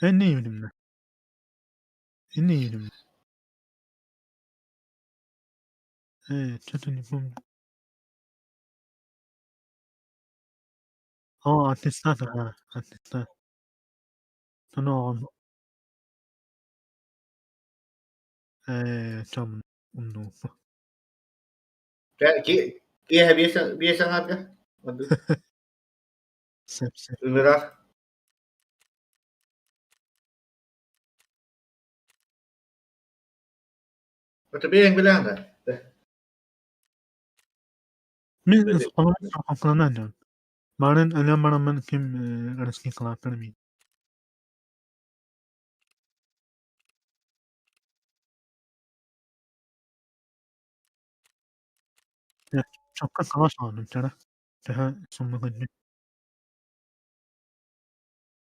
Эннииминэ. Эннииминэ. Что-то не помню. О, аттестат, а, аттестат. Соно там умнууппа. Киэһэ биэс аҥаарга Сөп, сөп. Ыҥыраах. Бэйэҥ билэҕин да? Мин холонон Марын өлөн бараммын ким расникалааттар мин. Чокка сала саҕалым чара. Төһө суммакынны.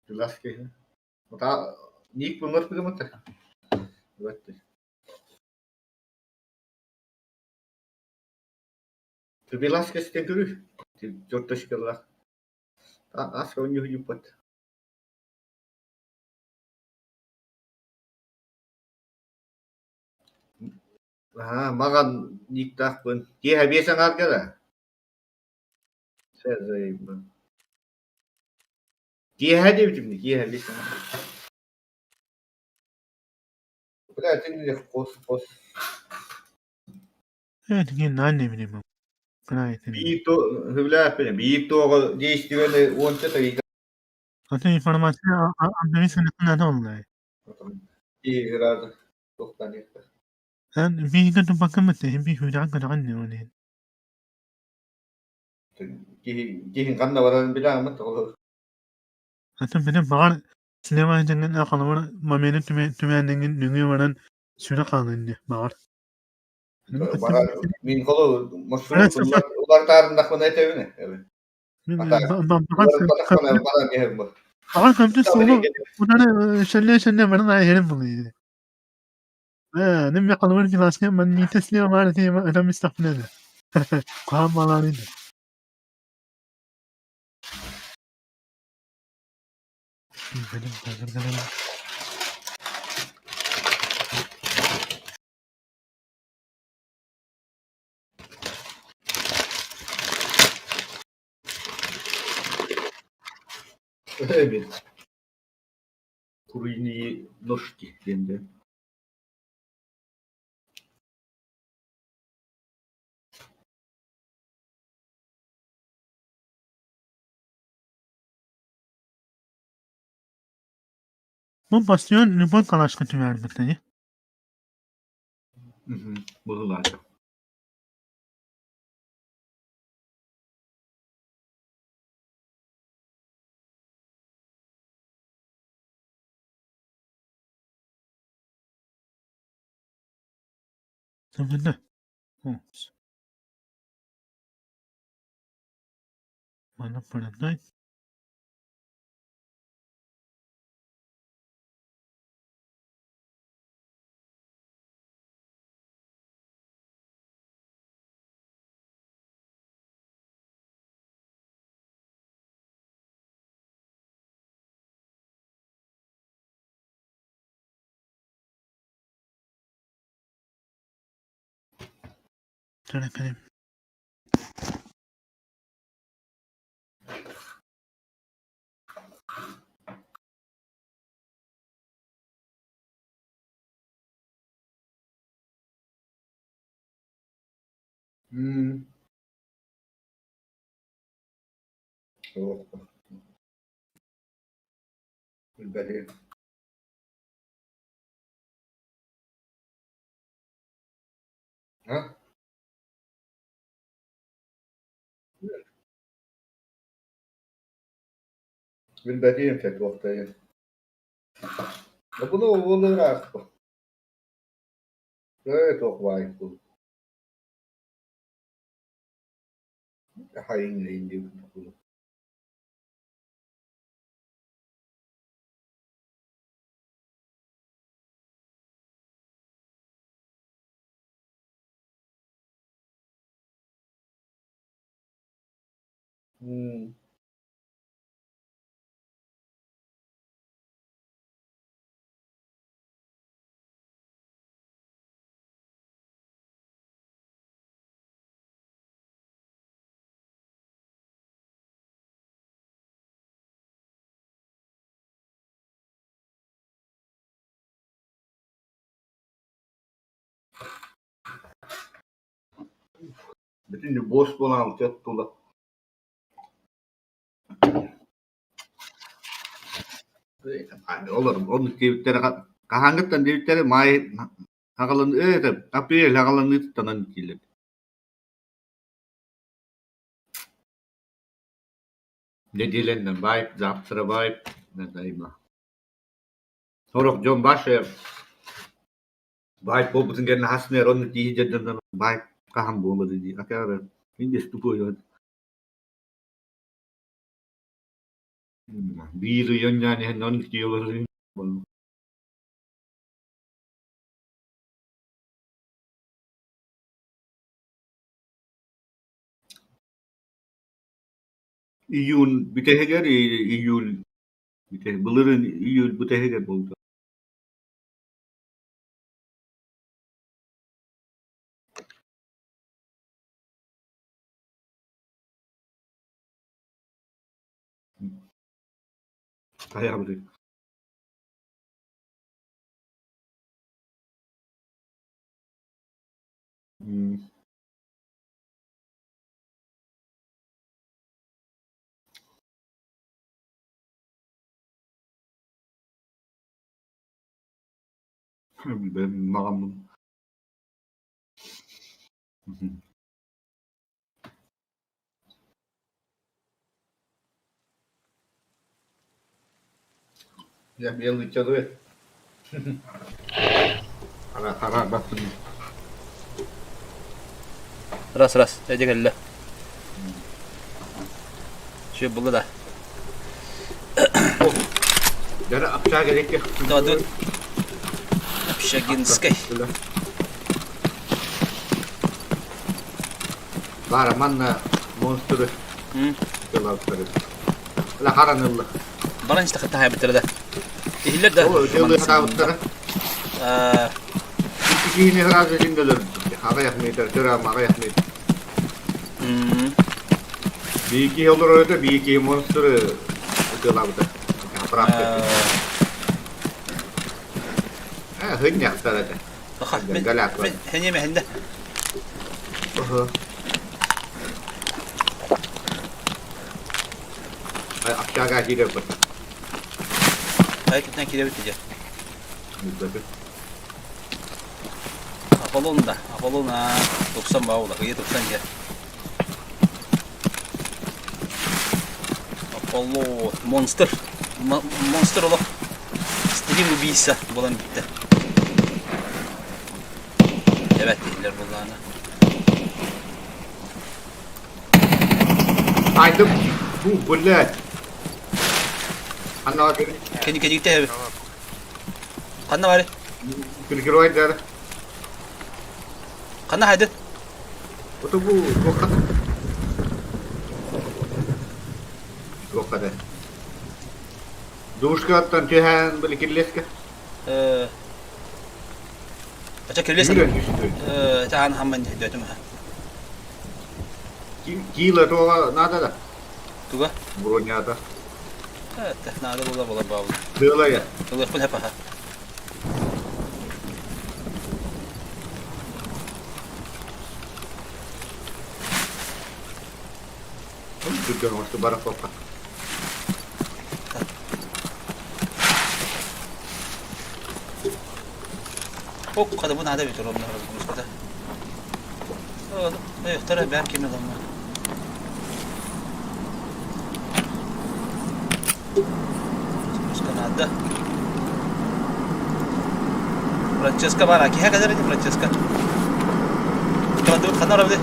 Тылас киһи. Ник бұмыр. Тыбилас кестен көрү. Жортошкалар. Ас онньуһуйуппат. Аа, маҕан никтаахпын. Киэһэ биэс аҥаарга да? Киэһэ диэбитим дии, киэһэ биэс аҥаарга. Бля, итинник хос-хос. Э, Биир то хүлээппин, биир туоҕа действиены уонча тарика. Атын информация Играды. Туохтан Киһин ханна барарын билэҕин тоҕо? Атын били баҕар силевайдыҥын ахалабар момены түмээнниҥин нөҥүө баран сүрэ хаалын диye баҕар. Баҕар мин холу маршрут улартаарындахпына этэбин. Баҕар көмтүс суолу унары шелле-шелле баран айырым булуйdu. Э, ним yakалыбар филасня man митесли бар тема адам истахнеде. Куһаан балаарын. Эбит. Куриные ножки диэн Бу бастыйан любой калашка түбэрбит Быһылаата. Тымына. Маны парадай. Кэлэ Билбэтим. А? Билбэтим туохтайын. Буну уолураахпа. Ээ туох баай бул. Хайын диэбит. Бүтүн босс буолан тула. Олор оннук диэбиттэрэ хаһааҥҥыттан диэбиттэрэ маай аҕалан ээ апрель аҕаланыытыттан дииллэр. Нэдиэлэннэн баайып, завтра баайып, надайма. Сорох дьон баше баайып буолбутун кэннэ хас мэр оннук тиийи дьоннор баайып хаһан буолар дии. Акаары мин де тупой Биир ый онньоон иһэн оннук тиийэ олорор Июнь бүтэһигэр июль былырыын июль бүтэһигэр буолбута. Хайаабытый? Билбэм, Дьэ, белый Хара баттым. Раз, раз, эдик кэллэ. Все булла да. Дьэ, общага диэки. Да, Общагинской. Баара манна монстры тылаптары. Ла харанылла. Баран истэ таһайбыттара да. Иһиллэр да. Ол өтөлү хараабыттара. Икки киһини сразу синдөлөр. Аҕыйах метр, төрөм аҕыйах метр. Биир киһи олорор этэ, биир киһи монстры ытыалаабыта. Аппарааттар. Э, хынньахтар этэ. Мен хэньиэм эһиннэ. Общага киирэр Хайа кытынан киирэбит дии. Аполлон да, Аполлон тупсан баа ыйы тупсан иһэр. Аполло монстр. Монстр олох стрим убийца буолан бүттэ. Эбэт дииллэр буоллаҕына. Айдым, бу, блядь. Анна Кини кедикте Ханна бары? Прикрывай Ханна хайды? Ото бу туохха туохха да. Душкаттан түһэн били кирлеска. Ача кирлес. Э, таан хамман дөтүм ха. Кила туга надо да? Туга? Бронята. Надо было было бабы. Было я. Тылыхпын хапаха. Түргэн оҥосту барах буолла. Ок, хада бу надо бит ровно разгрузката. Второй бәр кеме ламма. Разгрузка надо. Франческа бар, киһэ кэлэр ити Франческа. Кладут ханна барабыт?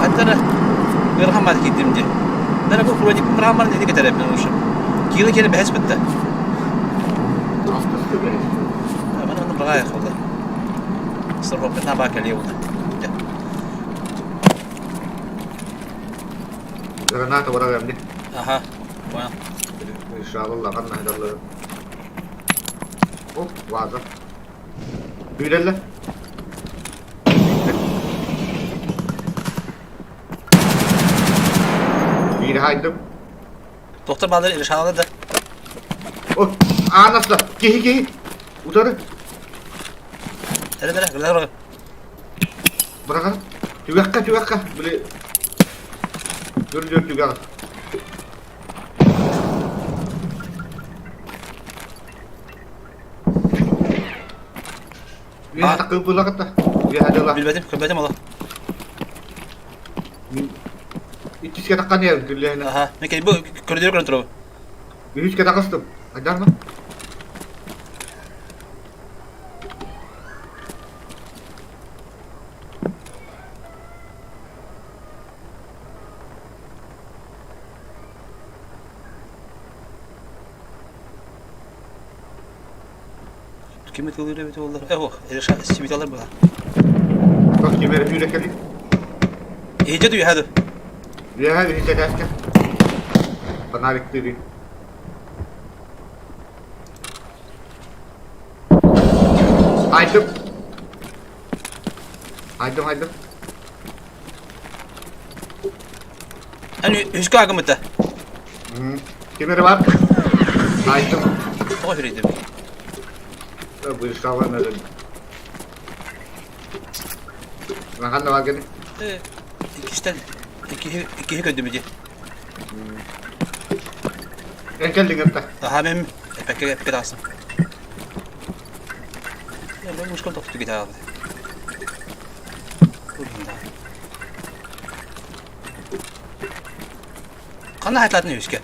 Хаттара ыарахан баар киирдим дии. Дара бу вроде мрамор не кетереппин уже. Киила кире бэһэс бытта. Маны маны быраҕаайах ол. Сорбоппутна баа кэлиэ була. Граната барар эмди. Аха. Понял. Иншалла ханна хадаллар. О, ваза. Күүрэллэр. Биир хаайдым. Доктор баалар решала да. О, аанасла. Киһи киһи. Утары. Эрэ эрэ, гылар Быраҕар. Түгэххэ, түгэххэ. Били. Дүр дүр түгэх. Үөһэ такы булаҕыта. Үөһэ дьола. Билбэтим, көрбөтүм олох. Иккискэ таххан иһэр күллэһинэ. Аха, мен кел бу көрдөрө көрөн турабын. Үһүскэ тахыстым. Айдарма. Ким ытылыыр эбит буоллар? Э, ох, сибиталар была. Как тебе рефюрекали? Иһдьэ дүйэһэ ду. Үөһэ үһү этээскэ. Фонарик тыырыы. Айдым. Айдым, айдым. Эн үскэ агымыта. Ким эрэ бар? Айдым. Тоҕо сүрүйдүм? Быысалан өлөн. Махан да бар гene. Иккистен иккиһи иккиһи көрдүм ди. Эн кэллиҥ ытта. Аха мен эппекке эппекке тахсым. Я мен мушкам тохту гитара. Ханна хайлаатын үскэ?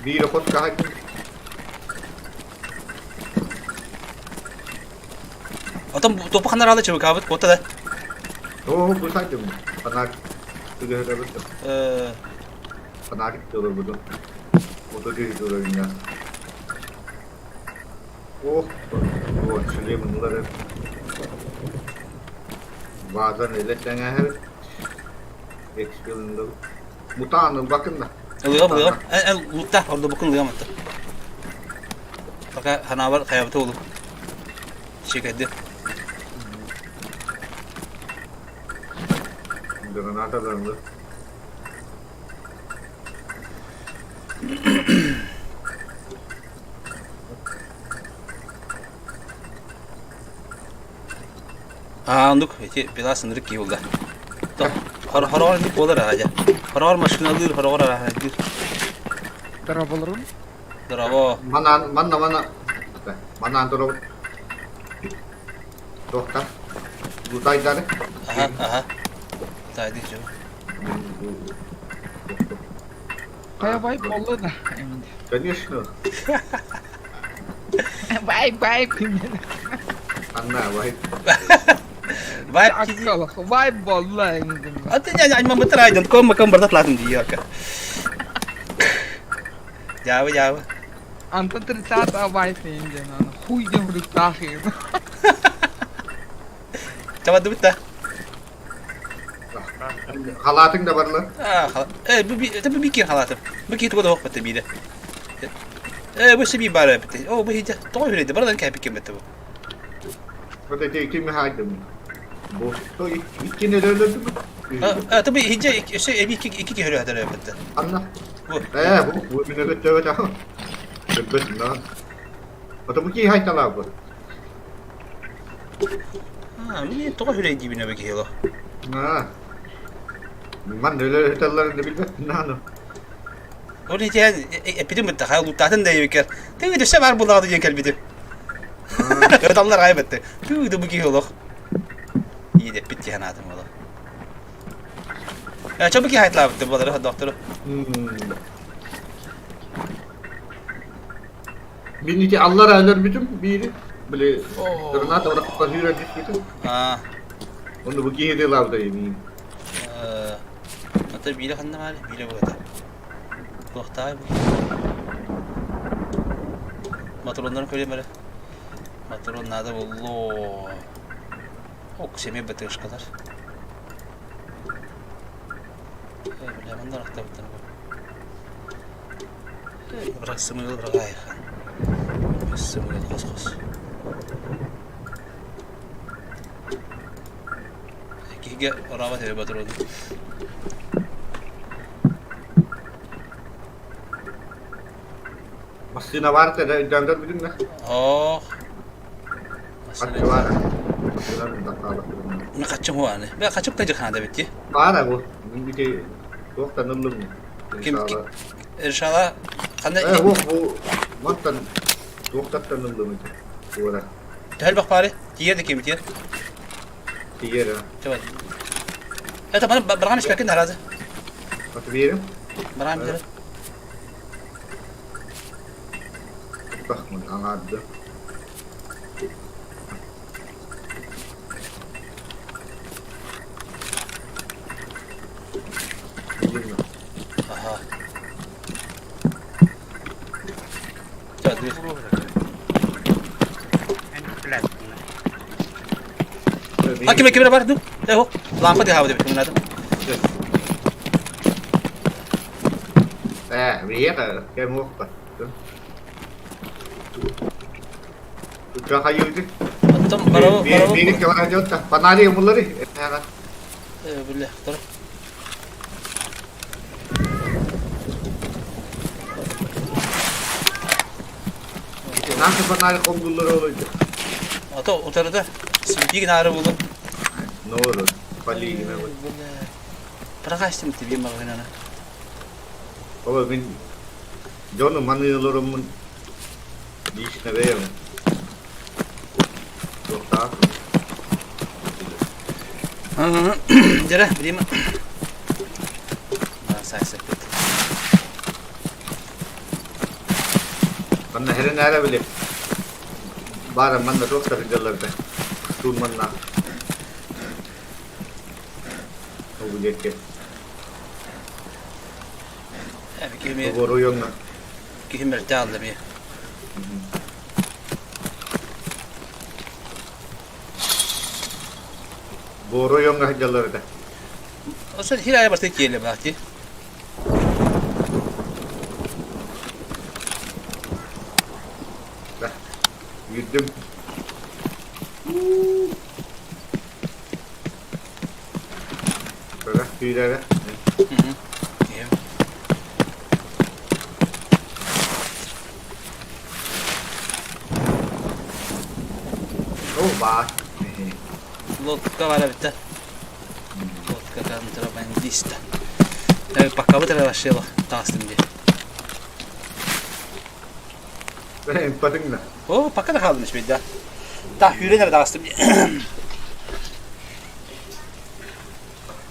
Биир хос хаһайдым. Отон топа ханна рады чыбыкаабыт куотта да. Оо, бу сайдым. Фонарь. Түгэһэрэ Фонарик тылыбыдым. Ото киһи тылырыҥҥа. Ох, вот шлемынлары. Bazen öyle тэҥэһэр. Экспилинлэр. Мутаан ылбакын да. Ылыам, ылыам. Эн лутта, ордубукун ылыам атта. Пока ханаабар хайабыта олук. Чекэдди. Граната Аа, оннук ити пила сынырык киһи буолла. Хороҕор инник буолар аһа Хороҕор машиналыыр, хороҕор араһайдыыр. Дорооболорун. Дорообо. Манан, манна, манна. Манан туругут. Туохта? Лутайдары. Аха, аха. Тайды жо. Хайа вайп буолла да? Конечно. Вайп, вайп. Анна, вайп. Вайп. Вайп буолла. Аты не не мытыр ком ком барда тлатын дии Дьаабы, дьаабы. Антон 30 вайп диэн хуй диэн хуруктаах Табадыбыт да. Халаатыҥ да барла. Э, бу бу бики халаатым. Бу ки туга да хоппата биирэ. Э, бу сиби баар эбит. О, бу хите тоҕо хүрейди бардан кэпик кеммете бу. Вот эти кими хайдым. Бу то иккини өлөрдүм. А, ты бу хиджа өссө эби икки икки киһи өлөрдө эбит. Анна. Э, бу бу мине көттөгө тахы. Көппөт на. Ото бу ки хайтала бу. А, мне тоҕо хүрейди бинэ бу киһи А. Ман өлөр да билбэт нааны. Ол итиэн эппитим бытта хай луттаатын да эбикер. Тыы дөссө бар булаады диэн кэлбитим. Ыталлар ай бетте. Тыы да бу киһи олох. Иидеппит диэн аатым олох. Э, чо бу киһи хайтлаабытты буолары доктор. Мин ити аллар өлөрбүтүм биири. Били граната оракка сүүрэн түспүтүм. Аа. Оны бу киһи дылаабыта мин. Ата биирэ ханна баар? Биирэ быата. Туохтаай бу? Матроннарын көрүөм эрэ. Матрон надо булло. Ок, семей бытышкалар. Э, бля, манна рахтабыттан бу. Бырах сымыыл бырах айхан. Өссө быйыл хос-хос. Киһигэ орообот эбэ ботуруону. Массыына баар этэ, өйдөөн көрбүтүҥ да? Оох. Хаччы баар. Массыына дакаалаттырым. Мен хаччым хуаны. Бе хачып та жыхана да битти. Баар бу. Мин бити туохтан ыллым. Ким Решала ханда Э, уох бу мантан туохтаттан ыллым ити. Туора. Төһөл бах баары? Тиер да ким тиер? Тиер. Чабай. Это бана барган испекин наразы. Отверим. Барган бир. Бахмын аңарды. Аха. А ким ким бар ду? Э, лампа де хавды бит надо. Э, приехал, кем мог Утра хайылды. Оттон барабы барабы. Мени кевара жотта. Фонари умулары. Э, биле, тур. Nasıl фонари комдулары олойду. Ато утарыда сибитигин ары булу. Ne olur? Полигина. Прагастым тебе магынана. Baba мен дьону маныыларыммын лично бэйэм туохтаах Дьэрэ, билим. Сайсаппыт. Манна хэрэн эрэ били баара манна туох да сылдьаллар да туун манна ол диэки Кими оройуоҥҥа киһи мэлдьи аалла эмиэ. Бу оройуоҥҥа сылдьаллар этэ. Осо хир айа барта киэлэ баати. Yürüdüm. Böyle tüylere. О, баар. Лодка бара бүттэ. Лодка контрабандиста. Пока бы вообще таастым дии. Эмпатыҥ да. О, пока да хаалым үчүгэй да. Та сүүрэн эрэ таҕыстым дии.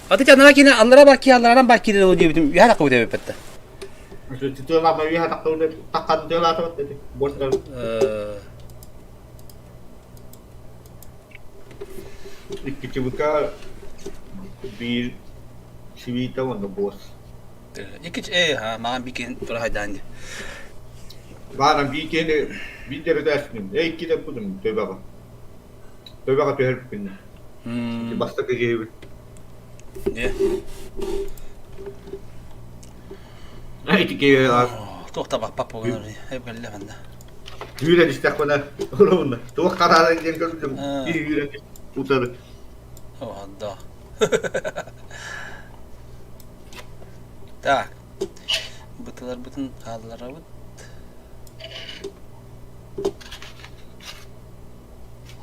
Аты анара киинэ аллара бар кии алларанан бар киирэр ол диэбитим үһэ таххыбыт эбиппэттэ. Тытыалаама үөһэ таххыбыт таххан тыалаатыбат дии. Босс Икки ЧВК биир свита уонна босс. Икки э маҕан биир тура хайдаан дии. Бааран биир киһини биир дэрэтээччиним э иккитэ бутум төбөҕө. Төбөҕө түһэрбиппин. Бастакы киһибит. Дьэ. Ити киһи Туох да баппап буолар эбгэллэ манна. Үүрэн истэхпинэ олоруна туох хараара диэн көрбүтүм киһи үүрэн утары. О, да. Так. Бытыларбытын хаалларабыт.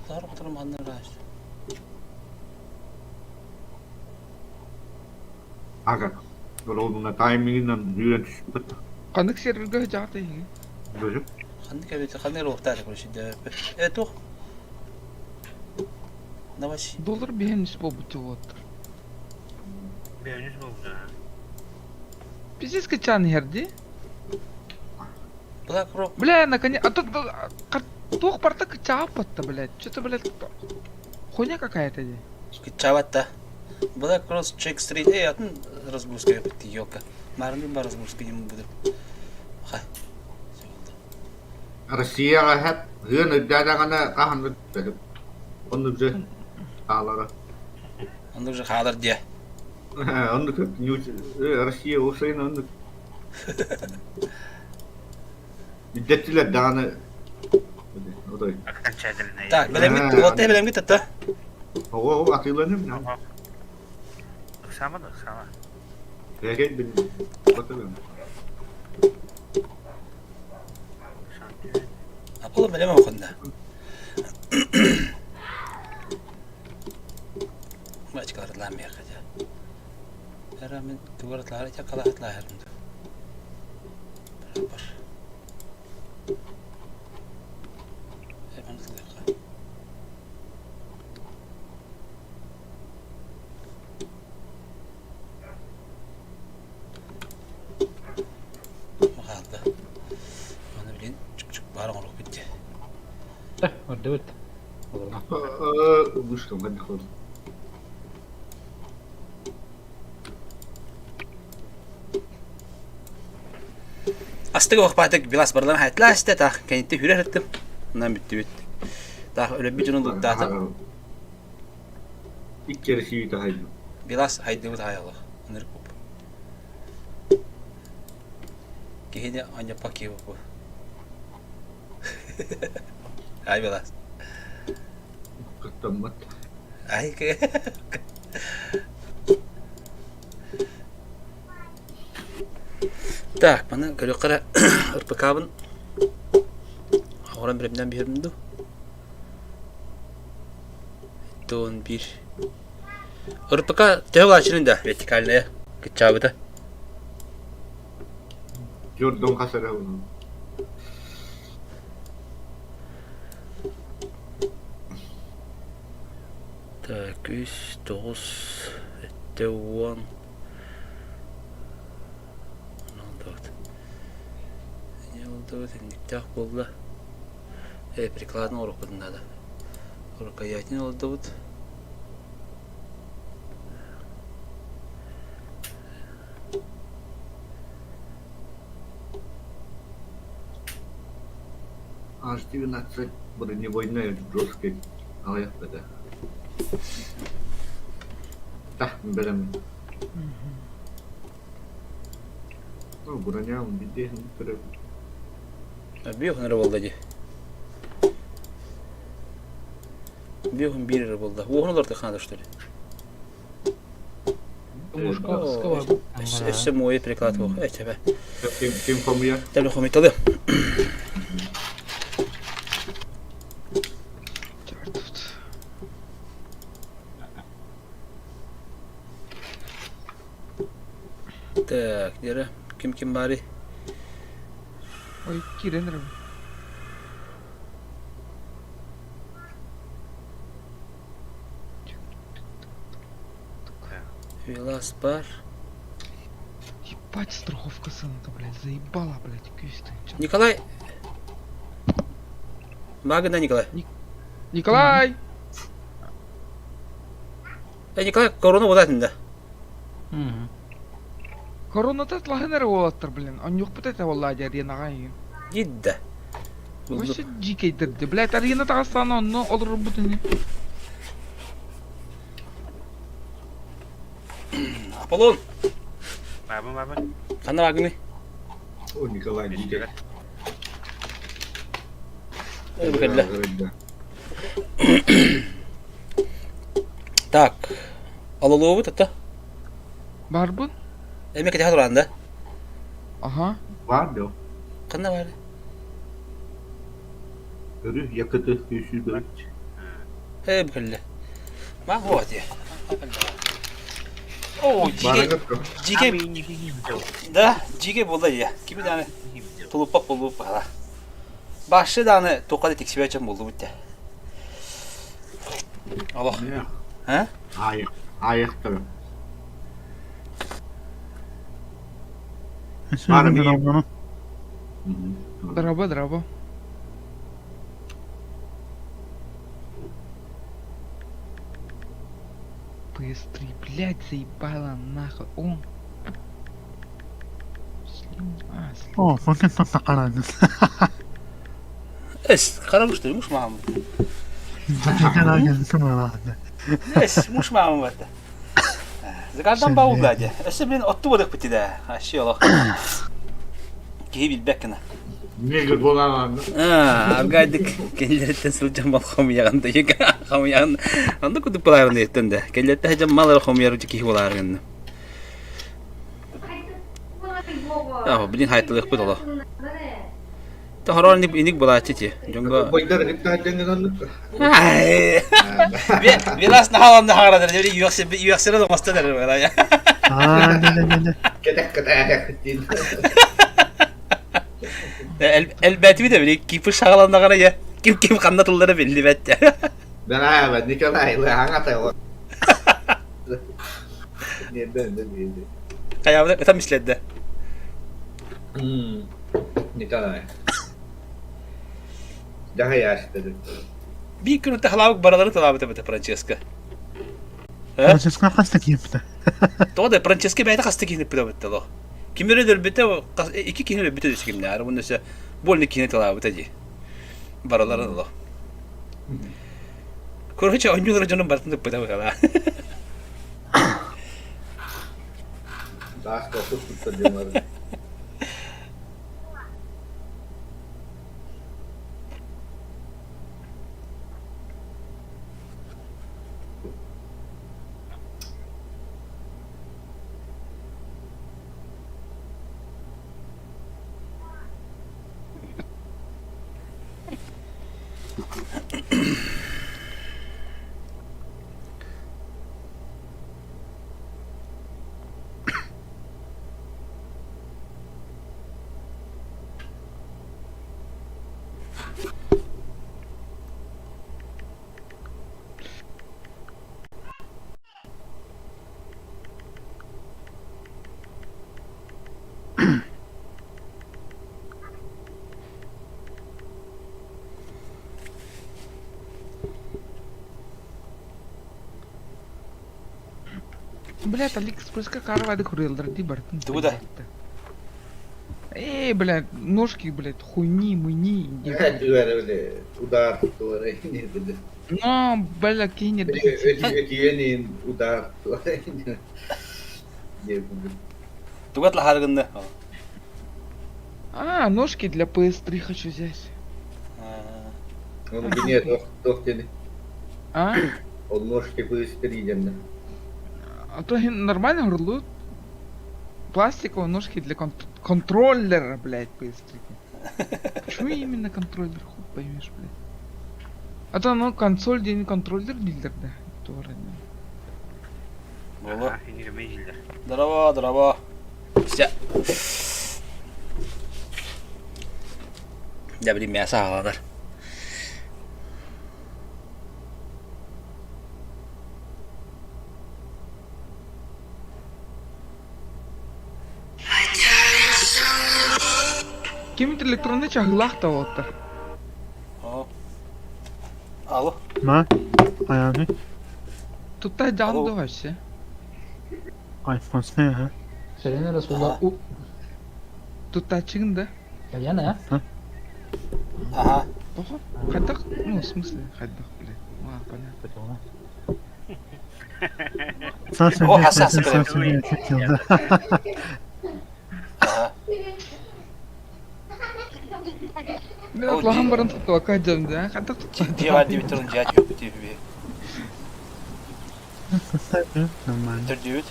Тар манна Ага. Олоруна таймингынан үүрэн түспүт. Ханнык сервергэ сдьаҕата иһиҥ? Бөжү. Ханнык эбит ханнык руохтаах короче э туох Давай. Доллар биһэн буолбут уоттар. Бэйэҥис буолбута. Пиздец кычаан иһэр дии. Black Rock. Бля, наконец... А тут туох барта кычааппатта, блядь. Что-то, блядь, хуйня какая-то дии. Кычаабатта. Black Cross Check Street. Э, атын разгрузка эппит ёлка. Маарынын бар разгрузка нем буду. Хай. Россияҕа эһэп ыан үрдээтэҕинэ хаһан да Оннук же хаалара. Оннук же хаалар диэ. Оннук Россия уопсайынан оннук. Үрдэттилэр даҕаны. Окончательный. Так, бэлэмҥит, уолаттар бэлэмҥит атта? Оҕо атыыланым. Ыксаама да ыксаама. Аполло бэлэм охунна. Бачкалар миэхэ дьэ. Эра мин тугар атлаары чаккала атлааһырым да. Бар. Эбэн ылыахха. Хаалла. Аны билин чук-чук баар оҥоруохпут дии. Ордубут. Вышел, отдохнул. Астык охпаатык билас барлан хайтлаа истэ таах кэнитти хүрэр ыттым. Онон бүттүбүт. Таах өлөрбүт дьону луттаатым. Икки эрэ сүүтэ хайдым. Билас хайдыбыт хайалах. Ынырык буп. Киһини анньаппа киһи бу. Ай Билас. Кыттаммат. Ай Так, маны көрүөххэ эрэ РПК-бын оҥорон бирэбинэн биһирим дуу? 11. РПК төһө улааччынын да вертикальная кыччаабыта. Дьордон хас эрэ онон. Так, үс, тоҕус, сэттэ уон. Онон инниктээх буолла. Э, прикладын оҥоруохпутун наада. Рукоятин олордубут. Аж 12 бронебойная жесткой аҕыйах этэ. Тах бэлэм. Ну, броня биде Биэһин эрэ буолла дии. Биэһин биир эрэ буолла. Уоһун олортох что ли? Өссө муойа приклад буох. Эчэбэ. Ким ким хомуйар? Тәлі хомуйталы. Так, дere ким ким бары? Ой, киирэн эрэбин. Велас бар. Ебать, страховка сына-то, блядь, заебала, блядь, күйс ты. Николай! Магна Николай. Николай! Э, Николай, корона удатын да. Короната тлаһын эрэ уолаттар, блин. Онньуохпут этэ буоллаа дии аренаҕа эйигин. Дидда. Вообще дикэйдэрди. Блядь, арена таҕыстаҕына онно олорорбут ини. Аполлон! Бабын, бабын. Ханна баагыный? О, Николай дикэй. Кэллэ. Так, алалуобут ата? Барбын. Эми кэтэһэ туран да? Аха. Бар да. Ханна бар? Өрү якыты күүсүү бөрүт. Э, кэллэ. Ма вот. О, дьигэ, дьигэ, да, дьигэ буолла дии. Кими даҕаны тулуппат буоллубут баһала. Башы даҕаны туохха да тиксибэт дьон буоллубут дии. Олох. А? Аайах, аайахтара. Армия. Драба, драба. PS3, блядь, заебала нахуй. О. Слим, а, слим. О, фокус сақарады. Эс, қарамыш муш мамы. Эс, муш мамы барды. Загардан баулла дии. Өссө блин отту бодох бити да. Ащи олох. Киһи билбэк гына. Негр буолан Аргайдык кэллэриттэн сылдьан мал хомуйаҕын да хомуйаҕын оннук курдук буолаарыҥ диэттэн да кэллэриттэн сылдьан мал эрэ хомуйар киһи буолаарыҥ Аа, билин хайтылыахпыт олох. Тохороор иник булааччы ти. Дьоҥго Бойдар ыттаһдьаҥҥын оннук. Вилас нахалан харадар үөхсэрэ оҥостон эрэр бара. Аа, не не не не. Кэтэх кэтэх дин. Элбэтиби да били кипы шагаланнаҕына я ким ким ханна тыллара биллибэт. Браво, Николай, лаҥатай. Хайабыта ытам ислэдде. Николай. Дьаһайаачтары. Биир күн тахалаабыт баралары тылаабыт эбит Франческо. Франческо хаста киирбитэ? Тоҕо да Франческо бэйэтэ хаста киирбитэ эбит ло. Ким эрэ өлбүтэ, икки киһи өлбүтэ десе кимнээр, уонна өссө больно киһини тылаабыта дии. Бараларын ло. Короче, оонньуулара дьонум барытын ыппыта быһалаа. Саас колхоз туттар дьоннор. Блядь, Алиэкспресска карвайды курыйаллар дии барытын. Тугу да? Эй, блядь, ножки, блядь, хуйни, мыни. Удар Но, бля, кине. Удар Тугат лаһаргынны. А, ножки для PS3 хочу взять. Он нет, ох, А? Он ножки PS3 дэннэ. А то нормально горлу. Пластиковые ножки для контроллера, блядь, PS3. Почему именно контроллер, хуй поймешь, блядь. А то ну консоль день контроллер дииллэр да. Туора Буолуо. Здорово, здорово. Все. Дьэ, билим мясо аҕаланар. Ким электронный чаһыылаах да уолаттар. Алло. Ма? Хайаный? Тутта дьаһан да вообще. Айфон ha. Сэрэнэ Расулла у Туттааччыгын да? Яна Ага. Тоҕо? Хайдах? Ну, в смысле, хайдах, блядь. А, понятно. О, хаса хаса Ага. Мен атлаһан баран туттубакка сылдьабын да. Хайдах туттааччы? Дьиэҕэ диэбиттэр дьиэ диэбит. Нормально. Төрдүбүт.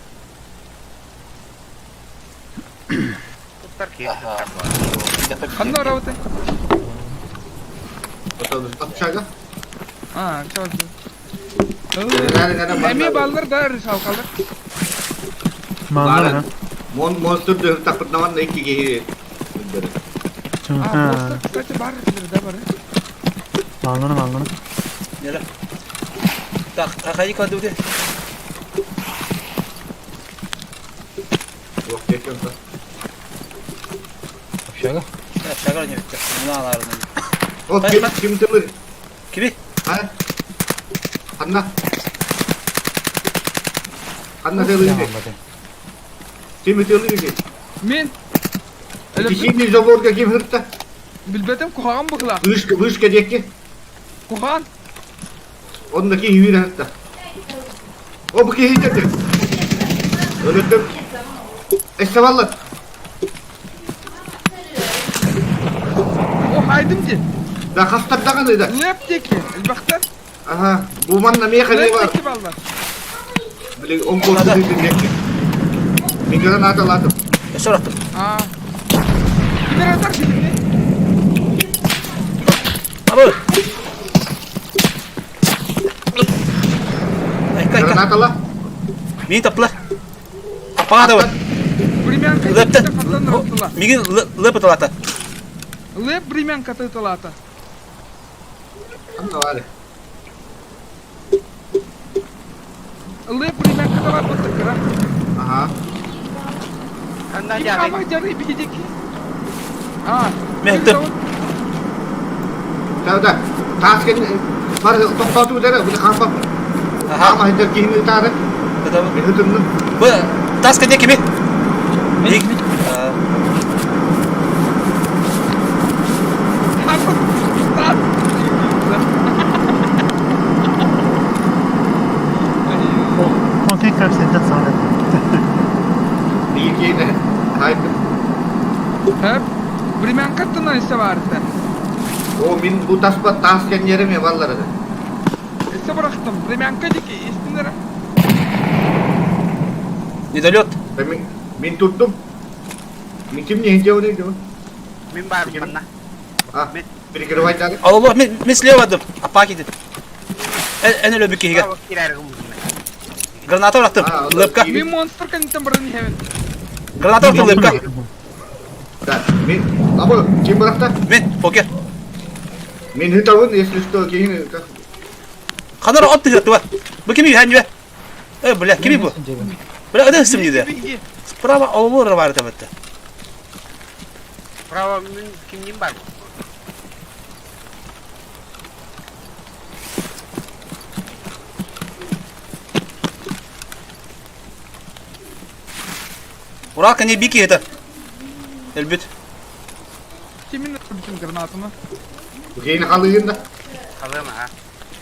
Туттар киһи Аха. Ханна барабытай? Общага. А, чё Эмиэ бааллар да русалкалар. Бааллар Монстр дөһүр таппытнаман икки киһи А, монстр, кстати, бар да бар. Бааллар, бааллар. Нere? Так, хайы кладу Общага? Общага не битте. Мына аларын. О, ким ким тымыр? Кими? А? Ханна. Ханна тылы. Ким тылы? Мен. Кишини заборга ким хырта? Билбетим куһаҕан быһыылаах. Вышка, вышка диэки. Куһаҕан. Онно киһи үүрэ хырта. О, бу киһи деді. Өлөттüm. Эссаваллар. Хайдым ди. Да хастардаҕын ыда. Лэп диэки, элбэхтэр. Аха, бу манна миэхэ Лэп бар. диэки баллар. Били он корсу диэки. Мин гранаталаатым. Өссө ыраттым. Аа. Кимер атар билимни. Абы! Айка, айка. Гранатала. Миин таптылар. Аппаға да бар. Времянка Лэптен. хаттан ыраттыла. Мигин лэп ыталата. Лэп времянка тытылата. Анна бар. Лэп времянка бар бутыкыра. Аха. Ханна Ким дьаҕай? хаама дьарый биһидики. Аа. Мен тып. Да, да. Таас кен бар тоқтату дәрі, бұны қампап. Аха. Ама хендер киһини ытаары. Мен хытымным. Бу тас кеде кими? Миг. Okey karşıdan sonra. Биир киһини хайдым. Хеп. Времянкаттан эссе баарыта. О, мин бу таспа таас кен жерим баллар еді. Эссе бырахтым. Времянка диэки истиннere. Недолет. Мин мин туттум. Мин ким не хинжеуни дем. Мин баар манна. А, перекрывай дагы. Алло, мен мен слева дым. Апаки дед. Эн өлө бүкеге. Кирэр гыммын. Граната ыраттым. А, Лэпка. Мин монстр кэнниттэн баран иһэбин. Граната ыраттым лэпка. Да, мин абы ким бырахта? Мен покер. Мин хытабын, если что, киһини Ханар от тыгыртты бар. Бу кими хәнҗә? Э, бля, кими бу? Бля, öde ысым диде. Справа олор бар табытты. Право мин кимнин бар. Урал кане бики это. Элбит. Кимин бүтүн гранатаны. Киһини халыйын да. Халыма ha.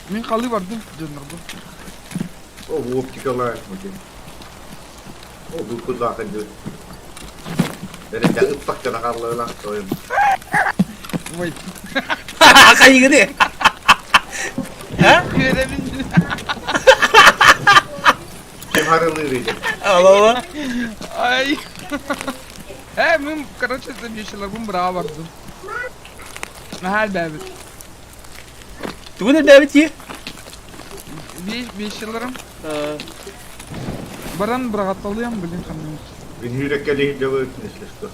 Мин халы бардым дьоннорбун. О, оптикалар. О, бу кузака дю. Бере ыппак жана карлыгына тоем. Ой. Кайгыны. А? Үөрэбин. Ким харылыр иде. Алло. Ай. Э, мин, короче, замечаларбын быраға бардым. Махал бәбит. Түгін элбәбит ки? Бешелерим. Баран бырағатталыям, блин, ханным. Мин хүрекке дехи жабы если что.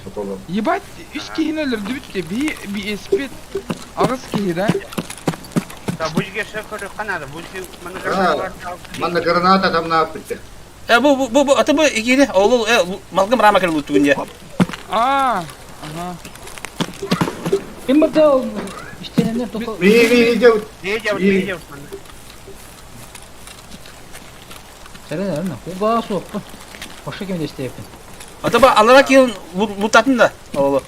Отолом. Ебать, үч киһини өлөрдүбүт те, би би эспит. Аҕыс киһи да. Та бу жерге сөкөрү канада. Бу жерге манна А, Манна граната там на битте. Э, бу бу бу бу аты бу икини олул э малгым рама кер түгін я. А, ага. Ким барды иштененер тоқо. Ми ми жабы. Не жабыт, не жабыт манна. Сәрен әрін. Куба суоппун. Башка ким дестеппин. Аты бу алара кийин лутатын да. Олу.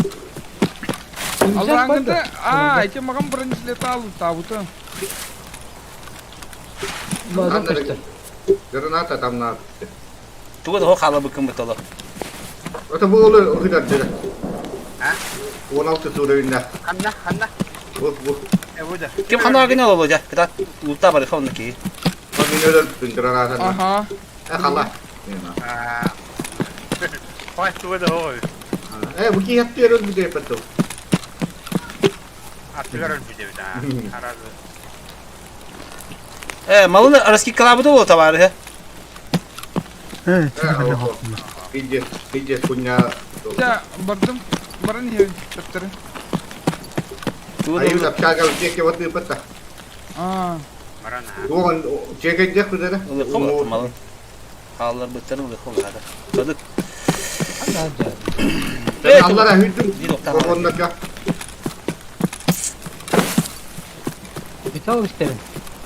Алраңгыда, а, эти маған бронежилет алып табыты. Базар көстөр. Граната там на битте. Түгін хо хала бу ким буталы. Ата бу олы хыдар дере. А? 16 уровеньда. Ханна, ханна. Бу бу. Э, бу да. Ким хана гына олу жа. Кыта лута бар хонны ки. Мин өлөрдүм гранатаны. Ага. Э хала. А. Хой, туга да ой. Э бу ки хатты өрөз бите патту. Аттыгар өлбүдө бит, а. Аразы. Э, малын раскикалабы болу товары. Evet, Пиздец, пиздец, хуйня. Та бардым, баран иһэбин төптөрү. Айыл общага чеке вот и патта. А, Баран, а. Туган чеке дек күдәрә. Улы хол малын. Халлар быттарын улы хол хада. Садык. Аллара хүдүм. Вагоннарга. Металл истерин.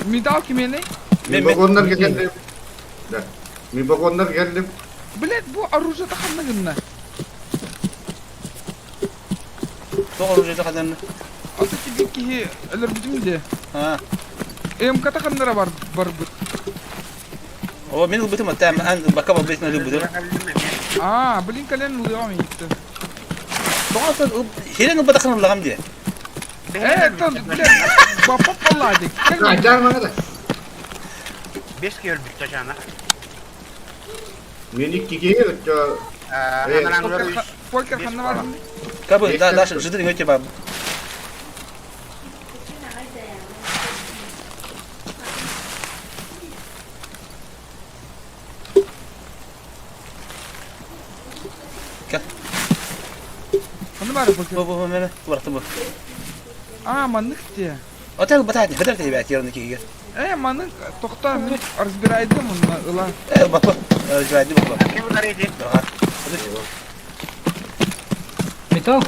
металл кимени? Мин вагоннарга келдим. Да. Мин вагоннарга келдим. Блять, бу оружие ханна гынна. Тоғыр уже хадан. Ата тебе киһи өлөрбүтүм де. А. МК ханнара бар бар бут. О, мен бутым ата ан бака бабытна любду. А, блин, колен лыам итте. Тоҕо хирен ылбатаххын ыллаҕым дии. Э, это, блядь, папа палладик. Айдар мана да. Бес киһи өлбүт чана. Мен икки киһи өттө Покер ханна бар. Кабы, да, Даша, жиды өте бар. Кэл. Ханна бар покер? Бу, бу, бу, мene, бу, бу. А, маннык те. Отел батат, хыдар те бәт yerine киге. Э, маннык тохта, мен разбирайдым онна ыла. Э, бапа, разбирайды бапа. Ким ударите? Ага. Металл.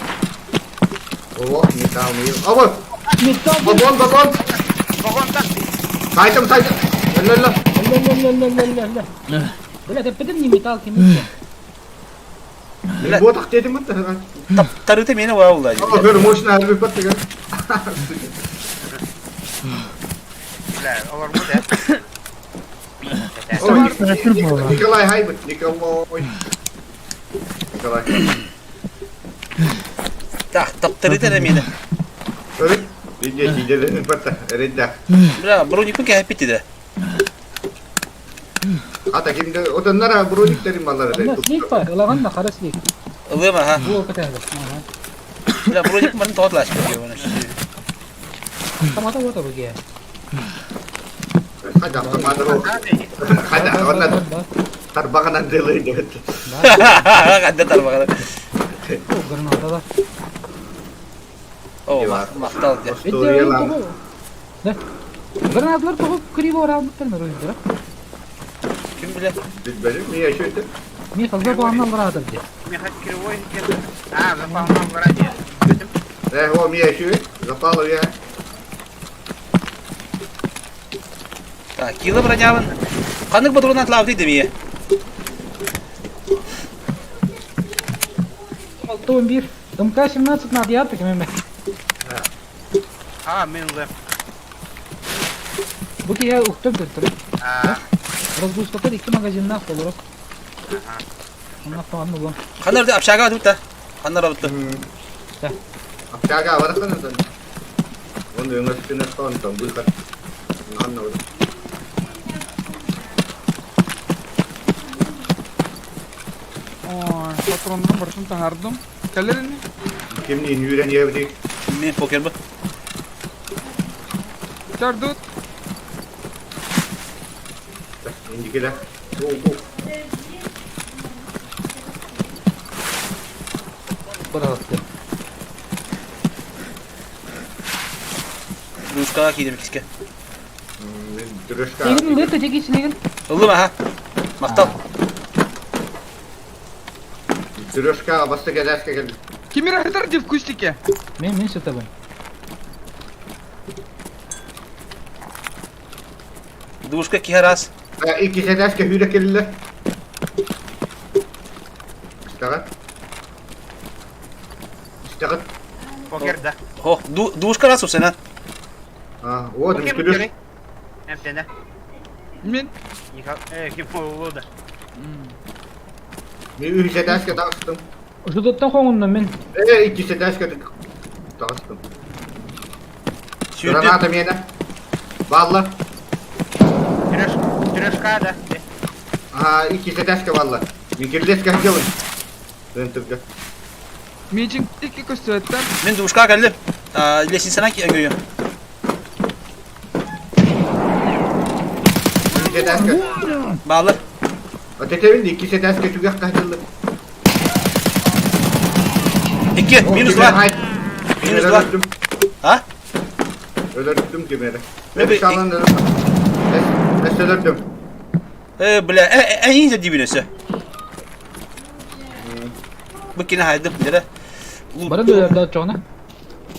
О, металл, Аба, Металл. вагон, вагон. Вагонтан. Сайтым, сайтым. Өллө, Ля-ля-ля-ля-ля-ля. Бля, это не металл, кем Мен ботақ дедім бітті. Тарыты мені var oldu. Aa, böyle мощный harbi patladı. Бля, олар бу да. Николай Хайбет, Николай. Николай. Так, таптырыты да мені. Öyle. Виде, виде, батта, редда. Бля, броник пүке хәппитти да. Ата кимде, отоннара брониктерин баллары. Слик бар, ылаган да кара слик. Ылыма, ха. Бу опыт Ага. Бля, броник марын тоғытлаш. Тамата вот буге. Хада, автомат. Хада, онна тарбағынан делай деп. Қанда тарбағынан. О, граната да. О, мақтал деп. Да. Гранаталар тоғып криво оралып тұрмыр өздері. Ким біле? Билбедим, мен еще Мен қыздар бұғаннан граната де. Мен кривой екен. А, запалынан граната. Э, о, мен еще запал я. Так, кило бронявын. Қандық патрон атлап дейді ме? 6-11. МК-17 на адиатык меме. А, мен леп. Бу киһи уктум төттөрү. А, Разгрузката икки магазиннаах толору. Онна тоҕон булуом. Қандар общага бітті. Қандар бітті. Общага барatan atan. Оны өңөстүнө тон быйкат. Анна. Ой, патроннан барытын таһардым. Кэлэрини? Кимни нүрен ебди. Мен покер бу. Тардут. Индикеле. Го го. Быралысты. Русскаға кидем киске. Мен дүрөшкә. Силигин ылыт эти силигин. Ыллым, аха. Мақтал. Дүрөшкә басты кәдәскә кел. Кимир хытар в кустике. Мен мен сытабын. Душка кихарас. Икки кәдәскә хүрә келле. Истагат. Истагат. Покер да. Хо, душка раз усена. А, вот Покер дүрөш. бу Эмтене. Мен. Николай, ким болду да. Мен үч кәдәскә тагыстым. Жудоттан хоңунна мен. Э, икки кәдәскә тагыстым. Сүйді. Граната мені. Балла. Трешка, трешка да. А, икки кәдәскә балла. Мен кирлеске делай. Центрга. Мен икки көстөттен. Мен душка келдим. Лестницана көйüm. Икки кәдәскә. Bağlı. Атетебин икки кәдәскә түгәк кәдәле. Икки, минус два. Минус два. А? Өлөрттüm кимери. Мен Мен шалан өлөрттüm. Эс өлөрттüm. Э, бля, э, э, инде дибинесе. Бу кине хайдым, дере. Бары да чоғна.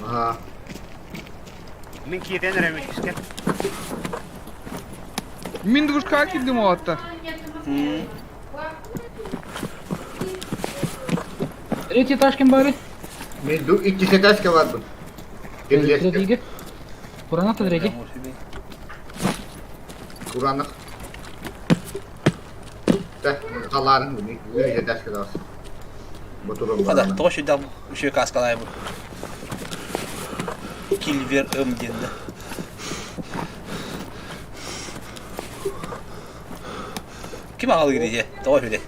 Ага. Мен киетен эреме киске. Мен двушка кидим оттар. Третий этаж ким бары? Мен ду икки кәдәскә бардым. Кирлеске. Третийге. Граната третий. Куранык. Да, қаларын үч кәдәскә тагыстым. Ботурон Хада, барана. тоҕо сүрдээх үчүгэй кааскалаайбыт. Кильвер ым диэн да. Ким аҕалыыр дии? Тоҕо үһү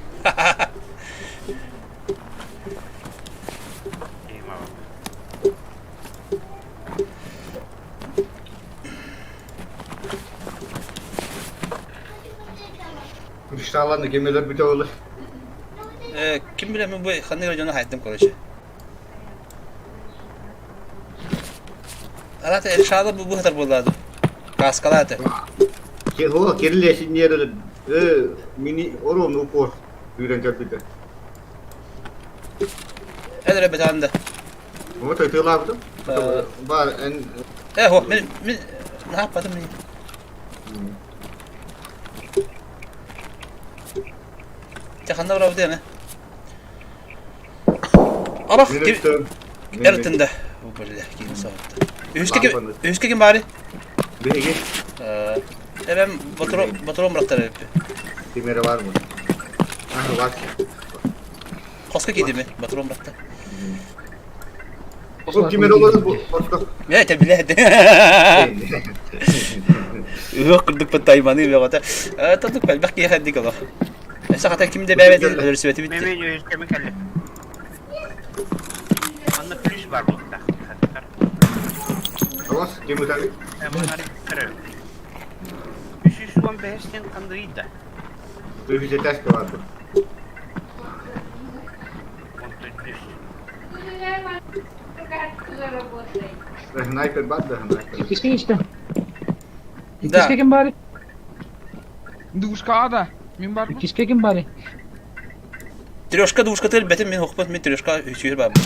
Кристалланы ким өлөрбүтэ ол? Ким билэ мин бу ханнык эрэ дьону хайдым короче. Арата Эльшада бу быһатар буоллаады. Кааскалааты. О, кириле синнер мини орон упор күүрэн көрбүтэ. Элere бетанды. Вот ытыылаабытым. Бар эн Э, хо, мен мен нааппатым мен. Дьэ ханна барабыт аны? Абах эртинде. Бля, киин соһутта. Үһүскэ ким үһүскэ ким баары? Биһиги. Эбэм ботурон бырахтар эбиппи. Ким эрэ бар мı? Аха бар. Хоско киирдими? Ботурон бырахта. Бу ким эрэ олорор бу хоско. Э, те билэ. Ыһыах курдук тайманы бөҕөтө. Тотук элбэх киһи хаддик олох. Сахата ким да бэбэтин өлөрсүбэтибит. Мен үһүскэми кэллим. Манна плюс бар буолуохтаах. Алас ким ытар? 315-тен хандырыйда. Үһүс этээскэ барды. Снайпер бар да, снайпер. Иккискэ истэ. Иккискэ ким баарый? Двушка да. Мин барбын. Иккискэ ким баарый? Трешка двушка тыл бэтим мин хохпот мин трешка үчүгэр баабын.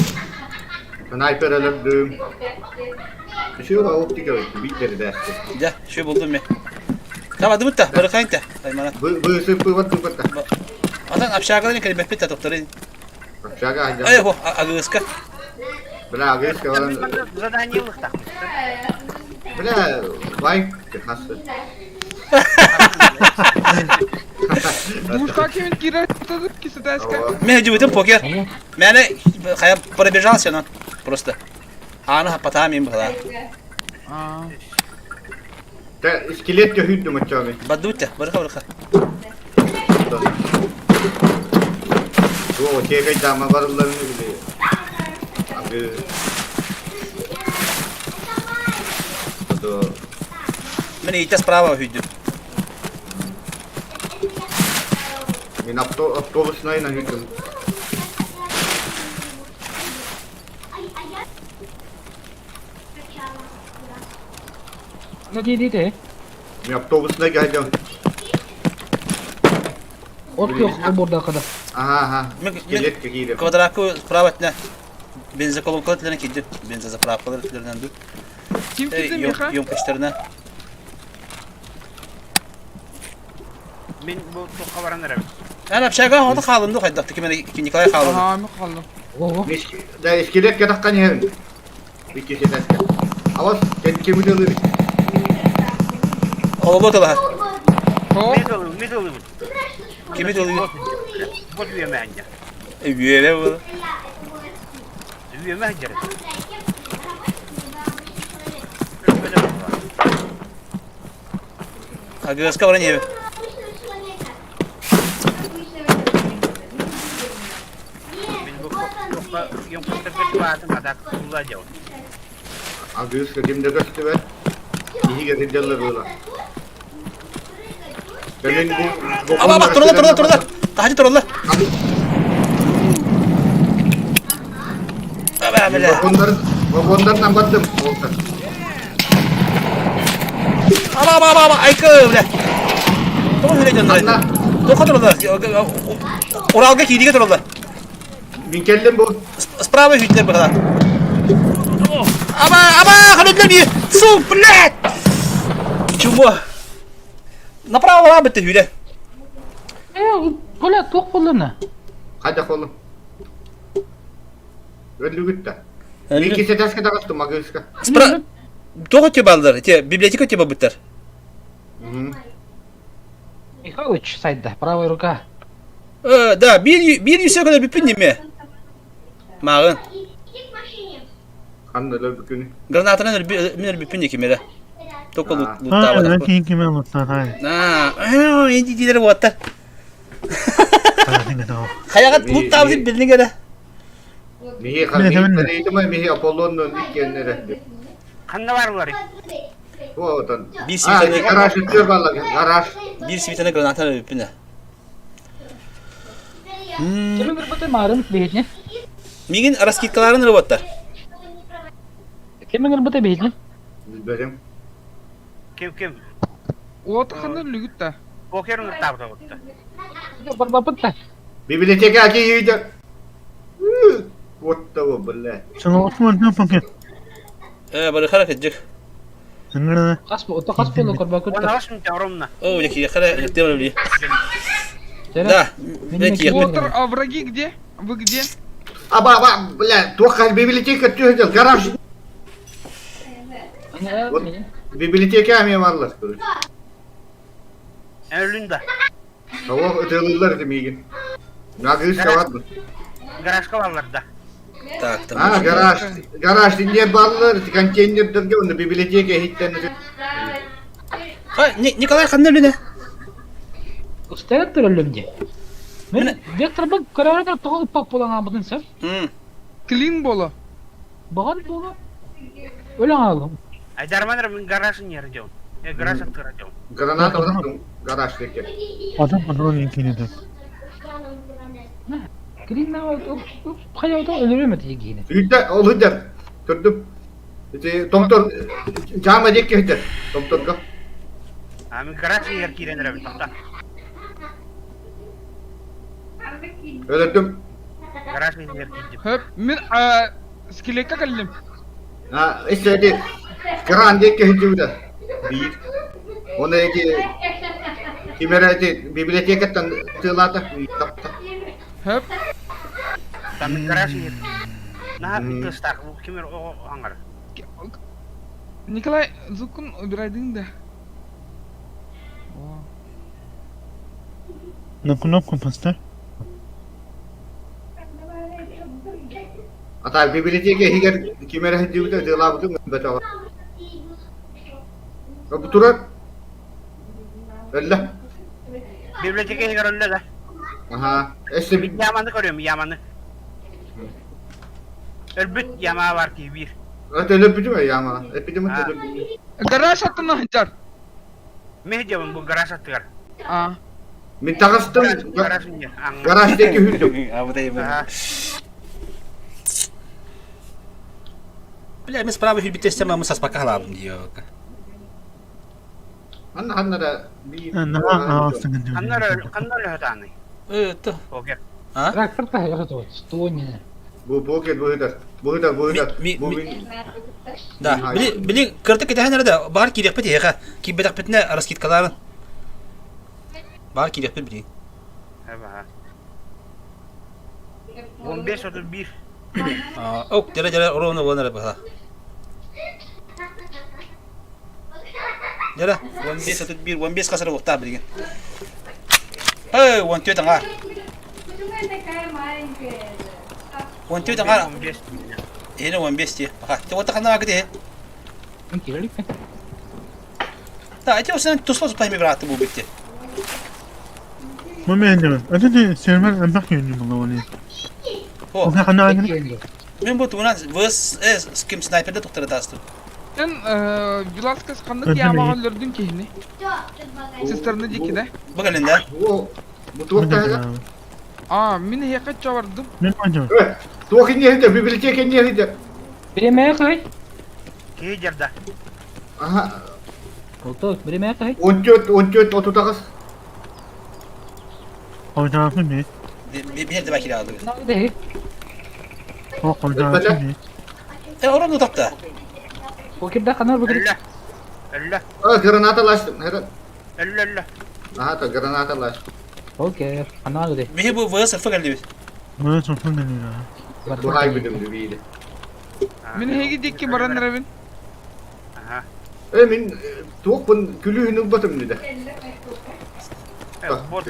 Снайпер өлөрдүм. Үшүө оптика биттер дээсти. Дьэ, үшүө булдум мен. Табадыбыт да, барыкайын та. Аймана. Бысыппыбат тупат та. Атан общагаларын кэлбэппит да тохторын. Общага Ай, хо, агыска. Бля, агыска баран. Задание лыхтах. Бля, лайк хассы. Двушка кимин киирэр кисэтээскэ. Мен дебютым покер. Мэне хайа пробежался но просто. Ааны хаппатаа мин быһалаа. Скелет көһүйдүм оччоҕу. Баддыбыт барыха барыха. Оо, тиэкэй даама барылларын били. Аны Мен иитэ справа хүйдүм. Мен автобуснайынан хүйдүм. Ну дии Мен автобуснай кэлдим. От yok оборда када. Ага, ага. Скелет киирем. Квадратку справа өттүнэ бензоколонка өттүлэрин киирдим. Бензозаправкалар өттүлэринэн дуу. Ким киирдин миэхэ? Емкостьтарына. Мин бу туохха баран эрэбин. Эн общага оҕото хаалын дуу хайдах ким Николай хаалын. Аhaa, мен хааллым. Ого. Да, скелет кэтаххан иһэбин. Икки этээскэ. Алас, кими ылыр? Олобо тылаһар. Мин ылыбын. Кими тылыыр? Вот үөмэ анньа. Үөрэ буолар. Үөмэ сылдьар. Агыаска баран иһэбин. Мин бу туохха емкостарга чугаһаатым, а так тулла дьон. Агыска ким да көстүбэт. Киһигэ сылдьаллар буола. Аба, аба, турла, турла, турла. Таһырдьа турла. Аба, бля. Вагондарынан бардым. Аба, аба, аба, аба, айкы, бля. Тоҕо хүлэ дьоннор? Тоҕо тураллар? Уралга кииригэ тураллар. Мин кэллим бу. Справа хүйтилэр быһалар. Аба, аба, халытлар би. Су, блядь! Чего? Направо лабыты хүлэ. Э, Коля туох буоллуна? Хайдах буоллум? Өллүгүт да. Икки сэтээскэ таҕыстым магыыска. Спра... Тоҕо те баллар? Те библиотека те бабыттар. Михалыч сайда, правая рука. Э, да, биир биир үсэ кэлэр бүппүн неме. Мааҕын. Ханна өлөрбүккүнүй? Гранатанан мин өлбүппүн дии ким эрэ. Только луттаабатахпын. Ким ким луттаатаай. Аа, инди буоттар. Хайаҕат луттаабытын биллиҥ эрэ. Миһи ханна миһи Аполлоннун иккиэннэрэ. Ханна баарларый? Отон. Биир светаны гараж үттүөр балла гараж. Биир светаны гранатанан өлбүппүн ээ. Ким ыҥырбытай маарын биһитини? Мигин раскидкаларын ырыбаттар. Ким ыҥырбытай биһитини? Билбэтим. Ким ким? Уот ханна үлүгүт да? Покер ыҥыртаабыта бутта. Барбаппыт да. Библиотека киһиитэ. Вот того, бля. Солоҕотмон покер. Э, барыхара кыдьык. Ыҥырана. Хас ото хас буолла көрбөккүт да. Уонна мүнтэ оромна. О, я киехара лектем ли. Да, мен киехпит. Уотер, а враги где? Вы где? Аба, аба, бля, туох библиотека түһдэл, гараж. Вот библиотека эми барлар. Өлүн да. Того ытылылар миигин. Нагыска бар. Гаражка баллар да. Так, там. А, гараж, гараж не баллар, контейнердерге онно библиотека иһиттен. А, Николай ханна өлүнэ? Устарат өллүм дии. Мен векторбын көрөөрөр тоҕо ыппак буолан аабытын сөп. Клин боло. Баҕар буолуо. Өлөн хааллым. Айдарман мин гаражын нер дьон. Э, гараж аттыра дьон. Граната баран гараж деке. Адам патрон кинеде. Клин хайа өлөрөм этэ киһини. Үйдэ ол үдэр. Көрдүм. Ити томтор жаама диэки үдэр. Томторго. А мин гараж иһэр киирэн эрэбин тоқта. Өлөрдүм. Гараж иһэр киирдим. Хөп, мин скелекка кэллим. А, иссе эти кран диэки үдэ. Биир. Оны эти кимere эти библиотекаттан тылата. Хөп. Там мин гараж иһэр. Наһаа тыстаах бу кимер оҕо аңар. Николай, звукун убирайдың да. О. На кнопку поставь. Ата библиотека иһигэр кимere сылдьыбыта тыалаабытын бөтөҕө. Бу турар. Өллө. Библиотека иһигэр өллө да. Аха. Эссе Мин яманы көрүөм, яманы. Өлбүт яма бар кии биир. Это өлөппүтүм яма. Эппитим өлөппүтүм. Гараж аттына сылдьар. Мин дьабын бу гараж аттыгар. А. Мин таҕыстым. Гараж иһэр. Аҥ. Гараж диэки үрдүм. А вот Аха. Бля, мен справа хүрбүттесем мы саспакка халаабым диё. Ханна ханна да биир. Наһаа аастыгын Ханна ханна өлөһөтааны. Э, то. Покер. А? Трактор та я тут стоне. Бу покер бу Бу бу Ми- бу ми- Да, били били кыртык кэтэһэн эрэ да баар киириэхпит эһиэхэ. Киирбэтэхпитинэ раскидкалаарын. Баар киириэхпит билигин. Аха. 15.31. А, ок, дьэрэ дьэрэ ровно буолан эрэ быһа. Дьэрэ, 15.31, 15 хасара уохтаах билигин. Эй, 14 аҥаар. 14 аҥаар. 15. Эһини 15 дии. Аха, те уотта ханна баакыт эһи? Мен киирэлик. Да, эти осынан туспа туспа хими быраатты бу битти. Момент. Это ты сервер элбэх киһини булла О, Ол ханна агын. мен бу тугунан ВС с ким снайперде тухтара таастым. Сен Веласкес ханнык ямаҕа өлөрдүн киһини? Сестраны диэки да? Бу кэлин да. Бу бу туох таһыга? А, мин эһиэхэ чабардым. Мен бача. Туох инньэ библиотека инньэ Биремэ кай. Киһи дьарда. Аха. Ото биремэ кай. 14 14 38. Хойдаахы би. Биһэр де бакир алды. Надо. О хойдаахы би. Э, орон тапта. Покерда ханар бу. Өллө. Өллө. А, граната лаштым. Хера. Өллө өллө. Аха, то граната лаштым. Окей, ханар де. Биһи бу ВС ф кэлли. Мына софун дени. Туһай билим биили. Мин эһиги диэки баран эрэбин. Аха. Э, мин туох бун күлүүһүн ылбатым диде. Э, бот.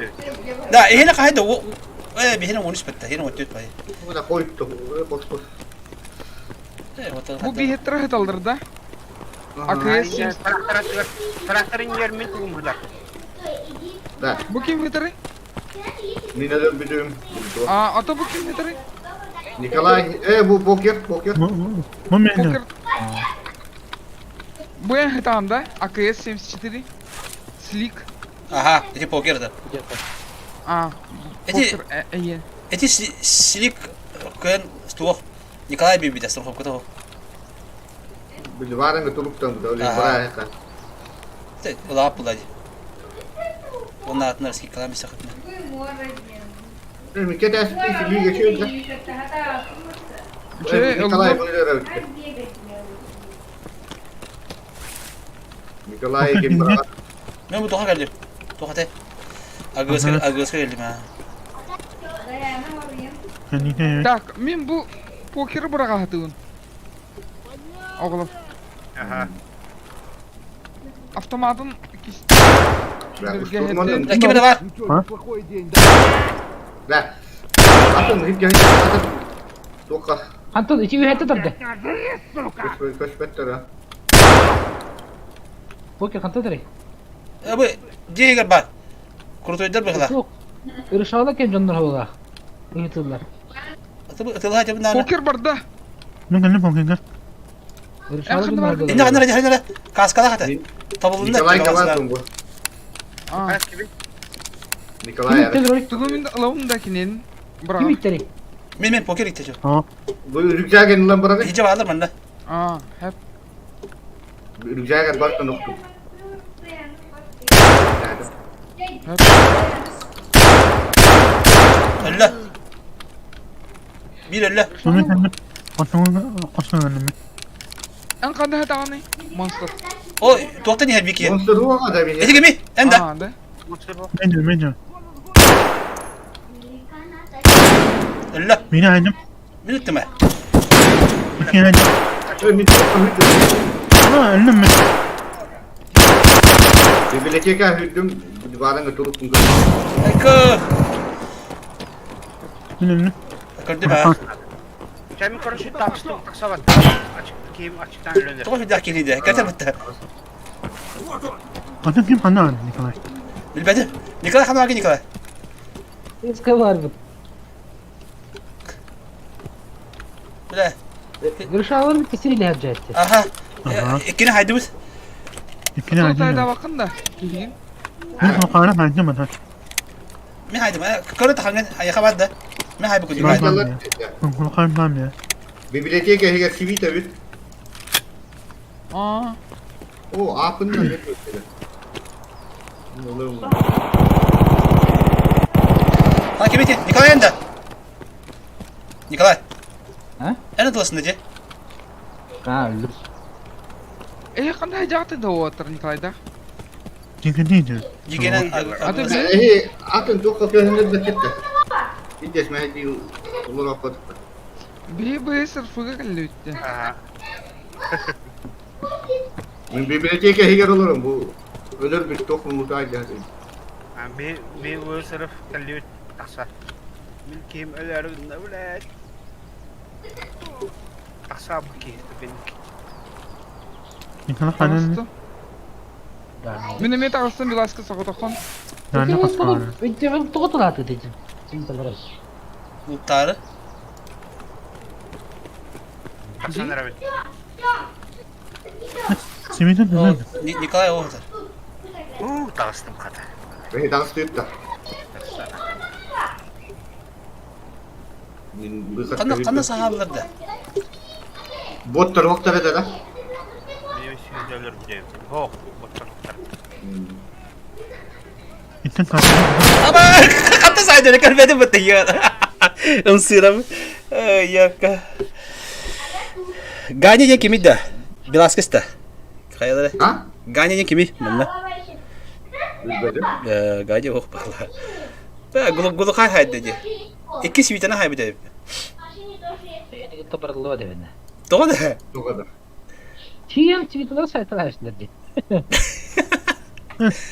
Да, эһини хайда э биһини 13 бетте, эһини 14 бай. Бу биһиттэрэ сыталлар да? АКС Тракторын иһэр мин тугум быдар. Да. Бу ким сытарый? Мин өлөр бүтүм. А, а то бу ким сытарый? Николай, бу покер, покер. Бу мен. Покер. Бу эн сытаҕын да? АКС-74. Слик. Ага, эти покер да. А, Эти покер эйе. эти слик көн туох Николай биэрбитэ страховката ол. Били туруктан бу да бара Улаап була ди. Онна атынар скидкалаан бисэхитинэ. Микке тәсти силиге чөйдө. Николай Николай ким бара. Мен бу тоха кэллим. Тоха те. Агыска агыска кэллим а. Так, мин бу покеры быраҕаһытыгын. Оҕолор. Ага. Автоматын Ким это бар? Да. Атын атын. Тоқа. Антон, ити үһәтте торды. Көшпеттер. Покер ханта дыры. Бу дьиэгэр бар. Крутойдар быһыла. Суох. Ырышаала кем дьоннор буоллаах. Ыйытыллар. Ытылла дьабынаана. Покер барда. Мен кэллим покерга. Ырышаала дьоннор Инне ханна ханна каскалаах ата. Табылынна. Николай Калатун бу. А. Николай. Тугу мин ылабын да кинин. Ким иттери? Мен мен покер иттечи. Бу рюкзагын ылан барады. Хиджа баалар манна. А, хеп. Рюкзагын бартан оқту. Өллө. Биир өллө. Мен кэллим. Қосыңа Эн қандай хатағаны? Монстр. О, туохтан иһэр бики. Монстр уоға да мен. Эти кими? Эн да. А, да. Мен мен. Өллө. Мен айдым. Мин ыттым ээ. Мен айдым. Мен А, өллүм мен. Библиотека хүрдүм, барыңа туруп Эко. Мен өллүм. Көрдүм аа. Кеми короче тапсты таксабат. Açık кийим açıktan өлөнөр. Тоҕо сүрдээх киһи Кэтэ бытта. Атын ким ханна Николай? Билбэтим. Николай ханна Николай. Иска бар бит. Бля. Ырышаалар бит кесири ләһәр жайтты. Аха. Иккини хайдыбыт. Иккини айдым. Тайда бакын да. Киһин. Мен хақара айдым ата. Мен хайдым. Көрө таханган аяха бар да. Мен хайбы күнү. Хақарым я. Библиотека егер сивита бит. А. О, апыннан бит. Ha ким эти? Николай энда. Николай. А? Эн тыласында же. А, өллүм. Э, қандай жақты да отыр Николай да? Жигини Жигенен Э, атын тоққа көһүнөр да кетти. Индес мәһди улар аппат. Би бысыр фыга кэллүтте. Мен библиотека егер олорум бу өлөр бит тоқ мутаа жаһды. Би би өсөрөп кэллүт такса. Мин кийим өлөрүн да билет. Такса бу кийим бен. Николай ханна. Мен эме тагыстан биласка соготохон. Наны қасқара. Тоҕо деди. Луттары. Таксан рабит. Семейден Николай оғызар. У, тагыстым ката. Э, тагысты да. Қанда қанда сахабылар да? Боттар вақтар да. Мен сүйдөлөр билем. Хок, боттар. Иттен қасқара. Аба, қанда сайды көрмедім бітті я. Ынсырам. Яка. Ганя не кими да? Беласкеста. Хайалары. А? Ганя не кими? Манна. Билбедим. Ганя ох бала. Ба, гулу гулу хай хайды ди. Икки свитана хай бит. Топарлыва дебенне. Тоҕо да? Тоҕо да. Тиен твиттер сайтар хашлар ди.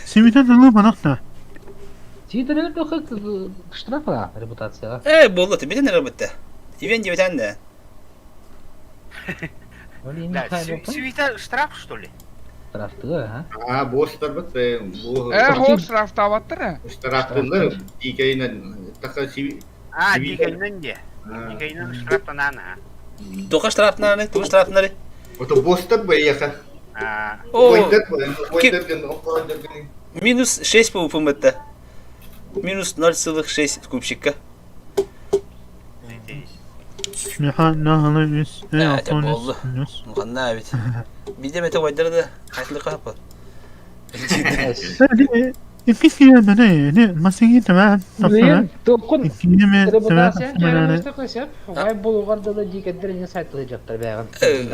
Семейден ылы банақта. Твиттерде тоқы штраф репутация. Э, болду, битен эрэ битте. Ивен диэбитэн да. Да, свита штраф, что ли? Штрафтыга, а? Аа, буостарбыт бу Э, хоп, штрафтаабаттар. Штрафтылар дикейнен така си А, дикейнен де. Дикейнен штрафтанан, а. Тоха штрафнаны, тугу штрафнары? Ото буостар бэйэха. А. О, минус 6 по УПМТ. Минус 0,6 кубчика. Болду. Ханна эбит. Биде мете вайдары да хайлыка хапа.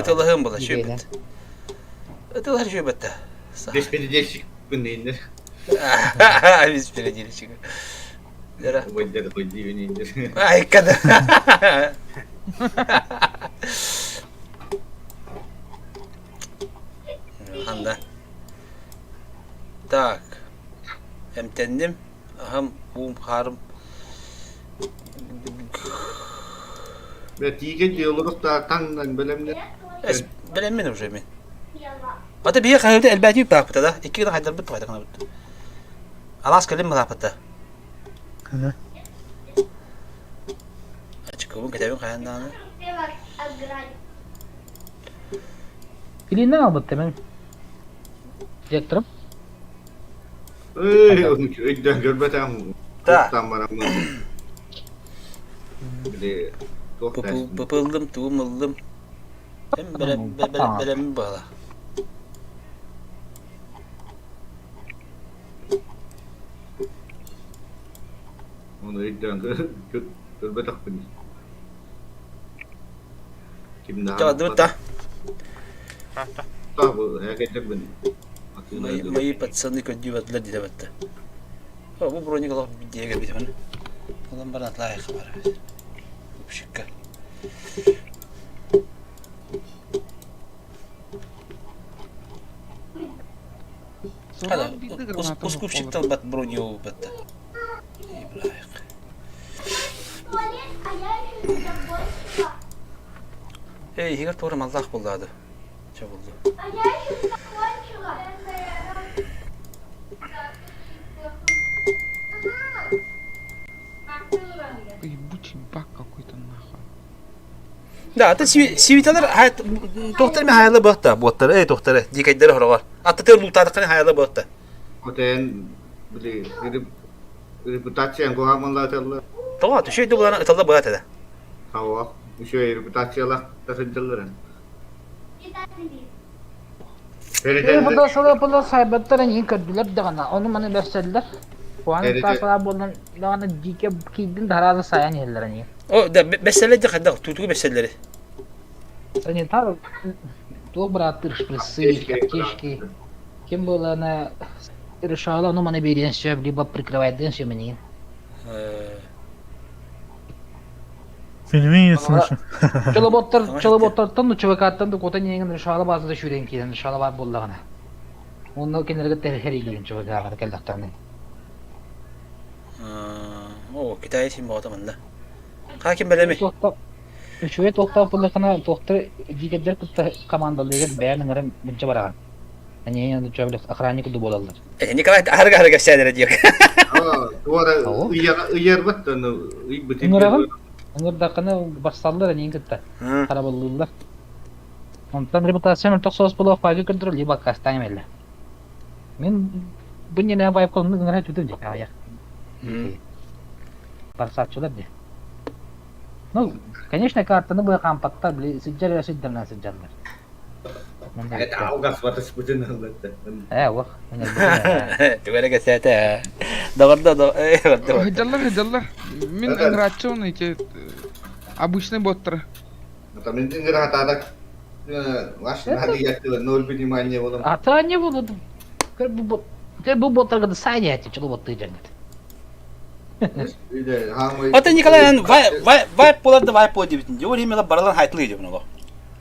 Ытылаһым була шөбөт. Ытылар шөбөттө. Беспредельщик күннейндер. Беспредельщик. Ай, када. Анда. Так. Эмтенним. Ахам, уум, хаарым. Тиигэ дьиэлорох таҥнан бэлэмнэ. Бэлэммин уже мин. Ата биһи хаһыыта элбээтии бааппыта да. Икки гына хайдарбыт хайда гынабыт. Алаас кэлин малааппыта. Ачыкыбын кэтэбин хайан даҕаны. Илиинэн албыт мен. Директорым. Эй, өйдөөн көрбөтөм. Так. Бараммын. Били Пыпылдым, тугум ыллым. Эм бэлэммин баала. Оны өйдөөн көрбөтөхпүн. Чаҕадыбыт да. Мои пацаны көддүү баттылар дии батта. Бу броник олох диэгэ бит Олон баран атлаайы хабар. Упшикка. Ускупщик талбат броню батта. Эй, хигер тура маллах буллады. Ча булду. Ебучий баг какой-то нахуй. Да, ата сивиталар тохтар ми хайла бахта, боттар, эй тохтар, дикайдер хорогор. Ата тер лутадыкны хайла бахта. Отен били репутация гуамалла Тоға түшөйдү булана ыталла быат эде. Хава, еще репутацияла тасыдыллар. Репутациялар була сайбаттар ин көрдүлөр дагана, ону маны берселлер. Хуан тасала болан дагана дике кийдин таразы саян еллер ани. О, да, беселлер де кайда, тутугу беселлери. Санитар туох бырааттыр шприцы, аптечки. Кем было на решала, ну маны берен сөп, либо прикрывает ден сөмени. Впервые слышу. Чолоботтар, чолоботтартан, ну ЧВК-тан да кота неген решала базада шүрен киен, решала бар боллагана. Онно кенерге терхерилген ЧВК-га келдактарны. О, Китай син боғата мында. Хаким белеми. Үчүгэй туохтаах буоллахына туохтар дикэддэр кытта командалыыгар бэйэн ыҥыран мунча бараҕын. Они охранник курдук буолаллар. Николай аһарга аһарга кэпсээнэрэ диир. Туора ыйарбат Ыҥыраҕын? Ыҥырдаххына барсаллар эниин кытта. Харабыллыыллар. Онтон репутация мөлтөх соҕус буолуох пайгы көрдөрөр либо аккаастаан эмэллэр. Мин бу иннинэ байып оннук ыҥыра түтүм дии аҕыйах. Барсааччылар дии. Ну, конечно, картаны быа хаампаттар, били сылдьар эрэ сылдьарынан сылдьаллар. Это алгас батыспытын ыллатта. Ээ, уох. Түгәрэ кэсээтэ. Доҕордо, Хыдьаллар, хыдьаллар. Мин ыҥырааччыбын эти обычный боттары. Там мин ыҥыраатаатак ваш ноль внимания болом. А то не буду. Бу боттарга сайня эти чулу ботты дьаҥыт. Ата Николай ан вай вай вай поларды вай по дебитин. Жо римела баралан хайтылы деп оло.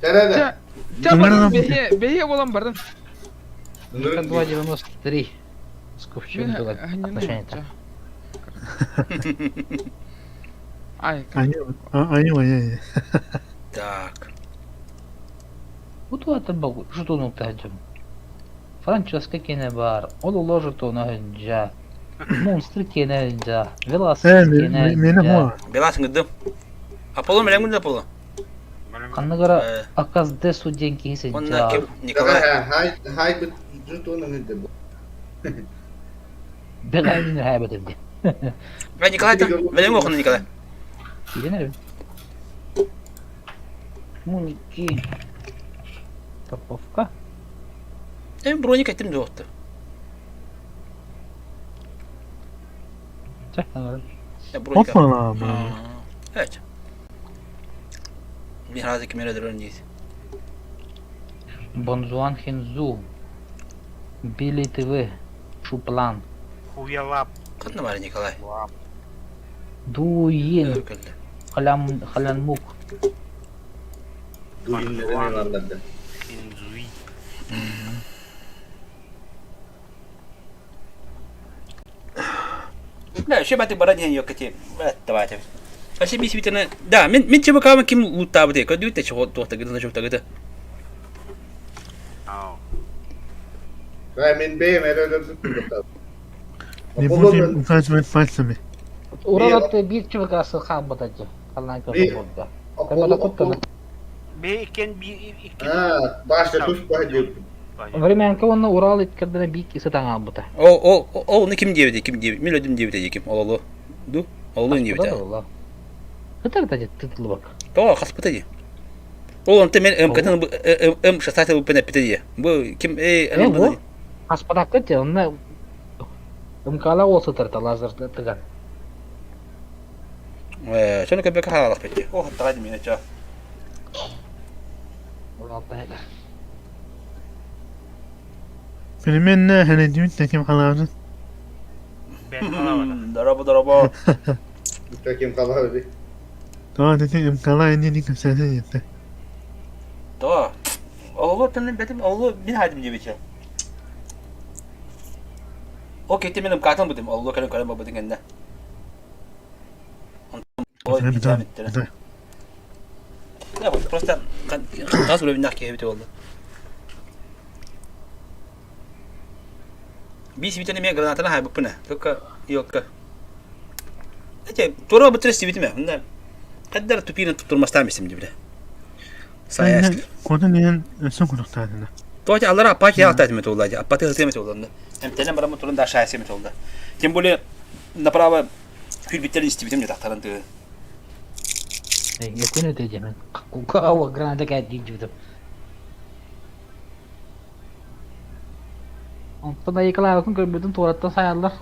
Тәрәдә. Бэйэ болан бардым. 2.93. Скупчук было отношение-то. Ай, Айыы, айыы. Так. Бу туһаттан жетону таһдьым. Франческо киэнэ баар, ол оло жетону сылдьа. Монстр киэнэ сылдьа, Веласкес киэнэ Миэнэ сылдьа. хуа. Белас ыҥырдым. Аполло мэлэҥ Аполло. Ханнык эрэ Аказдесу диэн киһи Онно сылдьа. ким Николай. Хай хай жетон ыҥырдым. Бэҕэһээ үһээбэтим дии. Бля, Николай там. Мэлэҥ охону Николай. Киирэн эрэбин. Муники. Топовка. Э, броник этим дуотту. Чэ, аҥарын. Броника. Опа-ла. Evet. Bir razı kimere dönün değil. Бонзуан Хинзу. Били ТВ. Шуплан. Хуялап. Kadın var Николай. Лап. Дуин. Өркөлдө. Халям Халянмук. Дуйуннары varlardı. Хинзуи. Бля, еще баты бара ден yok eti. Давайте. Вообще бис битene. Да, мен мен чебе кама ким луттабы де. Көдү те чого туохта гыды чого гыды. Ау. Хай мен бэйэм эрэ өлөрбүппүн Не будем указывать пальцами. Уралатты биир чыбыкасы хаалбыта дии. Халлаан Би- көрөн буолда. Көрбөтө куттана. Би иккен би иккен. Аа, башта тус баһа Времянка уонна Урал иккэрдэрэ биир киһи таҥаабыта. О, о, о, оны ким диэбити, ким диэбит? Мен өдүм диэбити ким? Ололу. Ду? Ололу диэбити. Кытар да тытылыбак. То, хаспыта ди. Ол онты мен МК-тын М 16 бупен эппите ди. Бу ким эй, Э, бу? Хаспатакка те, онна МК-ла ол сытарта лазер тыган. Э, чону көбөкө хаалах бетти. О, хаттага дим ча. Урал тайга. Примерно ханадимит таким халавын. Бен халавата. Дороба, дороба. Таким халавы. То, дети МКЛ не касается. То. Ололу тынын бетим, ололу мин хайдым диэбити. О, кетти мен МК-тын бутым. Ололу кэлэн көрөн бабытын кэннэ. Ой, Да. Да, вот просто газ уровень киһи болду. Бис битен эме гранатаны хайбыппына. Только йокка. Эте, тура бытыр сибитиме. Мында каддар тупина туттурмастан бисим дибре. Саяш. Кодun ен сон кудуктадына. Тоти аллар аппати алтайтым толла. Аппати хытым толла. Эмтенен барамы турун да шайсым толла. Тем более направо хүлбиттерин истибитим тактарын тыгы. Якын өтө жемен. Кукава граната кәт дейді. Онтон да екілі көрбөтін туараттан саялар.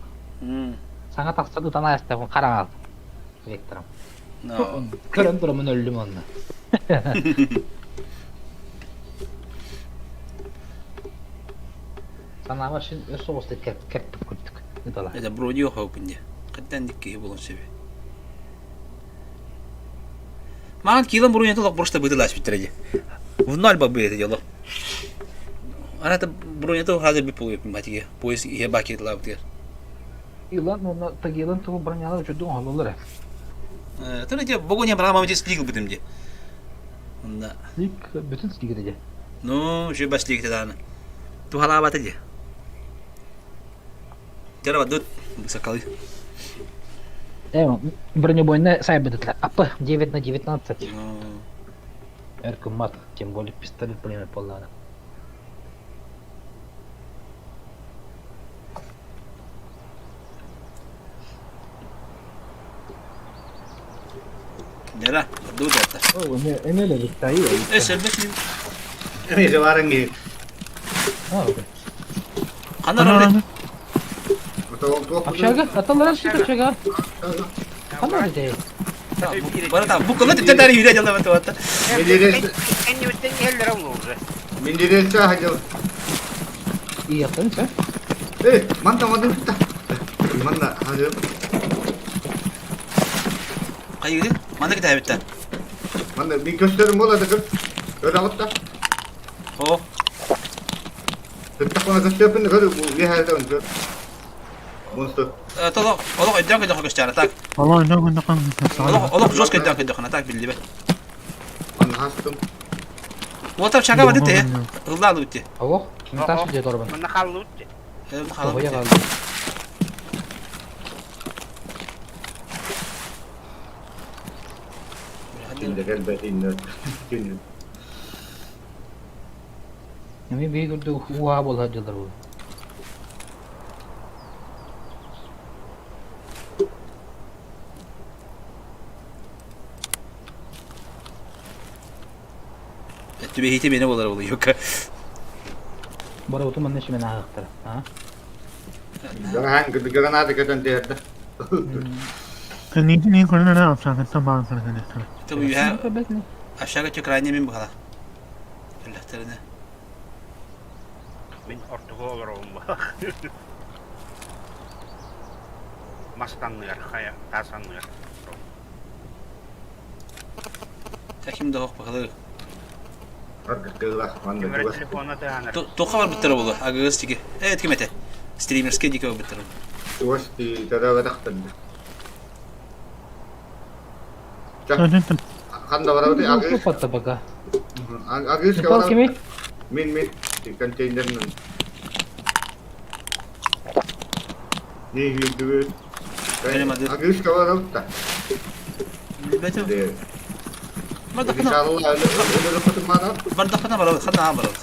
Саңа тақса дутан аяста қараңал. Вектором. Но. Көрөн турамын өлдүм онна. Санаама шин өс соғысты кәрттіп күттік. Нытала. Это бронио хопынде. Каттан дикки болон себе. Маған килом броню толық просто бытылась биттереди. В ноль бы это дело. Ана это броня то хазыр би полуеп матиге. Поезд е баки лап дер. Илан онна тагилан тугу бронялар үчү оңололор. Э, те богоня брама мати слигл битим де. Да. Слик бүтүн слигеде. Ну, же бас слигте даны. Тухала баты де. Тера бадут сакалы. Э, бронебойная сайбыдытлар. АП 9 на 19. Ну, Эркомат, тем более пистолет пулемет полнана. Дера, бадут это. О, эмеле биттай. Э, сэлбэт. Эмиэ баранги. Кана роль. Общага, аталар шит общага. Кана деди? Бара там, бу кылы типтен тари үйрә жалда бат. Энни өттен еллер уже. Миндересе хажал. Иятын ча. Э, манта мадын тутта. Манна хажал. Кайгы? Манда китә битте. Манна мин көстөрүм болады кыз. Көрө алып О, Тутта кона көстөрүн көрү бу бихайда көр. Монстр. Олох олох өйдөөн көрдөххө көстөөр, так. Олох өйдөөн көрдөххө көстөөр. Олох олох жестко өйдөөн көрдөххө, так биллибэт. Анхастым. Уотар чага бады те. Ылла алыбыт те. Олох, Наташа дьэ торбан. Манна хааллыбыт те. Хааллыбыт. Эми биир курдук ууһаа буолар дьыллар буолар. Түбэһиитэ миэнэ буолар буолуо юка. Барыбытын манна симэн ааһыахтара. Аа? Граната көтөн түһэрдэ. Кэнниитин көрөн эрэ апсаакаттан баан көрөн Тобу үһэ Ашага чөкрайне мин бухала. Өллөхтөрүнэ. Мин ортого олоробун бах. Мас танныгар, хайа, таас анныгар. Ким да ох бахалы. Ким телефона тыһанар. Тоха барбыттара буолуо, агыгыс тиги. Э, ким этэ? Стримерскэй диэки барбыттара. Туос ти төрөөбөтөхтөрдө. Ханна барабыт агыс. Патта пока. Агыс Михаил кими? Мин мин контейнерин. Не жүрдүбүт. Агыс барабыт да. Билбэтим. Бардахына барабыт, ханна барабыт.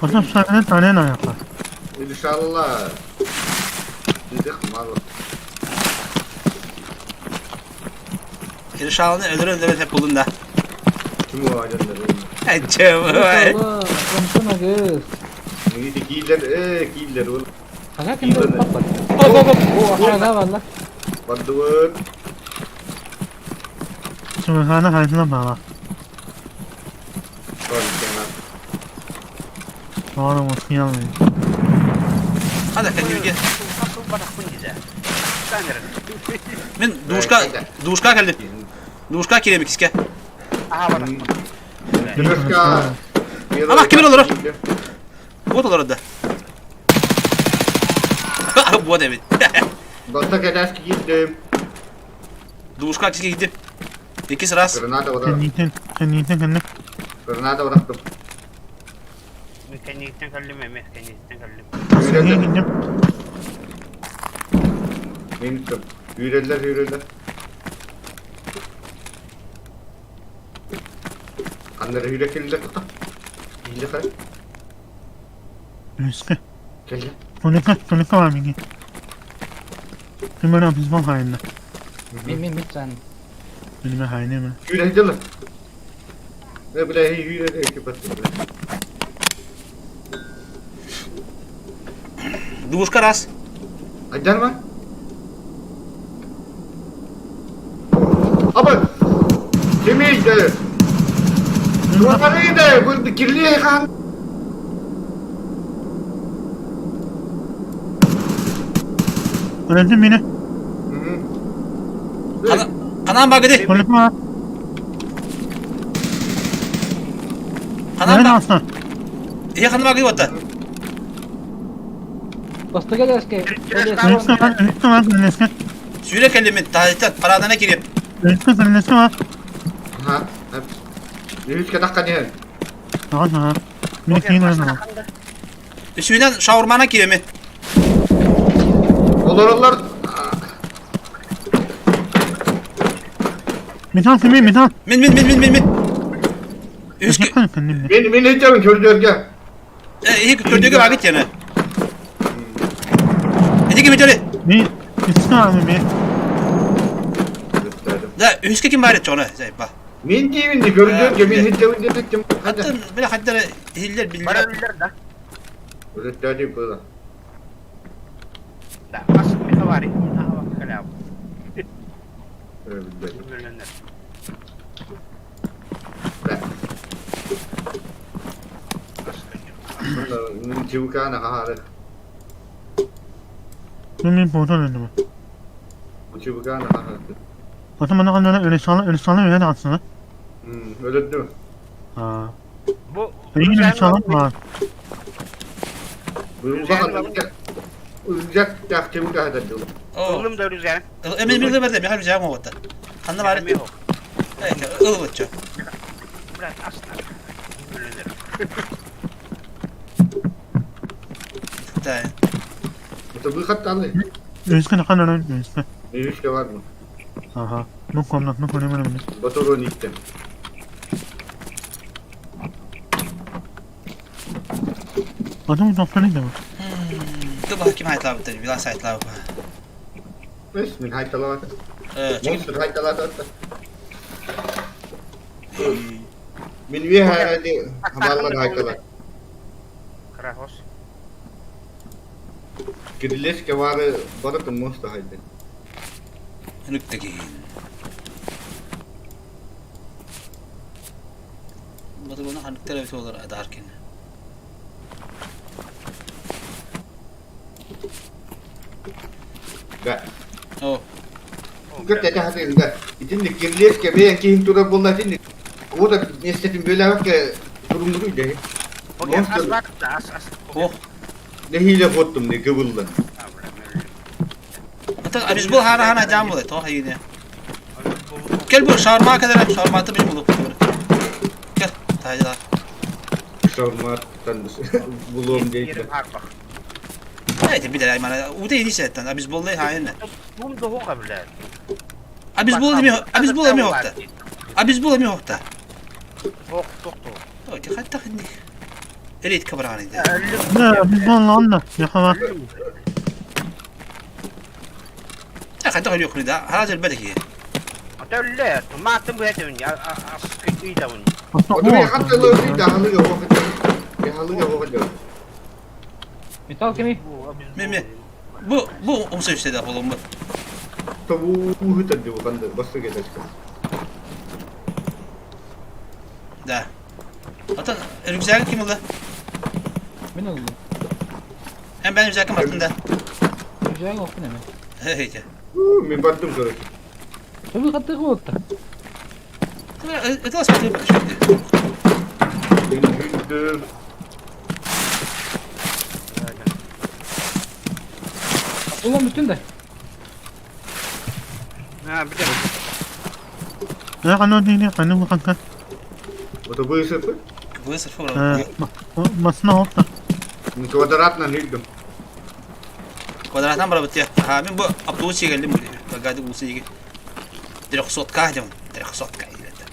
Отам сагына танен аяққа. İnşallah. Dedik mal. İnşallah'ını öldür öldür hep bulun da. Kim o ajanları? Эчэ. Онтон агыс. Neydi киилер, э киилер ол. Ага ким да папа. Оп оп оп. О, ага валла. Бардыбыт. Сумахана хайсына бала. Аны осыялы. Хада кәнюге. Мен душка душка келдим. Душка кирем икиске. Душка. Ама ким олорор? Вот олорор да. Вот эбит. Баста кәдәс киидим. Душка киске киидим. Икис раз. Граната барар. Кэнниитин, кэнниитин кэннэ. Граната барахтым. Кэннииттэн кэллим эмиэ, кэннииттэн кэллим. Кэнниитин Мен Үүрэллэр, үүрэллэр. Ханнары үүрэ кэллэ тута. Иилэ хара. Үскэ. Кэллэ. Туника, туника бар миги. Кимэр аписман хайна. Мин мин мин сан. Билме хайны ме. Үүрэ дьылы. Э бля, үүрэ кипат. Двушка раз. Айдарма. Аба! Кимийді? Туақарыйды, бұл кирлей қан. Öldüm beni. Канаан багыды. Туника. Канаан Канаан ба. Ие канаан багыды отта. Бастыга дәске. Туника бар, туника бар, туника. Сүйрэ кэллим мин таһыттан парадана кириэм. Туника, туника бар. Ха. Үскә таққан ен. Ага, ага. Мин кийин алам. Үсүүнэн шаурмана кириэми. Олар олар. Метал кими, метал. Мин мин мин мин мин мин. Үскэ Мен мен айтамын көрдөргө. Э, көрдөргө багыт яна. Эти ким өтөлү? Ми, үскә ми. Да, үскэ ким бар чоно, зайба. Мен деймин де көрдөргө мен айтамын деп айттым. Хаттан биле хаттар хиллер Бара биллер. биллер да. Өтөдү было. Да, бас мехавари. Хава каляв. Бөлөнөр. Чубукана хары. Мин фото дедим. Чубукана хары. Ата мана кандай ölü sağlam öyle aslında. Өлөдү. Ha. Бу Ölü sağlam var. Узак Рюкзак чебук аһатар дылы. Ыллым да рюкзагын. Эмин мин ылбарда, миха рюкзагым оҕотта. Ханна баар? Эмиэ ол. Ылбытчы. Брат, астар. Өлөнөр. Да. Это выход там. Üstüne kan üstüne. Üç de var mı? Aha. Ну комнат, ну комнат, ну Батурон иттем. Adam toplanıyor da. Dur bakayım haytlar bitti. Biraz haytlar. Бес, мин хайталаат. Э, Монстр хайталаат. Мин үе хайрады хабаллар хайталаат. Крахос. Кирилеске бары барытын монстр хайды. Нүктеги. Батурона ханныктар эбит олар адаркин. Да. О, Көт эте хатыгында. Итинни кирилеске бэйэн киһин турар буолла итинни. Ода местетин бөләбәккэ турумнугуй дэ. Окей, ас Монстр бар да, ас ас. о. нэһиилэ хоттум не кыбыллан. А, бля, мөллө. Ата абизбол хара хана жам болот. О, хайыны. Gel bu şarma kadar şarmatı bir bulup. Gel. Taylar. Шарматтан булуом дейт. Yerim harбах. Evet bir de bana u da inişetten abizbollu hayın. Бум да хоға, бля. Abizbol mi abizbol mi hokta. Abizbol mi hokta. Ох, тохто. О, hatta hindi. Elit kabrani de. Ne biz bununla anla. Ya ha. Hatta yok ne da. Harac bedeki. Ата маатын бу этен я ас күйдә ун. Отури хатталыы да халыга хохот. Халыга хохот. Металл кими? Mi mi. Bu bu umsa işte de oğlum bu. Табуу хытар деп кандай басты кетет. Da. Hatta rüzgar kim oldu? Мин ыллым. Hem ben rüzgar kim attım da. Рюкзагын оппун эми. Hey hey. Мин бардым короче. Төбү каттык болот да. Öte nasıl bir şey. Мен хүндүм. Улан бүтүн да. Ha, bir de. Ne kan ne ne kan kan kan. Это высыпы. Bu sırf olarak. Masna hokta. Квадратно хүндүм. Kvadrattan bara bitti. Ha ben bu avtobus geldim buraya. Bak hadi bu sigi. Direkt sotka diyorum. Direkt sotka ilete.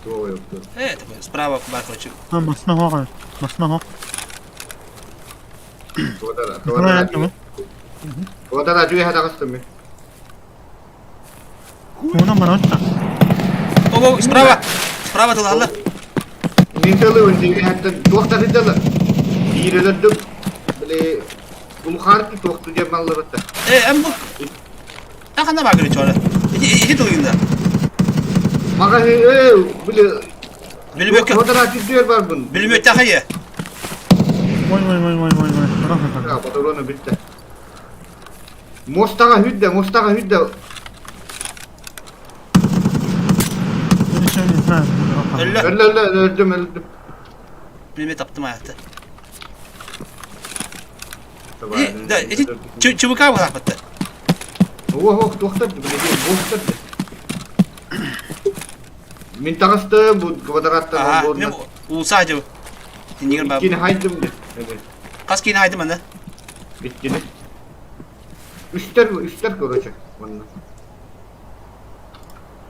Туо ёпты. Evet, справа бар короче. Ha masna hokta. Masna hok. Квадрат. Ne Квадрат. yaptı? Квадрат жуй хатагастым мен. Ona bana atla. О, справа. Справа тылалы. Мен целый жуй хаттан туохта хыдала. Биирелердим. Биле улхар ки туохту деп маллар атта. Э, эм бу. Ахана бар короче ora. İki iki тылында. Мага э биле Bilmek квадрат жүр бар бун. Bilmek tahayı. Vay vay vay vay vay vay. Bırak Ja, патроны битте. Мостага хүддэ, мостага хүддэ. Öldü. Өллө өллө өлдүм өлдүм. Bilmek taptım hayatta. Da, iki çubuk abi bırakmadı. О, ох, туохтар биле бостар. Мин тагысты бу квадраттан Aha, болду. мен улса acaba. Dinliyorum Иккини ben. хайдым. Kas kini haydım ben de. Иккини. Үстер, үстер короче. Онна.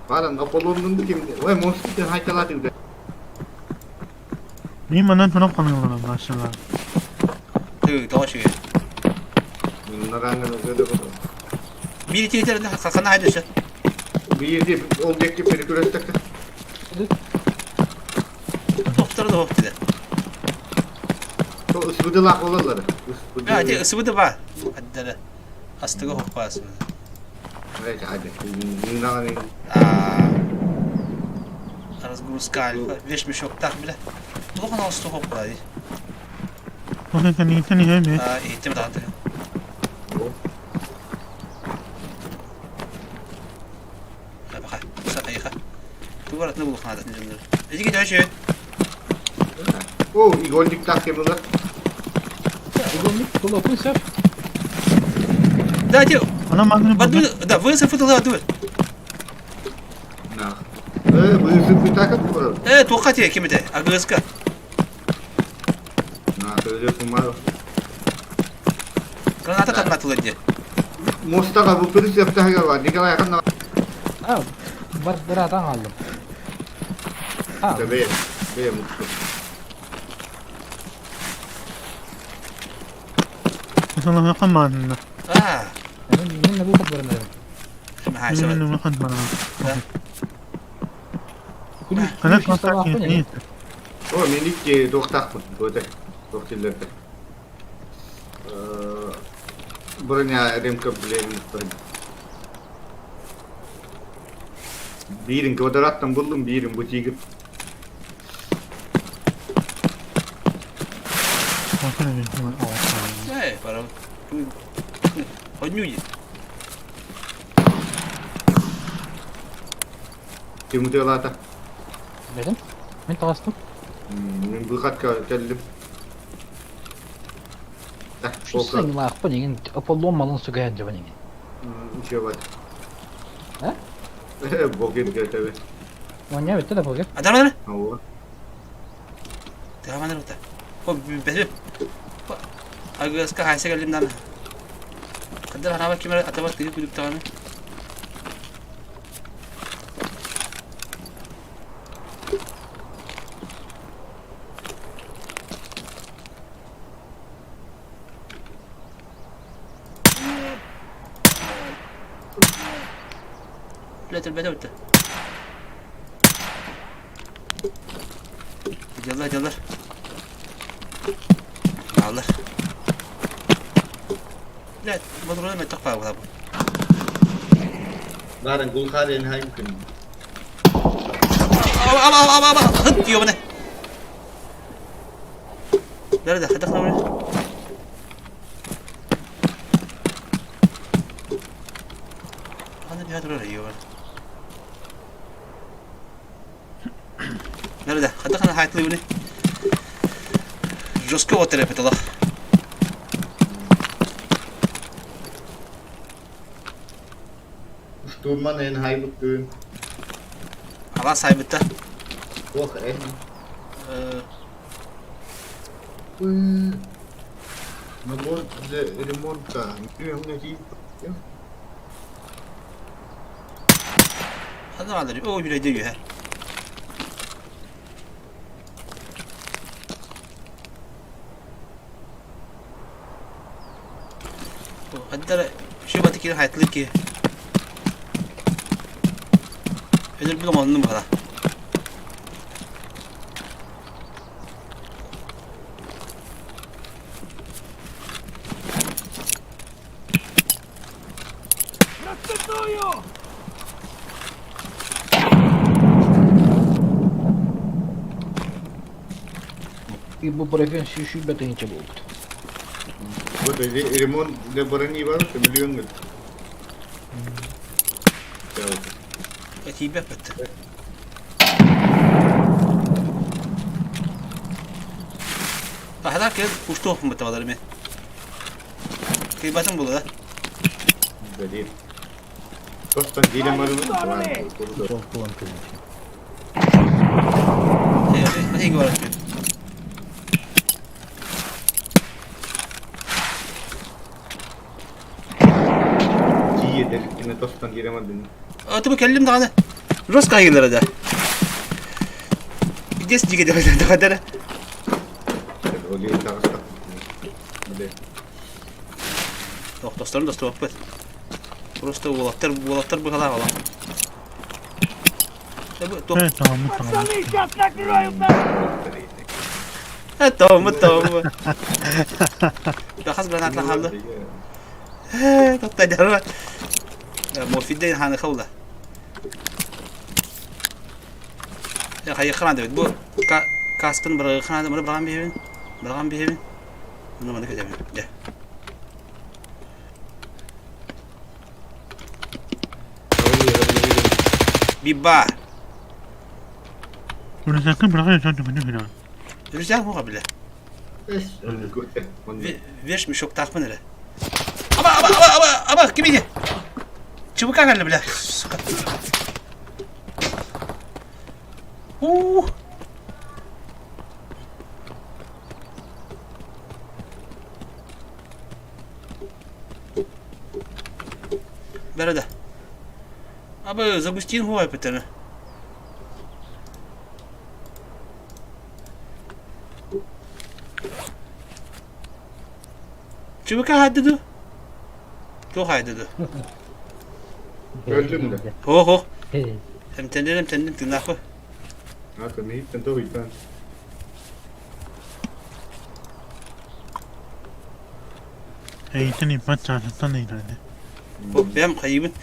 Баран Аполлоннун ким? Ой, монстр хайталаты үдэ. Benim benden tırnak kanıyor maşallah. Tüh, doğru şey. Наранган өдө болду. Bir iki litre kakana haydi sen. Бирди ол декти перекресток. Doktora da hop dedi. То ысбыдылак болалар. Ya hadi ısıvı var. Hadi de. Astığı hop var. Разгрузка альфа. Вещмешок так бля. Улахан алыс тоқып қалай. Bakın sen iyi sen iyi mi? Аа, иттем даҕаны. Баха, сақайха. Тугаратны булухнаадатын дьоннор. Эдиги төшү. О, игольник так кемелер. Игольник тулопун сөп. Да, те, Она магнит. да, вызов ытылы дур. На. Э, вызов и так отправил. Э, туохха тиэ ким этэ? Агыска. На, ты кумаров. Граната тарнатылар дии. Мостаға bu pürüz yaptı var. Николай yakın А, бар быраатан хааллым. А, Бе, бе мутку. Аа. Мин на выход баран эрэбин. Күлүс О, мен икки туохтаахпын. Туоте. Туох киллэрдэ. Броня ремка блин. Биирин квадраттан буллум, биирин бу тигр. Ээ, барабын. Однюй. Тимутелата. Бэтим. Мин таҕыстым. Мин быхатка кэллим. Так, Саҥалаахпын иҥин Аполлон малын сүгэһэн дьабын иҥин. Ничего. А? Богин көтөбү. Оонньоо бүттэ да богер. Адарман. Ау. Тыаман рута. О, бэһи. Агыска хайса кэллим дан. Кадыр ханаба кимер атаба тыгы күлүп таҕаны. Блядь, ребята, Дьаллар, дьаллар. Бааллар. Блядь, бодоруна мөлтөх баар буолар бу. Барын гулхарен хаймкын. Аба, аба, аба, аба, хыт диёбына. Nerede? Hadi buraya. Hadi bir hadi buraya yiyor. Nerede? Hadi kana hayatlı bunu. Жестко вот репетала. Штурман эн хайбыт Ала сайбытта. Ох, эн. Набор для ремонта. Ханна баалар. Оо, биле дүйэ. Хаддара шөбаты кири хайтлы ки. Өдөр билем оннум бала. Ибупрофен сүүс тыһыынча буолбут. Вот ремонт для брони бар, миллион гыт. Тиийбэт бэтте. Хада кел уштуох бытта балар мен. Кыйбатын була да. Блин. Тостан дилем бар. Солкулан тыһыынча. Хати бар. Тие деликкине тостан дилем бар. Атыбы келлим даҕаны. Жестко айылара да. Дес диге деп да. Оли тагыста. Блин. Тох досторум достуоппут. Просто уолаттар уолаттар быһалаах ола. Бу туох Тоому тоому. Хас граната хаалла. Тотта жарма. Морфидден ханы хаула. Я хайы хран деп бу каскын бір хран деп бырган бейбин. Бырган бейбин. Муну маны кетемин. Же. Биба. Үрүсээх муха биле. Веш мешок тахмын эрэ. Аба аба аба аба аба. Аба, ким иди? ЧВК кэллэ, бля. Сука. У. Да-да-да. Абы, Загустин хуай пытаны. ЧВК хайды ду? Туох хайды ду? Өлдүм да. Хо хо. Эмтэннин эмтэннин тыыннаахпы. Ата мииттэн тоһуйтан. Эйитин иппат чаасыттан ыйдарды. Хо бэм хайыбын.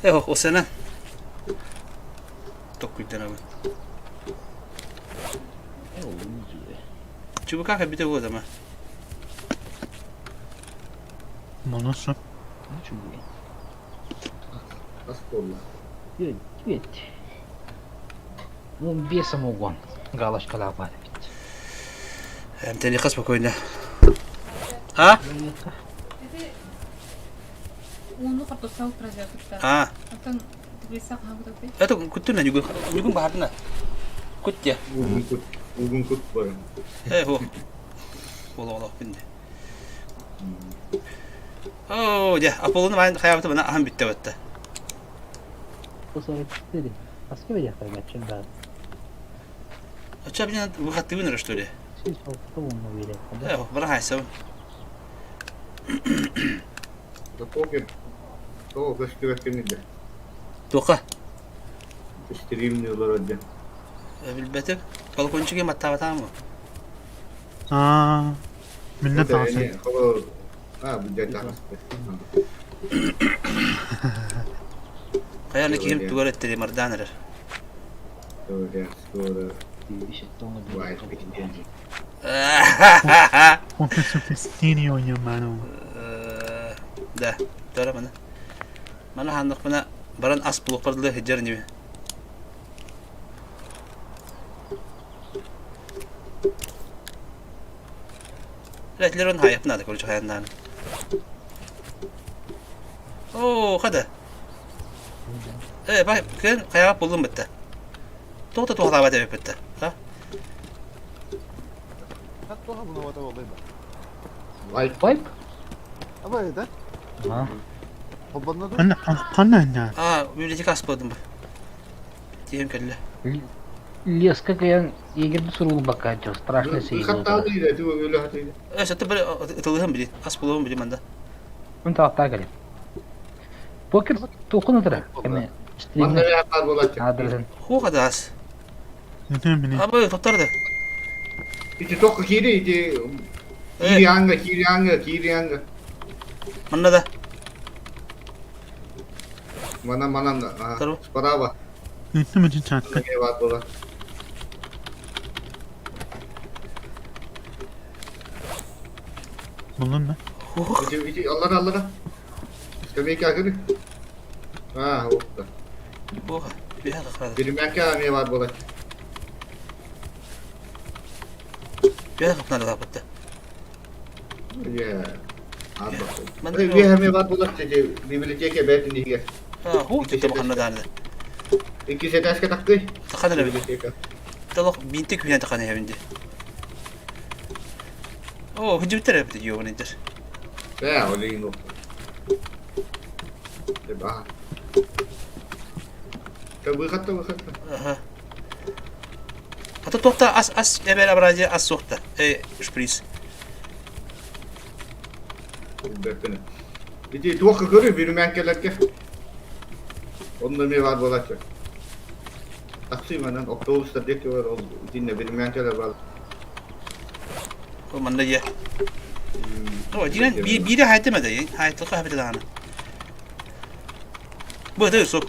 Э хо осана. Токкуйданабын. ЧВК кэлбитэ буолама. Monosu. Ас буолла. Ведь. Ну, бесом угон. Галочкалаах баар эбит. Эмтэниэххэ спокойно. А? Ити ууну хортуссал производствота. А. Оттон теплица хаһан кутаппый? Это куттуна ньугун. Ньугун баһардына. Кут дьэ. Угун кут. Угун кут баран. Э хо. Олох күнде. Оо, дьэ, Аполлону маайын хайаабыта мана аһан бүттэ батта. Хаска бериэхтэр баччын баар. Оччо блин, выхаттыбын эрэ что ли? Сүүс алта уонна биэриэххэ да. Э, бара хайсабын. Покер. Тоҕо көстүбэт кэннидэ. Туохха? Стримни олорор дьэ. Билбэтим. Колокольчиги маттаабатаам Аа, минне таҕысым. А, бу таҕыста. Хайа киһим тугар эттери мардаан эрэр. Кофе ойнаману. Да, тора мана. Мана ханнахпына баран ас булуохпар дылы сылдьар инибин. Этилер он хайаппын ада короче хайаннааны. Оо, хада. Э, бай, кэн хайаҕа буллум бытта. Тоҕо да туһалаабат эбиппит да. Вайп? А? Ханна ханна А, библиотека аспадым бу. Тиэм кэллэ. Леска кыйан егерді сурулбакка дьо страшный сейил. Э, сэтэ били ытылыһым били, ас булуһум били манда. Мин тааттаа кэлин. Покер туохун ытыра? Эме стримне адресин. Хуга да ас. Нэтэн били. Абы, тоттарды. Ити тоққа кири, ити кири анга, кири анга, кири анга. Манна да. Манан манан справа. Нэтэн мөчүн чатка. Буллун да. Ити ити аллара аллара. Скамейка кири. А, опта. Ох, биһэ хахрада. Биримәкә аме бар була. Биһэ хахнада лапытта. Я. Биһэ аме бар була те библиотека бәтин диге. А, ху тете баханна дааны. Икки сетаска таккый. Тахана библиотека. Талах бинте күнә тахана хәбинде. О, хүҗүптер эпти ёбаны дер. Бә, олин. Ба. Выход-то, выход-то. Ага. А то тоқта ас ас эбер абразе ас соқта. Э, шприц. Ити туохка көрү бүрүмәнкелерге. Онно ми бар болачы. Такси манан автобуста дек бар ол итинне бүрүмәнкелер бар. О манна я. О, динен би бире хайтыма да, хайтылга хабит даана. Бу да соп.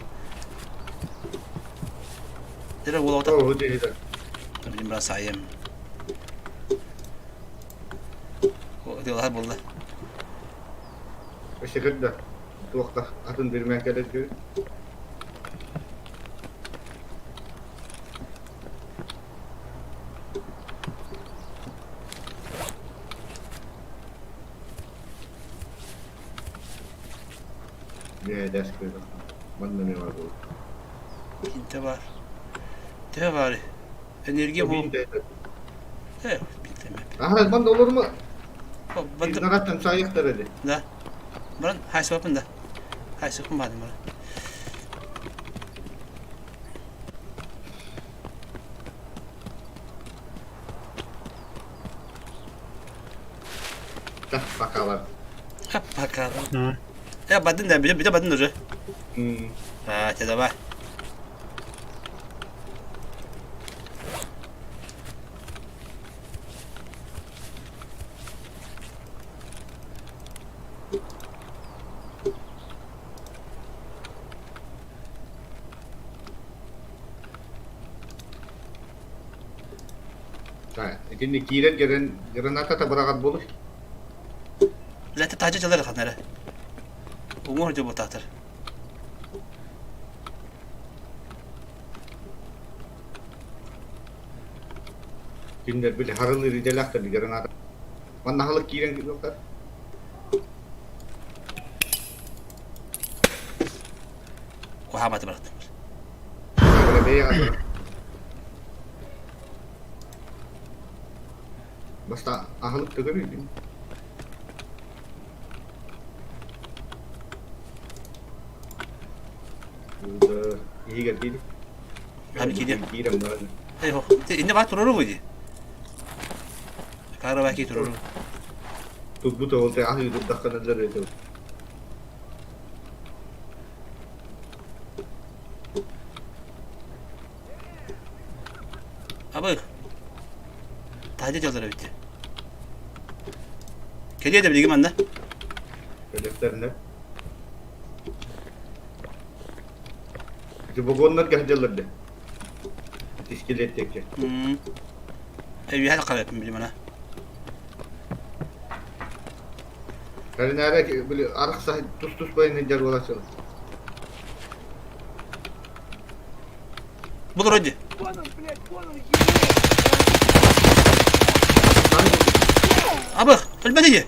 Дere болота. О, дere. Билим брас айым. О, дилар болду. Өшегірді. Туақта атын бүрүмәнкелер көрү. Үөһэ Манна эмиэ баар буолуо. Бинтэ баар. Төһө баарый? Энергия бу. Э, бинтэ эмэ. Аха, манна олорума. Нараттан саайыктар эди. Да. Баран хайсыбаппын да. Хайсыппын баадым баран. Так, пока бар. Пока. Э, бадын да, бile бile бадын уже. А, те давай. Итинни киирэн кэлэн граната быраҕар буолур. Ләтэ таһдьа дьалар ханна эрэ. Уҥуор дьобутаатар. Кинилэр били харылыыр идэлээхтэр граната. Манна аһылык киирэн кэлиэхтэр. Куһаабаты бырахтым. Баста аһылык төгөрүй Иһигэр киирdi. Хami киирdi. Киирем баран. Эй, инне баа турору дии. Карабаки турору. Турбут ол те аһы дурдахханалар этэ. Абы. Таһдьа дьаллара эбит. Кэлиэ да билигин манна. Кэлиэхтэринэ. Ити вагоннар кэһдьэллэр де. Искелеттекке. Үһэ да билим ана. Кэлинээрэ били арахса тус-тус байын дьар буолаччылар. Бұл вроде. Абых, өлбөтө дии.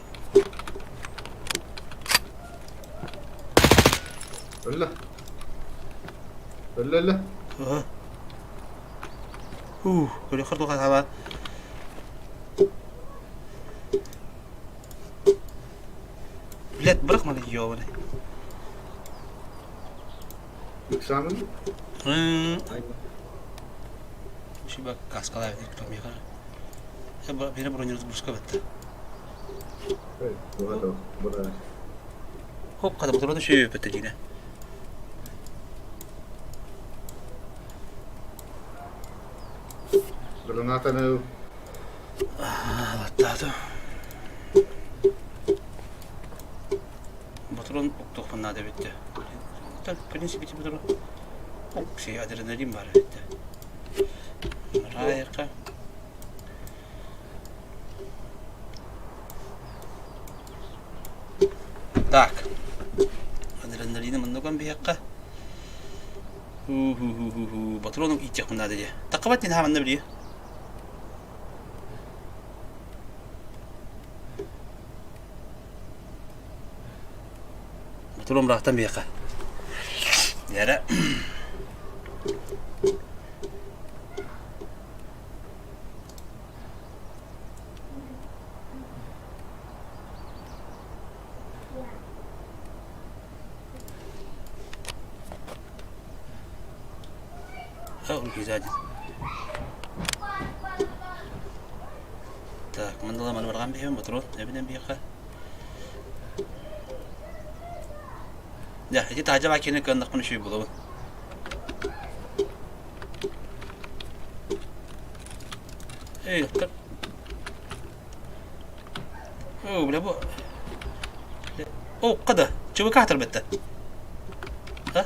Өллө. Өллө өллө. Ух, көрө хортуха хаба. Блядь, бырах маны ёбаный. Ыксаамын. Шиба каскалай тутамыха. Бери бронирус буска бетте. Хоп, kada бутрада шөйө бетте дигне. Гранатаны Алаттаады. Патрон уктуохпун наада эбит В принципе, ити патрон ок, адреналин баар эбит Райка. Так. Адреналины манныкан биһиэххэ. Ху-ху-ху-ху-ху. Патрону иитиэхпин наада дии. Таххабат дии наһаа манна билии. Патрон быраахтан биһиэхэ. Дьэрэ. Так, мандала маны барган биһиэм патрон, эбинэн биһиэхэ. Дьэ, ити таһдьа баакины кыаннахпын үчүгэй буолабын. Эй, Оо, бля бу... О, қада, ЧВК атыр бітті. А?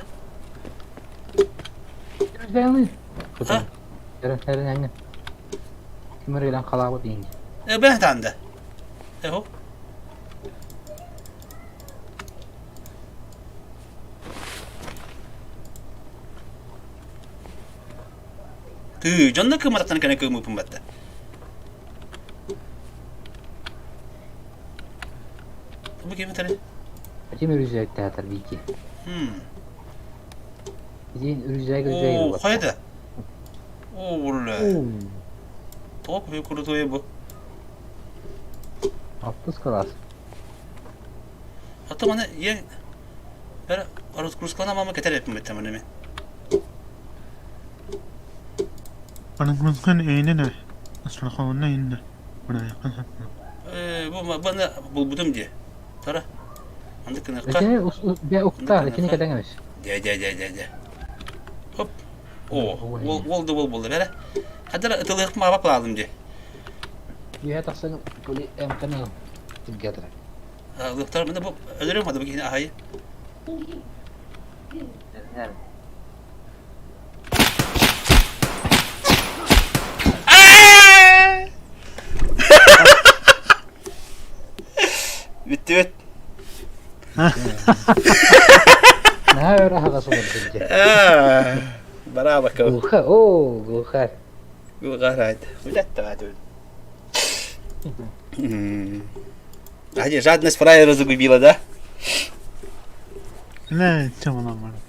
А? Кимир халабы дейін. Э, бәх танды. Эхо. Тыы, дьонно кымататтан кэнэ кымыппын батта. Бу ким этэр? Тимир үзәктә хәтер бики. Диэн үрүзээг үрүзээг Оо, хайа да? Оо, бля. Тоҕо куһуй курутуй бу? Алтыс кылаас. Ата маны ең бер разгрузкалана мама кетер эппин беттем маны мен. Разгрузкан эйнене. Страхованна инне. Э, бу баны булбутум дии. Тара. Анда кыныкка. Итини бе уктар, итини кэтэҥ эбис. Дэ дэ дэ дэ дэ. Хоп. О, ол ол да бол болды бәрі. Хадара ытылык маба палалым дии. Үөһэ тахсан коли эмканы тилгэтэр. Лыктар мында бу өлөрөм хады бу кихини ахайы. Бүттүбүт. Наһаа өр аһаҕас олордум дьэ. Браво Глуха, оо, глуха. Глуха рад. А жадность фраера загубила, да? Не, чем она может?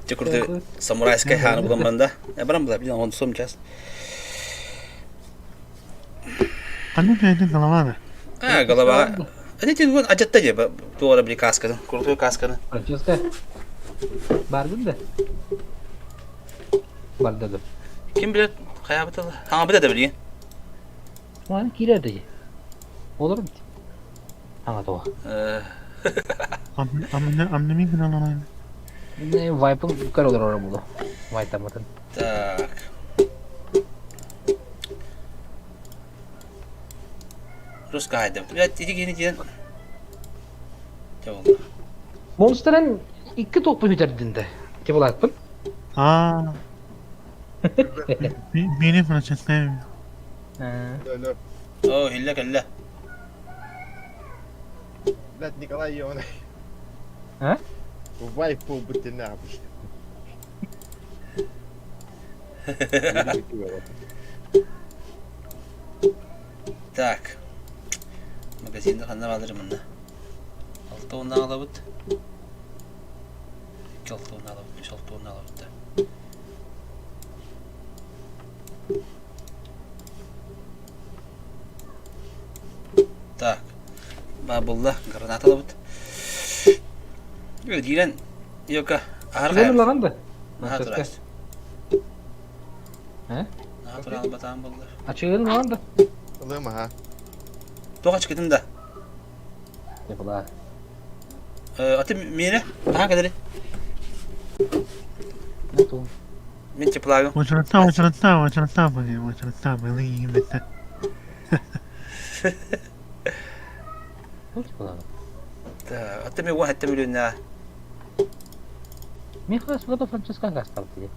Те крутой самурайская хана була манда. Я брам была, блин, он сом час. Ханна бэйэтин голова да? А, голова. А ти вон адьатта дии, туора били касканы, крутой касканы. Франческа. Бардын да? Барда да. Ким билет, хайабыт Хаҥабыт да билигин. Маны киирэр дии. Олорум. Хаҥа тоҕо. Амны амны мин гынан алайын. Не, вайпын көр олорор буолуо. Вайтаммытын. Так. Русская Блядь, иди кини диэн. Монстерен икки топпу бүтэрдин да. Тибулаакпын. Аа. Мини Франческая. О, илле кэллэ. Блядь, Николай Ионович. А? Вайп буолбут нахуй. Так. Магазинда ханна баалар манна. Алта уонна аҕалабыт. Икки алта уонна аҕалабыт, үс алта уонна аҕалабыт да. Так. Баа булла, граната алабыт. Киирэн, Йока, аһар Чуган ылаҕын да? Наһаа тураас. Э? Наһаа тураан батаан булла. Ачыгын ылаҕын да? Ылыам аха. Туох ачыкытын да? Тепла. Аты миэнэ? Наһаа кэлэри. Ту. Мин теплагым. Очураттаа, очураттаа, очураттаа были, очураттаа были, именно. Туох теплагым? Так, аты мен уон хэттэ миллионнаа. Мин хас сылата Франческа гаастаабыт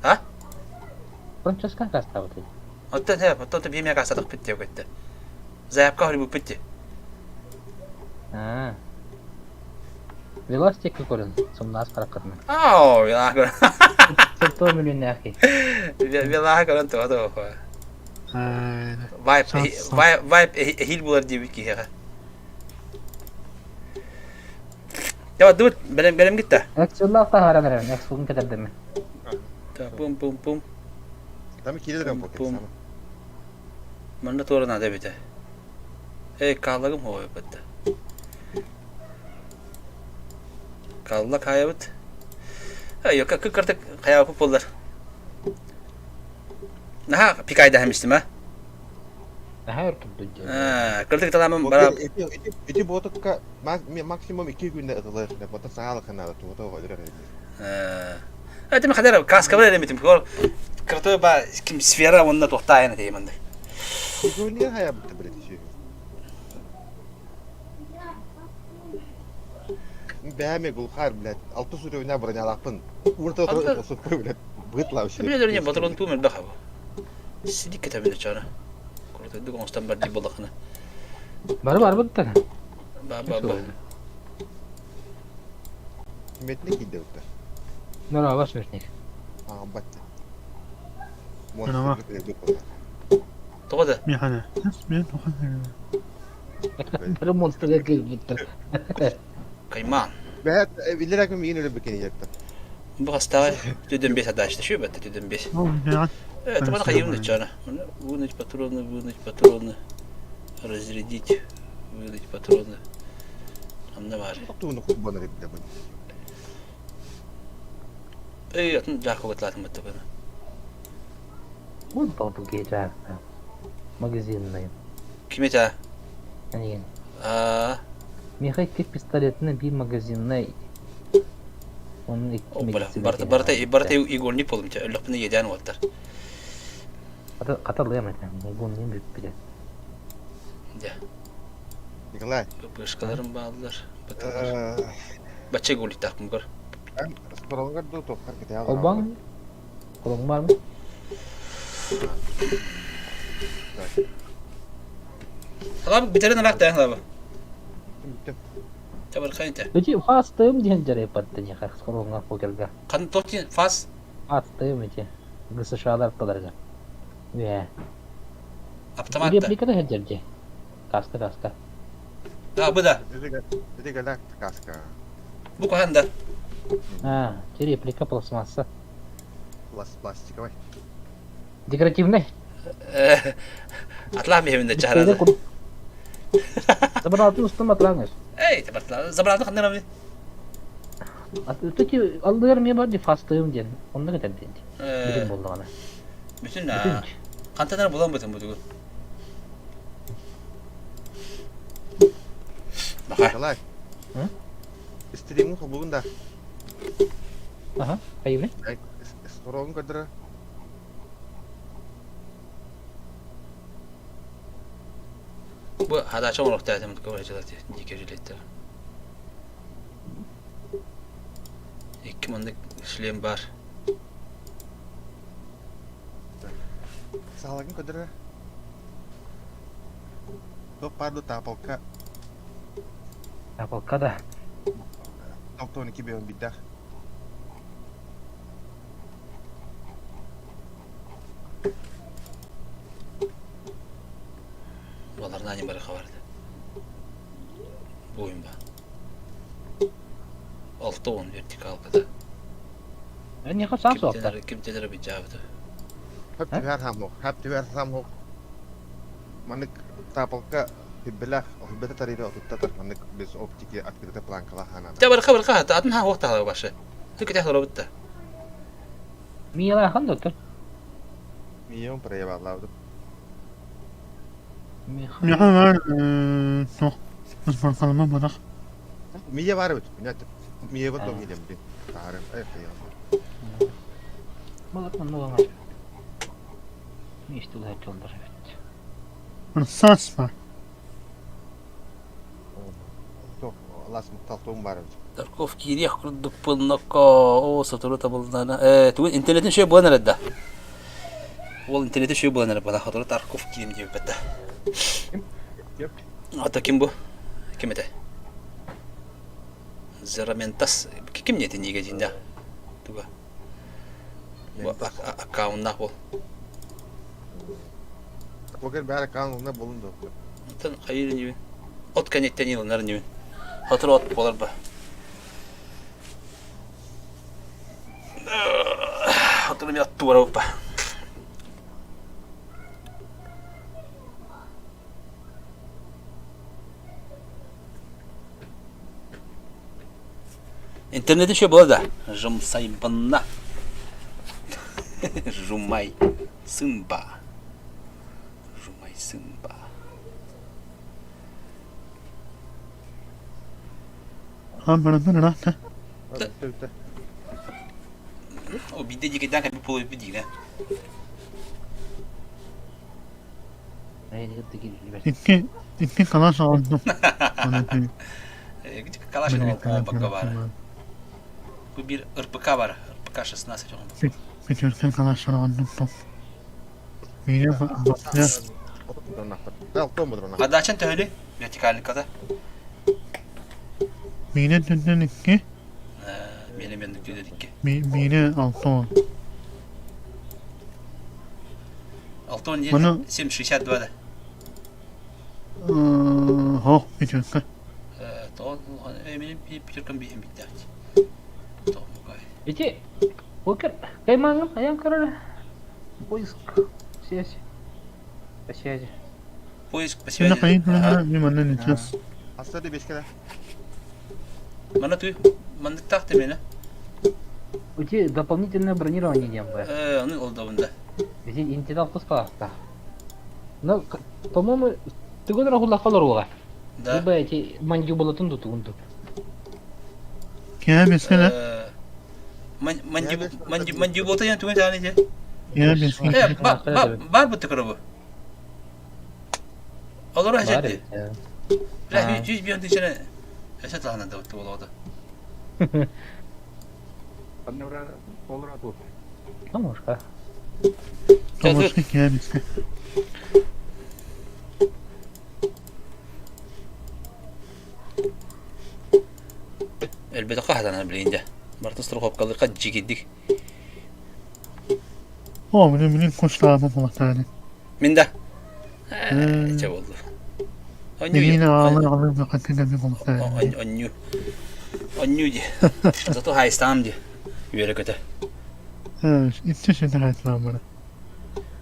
А? Франческа гаастаабыт Оттон хэ, оттон биэмэ гаастатахпыт диэ көттө. Заявка хоруйбуппут дии. Аа. Велостикка көрөн, сымнаас хараххытына. Аа, велаа көрөн. Сыртоо миллионнаах киһи. Велаа көрөн тоҕо тоҕо. Вайп, вайп эһиил булар диэбит киһиэхэ. Дьэ, бардыбыт, бэлэм бэлэм гитта. Эксуллаах таһааран эрэн, эксулун кэтэрдэммин. Пум-пум-пум. Там киирэ Пум. Манна туора наада эбитэ. Эй, кааллагым хоойбатта. Каалла хаайабыт. Эй, кыккартык хайаабыт буоллар. Наһаа пикайдаһым истим, а? Наһаа өр турдун дии. Кырдык таламым бара... Ити буотукка максимум икки күннэ ытылар, бота саалыкына туота оҕолор Этим хадара каскабар эремитим. Кыртой ба ким сфера онна туохтаайын этейманды. Игуния хаябыта билет еще. Бэме гулхар, блядь, алты сүрөүнэ бронялаахпын. Урта отыр блядь, бытла вообще. Биле дөрүнө батырын туу мэлбэх абы. Сидик кетебин чара. Куртайдык оҥостон бар дии буоллахына. Бары барбыттар. Ба ба ба. Метник киирдэ бутта. Нора смертник. Аҕамбат. Нора. Тоҕо да? Михаил, мен тохан Бары монстрга киирбиттэр. Кайман. Бэт биллэр күн миин өлөрбүт кинилэртэн. Бу хастаҕай түдэн бес адашта шүү бэтте түдэн бес. Это мана хайым чана. Вынуть патроны, вынуть патроны, разрядить, вынуть патроны. Анна бар. Тууну курбанар эбит Эй, атын жарко батлатым бытты баны. Вот балбуге жарко. Магазинный. Ким это? Они. А. Миха икки пистолетini bir магазинный. Onun икки Барта барта барта игольник болум те. Өлөкпүнө еден болтар. Каталыям этем. Игольник бүппүдэ. Дя. Николай. Пышкаларым баалар. Баталар. Бача игольник тахпым көр. Споралгар ду тохар кете Холбаң? Холоң бармы? Халабы битерин алак да халабы. Табар хайнта. Эти фастым диэн жарайпатты не хах скорооҥа покерга. Қан тотин фас? Фастым эти. ГСШалар кыларга. Үе. Автомат. Реплика да хеджерде. Каска каска. А, бу да. Эти галак каска. Бу каханда. А, те реплика пластмасса. Пластиковый. Декоративный. Атлам мехеминде чарады. Забрал устум атлаңыз. Эй, табартла. Забрал хандан ами. Төки аллар ме бар ди фастыым диэн. Онно кетер диэн. Бүтүн боллаҕына. Бүтүн Хантанар булан бутын бу тугу. Николай. Стримин холбугун да. Аха, хайыбы? Сорогун көрдөрө. Бу хадача оҥоруохтаатым көмөлөчүлэр диэки үлэлэттэр. Икки маннык шлем бар. Саалагын көрдөрө. Топ парду тапалка. Тапалка да. Топтоны кибеон биддах. Баларна не бары хабарды. Буйын ба. 6-10 вертикалкада. Не хасан соқта. Ким тенер бит жабыты. Хап түбәр хамок, хап түбәр хамок. Манык тапалка тиббелах, бета тарира отуттатар манык без оптики открыта планкала ханана. Та бар хабар ха, атын ха вакта башы. Түк тәхлар битте. Мияла хан доктор. Мион проебаллабыт. Миха бар, тоқ. Спортсалма барақ. Мия бар бит. Мия бар дом елем бит. Тарым, эй кыйым. Малат манны бар. Миштулар жолдор бит. Рсас бар. Тоқ, лас муктал бар бит. Тарков кириэх курдук пылнакка, о, сотору табылнана. Э, тугун интернетин шөй буан эрэ да. Ол интернети шөй буан эрэ бала сотору Тарков киирим диэбиппэт да. Ата ким бу? Ким этэ? Зараментас ким не тиниге динда? Туга. Аккаунна бол. Покер бәрі аккаунтына болун доктор. Оттон хайыр нибин. От кэнниттэн ылынар нибин. Сотору от буолар ба. Сотору мен атту барабыппа. Интернет еще было, да? Жумсайбанна. Жумай сымба. Жумай сымба. О, биде дикеден кәбі полы бідігіне. Икки икки калаш алдым. Калаш бакка бар. Бу бир РПК бар. РПК 16 оҕом. Пятерка калаш алдым. Мире Адачан төһөлү вертикальниката. Мире түннен икки. Мире мен түннен икки. Мире алты. Алты он 7,62 да. Хо, пятерка. Тоҕо эмини пятеркам биһин биттээхт. Тоҕо мукай. Ити покер каймаҥым айан көрөр. Поиск связь. По связи. Поиск по Сена связи. хайын манна ничего. Аста да бешкеле. Мана ты манныктаах темена. Ити дополнительное бронирование диэн баар. Э, аны ол да Ити интенал туспалаахтаах. Ну, по-моему, тугун эрэ олоруоҕа. Да. Либо эти мандибулатын тутугун тут. Кээ бескеле. Мандибулата ян тугун тааны же. Кээ бескеле. Э, бар бутты көрөбү. Олору хажатты. Бля, 100 тысяча эсэ таһынан да бутты болода. Томушка. Томушка кээ бескеле. Элбете хаһатана билинде. Барты страховкалыка жигидик. О, мин мин коштаабы болатааны. Мин да. Че болду. Мин аалы аалы бакатыга би болатааны. Онню. Онню ди. Зато хайстам ди. Үөрэ көтө. Э, итти сен хайстам бара.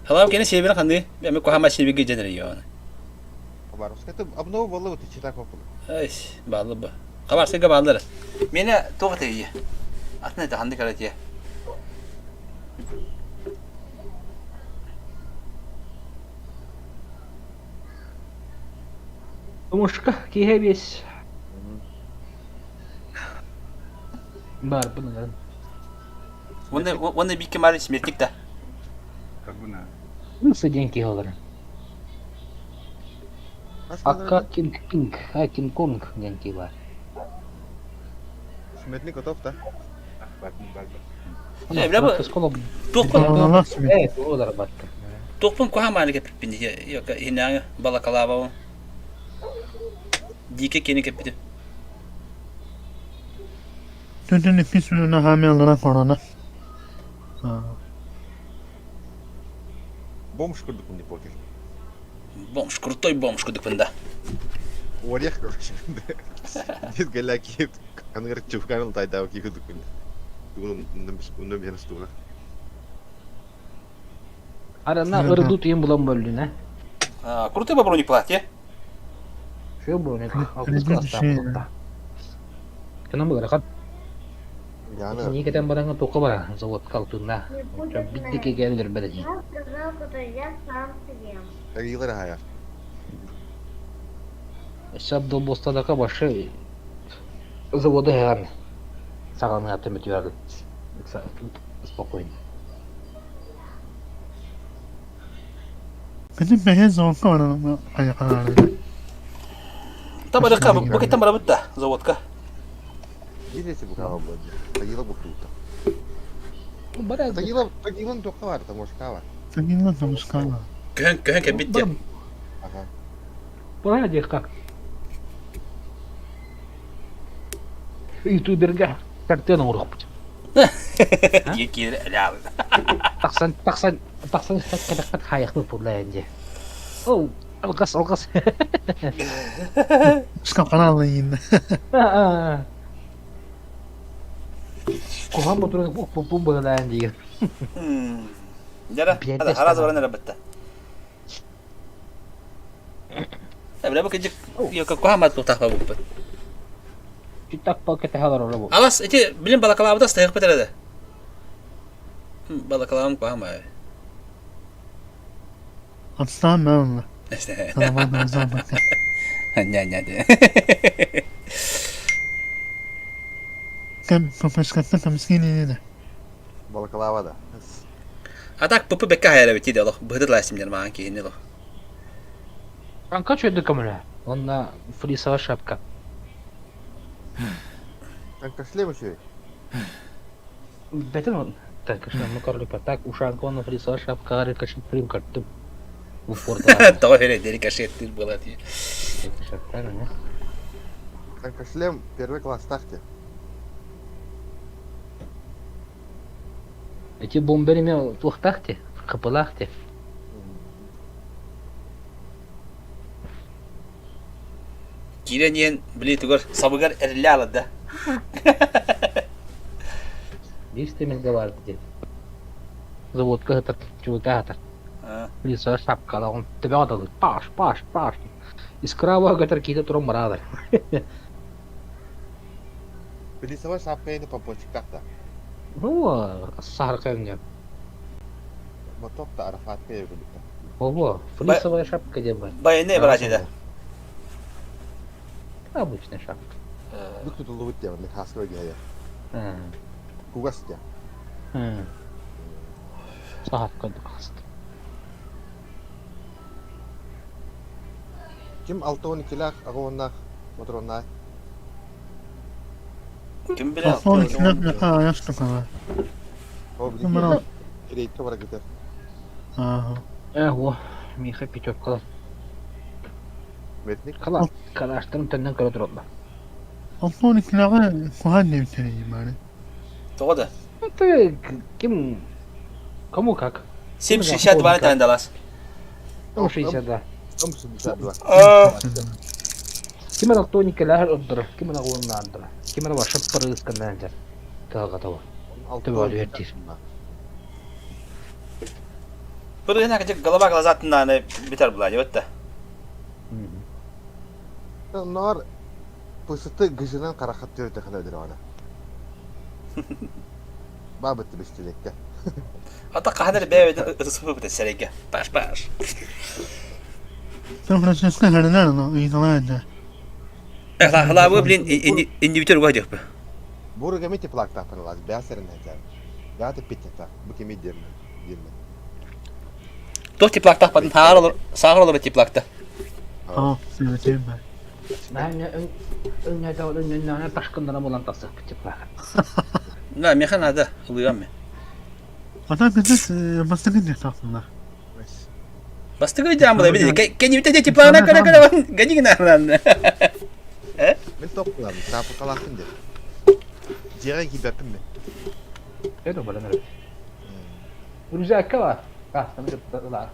Халав кene себин ханды. Эми кохама себиге женер йоны. Хабаровск. Это обнова была вот и читак около. Ай, баалы ба. Хабарсыга баалар. Мени тоғы тейе. Атын это ханды карате. Томушка киһэ бес. Бар бұны. Оны оны бикке мары смертник да. Лысы ден киһэ олар. Ака Кинг Пинг, а Кинг Конг ден ки бар. Смертник готов, да? Э, бля, бу- Тохпун Алла смет. Э, олар батты. тохпун кохама аны кеппин ди. Йока хинanga балакалаба. Дике кene кеппити. Түтүн икки сүрүнэ хаамыалара корона. Бомж курдук не покер. Бомж, крутой бомж кудукпында. Орех, короче. Дед галяки. Кангар чувканыл тайдау ки кудук. Уну бен стула. Арана ырду тыйын булан бөлдүн, а? Крутой боброник платье. Шо броник? Алтыс класста. Кынан булар кат. Яны. Ни кетен бараңа тоқы бара, завод калтында. Бидди келгендер бәле. Я сказал, что я сам съем. Тагилар хая. Шабдол бостадака башы заводы һәм саганы атым өтүәр. Спокойно. Кытын бэһэ зонка баран айакаары. Тамарыка, бу тамара бутта заводка. Видите, букава будет. Тагила бутута. Бара Тагила, тагилан тока бар, там ошкава. Тагила тамышкала. Көһөн көһөн кеппитти. Ага. Бара дехка. Ютуберга картена урухпут. Дикер лял. Тақсан, тақсан, тақсан кадақат хаяқны пулла энди. Оу, алгас, алгас. Скапаралыйын. Кухан ботурун бу бу бу була энди. Жара, хараз баран рабатта. Бля, бу кежик йока кохама тутахба бу. Читак пакет халар ола бу. Алас, эти билин балакалабыда стайык бетереди. Балакалабым кохама. Отстан мен онла. Саламат замбака. Ня ня де. Кем попашкатта тамскини да. Балакалава да. А так пп бекка хайра бити де лох. Быдыр ласим жар маған кейин лох. Анка чөйдө камера. Онна флисовая шапка. Танка шлем еще. Бетен он. Так, что мы корли так, ушанка он флисовая шапка, гарри кашит прим картым. В упор да. Того фере дери кашеттир была ти. Танка шлем первый класс тахте. Эти бомберами тухтахте, капылахте. Киирэн иһэн, били тугар сабыгар эриллэ ааларда. Биир тимиргэ баар диэн. Заводка сытар, чугута сытар. Лисовая шапкалаах, он төбөҕө дылы паш, паш, паш. Искра көтөр киитэ туран бараалар. Плисовая шапка или помпончиктаах да? Ну, саһарка өҥнө. Моток да Арафатка ебилитэ. Ого, флисовая шапка диэн бар. Военная братья Обычная шапка. Бүк тутуллубут диэн, хаска гея. Кугас диэн. Саһарка хаста. Ким 62-лээх аҕа уоннаах мотуроннаах? Ким билэр? 62-лээх аҕа О, билигин рейдка бара кытар. Ага. Э, о, Миха пятерка. Метник? Кала, калаштарын төннөн көрө тураллар. 62-лээҕи куһаан диэбиттэрэ баары. Тоҕо да? Это ким, кому как? 7,62 тан далас. 62. 62. Ким эрэ тоникалаах ордорор, ким эрэ уоннаандара, ким эрэ вообще парыысканнаан дьар кыһалҕата Төбөҕө түһэр диир. Бырыһына кычык голова глазатыннааны бүтэр булаани бытта. Ноор пысыты гыжынан карахат түрөтөхөнө өдөрөҕөнө. Баабытты бистилекке. Ата хаһан эрэ бэйэбитин ытысыппыт сэрейге. Паш паш. Сан-Франциско хәренер но ыйыталаан Хлабы, блин, индивидуал угадьыхпы. Буруга теплактаахпын ылаас бэсэрин хэтэр. Бээтэ питтета бу кими диэммин диэммин. Туох теплактаахпатын сааҕар олорор теплакта. Аа, сыгытыым ба. Өҥнөтө ташкыннара булан тахсыахпыт теплаха. Да, меха надо, ылыам мен. Ата кытыс бастакы диэхтаахтыннар. Бастакы видеом була били. Кенибите теплана кара кара ганигина. Мен тоққулам, таапыкалаахпын деп. Дьиэҕэ киирбэппин мен. Это балан эрэ. Рюкзакка бар. Астаны кытта ылаар.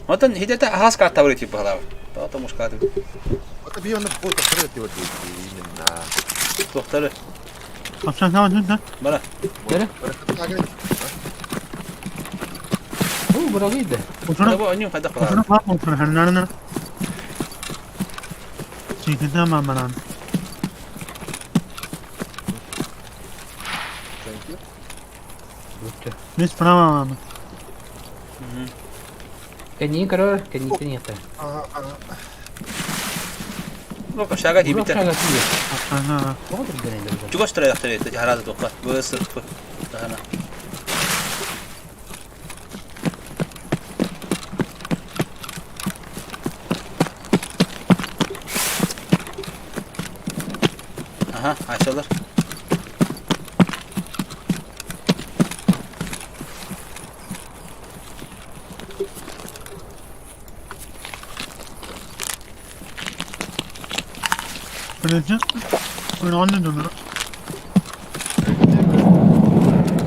Отон хитете ахас картабыр тип бахалабы. Тоото мушкаты. Ото би оны бу тохтары тип именно. Тохтары. Апшан да? Бара. Бара. Бу бырагыйды. Отура. Бу онюм хайда Отура калар. бар отура хәренер. Чиките мамаран. Thank you. Мис права мама. Кэннии көрөр, кэннииттэн иэхтэ. Ну, шага дибите. Шага тиийэ. Ага. Тоҕо түргэнэй да Чугас турайахтар это харазы тоққа. Бысыр. Тахана. Аха, айсалар. Birinci. Öyle dönür.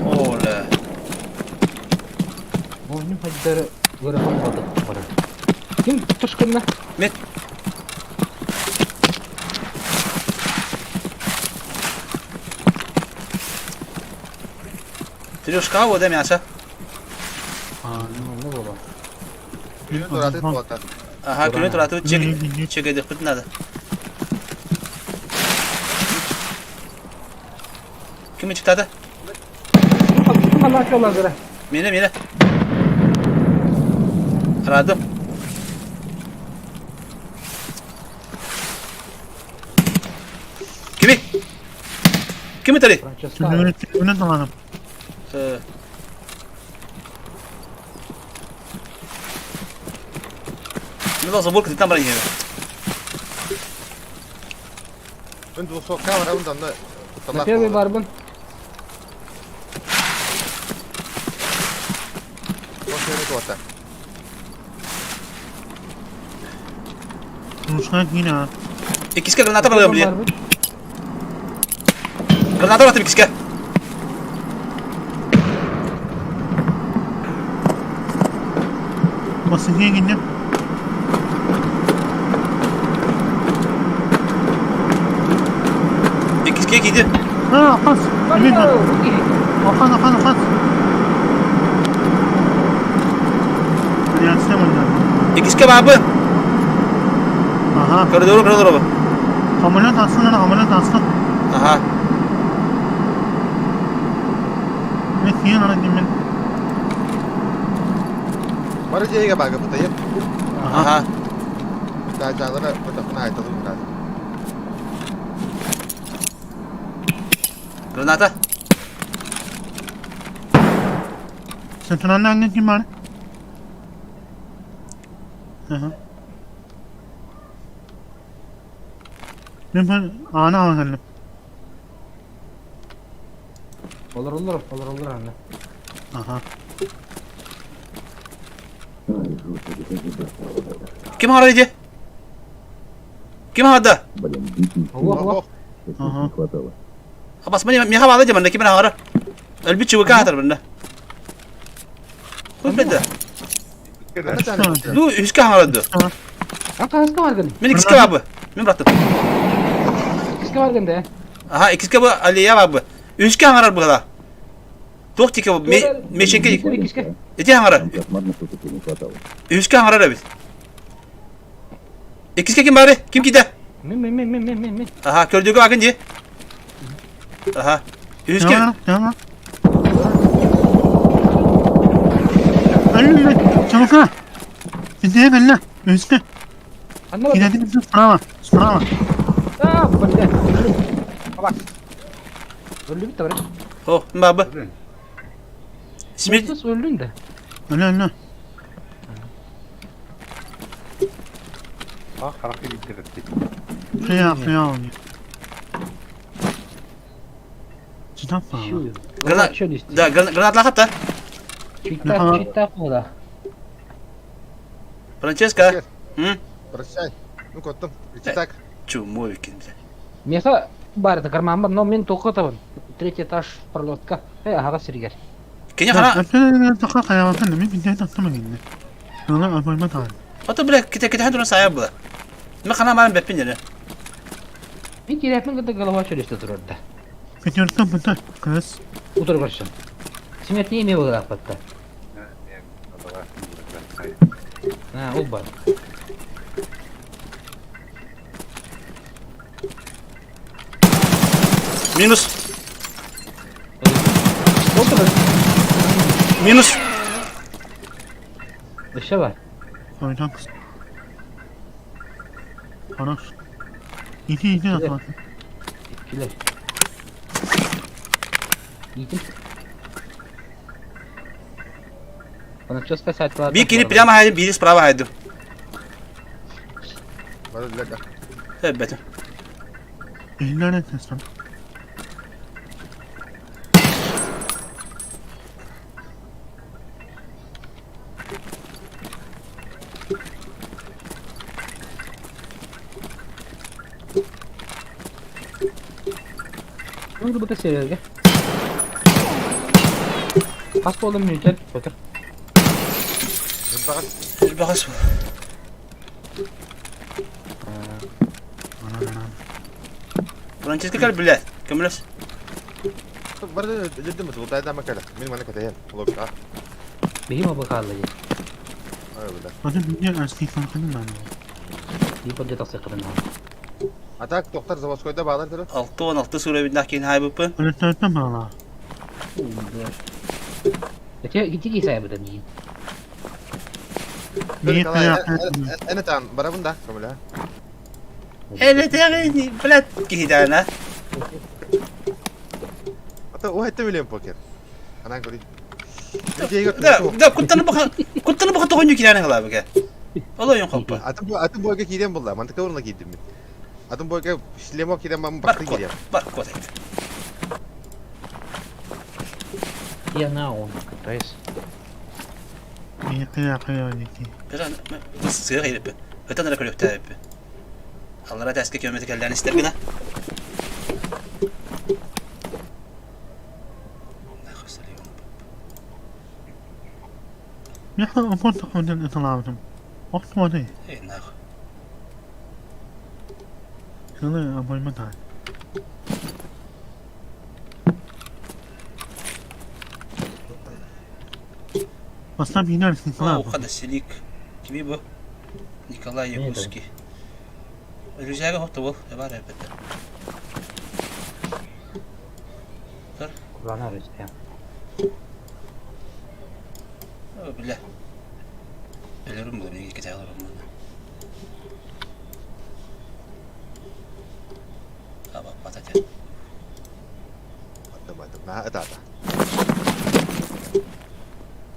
Оля. Бу хайдары ыарахан буолбатах барар. Ким тушкынна? Мет. Трёшка вода мясо. Ну буолар. Күнү тураты туота. Ага, күнү тураты чек чек надо. Ким чытады? Ханна каллар Мені, мені. Арадым. Kimi? Kimi tali? Франческо. Түнү таланып. Ну, забор кытытан бар иһэ. Мен двухсотка барабын да онно На первый барбын. туота. Мушка кина. Иккиске граната барыам билиэн. Граната баттым иккиске. Бастакы гиннем. Иккискэ киирдим. А, хас. Охан, охан, охан. Реакция манна. Иккискэ баабын. Ага. Коридору, коридору. Самолет алсын, ана, самолет алсын. Ага. Мен кейін ана деймін. Бары дьиэгэ баага бытайым. Ага. Таажаалара бытахпына айталым град. Граната. Центральный аңын ким бар? Ага. Мен аны алан кэллим. Олороллор, олороллор аны. Аха. Ким хаҕар ити? Ким хаҕарда? Ого, ого. Ага. Абас мени миэхэ баала дии манна ким эрэ хаҕара. Өлбүт чубука аатар манна. Хуй бэдэ. Ну, үскэ хаҥарады. А хаска баргын? Мин иккискэ баабы. Мин бырахтым. Иккискэ баргын да. Аха, иккискэ бу аллея баабы. Үскэ хаҥарар быһыла. Туох тике бу? Мешенке Иккискэ. ити хаҥарар. Үскэ хаҥарар эбит. Иккискэ ким баары? Ким киирдэ? Мин мин мин мин мин мин мин. Аха, көрдүүгө баакын дии. Аха. Үскэ Tamam, tamam. Ölme, çabuk ha. Bize gel Üstü. Анна бар. Gidelim справа, справа. А, блядь. Бабак. Өлдү бит бар. О, бабы. Смерть. Өлдүн да. Öyle öyle. Ah, харахы билдирэтти. Kıya kıya oluyor. Kitap var. Гранат. Да, граната хатта. Чита, чита куда? Франческа. М? Прощай. Ну коттум. Итак. Чумой кин. Меха бар это карман бар, но мен тоқытабын. Третий этаж пролетка. Э, ага, сиргер. Кини хана. Тоқа қаяғатын мен бинде таттым енді. Ана апайма тағын. Ото бля, ките ките хандуран сая була. Мен хана марын беппин дене. Мен кереппин кыты голова чөлесте турарда. Пятерка бұта, қыз. Утыр көршін. Симет не еме болар апатта. А, ол бар. Минус. Минус. Өссө бар. Қойдан қыз. Хорош. Иди, иди, атат. Килер. Итим. Бир кини прямо хайдым, бири справа хайдым. Evet. Ellerine teslim. Bunu bu da seviyor. Hasta oğlum müjde. Bakır. Баҕас. Франческа кэл билэ. Көмөлөс. Бары жирдим бут, да макала. Мин мана катайын. Лог. Бихим абы хаалла. Ай бля. Hadi bir erkek farkını ben. Бихим абы тақсы қырын. А так доктор заводскойда баалар туру. 6-16 сура кин хайбыппын. Öyle söyletmem bana. Эте ити кисай бу да ни. Niye kıya Эне тан барабын да, көмөлө. Эле блядь, киһитаана. Ата о хэтте билем покер. Анан көрүй. Да, да, куттаны баха, куттаны баха тоҕонньу кирээн халаабыга. Ол ойон хоппа. Атын бу атын бойга киирен булла. Мантыка орна киирдим мен. Атын бойга шлемо киирен мам бакты киирем. Бар кот. Я на он, то есть. Niye kıya kıya öyleki. Сыах иреппи. Ытан эрэ көрүөхтээбиппи. Аллара тэскэ километр кэллээн истэр гына. Миэхэ опор таххытын ыталаабытым. Охтуотай. Эй, нахуй. Сылы обойма таай. Бастаан биинэр О, ухада селик. Кими бу? Николай Якутский. Рюкзагы хоп был. Бар эбэтэ. Тор. Кулана рюкзак. О, бля. Өлөрүм бу неге кете аларым мына. Аба патате. Мата мата. Наһаа ытаата.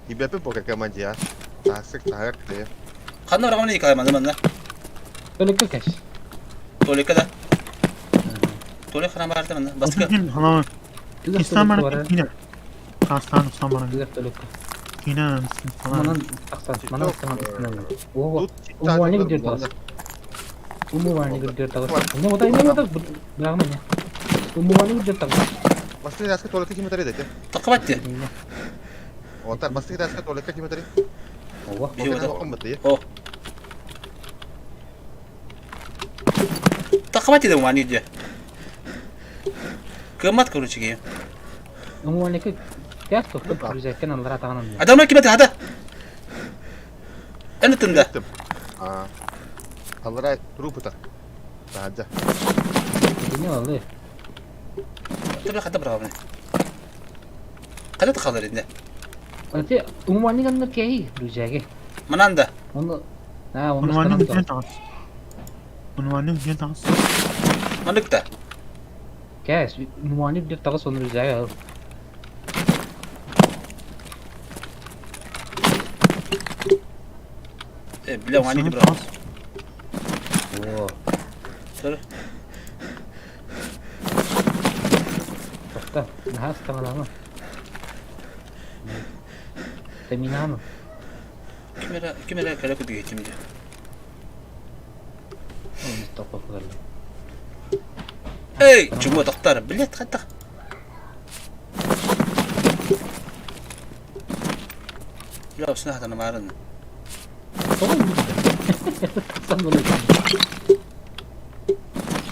Ибэпи пока командия. Таһсык таһык ты. Ханна барамын Николай манна манна. Только кэш. Толика да. Толик хана барда манна. Баска. Хана. Ислам бара кина. Хастан ислам бара. Кина. Манан тахсан. Манан тахсан. О, умуальник где тагыс. Умуальник где тагыс. Не вот не вот бирагма не. Умуальник где тагыс. Бастык таска туалетка ким өтөр эдете? Тақыбатты. Онтар бастык таска туалетка ким өтөр? Ого. О. Тақыбатты да умуальник где. Кымат короче ге. Умуальник тяс тоқтоп рюкзактен аллара тағанан. Адамlar ким хада? Эн тында. А. Аллара трупыта. Таһаджа. Не алды. Тыбы хада бирагамын. Када тахалар инде. Ати умуальник анны кей рюкзаги. Мананда. Оны А, оны Унванның где тагыс. Унванның где тагыс. Маныкта. Кәс, умуальник где тагыс оны рюкзаги ал. Э, бля, умуальник бирагам. О. Тор. Тоқта, нахас тағалама. Таминаны. Кимера, кимера кара күдүгө кимди. Оны тоққа қыларлы. Эй, чумо тоқтар, блядь, хаттах. Бля, усна хатана марын.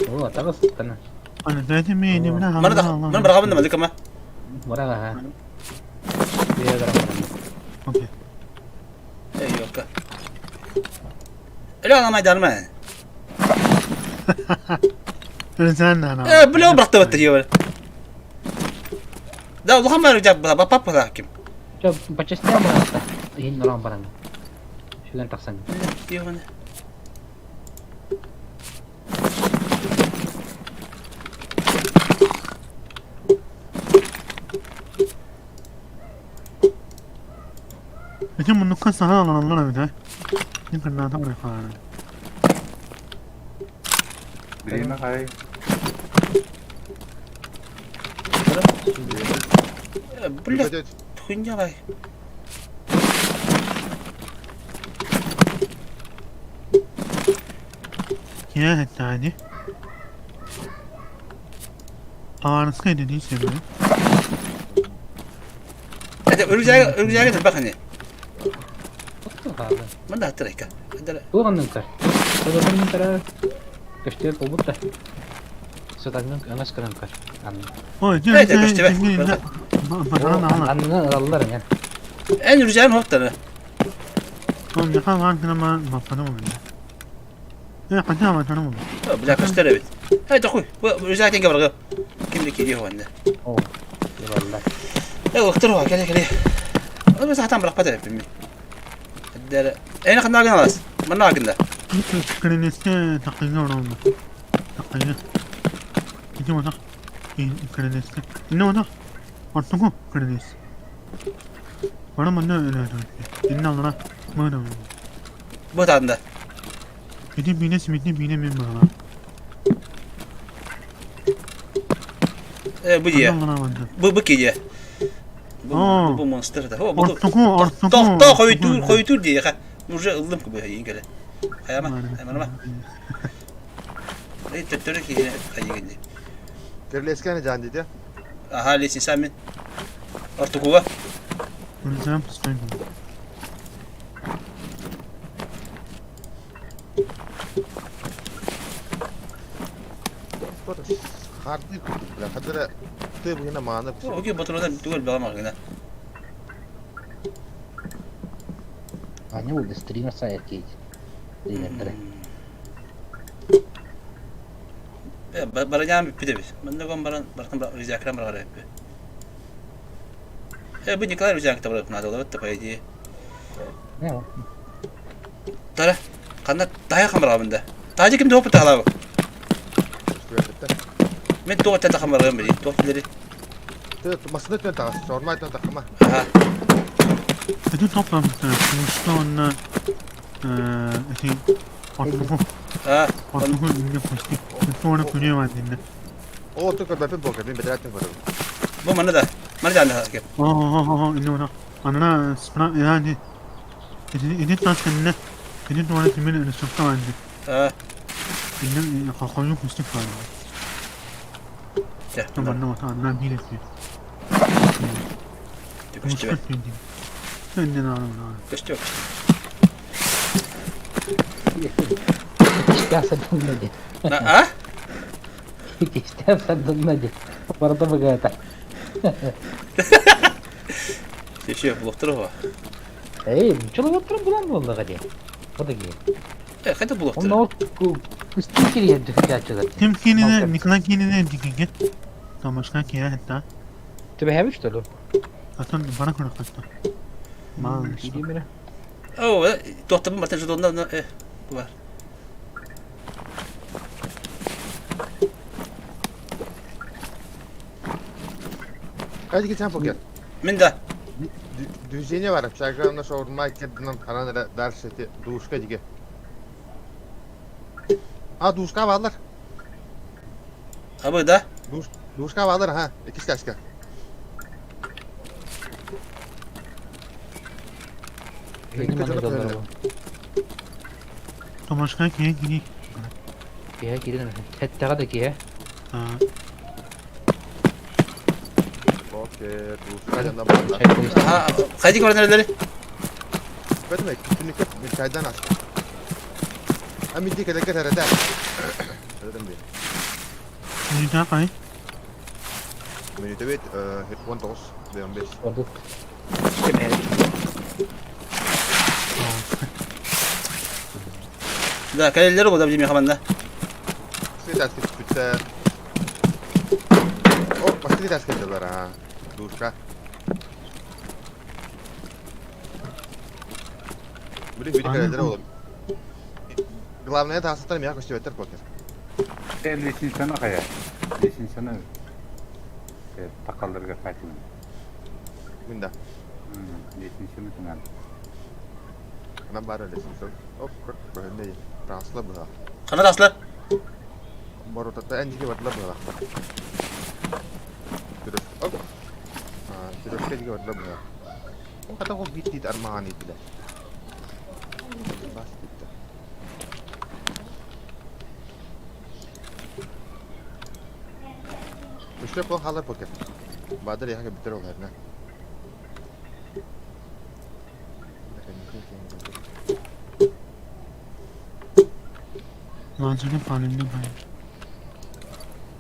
О, тағыс тана. Аны дәді мен не Мана да, мана баргабын да мадыка ма. Барага ха. Бия гарам барам. Окей. Эй, ёка. Эле ана майдарма. Рызан Э, бля, бракта баттыр ебал. Да, улахан бар жап бала, папа да ким. Жо, по частям барата. Хин норам барам. Шүгән тақсан. Ёгана. Эти муннукка саха алалар эбит, э. Никырнаата барахаар. Время хай. Бля, хуйня бай. Кия хеттаани. Аварыска эдени себе. Это үрүзәге, үрүзәге тырбаханы. Мында хаттырайка. Туғанның көр. Туғанның көр. Көштер болбут да. Сытаңның аңас кырын көр. Ой, Это көштебе. Анны алалар я. Эн үрүзәген хоптары. Он яха ван кына ма фанам. Э, хата ма фанам. Бля, көштер эбит. Эй, тохуй. Бу үрүзәген габарга. Кимди кири хонда. О, ебалла. Э, октор кele кele. Ой, сатан бирак бата бим. Дәре. Эни кандай алас? Мына агында. Кырынеске тақыйга оролду. Тақыйга. Ити отак. Кырынеске. Инне отак. Ортуку кырынес. Бара мында өлөдө. Инне алара. Мына. Бу танда. Ити бине симитни бине мен бара. Э, бу дия. Бу бу кидия. Бу бу монстр да. О, бу. Ортуку, ортуку. Тохто хойтур, хойтур дия. Уже ылдым кубы хайын келе. Хаяма, хаймарма. Эй, төттөрү киһи хайыгын. Керлескәне жан диде. Аха, лесин самен. Ортукуга. Өлсөм, стойгу. Хардыы курдук, бля, хадара ты быһына мааны Оги ботуруда түгел бала магына. Аня болды стример сайт кейт. Стримердері. Баранян бүппүт эбит. Манна гон баран бартан рюкзакран барар эппи. Э, бу Николай рюкзак табар надо было, по идее. Тара, ханна тая хамрабын да. Тажы ким топ талабы? Мен тоқ тата хамрабын били. Тоқ билери. Масына түн тағас, сормай түн тақыма. Аха. Эти топламыштар. Что он эти ортугу ортугу инне почти. Соны күне бар инне. О, только бәпе болка, мен бәдәрәттен көрдім. Бу мана да. Мана да кеп. О, о, о, инне она. Анна спра yani Эти тас инне. Эти туара тимен инструкция бар инне. Инне қалқойын почти бар. Манна вата анна билет. Көстүбэ. Инне на на. Көстүбэ. Кичтә А? Кичтә саддылмады. Барда богата. Еще блоктор го. Эй, чулуктор булан булды гади. Будаги. Э, кайда блоктор? Онда кустикери дүкәчүләр. Ким кинине, Николай кинине дигән. Тамашка кия хәтта. Төбә что ли? Атын бара күрә кайтты. Мал. О, тоқтабын бартан жудонда э бар. Кайда кетсең покер? Мен да. Движение бар, общага шаурма кеддинен харан дальше те душка диге. А, душка барлар. Абы да? Душ, душка барлар, ха. Икис кашка. Тамашка кия кини. Кия кирен. Хәттәгә дә кия. Покер, душка жанда барлар. Аха, кайда көрінерлері? Бәтме, түнікке кайдан ас. А мен дикә дәкә тәрәдә. Тәрәдән бе. Минута кай? Минута бит, 19, 15. Орды. Да, кәлелер ғой да білмей қаманда. Свет әске түптә. О, басты әске диләр, а. Душка. Били били кәлелер олым. Главное, тасыттар мия көстөбөттөр покер. Лесенсияны кая? Лесенсияны такалдырга кайтын. Мында. Лесенсияны тыңан. Анан бары лесенсия. Оп, көрүнө. Трансла була. Қана тасла? Боротата энжиге бардыла була. Жүрөш. Оп. А, жүрөшкө диге бардыла була. О, ката го бит дейт армаган дейт Бас дейт. Үстө кол халар покер. Бадыр яхы битер ол herне. Ланчыны палымды бай.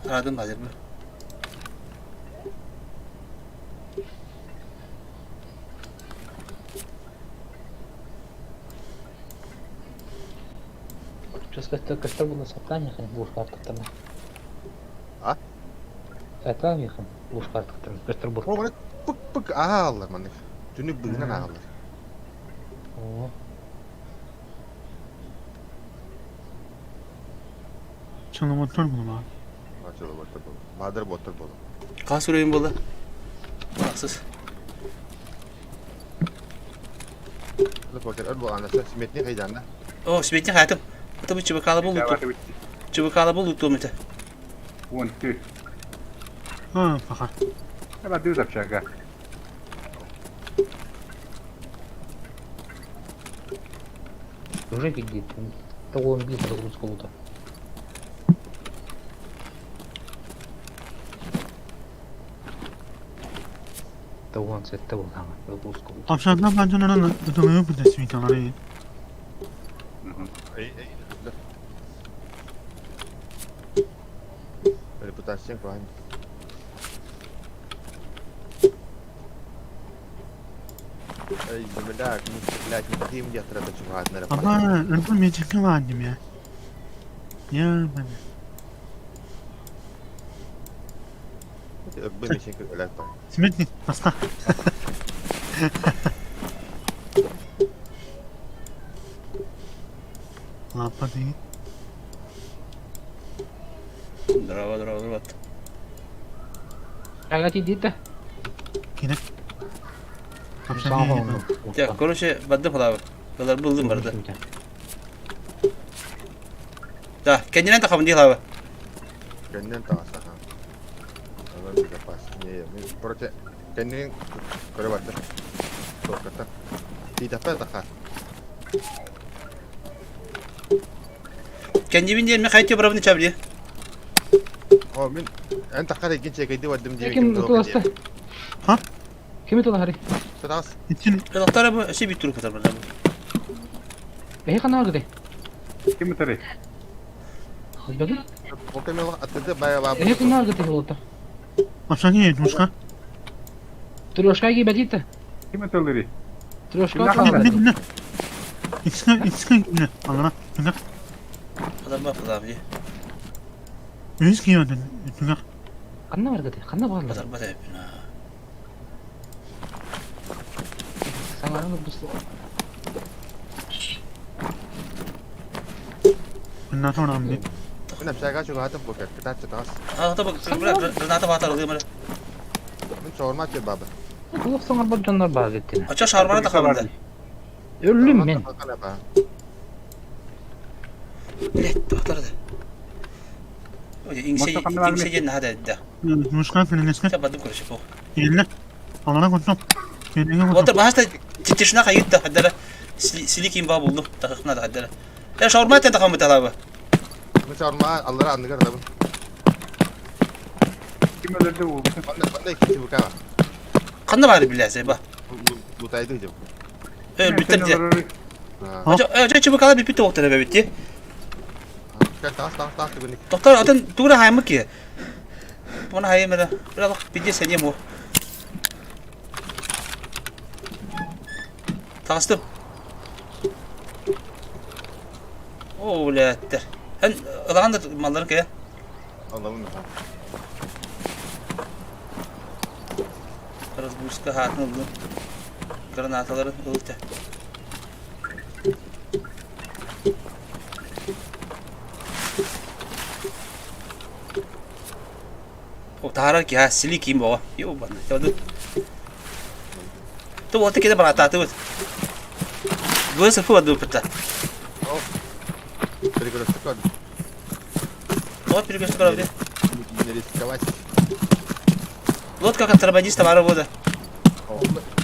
Арадым қазір бұл. Ческәстә көстер булды сатан яхын буш картыктырма. А? Сатан яхын буш картыктырма. Көстер бул. О, пык пык аалар маны. Түнүк быгынан аалар. О. Чылымыттыр була. Чылымыттыр була. Бадыр боттыр була. Қас үрейін болды. Бақсыз. Сметни қайдан да? О, сметни қайтым. Это bu чыбыкалы бұл ұту. Чыбыкалы бұл ұту мете. Он ты. А, пока. Эба дүүз общага. Уже видит. Того он бил, загрузку лута. Того он сетте был там, загрузку лута. Апшатна панчанана өтөңө бүтәсмит алары. Репутация куһаҕан. Эй, земляк, не стрелять, не таким где-то это чувак, наверное. Ама, өлбү мечекке баанньым я. Я бана. Өлбү мечекке өлөр бар. Смертник, басқа. Лапа деген. Здорово, здорово, здорово. Ага тиийдэ. Кини. Дьэ, короче, бардым халаабы. Балар булдум барды. Да, кэннинэн тахабын дии халаабы. Кэннинэн таҕыстаха. Онон безопаснее. Мин короче, кэннин көрө бардым. Туохката. Тиитэппэ таха. Кэннибин диэн мен хайты барабын чабли. О, мин эн таххар иккин чекейди бардым диэбиккин Ким туох туласта? диэ. Ха? Кими тулаһарый? Сатаас. Итин Тахтара бу өсө бит турук бар. Бэһи ханна баргытай? Ким ытарый? Билбэтим. Ол кэмэ аттыды бая Эһи ханна баабыт. баргытай буолта? Апшани, мушка. Трешка киибэтиитэ. Ким ыталырый? Трешка Кимнээх тулаһар. Не, не. Икске, икске, не. Аңра, түгә. Адам ба халаабы. Үз киёден, түгә. Ханна баргытай? Ханна бааллар? Базар базар. Саҥаран бу Bundan sonra amca. Мин общага чугаһатым бу кытааччы таас. А, та бу граната баатар ылгымыр. Мин шаурма чөй баабын. Туох саҥарбат дьоннор баар эбиттинэ. Ача шармана тахабын да. Өллүм мин. Блять, тохтар да. Ой, иңсе иңсе жен хада да. Мушка көлеңеске. Та бадым короче по. Елне. Аңра консом. Келеңе Вот консом. баһаста тишна хайыт да хадара. Силикин ба булду. Тахыкна да хадара. Я шаурма тен тахамы талабы. Мин шаурма аллара анныгар ылабын. Ким өлөрдө уолбутун? Манна манна икки чубука бар. Канна бар биләсе ба. Лутайды деп. Э, биттер де. Аа. Ача чубукала бипит октара битти. Таас таас таас түгүнүк. Доктор атын тугра хаймы ки. Оны хаймы Бир биде сене мо. Тагыстым. О, блядь. Эн ылаган да малларын кая. Алабын. Разгрузка хатын ылды. Гранаталарын ылды. О, таарар ки, ха, сили ким боо. Йо, бана. Жауды. Ту вот кеде барата ту. Бу сырфы баду пыта. Перекресток бар. Вот перекресток бар. Не рисковать. Лодка контрабандиста бары бода.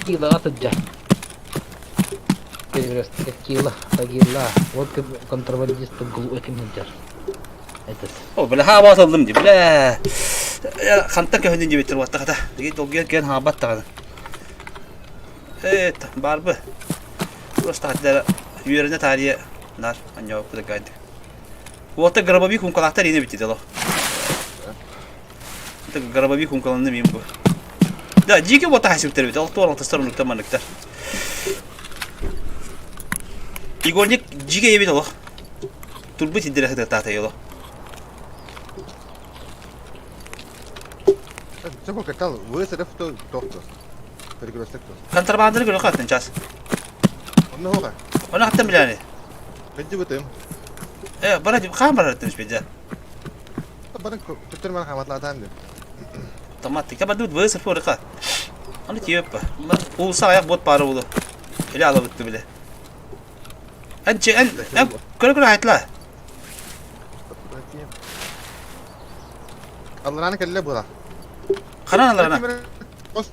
Кила атыджа. Перекресток кила, тагила. Вот контрабандист глухим сылдьар. Этот. О, бля, ха батылдым ди, бля. Хантан көһүнүн дебеттер ватта хата. Диги долгуйан кен ха баттаганы. Эт, барбы. Просто хаттара үөрэнэ таарыйа нар анньооппут гайды. Уота гробовик хумкалаахтар ине битти дало. Это гробовик хумкаланны мим бу. Да, дики уота хасиптер бит. Алтуар алтыстар унуктар маныктар. Игорник жиге ебит олох. Турбут индире хыта тата йоло. Чего катал? Высрев то доктор. Перекресток то. Контрабанданы көрө хаттын час. Онно хоға. Оны хаттан биләни. Бенди бутым. Э, бара дип хаан барар тыныш беде. Барын көттөр мана хаматлатам деп. Томат тик баду высыр форыка. Аны тиеп. Улса аяк бот бары булу. Эле ала битти биле. Эн че эн эн көрө көрө айтла. Аллараны келле була. Каран аларана. Тост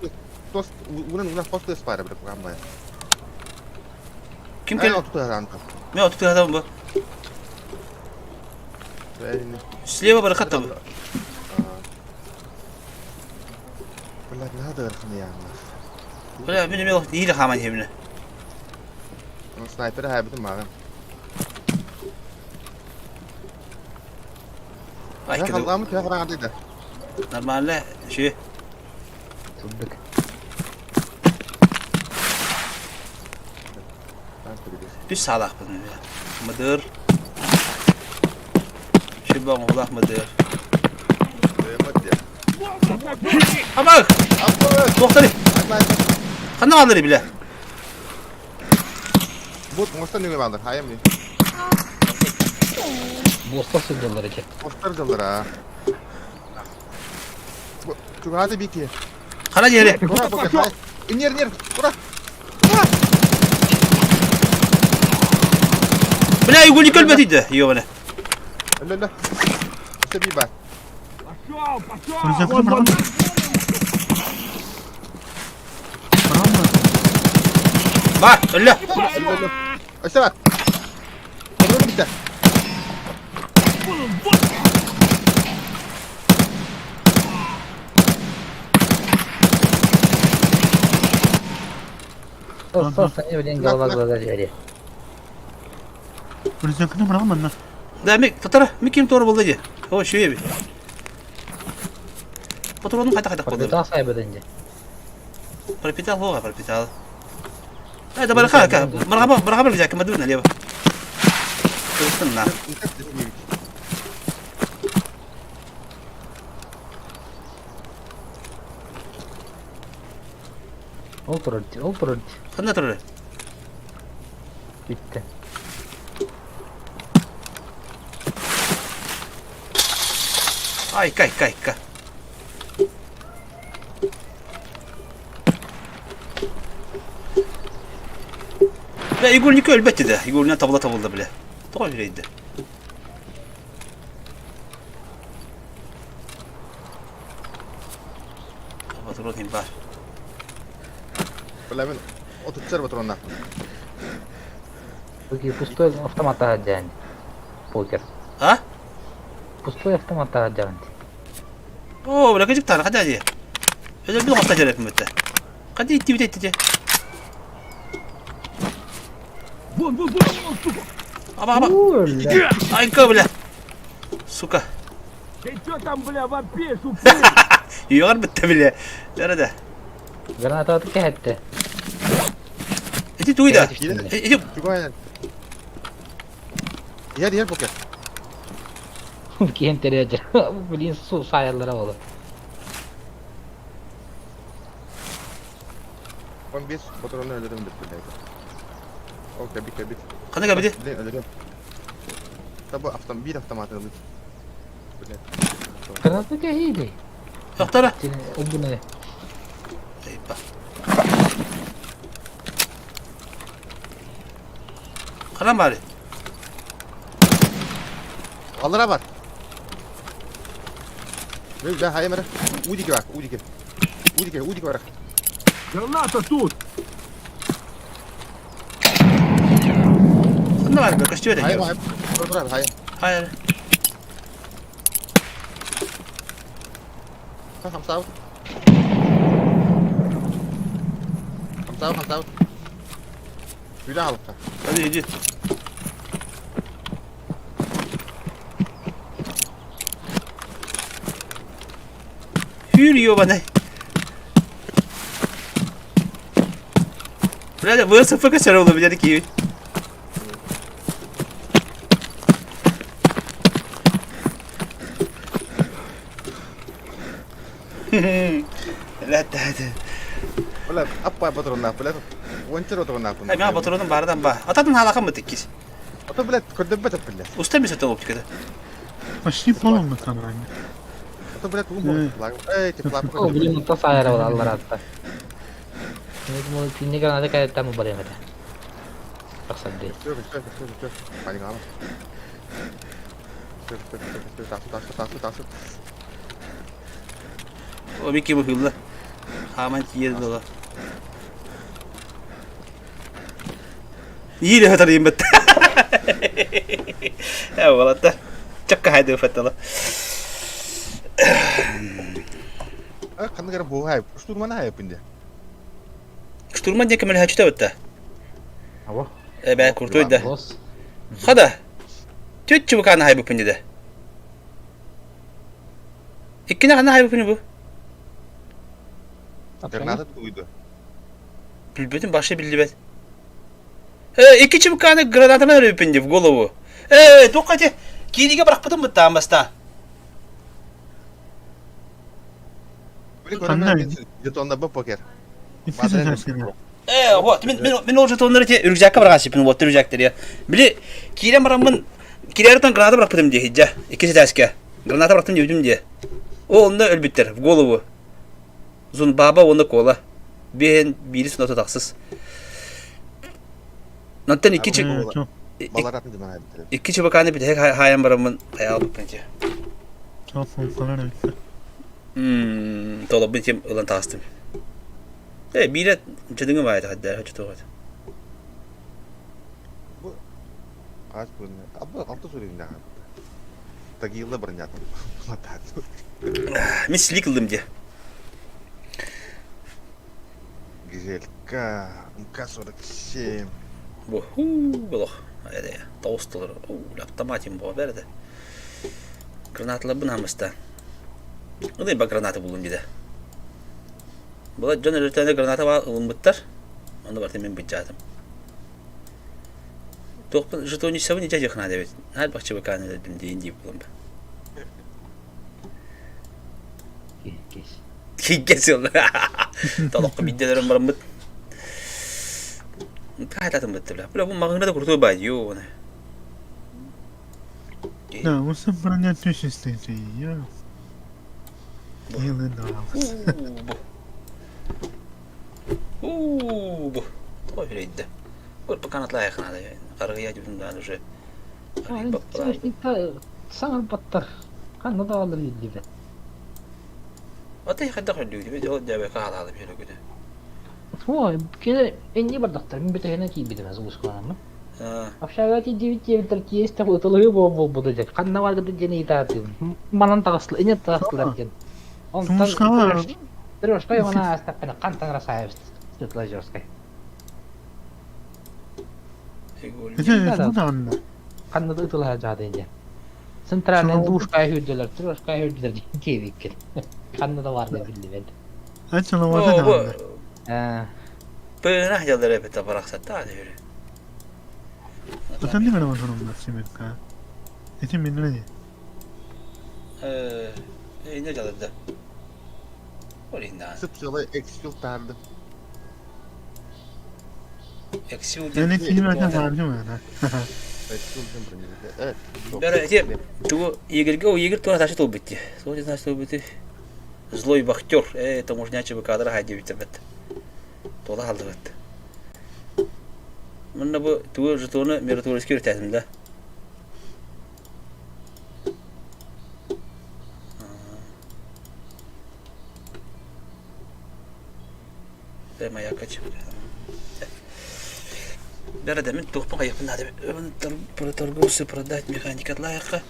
тост унан унан хост эспара бир камбай. Ким кел? Отуту Мен отуту адам бу. Слева баракат там. Блядь, надо я. Бля, мен эме нили хаман хемне. Снайпер хайбытым мага. Халлаамы төһө хараҥардый да? Нормально, үчүгэй. Сырдык. Үс саалаахпын. Мыдыр. Сүрбэ оҥоһулаах мыдыр. Амак! Туохтары? Ханна бааллар билэ? Бут мостан нөҥө бааллар, хайам не. Мостар сылдьаллар эти. Мостар дьаллар аа. Чугаһаата бики. Хана диэри. Ура, пока. Нер, нер, ура. Бля, Югули көлбөт иди, ёбана. Өлө, өлө. Өссө би бар. Бар, өллө. Өссө бар. Өлө битте. Блин, голова глаза двери. Да, ми, татара, ми ким туора буолла дии. О, үчүгэй эбит. Патронун хайда-хайдах буолла? Пропитал сайбыдын дии. Пропитал хуга, пропитал. Это бараха, бараха, бараха, бараха, мадуна лево. На. Ол турар, ол турар. Ханна турар? Bitti. Айка, айка, айка. Бля, игольник өлбөт да. Игольник табыла табылды, бля. Тоҕо үрэйдэ. Патрон бар. Бля, мен отуччар патроннаахпын. Пустой автомат аһадьаан. Покер. А? Пустой автомат аһадьаан. Оо, бля, кыдьык тара, хадаа дии. Өлөрбүт хопта дьэреппин бытта. Хадыы иттибит эттите. Вон, вон, вон, вон, сука! Аба, аба. Айка, бля. Сука. Ты чё там, бля, вопишь, упырь? Үөҕэр бытта, бля. Лара да. Граната кэһэтте. Ити туй да. Ити. Иһэр, иһэр покер. Киһин терээдьэ. Блин, су саайаллара буолар. 15 патроны өлөрөм деп билээт. Ол кэбит кэбит. Хана кэбити? Блин, өлөрөм. Табы автом бир автомат ылбыт. Блин. Граната кэһиили. Тохтора. Убуна. Айба. Ханан баары? Аллара бар. Бля, хайа мара. Удики бар, удики. Удики, удики бар. Граната тут! Ханна бар, көстүбэт Хайа, хайа. Хайа. Хайа. Хамсаабыт. Хамсаабыт, хамсаабыт. Үлэ аҕалыкка. Hadi иди. Hür ёбаный. Бля, ВСФ все равно меня такие. Ла да да. Бля, аппай патроннаах, бля. Уонча патроннаахпын. Ай, маа патронум бардан ба. Ататын халахан бытык кис. Ото, блядь, көрдөбөт бля. Уста мисэ топ кеде. Почти полный там ранее. Ото, блядь, ум болар. Эй, тепла. О, блин, то саайара буолар аллараатта. Мен кинне граната кэһэттэн барыам этэ. Тахсар дии. Все, все, все, все. Паникалама. Все, все, все, все, тахсы, тахсы, тахсы, тахсы. О, Микки быһыылла. Хааман тиийэр буола. Ииле хатарыйын бытта. Э, уолаттар. Чакка хайды фаттала. Э, ханнык эрэ буоһай, штурман хайаппын дии. Штурман диэн көмөлөһөөччүтэ бытта. Аба. Э, бээ, крутой да. Хада. Түт чубукааны хайбыппын деді. Иккини ханна хайбыппын бу? Граната тугуйду. Билбэтим, вообще биллибэт. Э, икки чыбыкааны гранатанан өлүппүн дии в голову. Э, туохха ити киириигэ бырахпытым быттаан бастаан. Ханна? Жетонна покер. Э, вот, мин мин мин ол жетоннары те рюкзакка быраҕан сиппин, вот рюкзактары. Били киирэн бараммын киирэртэн граната бырахпытым дии, дьэ, икки этээскэ. Граната бырахтым диэбитим дии. Ол онно өлбүттэр, в голову. Зунбаба уонна кола. Биэһин биири суната тахсыс. Онтон икки икки чубакааны бүтэһик хаайан бараммын хайаалбыппын ити. Толобун тем ылан таҕыстым. Э, биирэ дьадыҥы баайда хаддар хочотуоҕат. Бу хас бырня. Абы алты суринна. Тагила бырнятым. Мин слик ыллым дии. Гизелька, МК-47. Бу хуу болох. Эде тоҕус доллар. Автоматим буо берде. Гранаталарбын хамыста. Ылый ба граната буллум диде. Була дьон өлөртөөнө граната ба ылыммыттар. Онно барытын мин быдьаатым. Туохпун жетонисабын ичэ дьыхна дебит. Наһаа бахчы бакааны өлөрдүм диин диip булам. Кигге сыл. Толокко бидделерин бараммыт. Каататын бытты бля. Бля бу магыңда да крутой бай ё. Да, осы броня төшестейді. Я. Елен Уу, Уу, бу. Той билейді. Бұл канатлайық надо. Қарғия деп уже. Саҥарбаттар. Ханна да алыр биллибэт. Ата хайдах өллүгүт ол дьэбэ хаалаалы биһилөгүтэ. Ой, кини энни бардахтар мин бүтэһинэ киирбитим азы Общага девять девять есть там ытылыы буолбута дьэ. Ханна баргыта диэн ыйытаатым. Манан таҕыстылар, инет таҕыстылар диэн. Онтон Трешка Ивана астаппына хантан Расаев Светлоозерскай. Ханна да ытылаһа дьаадын диэн. Центральный душка үрдүлэр, трешка үрдүлэр диэн диэбиккин. Ханна да баар да биллибэт. Пына дьаллар эбит барахсаттаа дии. Отон не барамын Семенка. Эти минне. Э, не дьаллар Сып-сылай эксфил таарды. Эксфил Эни киймэкэ бааргы да. Эксфил диэн броневик. Бәрі эти тугу егерге о егер тура ташы толбут дии. Злой ташы толбут Злой вахтер. Э, это мужнячий кадр хай диэбит эбит. Туола халдыбыт. Мында бу тугу жетону миротворецкий үртәтим да. Моя Бәрі мин туохпун хайыппын наада торговцы продать механика лайыққа.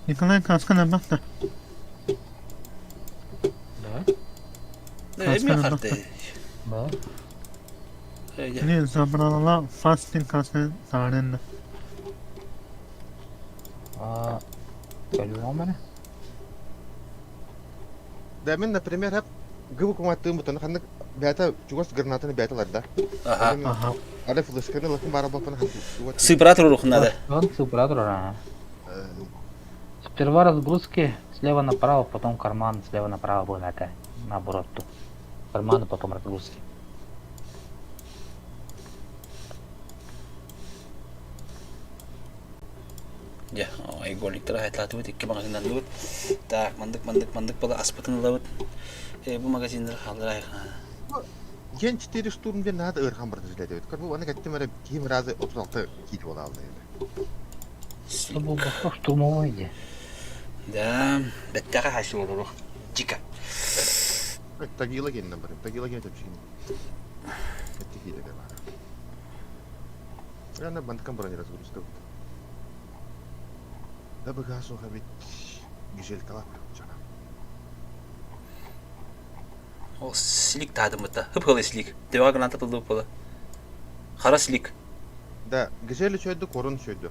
Николай каскана бакта. Да. Эми харты. Да. Не забрала фастин касын сааренна. А, көрүөм Да мен, например, хап гыбы куматтыым бутаны ханнык бэйэтэ чугас гранатаны бэйэтэ ылар да. Аха. Ары флешканы лакын бара бапаны Сыпыра турурух надо. Он сыпыра турар, Сперва разгрузки слева направо, потом карман слева направо будет это наоборот тут. Карманы, потом разгрузки. Дьэ, айголиктара хайтлаатыбыт, икки магазиннанныбыт. Так, мандык, мандык, мандык була аспытын ылабыт. Э, бу магазиннар хааллар айхана. Ген 4 штурм диэн наһаа да ыарахан барда дьилээтэбит. Көрбү аны кэттим эрэ киһим разы 36 киит буола хаалла Что буолбакка штурмовой дии. Да, бэттэҕэ хайсы олоруох. Дико. Тагила геннен барым. Тагила ген төпсүгүн. Эти киитэ баар. Аны бандыкан бронь разгрузка бут. Да быга суха бит гижелькалап чана. Ол слик таадымыта. Хып-хылы слик. Төбөҕө граната тыллыбыт буола. Хара слик. Да, гижели чөйдү, корун чөйдү.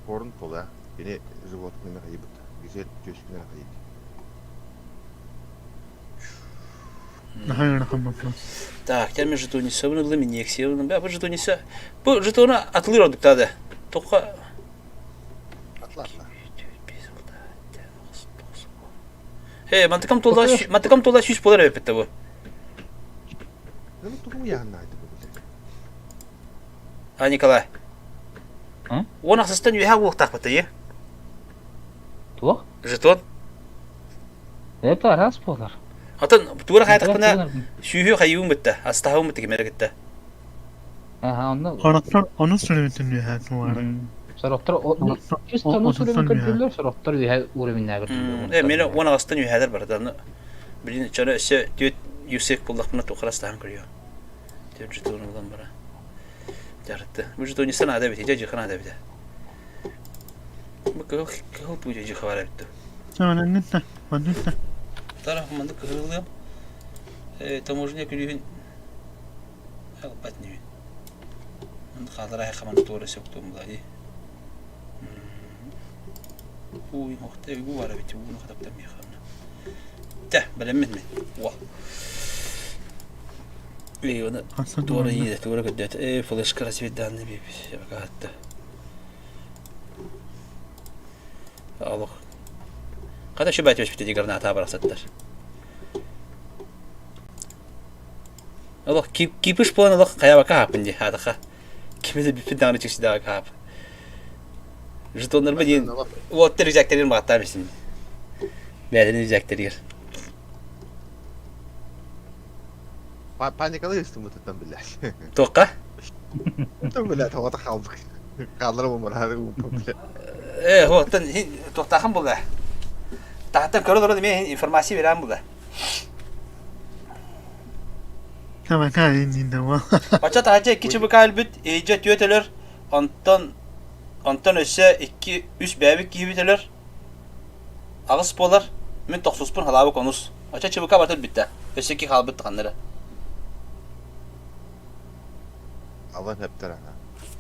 Корун пола. Кини животными хайыбыт. Гизель түөскүнэн хайыт. Наһаа ыарахан вопрос. Так, теперь жетониса ыллым, инъекция ыллым. Бу жетониса, бу жетону атылыр ордуктады. Тоққа... Атла-атла. Э, мантыкам тула, мантыкам тула сүүс болар эбиппит бу. Ну, тугу яһаннаайты бу. А, Николай. Уон ахсыстан үөһэ уохтаахпыт е? Туох? Жетон. Это араас буолар. Атын туора хайатахпына сүүһү хайыым бытта, астаһым бытта кимэрэ кытта. Аха, онно Сорохтор ону сүрүбүтүн үөһэ туора. Сорохтор чисто ону сүрүбүн көрдүллэр, сорохтор үөһэ уровеннаа көрдүллэр. Э, мені он ағыстан үөһэлэр барда. Аны блин, чаны өссө түөт юсек буллахпына тухарастаһан көрүө. Түөт жетон булан бара. Жарытты. Бу жетонистан ада бит, дьэ жыхан ада бит. Бу кыһыл кыһыл пуйа жыха бар эбит. Саҕаланнытта, маннытта. Тарах манды кыһыллыам. Э, таможня күлүүһүн албат нибин. Манды хаалара хаман туора сөктум була ди. Уй, охта угу бар эбит, угуну хатаптан миэхэ. Тэ, бэлэммин мин. Уа. Эй, оны туора ииде, туора көрдөт. Эй, флешка разведданный бибис. Бакаатта. Алох. Қада şu бәт өспіті граната барасаттар. Алох, кипиш болан алох қая бака хапын де, адаха. Кимеде биппин дағаны чекші дағы хап. Жетоннарма дейін, уоттар рюкзактерин бағаттар бесін. Бәрін рюкзактеригер. Паникалы ыстымытыттан блядь. Тоққа? Блядь, тоғата қалдық. Қалдырып омар, блядь. Э, оттан тоқтахан була. Тахтан көрө олорон эмиэ информация берэн була. Табака иннинде ва. Очо таһырдьа икки чыбыка өлбүт, иһирдьэ түөрт өлөр, онтон онтон өссө икки үс бэйэбит киһибит өлөр. Аҕыс буолар, мин тохсуспун халаабык онус. Очо чыбыка барыта өлбүттэ. Өссө икки хаалбыт ханнара. Алан хэптэр ана.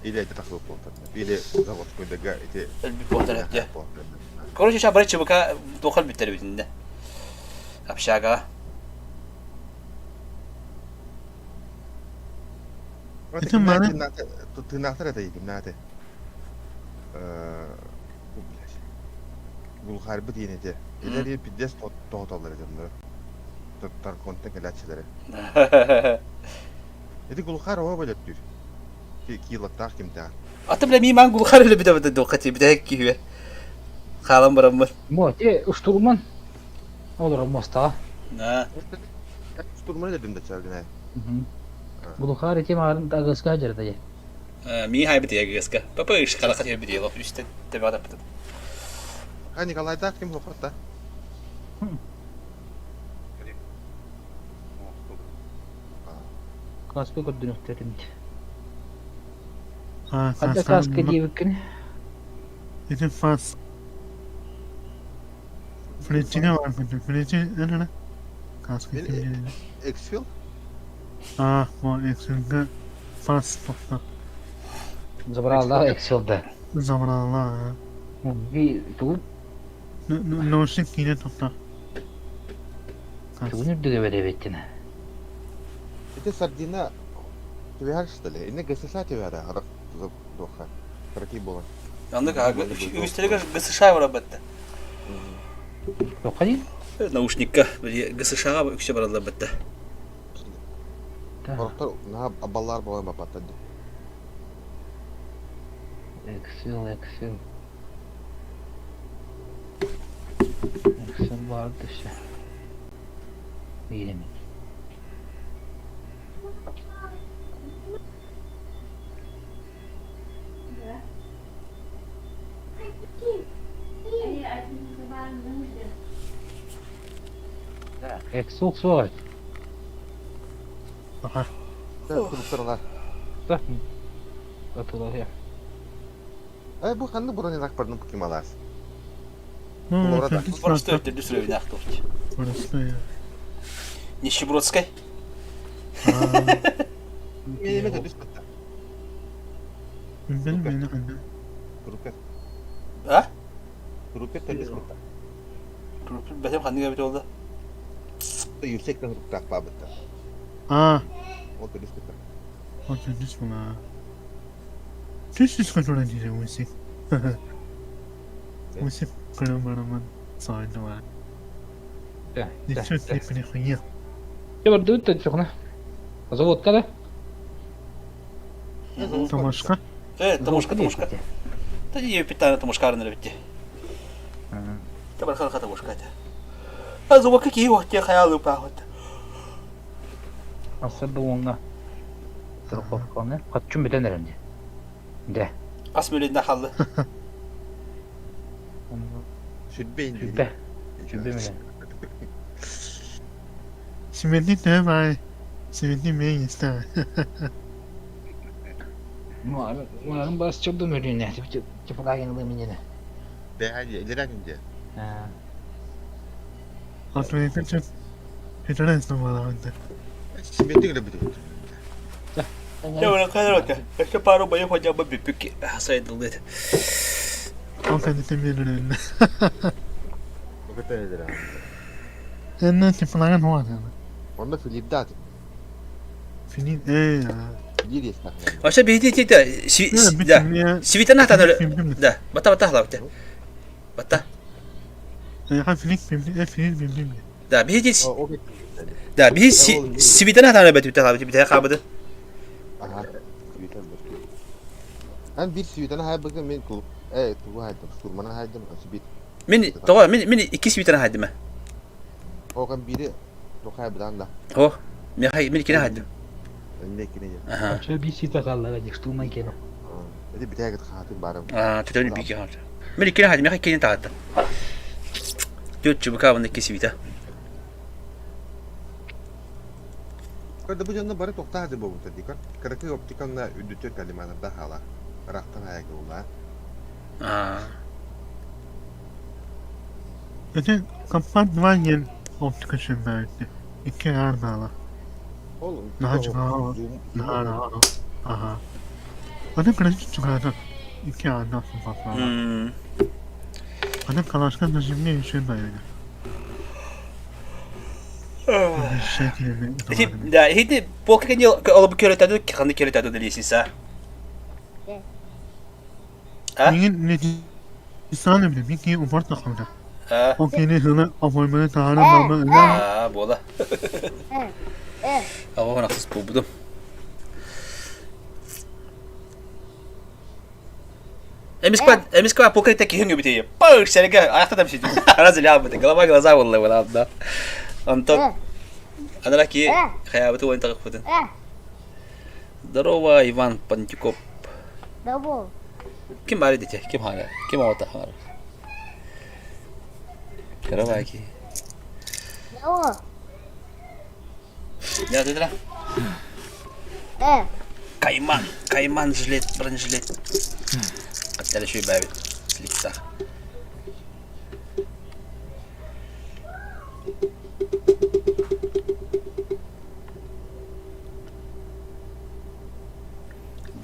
Или это тахсыбыт буолтар. Или заводскойдага ити Өлбүт буолтар эбит. Короче, сейчас бары чыбыка туохал бүттэр эбитинде. Общага. Это маны Тынаахтар это кимнааты. Гулхарбы диэн этэ. Илэр пиздец тоҕотоллор этэ Тарконтан кэлээччилэри. Ити Гулхар оҕо бөлөттүүр. Киилаттаах кимтээх. Аты бля мииман Гулхар эле бүтэ бүтэ дуохха бүтэ киһүө. Хаалан бараммын. Бу те штурман олорор муостаҕа. Да. Штурман дедим да чалгына. Глухарь ити маарын агыска дьарда же. Мии хайбыт агыска. Папа иш карака тербит ело үстэ тебе адаппыт. А Николай так ким хохотта? Каска көрдүнүхтэрин. А, Ханна каска диэбиккин? Ити фас. Флетчиге бар күнү. Флетчи энene. Каска кимге. Эксфил? А, бу Эксфилге фас тохта. Забрала Эксфилда. Забрала. Би тугу Наушник киine тохта. тугун үрдүгэ беребиттин. Ити сардина түбэһэр что ли? Инне ГСШ түбэһэр арах дуоха. Кыракий буолан. Андык үгүстэригэр ГСШ барабатта. Тоққа дии? Наушникка ГСШ-га үксэ бараллар батта. Сорохтор наһаа абаллар буолан баппаттар дии. Excel, Excel. Excel баар дөссө. Биир эмит. Excel суох Аха. Туруктаралар. Да. Атылар Ай бу ханны бронелак бардым кималаас. Ну, Просто өттүрдү сүрөбүнэ ахтыбыт. Просто. Нищебродскай. Эме да түспэттэ. Мен мени кында. Турукка. А? Трупер төрдүс кытта. Трупер бэтим ханнык эбит ол да? Юсек руктаах баабыттар. Аа. Ол төрдүс кытта. Ол төрдүс була. Түс көтөрөн дире усик. Усик көрөн барамын сойдула. Ничего себе хуйня. Я бардыбыт да чохна. Заводка да? Томашка? Э, Томашка, Томашка. Та не питание Томашка на битте. Та барха Томашка это. А зуба какие вот те хаялы пахот. Асырды оңна. Страховканы. Катчун бүтэн эрэнди. Дэ. Ас мөлүннэ халлы. Сүрбэ инди. Сүрбэ. Сүрбэ мөлөн. Симэнти төһө баай? Симэнти миэҥ истэ. Мунарын бас чорду мөлүнэ. Типа минене. Бэһэ илэрэ күнде. Ответы чөт. Интересно было это. Симэнти гына бүтүбүт. Я уже короче, еще пару боев хотя бы бипики сайдылды. Ол кэнниттэн биэрэрин. Көтөн илэрэ. Эннэ типаларын хуа Онно Филипп дат. Филипп э Биир есть Вообще бейти те да. Сивитана та да. Бата бата хлапте. Бата. Филипп Филипп Филипп Да, бейти Да, бейти сивитана та бет бит бит бит хабыды. Ага. Сивитан бер. Ан бир сивитана хайбыгы мен кул. Э, тугу хайдым, штурмана хайдым, сибит. Мен тоға мен мен икки сивитана хайдым. Оған бири тохай бдан да. О, мен хай мен иккини хайдым. Эмне кине. Ага. Чө би сита қаллара дик штурман келе. Эти битәгит хатын барым. А, төтөн бики харды. Мен иккини хайдым, мен иккини таатта. Төт чубука вон икки сивита. Көрдө бу жонно бары тохтаа бу бу дикон. Кыракы оптиканна үдүтөр калиманарда хала. Рахтан аяк ула. А. Это компан 2 ен оптика шымбайты. Икки арнала. Ол Наха Наха Ага. Аны короче чугада. Икки арна сымбатла. Аны калашка на земле еще байыды. Да, хити пока не олбу көрөтөдү, ханды көрөтөдү делесин са. А? Мин не саны биле, мин ки упорт нахамда. А. Ол кени хыны обойманы таары мама А, бола. Ага, нахсыз бубудум. Эмисква, эмисква покрыта кихин үбүтейе. Пау, шереге аяқта да биши. Раз ля бит. Голова глаза волла вала да. Антон. Анара ки хаябыты ойын тагып бутын. Здорово, Иван Пантюков. Здорово. Ким бар дите? Ким хара? Ким аута хара? Караваки. Здорово. Я ты Кайман, кайман жилет, бронежилет. Хотели еще и бавит. Слегка.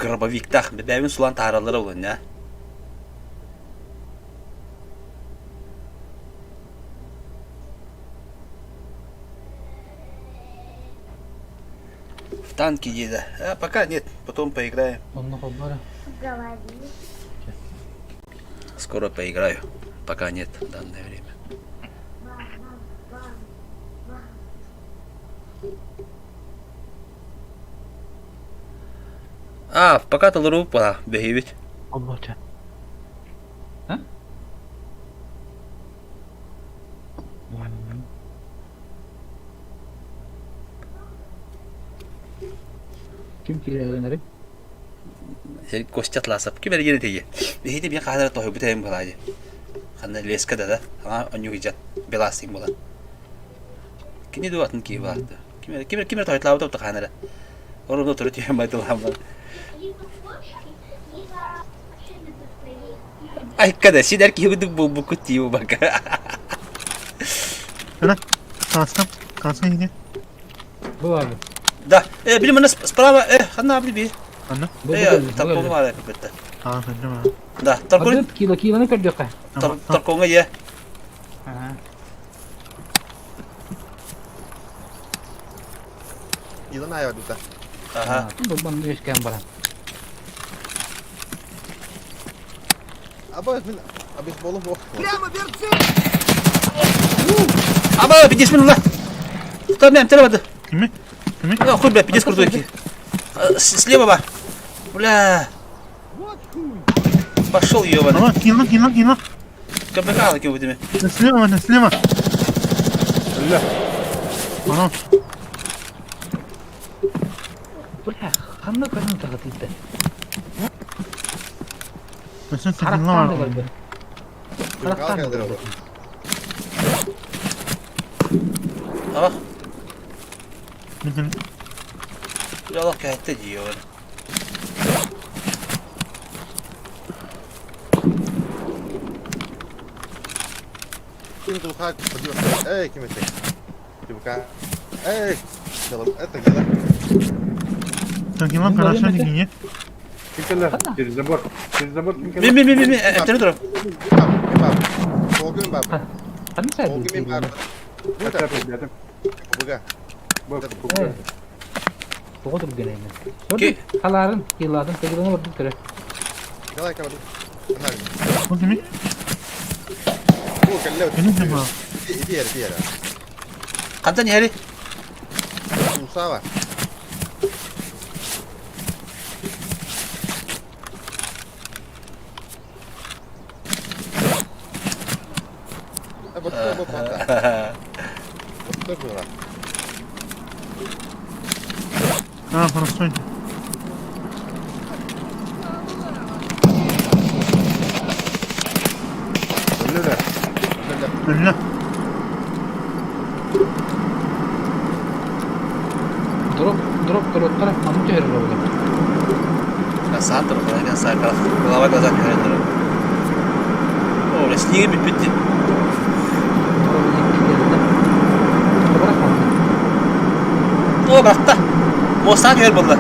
Гробовиктах, бәбин сулан таралары болын, я. В танке еда. А пока нет, потом поиграем. Скоро поиграю. Пока нет в данное время. А, пока толру пора, беги ведь. Обоча. А? Ким кирелер? Костя Атласов. Ким эргини тиги. Биһиги биир хаһан эрэ тоһуйбут эһэм быһалаа Ханна леска да да, аңа онньук илдьэн белаастык буолан. Кини дуу атын киһи баар дуу. Ким эрэ ким эрэ ким эрэ тоһуйталаабыта бута хаһан эрэ. Оруну туру түһэн байтылааммын. Айка да син эр киһи курдук буолбуккут дии бака. Ана, кааска, кааска иһине. Бу abi. Да, э, били манна справа, э, ханна били би. Ханна? Э, таппом баар эппетте. Аа, ханна баар. Да, торкун. Адыт кило килоны көрдөххө. Торкуҥҥа дьэ. Илон айа дута. Аха. Бу үскэн баран. Аба мин абис болум ох. Прямо верцы! Аба, пиздец мин Там мен теле бады. Кими? Кими? Хуй, бля, пиздец крутой. Слева ба. Бля. Пошел, ебаный. Ама, кило, кило, кило. КПК кем будем. Слева, слева. Бля. Ана. Бля, ханна көрүн тагытыйды. Өсө Характан да тагылар. көрбө. Характан да көрбө. Ама. Бүтүн. Ялах кәһәттә диyor. Ким тулхак Эй, ким это? Тимка. Эй, это гела. Тагила хорошо дигине. Ким Через забор. Через забор ким Мин мин мин мин эмтери тур. Богун баб. Ханна Богун баб. Буга. Буга. Тоҕо түргэнэймин. Халаарын, килладын, тегиланы бардык көрө. Давай, кабаду. Бу кими? Бу кэллэ. Кини ба. Иди, иди, иди. Хантан иһэри? Усава. Вот вот вот. Вот А, хорошо. Өллө. Дроп, дроп көрөттөр, мамы түһэр буолла. Саатыр, саакар, голова глаза көрөттөр. О, бля, снеги бүппүт. О, бырахта. Мостан түһэр буолла.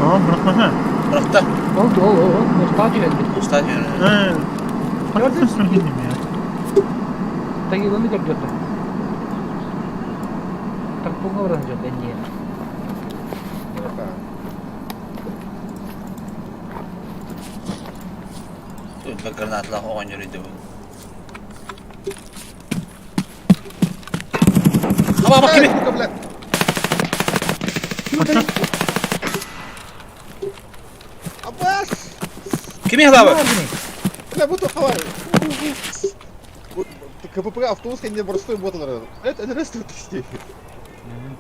Aa, bırakma Бырахта. Ол, ол, ол, мостан түһэр. Мостан түһэр. Э, Ханна сөйлейм я. Тагиланы көрдөттөр. Тарпуңга баран жок энне. Өлбө гранаталах оҕонньор иди бу. Аба, аба, кими? Абас! Кими халабы? Бля, буду хавай. КПП автобус не простой бот Это это раз тут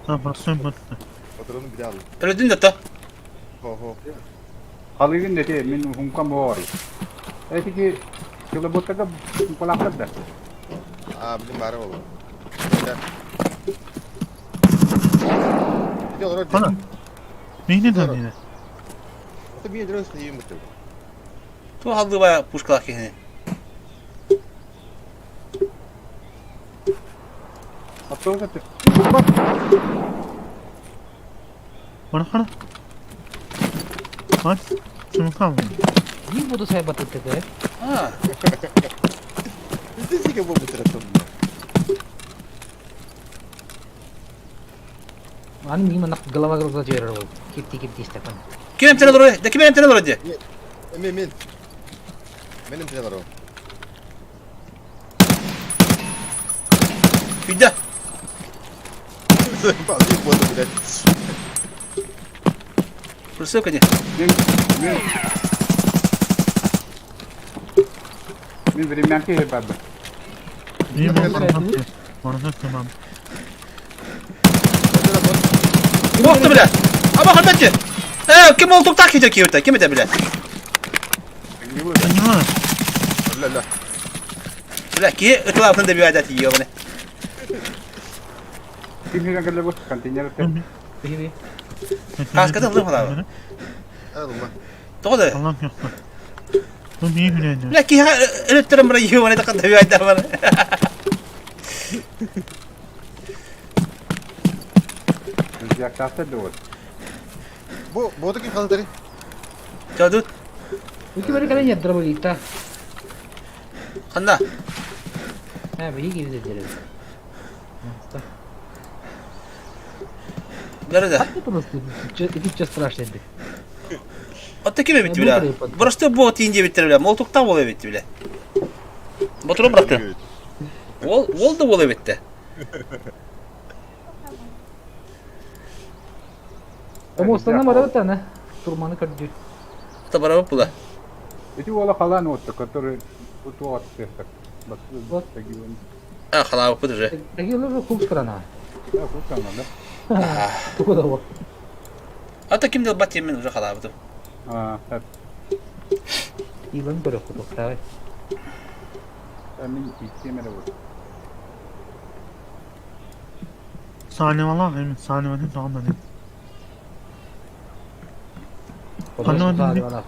А, простой бот. Патроны взял. Өлөдүн да та. Хо-хо. Халыгын дете мин хумкам бой. Этики килоботтага кулактар да. А, блин, бары болду. Ана. Мейне да не. Это мне нравится, не им это. Ту халдыба пушкалах кихини. Автобус это. Бара хара. Бар. Чумка. Не буду сайбаты тк. А. Здесь я буду трясти. Аны мимо на голова глаза жер ол. Кепти кепти истепан. Ким эмтери олору? Да ким эмтери олору ди? Мен мен. Мен эмтери олору. Үйдө. Блядь. Присыпка не. Мен мен Мен времянки бабы. Не могу. Барда tamam. Ох ты, бля! Аба, хальбетти! Э, ким ол туктак кидер киюта? Ким это, бля? Понимаю. Ля, ля. Бля, ки ытлафын да бивайдат ебаный. Ким хиган кэллэ бу контейнер те. Каскада лым халабы. Алма. Тоҕо Аллах yoktu. Bu niye gülüyorsun? Бля, ки өлөттөрөм бра ебаный такан да бивайдат бана. Жактасы да вот. Бу буоту ким халытары? Чодут. Үтү бары кэлэн ярдыра болита. Ханна? Һэ, биһиги киирдилэр. Бары да. Итиччэ страшно эбит. Отто ким эбит бля? Просто бу тиин диэбиттэр бля. Мол туктаах буола эбит бля. Ботура бырахты. Ол ол да буола эбит Омуостана барабыт аны. Турманы көрдүү. Это барабыт була. Ити уола халаан уотта, который утуо аттыахтар. Вот. А, халаабыппыт уже. Такие куб страна. Да, куб страна, да. Тугу да вот. А то ким да мен уже халаабытым. А, так. Илон көрө кутуктагы. Мен итсемere вот. Saniyeler emin saniyeler tamam dedim. Ханна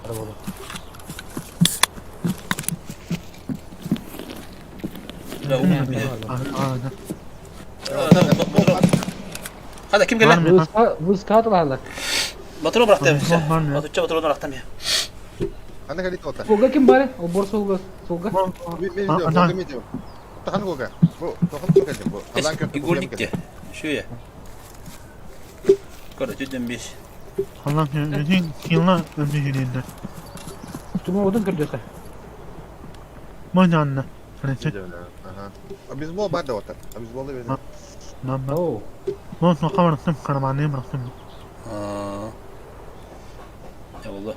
Hadi kim geldi? Вызка атылалар. Батыры bıraktım. Батырча батыры bıraktım ya. Ханна калит ота. Солга ким бары? Обор солга. Солга. Мен видео, мен видео. Тахан гога. Бу, тохан кэлдим бу. Алан көрдүм. Игорникте. Şu ya. Көрө түден беш. Allah yıllar önce girdi. Тума одун көрдөкө. Мой анна. Короче. Ага. Обезбол бар да ота. Обезбол берди. Нам. Мон соқа бырақтым, карманны бырақтым. Аа. Не болду?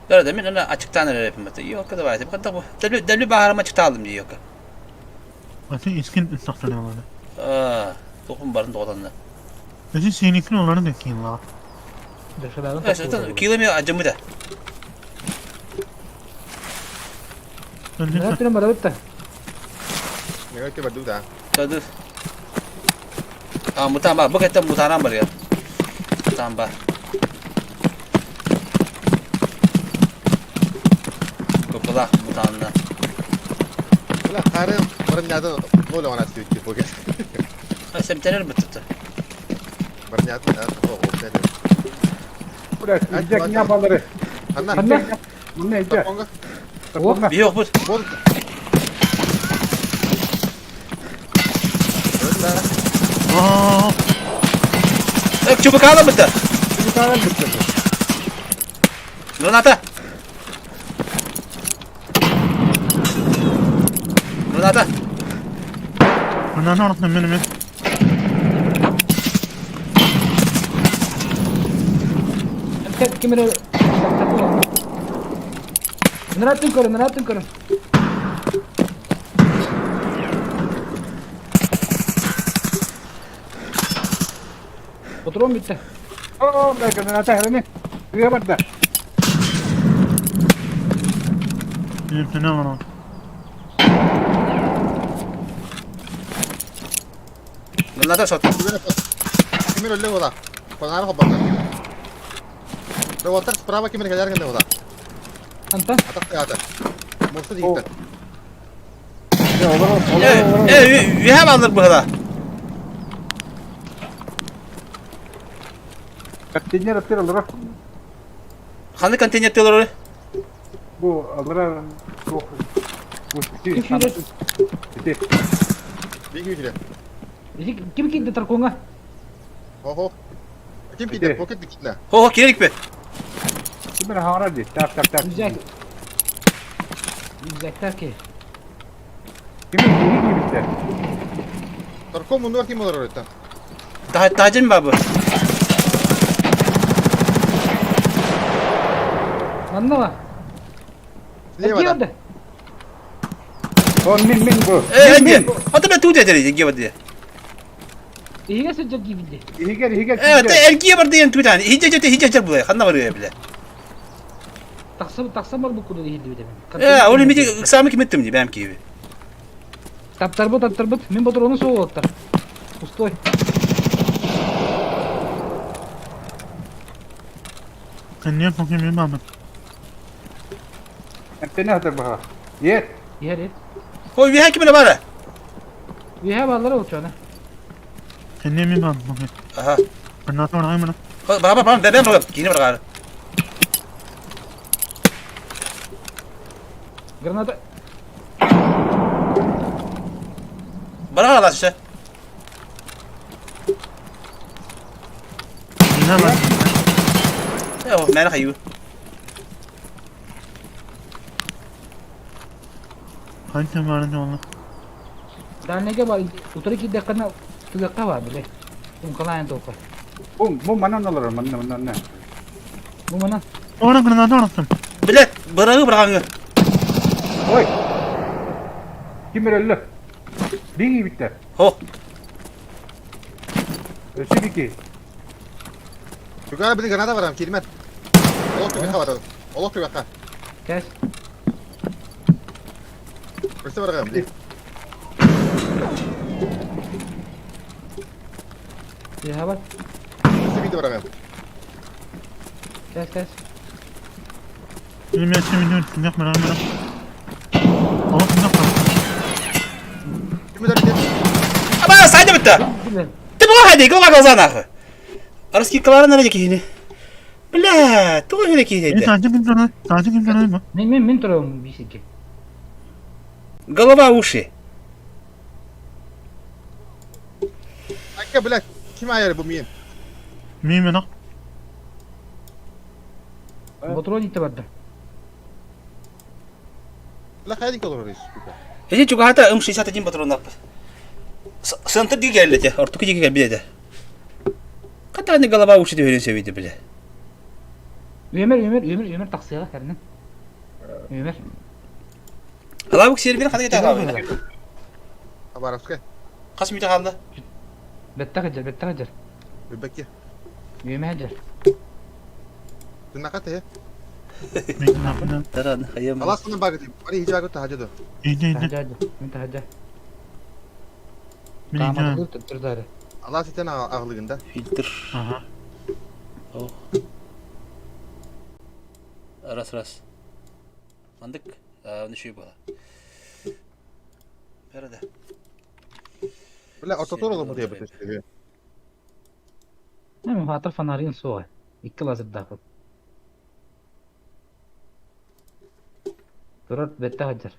Böyle мен ана açıktan öyle бата. Yok da var. Бата бу. Дәлү дәлү баһарым açıkta aldım diyor. Аты искин ыстақтаны алады. Аа, тохум барын тоғатанды. Өзі сенікін оларын да кейін ла. Километр ажымы да. Нәтүрен бара битте. Неге ке баду да. Тады. А, мутан бар. Бу кеттен мутанан бар я. Мутан бар. Көпілақ мутанна. Бля, қары бұрын ноль она сүйт деп боге. Сәмтенер бітті. Бұрын яды, Бля, идек не балары. Ханна. Ханна. Мына иде. Yok bu. Aa. Çubuk alın bitti. Çubuk alın bitti. Granata. Granata. Граната орықтым мен мен. Кимере Ныраттын көрүн, ныраттын көрүн. Патрон битте. О, бля, граната храни. Үйе барды. Benim ne var o? Граната сот. Кимер өлле бола. Панар хоббата. Револтер справа кимер келер генде бола. Антан. Атак ата. Мосты дигиттер. Э, үйе алыр bu kadar. Контейнер атыр алыра. Ханы контейнер телоры? Бу алыра. Ким кире? Биги кире. Ким киде тарконга? Хо-хо. Ким киде? Покет дикитне. Хо-хо, керек бе? Кимер хаңара ди. Так, так, так. Рюкзак. Рюкзактар ки. Кимер кири кибитте. Тарком мунуар ким олар оройта. Тажын ба бу? Манна ба? Слева да. О, мин мин бу. Э, энди. Ата бе туу дедери, геба де. Иһиге сылдьар диибилди. Иһигер, иһигер. Э, те эргие бар деген туу тани. Хиджа жете хиджа жер булай. Ханна бар биле. Тахса тахса бар бу куду диһилди битем. Э, оны миди ыксамы ким эттим ди, бәм киби. Таптарбыт, таптарбыт. Мин патрону соғыттар. Пустой. Контейнер тоқым мен бамын. Контейнер атыр баха. Ет. Ер, ер. Хой, виха ким бар? Виха баллар olчу ана. Кэннэ мен бар. Аха. Граната бараҕай мана. Бара бара бара бара киини бараҕар. Граната. Бараҕар алаас үсэ. Мина бар. Э, мээнэ хайыы. Хантан баарын олла. Дальнайга бар, утары киирдэххинэ түгэххэ бар бile. Умкалаан тоққа. Бу бу манан олорор манна манна. Бу манан. Ора граната ораттым. Билет, бырагы бырагаңы. Ой. Ким өллө? Биги битте. Хо. Өссө бики. Түгәр били граната барам, кирмәт. Олох түгәххә барам. Олох түгәххә. Кәс. Өссө барам, били. Я бар. Өссө бити барам. Кәс, кәс. Мен мен мен мен мен. Олох мен бар. Ким өтөр Аба, сайда битте. Ты буга хайды, кого глаза нахуй. Раскикалары на кихини. Бля, туга хине кихини. Саачы ким турар? Саачы ким турар? Мен мен мен турам бисикке. Голова уши. Акка, бля, ким айыр бу мин? Мин мен ак. Ботро дите барды. Бля, хайди колор рис. Эти чугата М61 патрон аппы. Сантыр диге келлете, ортуку диге келбиде. Катаны голова уши дөрен сөйді бля. Өмөр, өмөр, өмөр, өмөр тақсыға кәрінен. Өмөр. Алабык сербин хаты кете алабы. Хабаровска. Кас мүтө қалды? Бетті қажар, бетті қажар. Бүбәкке. Өмөр қажар. Тынака те. Мен Таран, хайым. Аласының багы Бari hiç багы тахажы Иди, иди. Тахажа, мен тахажа. Мен иди. Камадылыр түрдәрі. Алас итен ағылығында. Фильтр. Ага. Ох. Раз, раз. Мандык, оны шүй бола. Бәрі Бля, ортотор олы мұды ебі. Мен хатыр фонарин суға. Икки лазер дақып. Турар бетті қажар.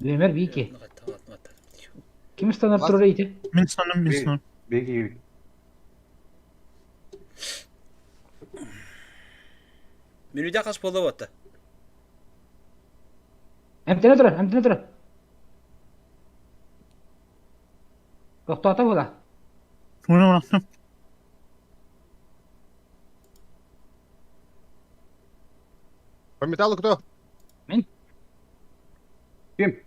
Өмөр бики. Ким станар турар ити? Мен станым, мен станым. Биги. Минүдә қас бола батты. Әмтене турар, әмтене турар. Тоқтата бола. Ора бараттым. По металлу кто? Мен. Ким?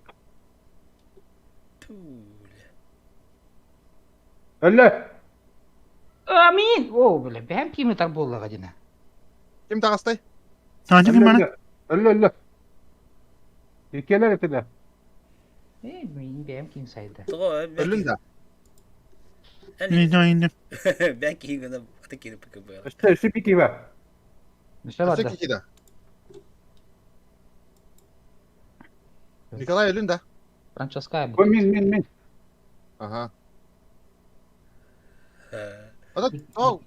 Өллө. Амин. О, бля, бәм киме тар боллаға дина. Ким тағастай? Саачы ким бар? Өллө, өллө. Икелер этилер. Э, мен бәм ким сайды. Тоға, Өллүн да. Мен иди, иди. Бән кейін гына аты келіп пікір бұяла. Өстө өссө бики бар. Нүшә барды. Өссө кихида. Николай өллүн да. Франческая Бу мин мин мин. Ага. Ата, то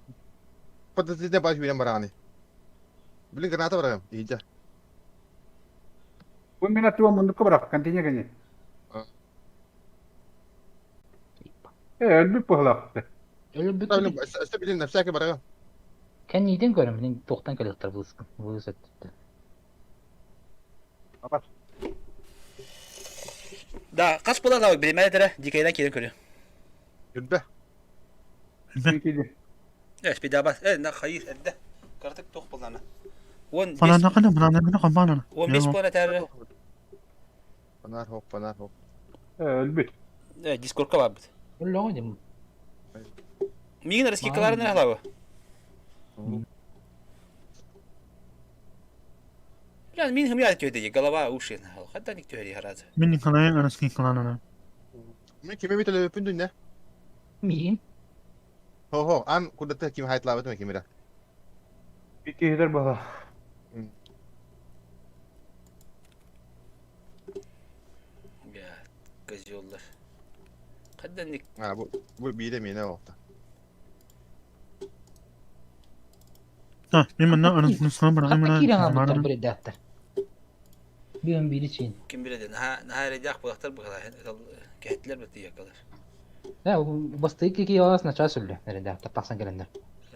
подозрительно баш билен бараны. Блин, граната барам. Иди. Бу мин атыва мундукка барак, контейнер кене. Э, өлбүт буһалақты. Өлбүт. Өссө билин нәпсәке барам. Кән ниден көрөм, мен тоқтан келектер булыскын. Булыс өттү. Апар. Да, қас бола да билмәде тәрә, дикәйдән килен көрө. Юрбә. Э, спидаба, э, на хайыр, әддә. Картык тоқ буланы. 15 Фонарда кана, фонарда кана, фонарда. 15 була тәрә. Фонар хоп, фонар хоп. Э, өлбүт. Э, дискордка бар бит. Өллөң дим. Мигин раскикаларын алабы. Бля, мин хым яд төйде, голова уши. Хатта ник төйде харазы. Мен Николай Араскин каланана. Мен киме бит эле өпүн дүнне. Мин. Хо хо, ан кудата ким хайтлабы тема кимира. Бики хедер бала. Бля, Козеллар. Хадданник. А, бу биирэ миэнэ буолта. А, мен манна арынсына Хатта киирэн хаалбыттар биридээхтэр. Бүгүн биири чин. Ким биледі, наһаа эрэйдээх буолахтар быһалаһын кэһэтилэр бытыйакалар. Э, бастыы кики алаас начаас үллэ эрэйдээхтэр тахсан кэлэннэр.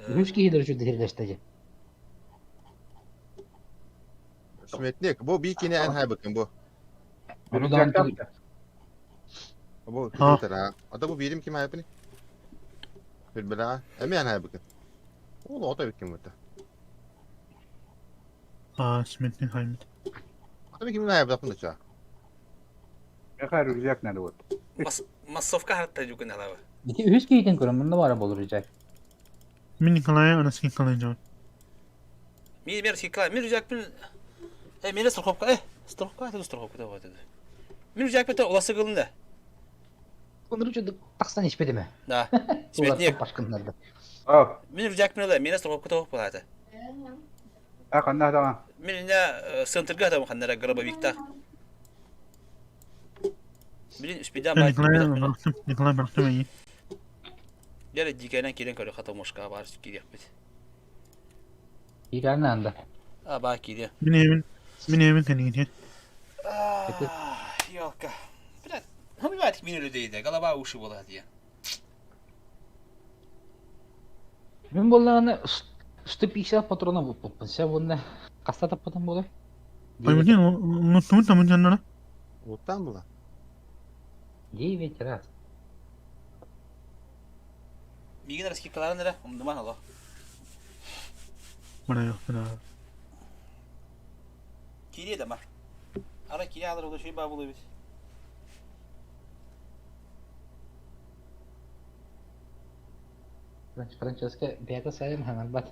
Үһүс киһилэр үчү дихирлэстэ дьэ. Сметник, бу бии кине эн хайбыккын бу. Бу тара. Ата бу биирим ким хайбыны? Билбелаа. Эми эн хайбыккын. Ол ото биккин бутта. А, сметник хаймыт. Ата ким хайбыт да ча. Меха рюкзак надо вот. Массовка хатта жүкүн алабы. Ити үһүс киһитин көрөн мунна бара болur рюкзак. Мин Николай анасын Николай Мин мер сикла, мин рюкзакпын э мене страховка, э страховка это страховка да вот это. Мин рюкзакпын то уласы кылында. Онру чудук тахсан испедиме. Да. Сметник. Башкыннарда. А. Мин рюкзакпын да мене страховка то булаты. А ханна да. Мин не центрга там ханнара гробовикта. Билин үспедя май. Николай бырахтым Дere дикәнен кирен көрө хата мошка бар кирек бит. Киирэн анда. А ба кире. Мин эбин мин эбин кэнигин. Ёлка. Блядь, ну бывает мин людей да, голова уши была дия. Мин буоллаҕына 150 патрона булпуппун. Сэ уонна хаста таппытым буолуой? Ой, ну там дьонноро. Уттан була. 9 раз. Мигин раскикаларын эрэ умнуман оло. Мына Кириэ да ма. Ара кириэ алар оло шүй баа булуйбут. Франческо бэйэтэ сайын хаҥарбат.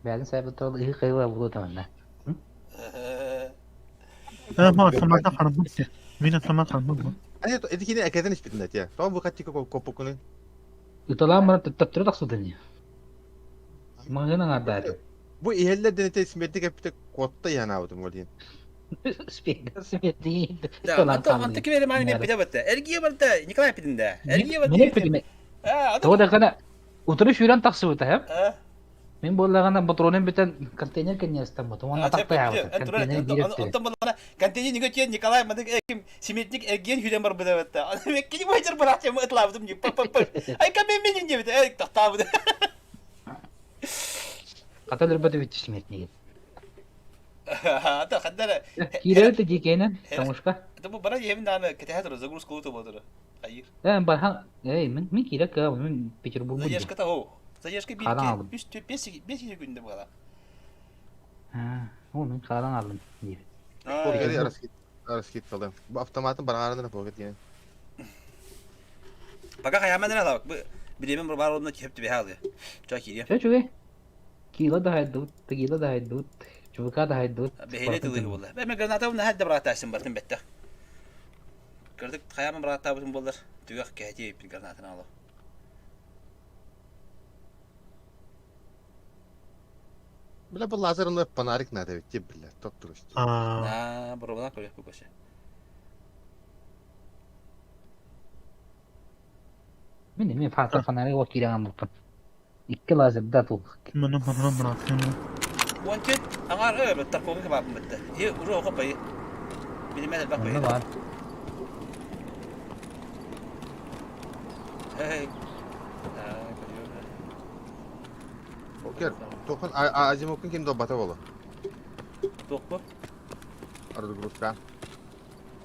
Бэйэтин сайбыт ол ыһыы кыйыла буолуо таманна. Э, ма автомата харбыт. Мин автомат харбыт. Ани эти кини экетен испитин этия. Тоҕо бу хаттика коппуккуну? Ыталаан баран төттөрү тахсытын. Маҕаһыын аҥаардаатым. Бу иһэллэр дэнэтэ смертик эппитэ куотта иһанаабытым ол диэн. Смертик Да, анты ким эрэ мааны эппитэ батта. Эргийэ барда Николай эппитин да. Эргийэ барда. Мин эппитим. Тоҕо да гына утары сүүрэн тахсыбыта һэ. Мин буоллаҕына патронум бүтэн контейнер кэнниэстэммит уонна тахтайаабыт. Контейнер биир өттүгэр. Онтон буоллаҕына контейнер нигө тиэн Николай мадык ким сметник эргиэн сүүрэн барбыта батта. Кини бу быраачча ытлаабытым дии. Ай кам мен мен диэбит. Эй тахтаабыт. Хата өлөрбөт эбит смертнигин. Ата хандара. Киирэр да дикэнэн, Тамушка. Это бу бара иһэбин дааны кэтэһэ турар, загрузка ута болдура. Хайыр. Э, бархан, эй, мин мин киирэ кыа, мин Петербург. Задержка того. Задержка бир Харан алдым. үс төрт бес бес күндө буола. О, мин харан алдым диир. Покери араскит калым. Бу автоматын бараарына покет диэн. Пока хаяман эрэ лавак. Бу билиэмин бар онно киһеп түбэһэ алыа. Ча киириэ. Чэ үчүгэй. Киила да хайдыбыт, тагила да хайдыбыт, ЧВК да хайдыбыт. Бэһиэлэ тылыһы буолла. Бэ гранатабын наһаа да бырааттаасым бартын бэттэх. Кырдык хаяман бырааттаабытым буоллар, түгэх кэһэтиэ эппит гранатын ало. Бля, бу лазер онно фонарик надо ведь, бля, топ туруст. Аа, боробана көрөх бу көсө. Мин эмиэ фата фонарик ол киирэн аммыппын. Икки лазерда тул. Маны патрон бырааттым. Уончет аҥаар өө тарковка кебабын бытта. И уже око пай. Билимет элбэх Онно баар. Эй. Окер, тохон азимокун ким долбата боло? Туох бу? Разгрузка.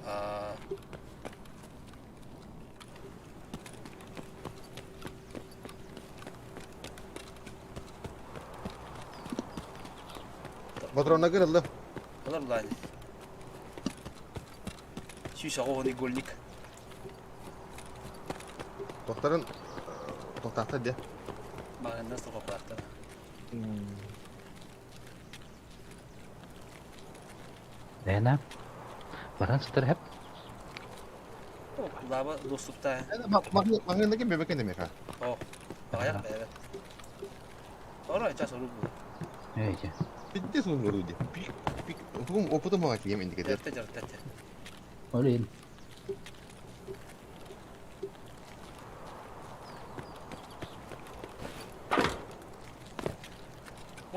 Аа. Патронна кырылды. Олар булааны. Сүүс оҕо игольник. Тохтарын тохтаахтар дии. Маҕаннас тоқоқлаахтар. Лена. Баран сытар хэп. Лаба доступта. Маҕанна ким бэбэкэн эмиэхэ. О, аҕайах бэбэ. Ора час ору бу. Эйте. Пиздец он вроде. Пик, пик. Тугум опытым мага тием индикатор. Жарта жарта. Олин.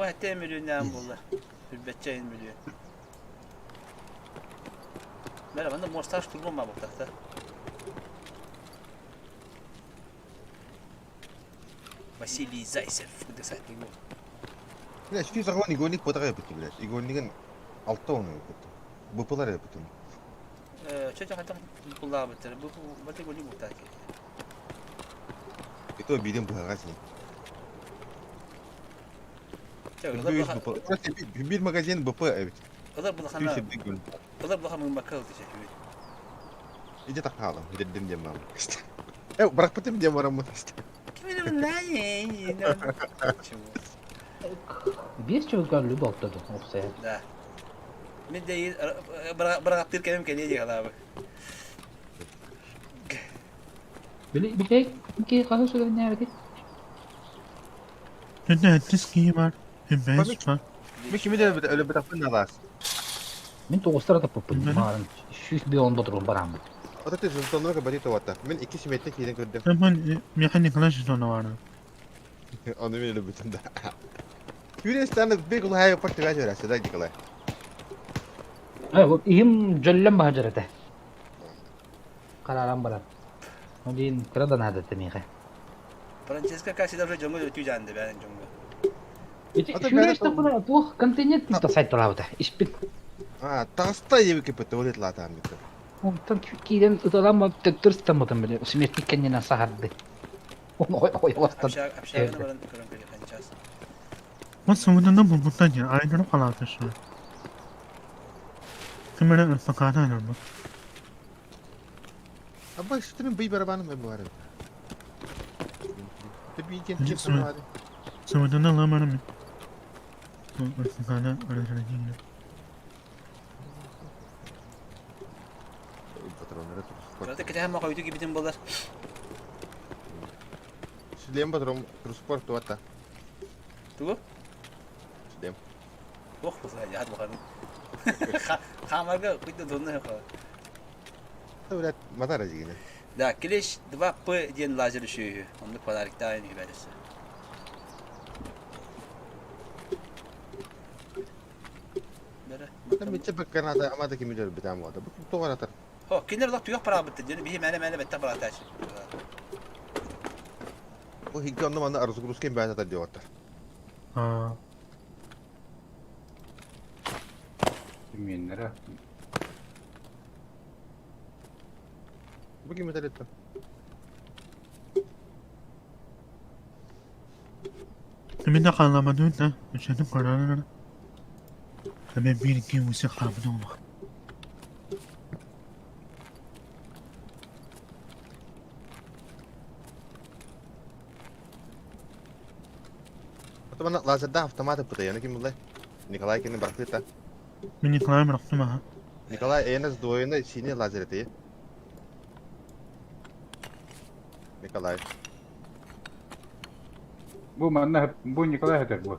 67 миллионнаан буолла. Үрбэччэ ин миллион. Бәрі, манда мостаж турбом ба бұқтақта. Василий Зайцев, куда сайт был. Бля, 280 игольник потагай бутты, блядь. Игольнигин 6 10 бутты. Быпылар бутты. Чө хатах куллаабыттар. Бу баты голи бутта. И то бидем быһаҕас ини. Чө, Бир магазин БП эбит. Ылар булахана. Түү сирдик гүн. Ылар булаха мымбакка ылды чө. Иде тахаалам, дедим дем мам. Э, бырахпытым дем бараммын. Биэс чөбүгэр любо оттоду опсайа. Да. Мен де бырағаттыр кемим кэлиэ дии халаабы. Били били ки хаһыс үлэннээбити? Önde 70 киһи бар, 5 бар. Мен кими де өлөбүтахпын налаас. Мин тоҕустара таппыппын маарын 105 он ботурун барааммыт. Ата ты жонтоннор бати туата. Мен икки симеттен киирен көрдüm. Мен механик лажы бар. Оны мен өлөбүтүм да. Юрий станы бек улай пак тебе жөрәсе да Николай. Э, вот иһим дьөллөн баһадьар этэ. Караран баран. Ол диин кыра да наада этэ миэхэ. Франческо как всегда уже дьоҥҥо өтүү дьаанды бэйэн дьоҥҥо. Ити сүүрээстэ туох континент тип сайтталаабыта. Испит. А, таста ебеке пытты олет латаан битте. Онтон киирэн ыталаан төттөр сытаммытым били смертник кэннинэн саһарды. Оны ой ой остан. Общаганы баран көрөн кэлиэ ханчас. Бу сугунан булбуттан я айдырып қалады шу. Кимere ырсакана айырбы. Абба шүтүнүн бый барабаным мен бар. Ты бикен кеп бар. Сугунан аламарым. Ырсакана арасына. Патроннары Кырата кэтэһэн махойду кибитин болар. Шлем патрон труспорт туата. Тугу? Шлем. Ох, бу яат баханы. Хамарга куйда донна ха. Блядь, матара дигене. Да, Клеш 2П диэн лазер үшүйү. Оннук фонариктаан үбәресе. Бәрі. Там биче бакканата амата кими жөр битам бата. Бу тогаратар. Хо, кинер лак туяк парабытты. Дені бихи мәне мәне бетте паратач. Бу хигге онно манна разгрузкен баатата диоттар. А. Миннere. Бу кими талетта. Мен де қаламады да, үшетін қарарыр. Мен bir iki usi қаламды олма. Ата мана лазерда автоматы пыта яны ким булай. Николай кини барахлыта. Мен Николай бырақтым аға. Николай эна сдвоенный синий лазер это. Николай. Бу манна бу Николай хатар бу.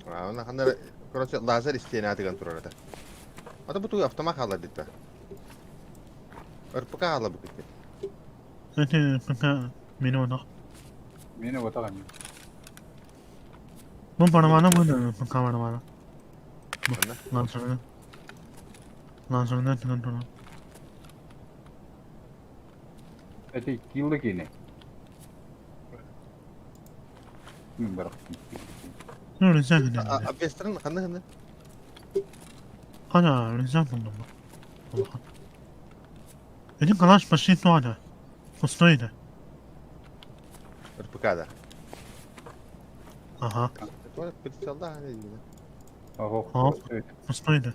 А, она хандар, короче, лазер истене атыган турар это. Ата бу автомат халар дитта. РПК хала бу китте. Өте РПК мені одақ. Мени отаган. Бұл барабана бұл РПК барабана. Лазерді. Лазерді атыган турар. Это килла кине. Мен барактым. Ну, рюкзак еді. А бестрин ханна ханна. Қана рюкзак болдым бұл. Эти калаш почти туады. Пустой еді. РПК да. Ага. Это прицелда ханна дигене. Ого. Пустой еді.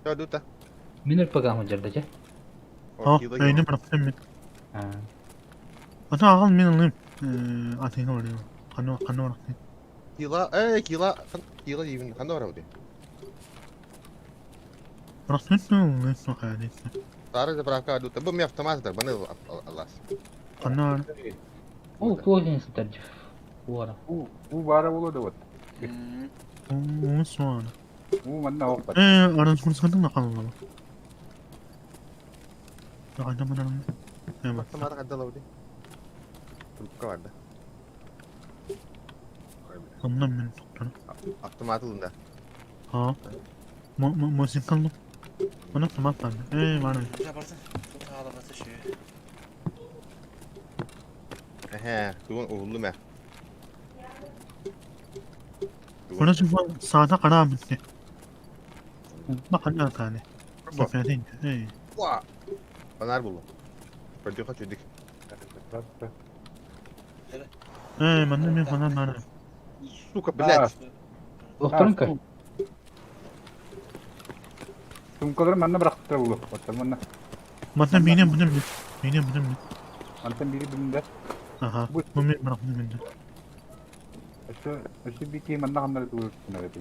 Дута. Мин РПГ жерде же. О, эйни бырақтым мен. Ата ағал мен алайым. Атыға барайым. Қаны қаны барақтым. Кила, э, кила, кила деймін, қанда бар ауды? Бырақтым мен соқая дейді. Сары заправка дута. Бу мен автомат бар, баны алас. Қаны бар. Ол туох сытар жив. Уара. Бу бу бара болот вот. О, соны. Бу манна окпат. Э, аран курсандың да қалды. Қайда мына? Автомат қайда лауды? Трубка бар да. Онно мин туттарым. Автомат ылында. Ha. Музыкалlı. Bunu автомат var. Var. Эһээ, тугун уһуллум ээ. Bunu çünkü sağda karar bitti. Bak ne tane. Seferin. Ey. Фонарь буллум. Көрдүөххэ үчүгдүк. Ey, manna men falan var. Сука, блядь. Докторун көр. Сумкалары манна бырахтыра булу. Оттон манна. Manna mine bunu bil. Mine bunu bil. Мантан бири билинде. Aha. Bu men bıraktım bende. Өссө өссө бики манна ханнары тугур эти.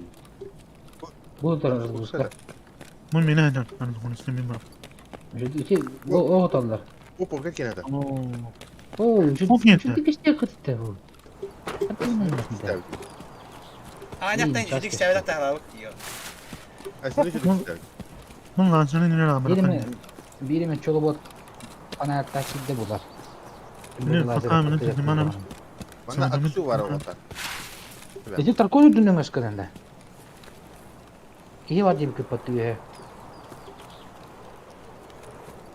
Бу турар Bu mine eder. Ben bunu istemiyorum bırak. Ити оҕотоллор. Бу полка кенета. Оо, Çok yeter. үчүгэй кистиэ кытта бу. Аанньахтан үчүгэй сээбэтэх таһалаабыт. Bunu lan sana neler abi Бириме бириме чолобот фонарь сирде булар. Ne fakam ne dedim anam. Манна аксу бар оҕото. Ити таркой дүннөҥ өскөдөнде. Киһи бар диэбит кыппат үһэ.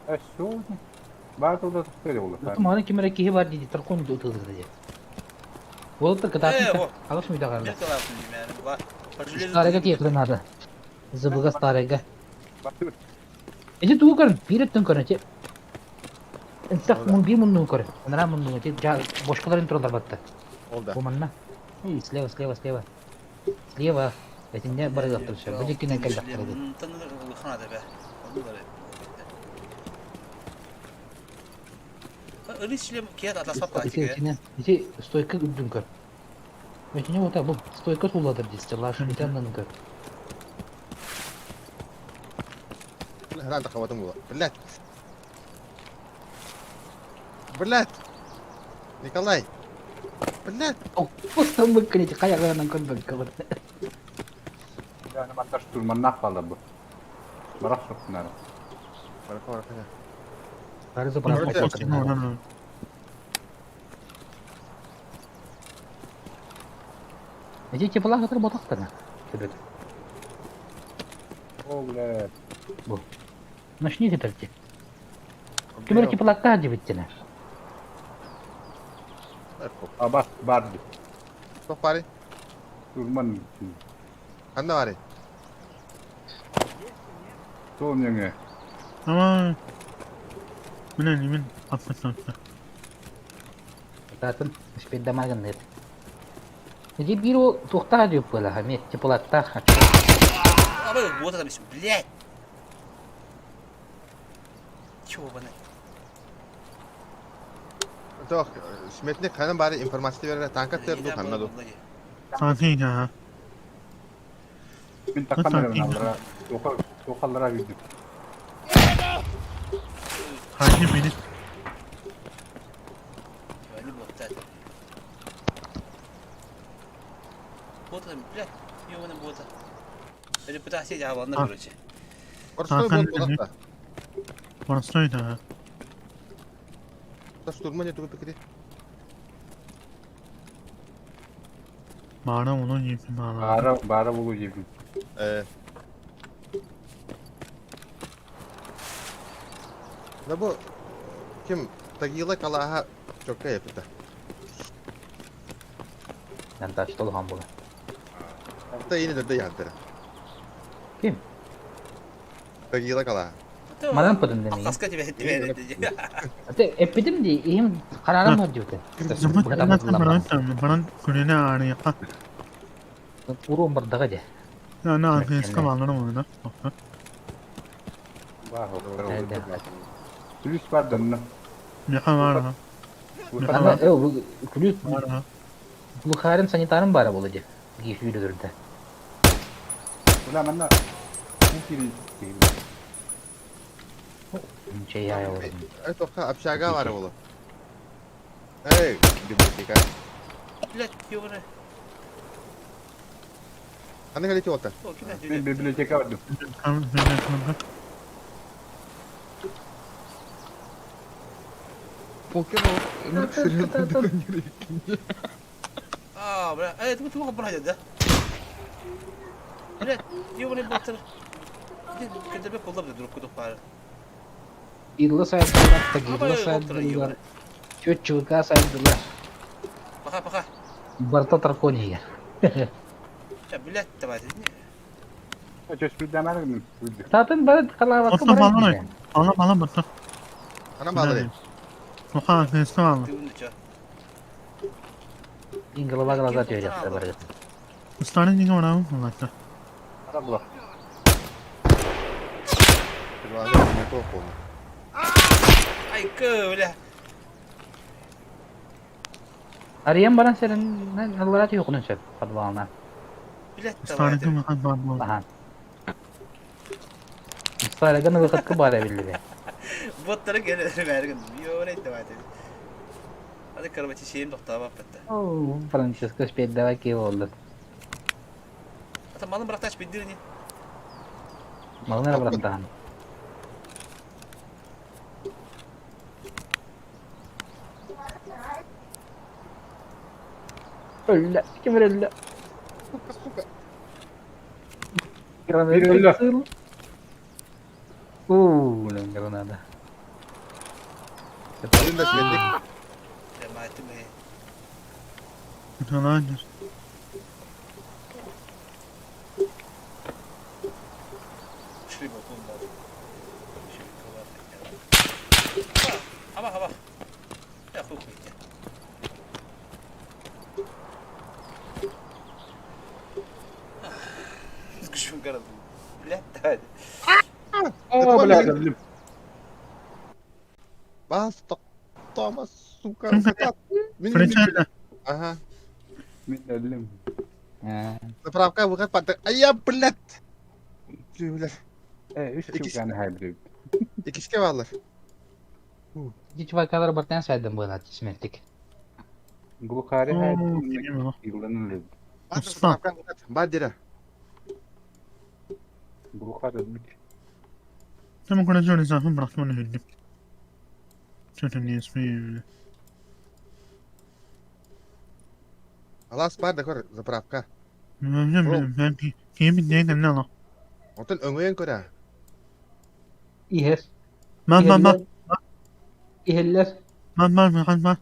Өссө бар тылда төхтөрө булу. Маны ким эрэ киһи бар дии таркон ытылды дии. Болот кытаатын алыс мүйдәгәрләр. Старыга тиекле надо. Зыбыга старыга. Эти тугу көрөн, бир өттөн көрөн, те. Инсак мун бир мунну көрөн. Анара мунну те бошкаларын туралар батты. Ол да. Бу манна. И слева, слева, слева. Слева. Этинне барыгактыр ше. Бу жеккенен келдактыр. Ити стойка үрдүн көр. Этине ота бу стойка сулладыр дейсіз. Лашын итаннан көр. Хран тахабатым була. Блядь. Блядь. Николай. Блядь. Постан быккын каягынан көрбөк кабыр. Yani манта штурманнах калды бу. Барак соктунар. Барака барака. Барызы барака. Эти тепла хатыр ботактана. Төбөт. О, блядь. Бу. Начни теперь. Кимер теплакта дебиттена. Абас барды. Стоп пари. Штурман. Ханна бари. Сол неңе. Ama Mine nimin affetsin. Татын спиддамагын нет. Эти биру тухта деп была, хаме теплакта. Вот это блядь. Чего Тох, сметник ханан бары информация берер, танка терду ханна ду. Sakin ya. Мин таккан аллара. Тохаллара үйдүк. Hakim beni. Блядь, ёбаный бота. Репутация жабална, короче. Простой бот булакта. Простой да. Та штурман не тугу пикри. Бара onu yiyip bana. Бара бара болу жебин. Э. Да бу ким Тагила калаха чокка япыта. Мен таштол хан була. Та ини дөрдө яндыра. Ким? Тагила калаха. Манан подым демеген. Аска тебе тебе. Ате эпидим ди им карарым бар диоте. Баран күнүнө арыйка. Урун бар дага де. На английском алырым оны. Күлүс бар дынны. Меха бар. Ана э күлүс Бухарым санитарым бара болду де. Гиф үйрөдүрдө. Ула манна бу кири. Чей я его. Э тоха общага бар болу. Эй, библиотека. Блядь, ёбаный. Аны калити ота. Мен библиотека бардым. Полкема, А, бля, э, это туох бырайда да? Бля, ёбаный батыр. Көтөбө коллап да друг кудук баар. Илла сайдылар, Тагилла сайдылар, Чүччүка сайдылар. Пока, пока. Барта Таркония. Ча, блядь, давай. Татын бары халаабакка Оттон баран баллар. иһэр. Ала бала бата. Хана баалары. Оха, христо ала. Голова глаза түһэрэ бары. Устаны диге барабын булата. Ай, кө, бля. Арыйан баран сэрин аллара түһүөххүнүн сөп подвалынан. Блядь, Устаны диге бар бол. Ахан. Старыгын выходка бара биллибе. Боттары келер бәргін. Ёбаный давай. Hadi karabati şeyim doktor bak bitti. Оо, Франциско спеддава ки болду. Ата малын bırak bildirini. Малын эрэ бырахтаан. Өллө, ким эрэ өллө. Сука, сука. Граната Өллө. Уу, граната. Один да сметик. Cemaati mi? Kutaladır. Şuraya bakalım bari. Şöyle kavar. Hava hava. Ya hukuk ya. Kuşum karadı. Блядь, давай. О, бля, блин. Бас, Томас, сука. Мин Фричайда. Ага. Мин өллүм. Заправка выход под... А я, блядь. Блядь. Э, үс чуганы хайбрид. Икиске баалар. Ити чувакалар бартан сайдан буолаат смертик. Глухари хайбрид. Илдан өлүм. Бар заправка выход. Бар дера. Глухарь өлбүт. Tamam konuşuyoruz zaten bıraktım onu öldüm. Çok önemli ismi. Алас бар да көр заправка. Ben ben kim ne ne ne Отон өңөйөн көрө. Иһэр. Man man man. Иһэллэр. Man man man man.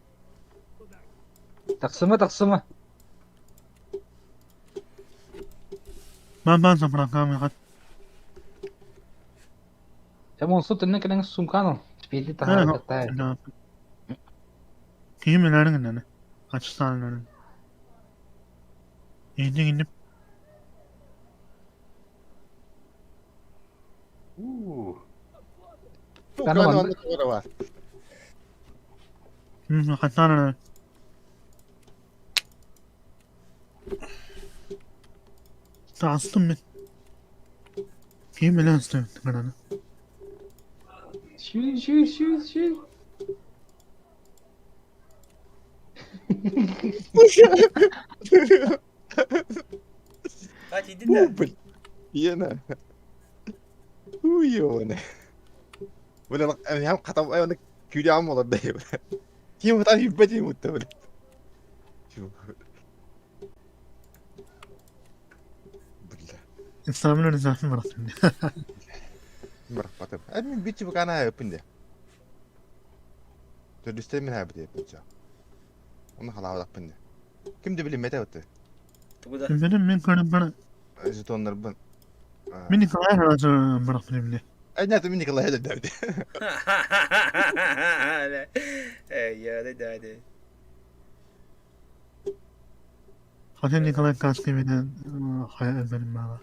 Тахсыма, тахсыма. Man man заправка выход. Сэмон сут иннэ кэлэн сумканы спиди таһаарар кытта. Kim neler ne Açsana. İndi indim. Уу. Сука, онно көрө бар. Хатана. Таастым мен. Kim neler istiyor bana? Шүү шүү шүү шүү. Hadi dinle. Бу, Иена. Уёна. Бля, hem катам аны күләм олар да. Ким там ебать мутта, бля. Бля. İslam'ın zaten bıraktım. Бырахпатым. Ә мин битчи букана өпүндө. Төрдүстен мен хабы деп битчи. Оны халаабак пинде. Кимди билим мете өттү. Тугуда. Benim men körüm bana. Жетоннор бун. Min Nikolay razı bıraktım ne? Ай, нет, мин Николай да дәбди. Эй, я да да да. Hatta Nikolay kaskı beni hayal benim bana.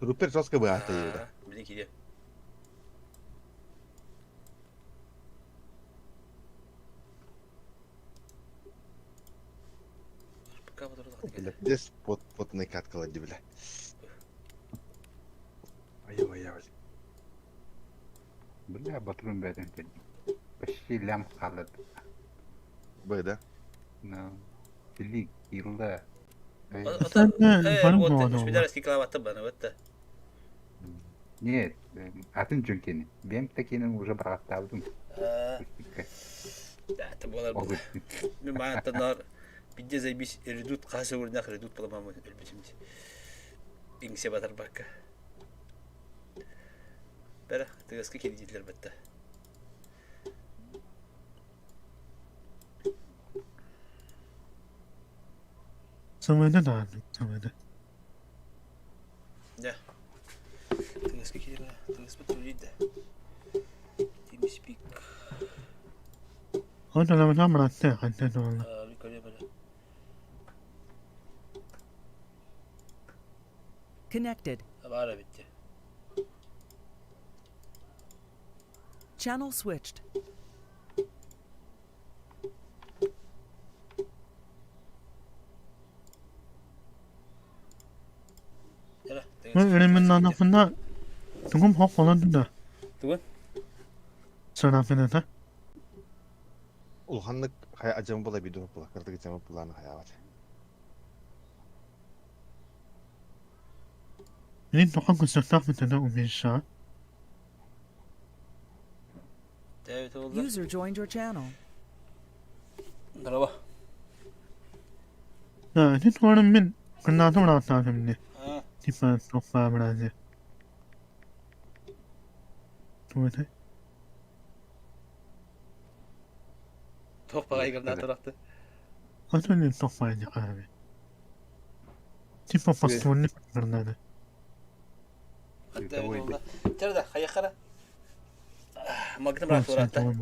Рупер жестко бы ата. Блин, киде. Бля, здесь под потный каткала, бля. Ай, ай, ай. Бля, батырым бәден Почти лям халат. Б, да? Ну, били, килла. Sen de varım bu Вот, adamı. Швейцарский клавата бана, вот. Нет, атын жөнкені. Бем такенин уже бараттабдым. Это буолар бу. Мен маантанар бидде заебись редут хас өрнөх редут буламам өлбүтүм. Иҥсе батарбакка. Бәрі тыгаска кирдиилэр бытта. Самайда даҕаны, самайда. Дьэ, тыаска киирэ, тыаспыт үлүйдэ. TeamSpeak. Ол талабытан быраатты, хантан туолла. Көрө көрө. Connected. Баар эбит. Channel switched. Ремоннанахпына тугум хоп холон да. Тугун? Санафината. Улаханнык хайа ажамы була бидуһу була, кырдык жамы булааны хаябат. Мин тохан күсөхтөх бүтүнэ умеша. User joined your channel. Здорово. Да, ити туорум мин кыннаатым ырааттаатым дии. Типа тохпаа быразе. Тугу Туох баҕайы гранаталахты. Атын мин тохпаа дии хараби. Типа поствольник гранаты. Чарда, хайахара. Магнум рахурата.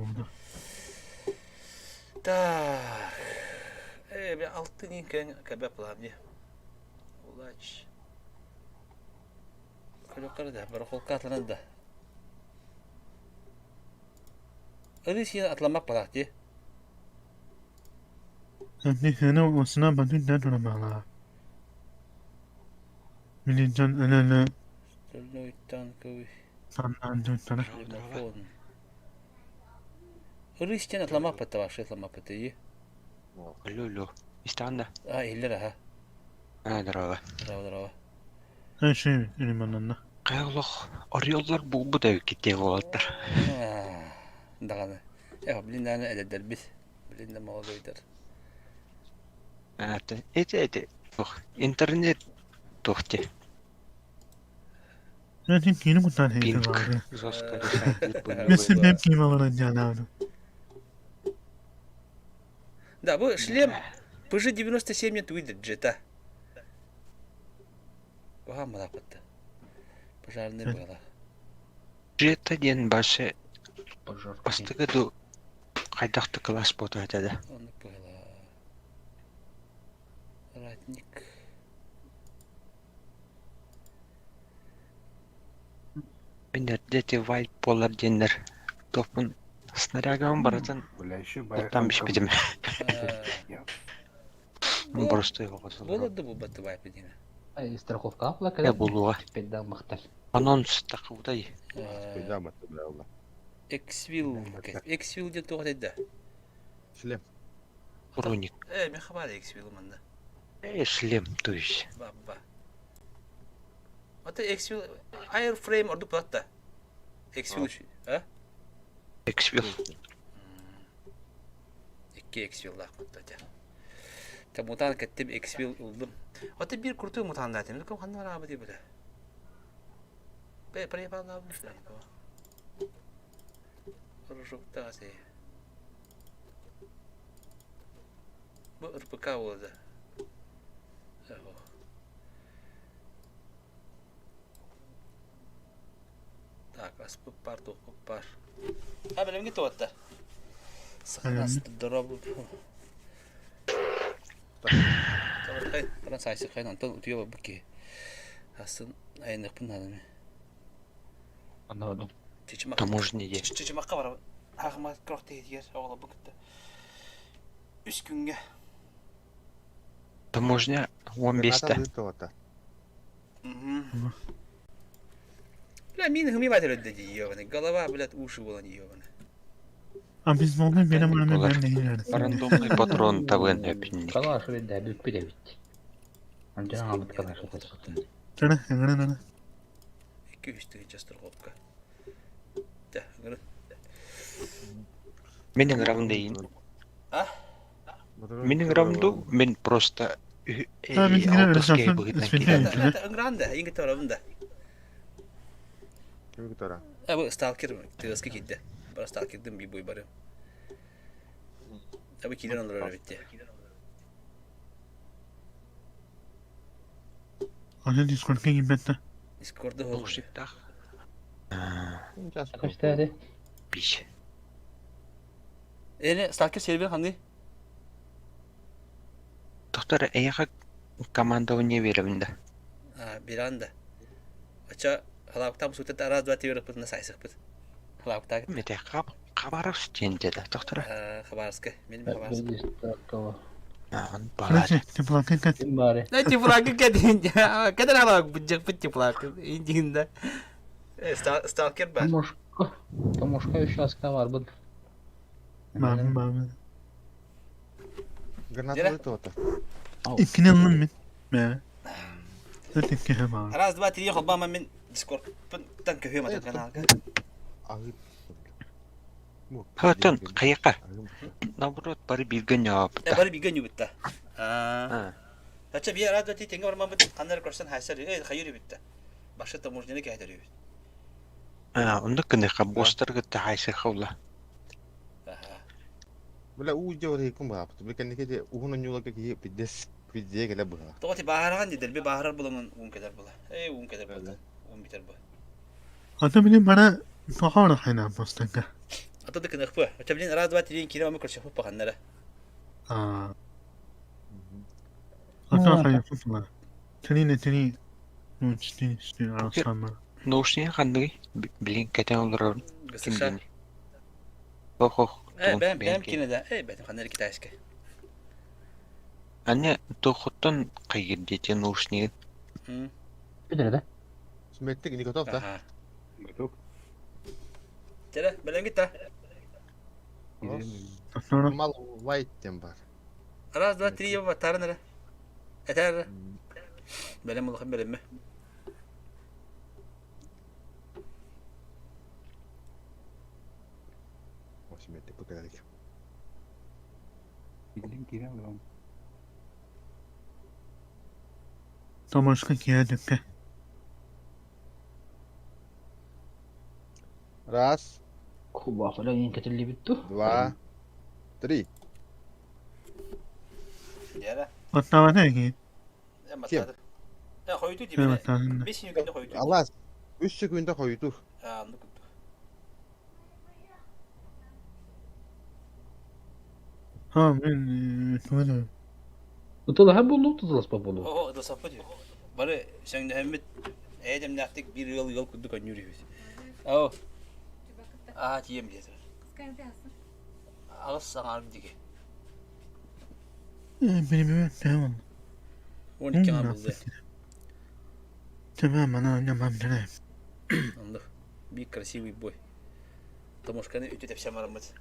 Так. Э, алты нинкен кәбә плавни. Улач. Көрөккөр да, барахолка атланан да. Ыры син атламак балак ди. Нихene осына батын да турамала. Милинчан өлөлө Стальной танковый саннан туттара. шлемофон. Ыры син атламак бата башы атламак бата и. Алло, алло. Истаанда. А, иллер аха. А, здорово. Здорово, здорово. Эши, илимананна. Кайолох орьоллар булбут эбиккит буолаттар. Даҕаны. Э, блин, даҕаны эдэрдэрбит. Блин, да молодойдар. Это, это, это, туох, интернет туох те. Мен кини кутан хейти Пинг баары. жестко решает Мен сен ким аларан жанааны. Да, бу шлем ПЖ-97 нет выйдет джета. Уха малапатта. Пожарный была. Джета диэн башы бастыгы ду хайдахты класс боту этэ да. Он была. Ратник. Мин эрдэ ити вайп буолар диэннэр туохпун снарягабын барытын оттан биспитим. Боростуой оҕо Буолар да буолбат вайп диэн. Страховка апла Э булуга. махтал. Анонс такыбытай. Эксвилл. Эксвилл диэн туох этэ да? Шлем. Броник. Э, мен хабар Эксвилл манна. Э, шлем, то есть. Бабба. Ата Эксвилл Airframe ордук платта. Эксвилл, а? Эксвилл. Икки Эксвиллах куттата. Та мутан кеттим Эксвилл улдум. Ата бир крутой мутан датым. Кым ханна рабы дип биле. Бе, проебал на Ружокта се. Бу РПК болды. Так, аспып бар, тоқпып бар. А, білім кетіп отты. Сақнасты дұрабы. Таран сайсы қайын, антон утуя бұки. Асын айнықпын надым. Anladım. Таможня Чычымаққа барабын. Ағыма крок тегер, оғла бұкітті. Үш күнге. Таможня 15-те. Бля, мин хми батыр өдді ебаный. Голова, блядь, уши была не ебаный. А biz molda benim anam ben neylerdi. Рандомный патрон табын өпүнник. Калаш бит бүппү да бит. Анжан алып калаш отын. Чара, ыңырын ана. 200 тысяча страховка. Да, ыңырын. Мин ыҥырабын да иин. А? Мин ыҥырабын дуу, мин просто Ha, мин кинилэр алтыс киһи өлөсөөхпүн быһыытынан испинтэн киирэн. илтилэр. Ыҥыраан да, иин кытта барабын да. Кими кытара? Э, бу сталкер тыаска киирдэ. Бара сталкердым би бой бары. Абы киирэн олорор эбит дии. Аны Discordка киирбэттэ. Дискорду ол. Наушниктаах. Көстөөдү. Биш. Эне сталкер сервер ханны? Доктор, эйиэхэ командование биэрэбин да. А, Биранда. Ача халаактаах сутат раз два три ыппытына сайсыкпыт. Халаактаах. Мете Хабаровск диэн деді, доктор. Хабаровска. Мен Хабаровск. Ан Короче, теплакы кэт. Да теплакы кэт. Кэдер халаак быджакпыт теплакы. Индигинде. Сталкер бар. Томошка. Томошка еще аска бар быт. Мам, мам. Граната тота. Иккини ыллым мин. Мэ. Өт икки маа. Раз, два, три, холбама мен Дискордтан көһүөм атын каналга. Хатан хайака. Наоборот, бары бииргэ ньоопта. Бары бииргэ ньубутта. Тача бие раз, два, три, теңге бармамыт ханнары көрсөн хайсар, э, хайыр үбүтта. Башы таможняны кэһэтэр үбүт. Онно кыныха бостар кытта хайсыр хаула. Бля уу дьэ кум баапыт. Бу кэнники де уһун онньууларга киһи пиздец пиздее кэлэ быһа. Тоҕо ти бааһыраҕын дии дэлби бааһырар буламын уун кэлэр була. Эй уун кэлэр була. Уун бүтэр бу. Ата билин бара тоҕо хайнаан постарга. Ата да кыныхпы. Оча билин раз два три киирэ мамы көрсөхпүт паханнара. Аа. Ата хайыппыт Тини тини ну тини тини арасама. Наушнигы ханныгый? Билин кэтэн олорор. ГСШ. Ох ох. Э бэм бэм кине да. Э бэм ханнары китайская. Аны тохоттон хайгыр диэти наушнигын. Бүтэр да? Сметтик не готов, да? Готов. Теле, беленгит да. Мал вайт тем бар. Раз, два, три, тарын эрэ. Этэр. Бэлэм улахан бэлэммэ. Сметтик бу кэлэрик. Билин киирэн олорон. Томашка киэдикке. Раз. Кубафыла иин кэтиллибит ту. Два. Три. Оттавата ики. Кем? Хойуту Кем дибини. Бес күндө хойуту. Алас. Үс секунда хойуту. Ha мен тугу Ытылаһа булу, тутуласпа булу. Оо, ытылсаппыт үһү. Бары сөҥнөһөммүт эйэ-дэмнээхтик биир ыал ыал курдук өннүүр үһүбүт. Оо. Аа, тиийэм диэтэ. Аҕыс саҥаар диги. Билбэт tamam. 12 аҥаар буллуя. Tamam ана нямам дэрэ. Онно биир красивый бой. Томошканы үтү тэпсэн бараммыт.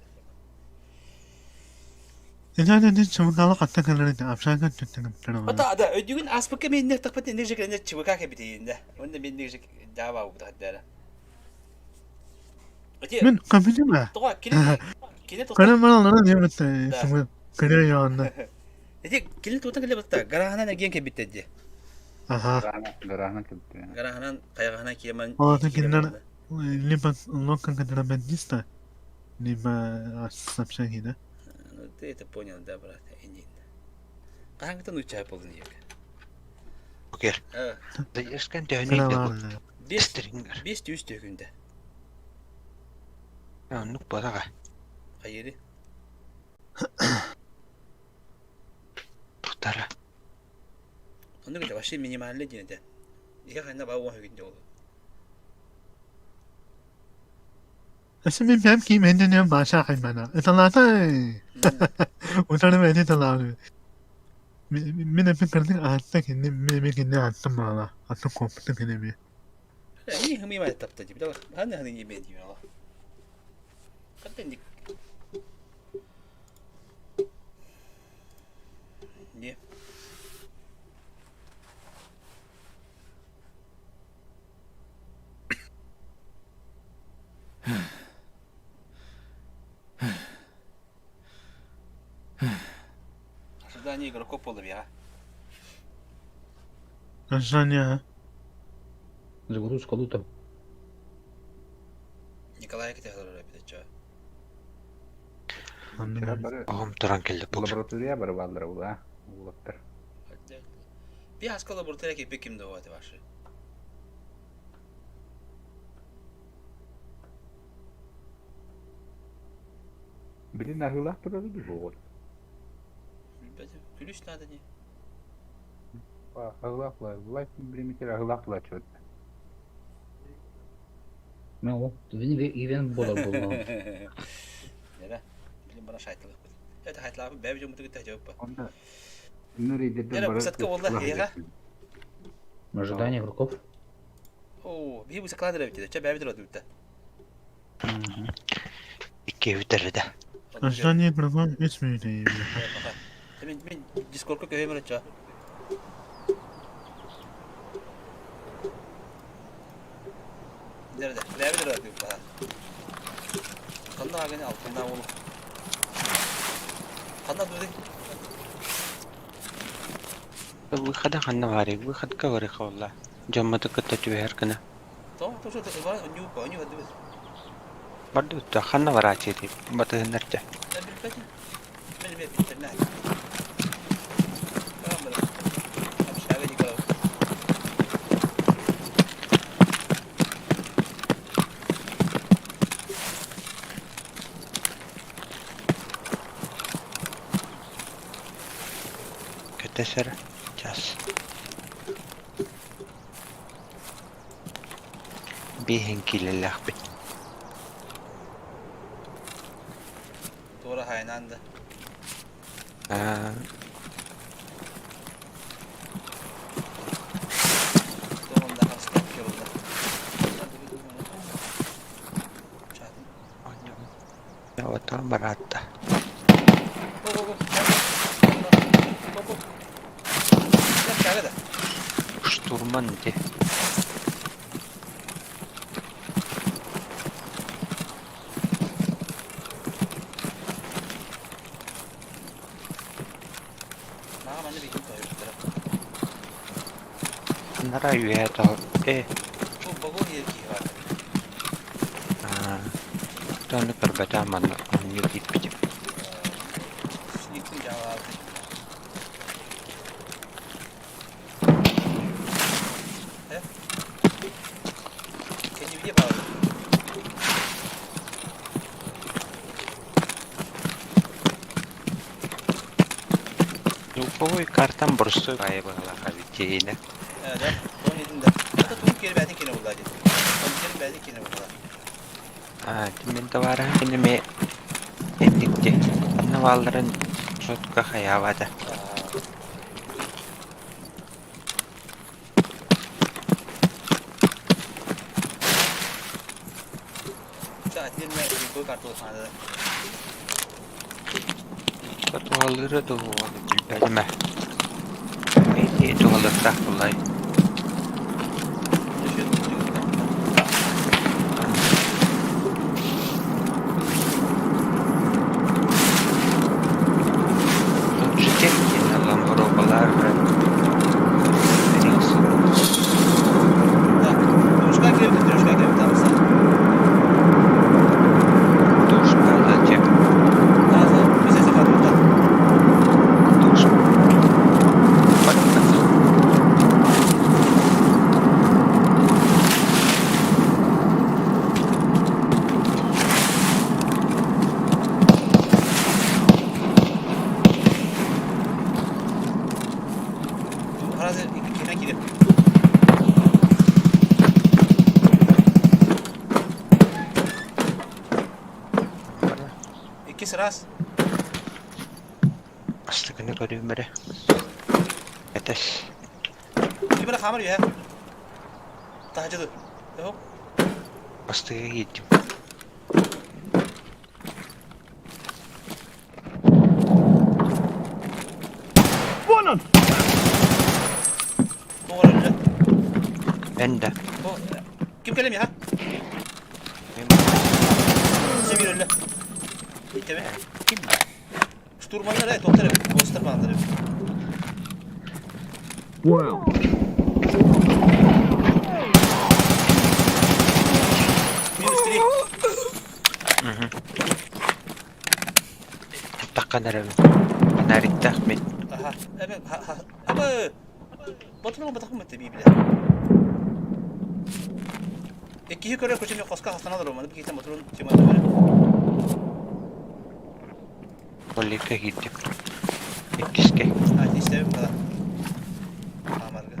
Итаана чымыкалы хатта кэлэрин апсаакан түттүгүм Ата да өйдүгүн ааспыкка мииннэх тахпат инник же кэлэнэ чыбыка кэбитийинде. Онно минник же даава убутахаддара. Мин компьютер Тоҕо кини кини Кырын баралара диэбитте сымы кыры яанна. Ити кини туутан кэлэ батта гараһынан эргиэн кэлбиттэр дии. Аха. Гараһынан кэлбиттэр. Гараһынан хайаҕаһынан киэмэн Олатын кинилэр либо локка контрабандиста, либо сообщение, да? Ну ты это понял, да, брат, инин. Хаһааҥҥыттан нуучча буоллун ийэк? Окер. Дайыскан төһөнүй Бес бес түс төкүндэ. Оннук бараҕа. Хайыри? Тутара. Оннук это вообще минимальный диэн этэ. Иһэ ханна баа уон күндэ ол. Өссө мин бэйэм киимэндэнэн баша хаймана. Ыталаата утары бэйэтэ ыталаабыт. Мин эппин кырдык аатта кинини мин эмиэ кинини ааттым маала. Аттым куоппутум кини эмиэ. Ини хымыйма тапта дии. Ханна ханы не дии ала. Хаттан Не. Ожидание игроков буолла биэҕэ. Ожидание. Загрузка лута. Николай кэтэһэр эбит чаа. Оҕом туран кэллэ бу. Лаборатория бары бааллара була, уолаттар. Би аска лаборатория кипи ким да вот ваши. Билин аһыылаах турары дуу буолуо. Билбэтим. Күлүс надо не. Аһыылаах була, лайф биримитер аһыылаах булааччыбыт. Мен ол ивен болар болла. Нere? Билин бара шайтылык бит. Это хайтылаабы бэби жомуту кытта жауп. Онда Нөрейдерден Нere бары высадка болла хега. Ожидание игроков. Оо, биһи высадка дырабит дэ. Чэ бэби дырабит дэ. Икки бүтэрдэ. Ожидание игроков 3 минут. Мен мен Дискордка көһөмөр ча. Нere de? Бэби дырабит ба. Ханна аганы алтында ол. Ханна дуды. Выхода ханна баарый, выходка барыха буолла. Дьоммуту кытта түбэһэр гына. То, то что ты бар, нью, по нью адыбыз. Барды утта ханна барааччы дии батыһыннарча. Билбэтим. Мен мен интернет. Общага Николай. Кэтэсэр час. Биэһин киилэлээхпит. Туора хайнаан да. Аа, Туоҕунда харыстаах киһи оттон бараатта. Штурман ди. Нара үөһэ тоҕо э аа ону көрбөтөм манна оонньуу киирбитим. Звуковой картам боростуой баайы быһалаах эбит дьиэйинэ. Аа, мин табаарыһым кини эмиэ инник дии. Ханна баалларын сотка хайаабата. Туһалыыра дуу билбэтим ээ. Эти туһалыахтаах буоллай. Logitech диэн боруобалаар Душка зачем? Душ. Иккис раз. Астыкыны көрүүм эрэ. Этэс. Ким эрэ хаамар үһэ. Таһдьыды. Тоһу. Астыга киирдим. Вон он! Тоҕор өллө. Мен да. Ким кэлэм яха? Сибир өллө. Итэбэ. Ким? Штурманнар э, тоқтар эбит, босстар бааллар эбит. Минус 3. Таххан эрэбин. Фонариктаах мин. Аха. Эбэ, аба. Ботуна батахым битте бии биле. Иккиһи көрөр көчүнү хоска хастана олорум. Аны киһитен ботурун темата бары. Полика киирдим. Иккиске. А, истебим бала. Амарга.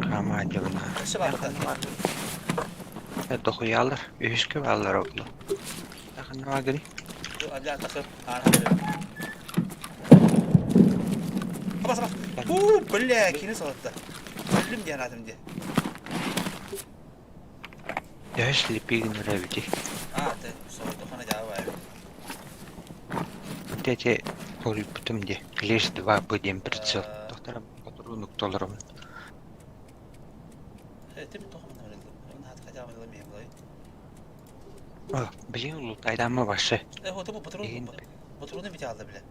Хаама дьыбына. Өссө баар Дохуялар. Үһүскэ бааллар оглу. Тахыннаҕа Аба саба. Уу, бля, кини салатта. Өллүм диэн аатым дии. Төһө слепигин эбити. Аа, те, соҕотоххуна дьаабы баайа. Ити хоруйбутум дии. Клеш 2 Б диэн прицел. Тохтором хотуруу нукталарым. Тим тохман Билин улутайдаама башы. Э, вот бу патрон патроны бите алды биле.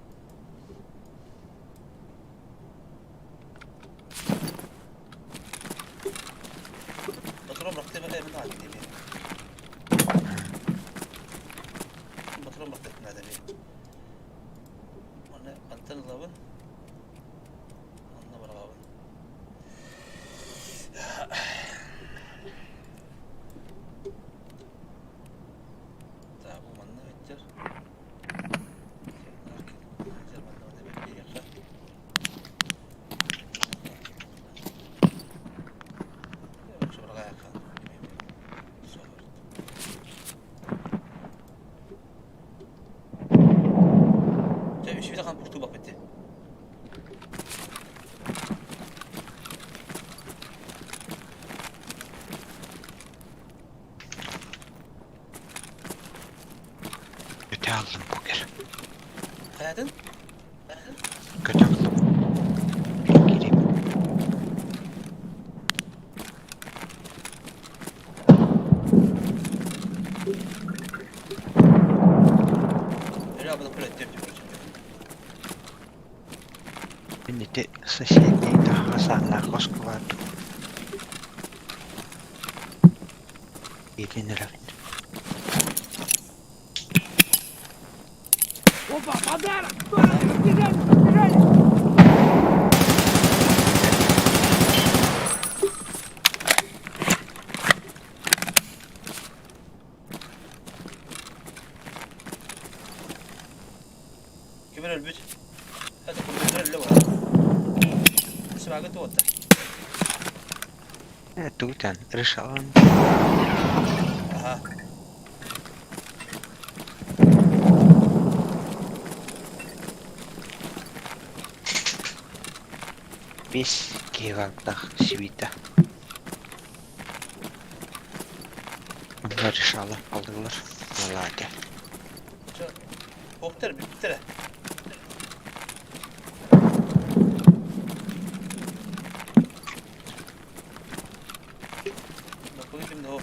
Патрон быракты мен мен алды дейм. Патрон быракты надо мен. Оны антен ылабын. Онно барабын. Так, бу манна өттөр. Көтө алдым покер. Хайатын? Көтө алдым. Кирим. Öyle abla kule ettim. Мин ити соседний таһаҕа сааннаах хоско бардым. Иитин эрэбин. Опа, подарок! Побежали, побежали! Ким эрэ өлбүт. Это компьютер өллө буолар. Сыбаага туотта. Тугутан решалан. Аха. Бес киһи свита. Онно решала алдылар. Маладе. Оптер биттер. Bakayım da o.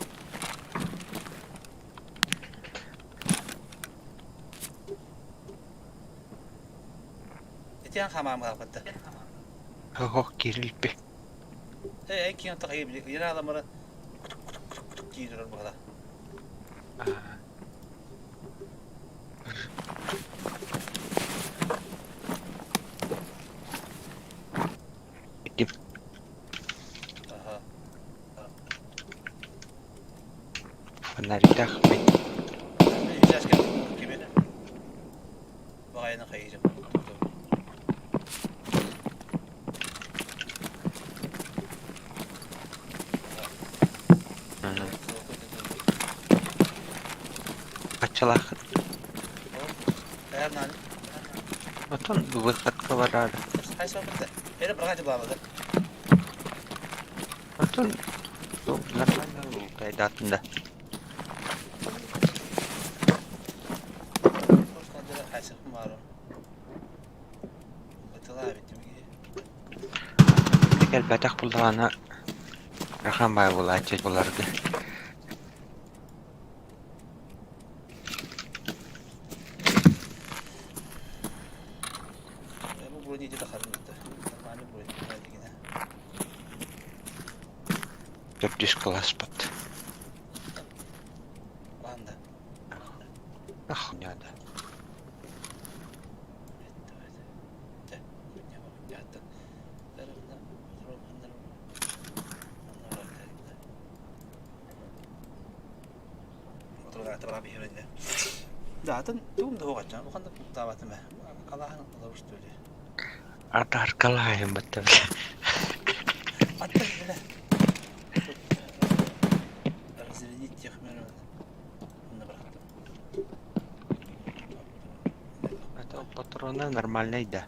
Итиэн хамаам хаапатта. Хох кирилпи. Э, киэн тахай били. Яна адамара киирер бала. Итим. Аха. Фонаритах мен. Үсәскә кибе. Багайны хайырым. Ачалах. Наверное. Отон выходка барар. Хайсы бапты. Эре брагати балады. Отон нормально улутайдатында. Хайсы хумару. Батыла бит. Кэлбэтэх буллаҕына Ыарахан баай буолааччы буларга. Бу броня где-то харынды. Нормальный броня. Дигине. Төрдүс кылааспыт. Анда. Ах, да. Атааркалаайын бытта Патрона нормальный да.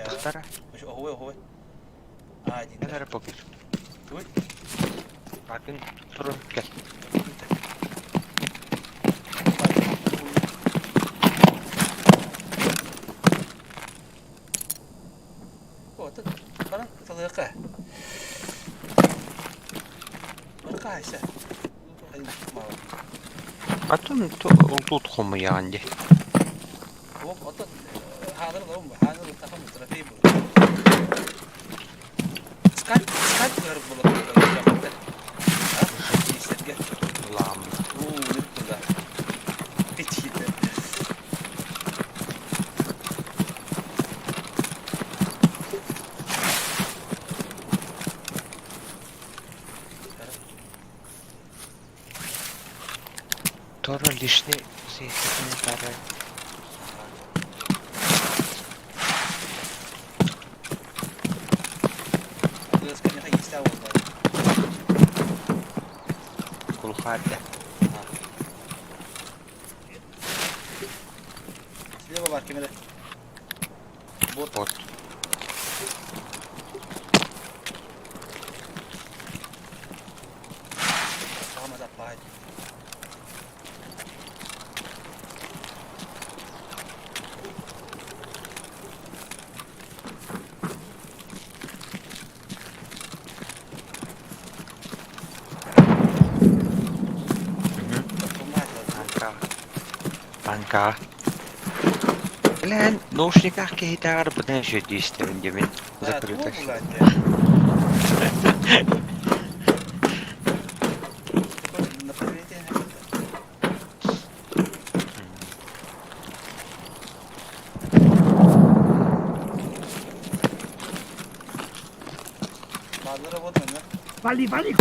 Тахтара. Кэл эрэ покер. Атын турун кэл. Атын тут хомуйаҕын дии. Торо лишний сейсмикары. Кулхарда. Слева бар кемере. Бот. Бот. Танка. Блин, наушниках киһитээҕэр быдан үчүгэй истэбин диэмин закрыто. Вали, вали!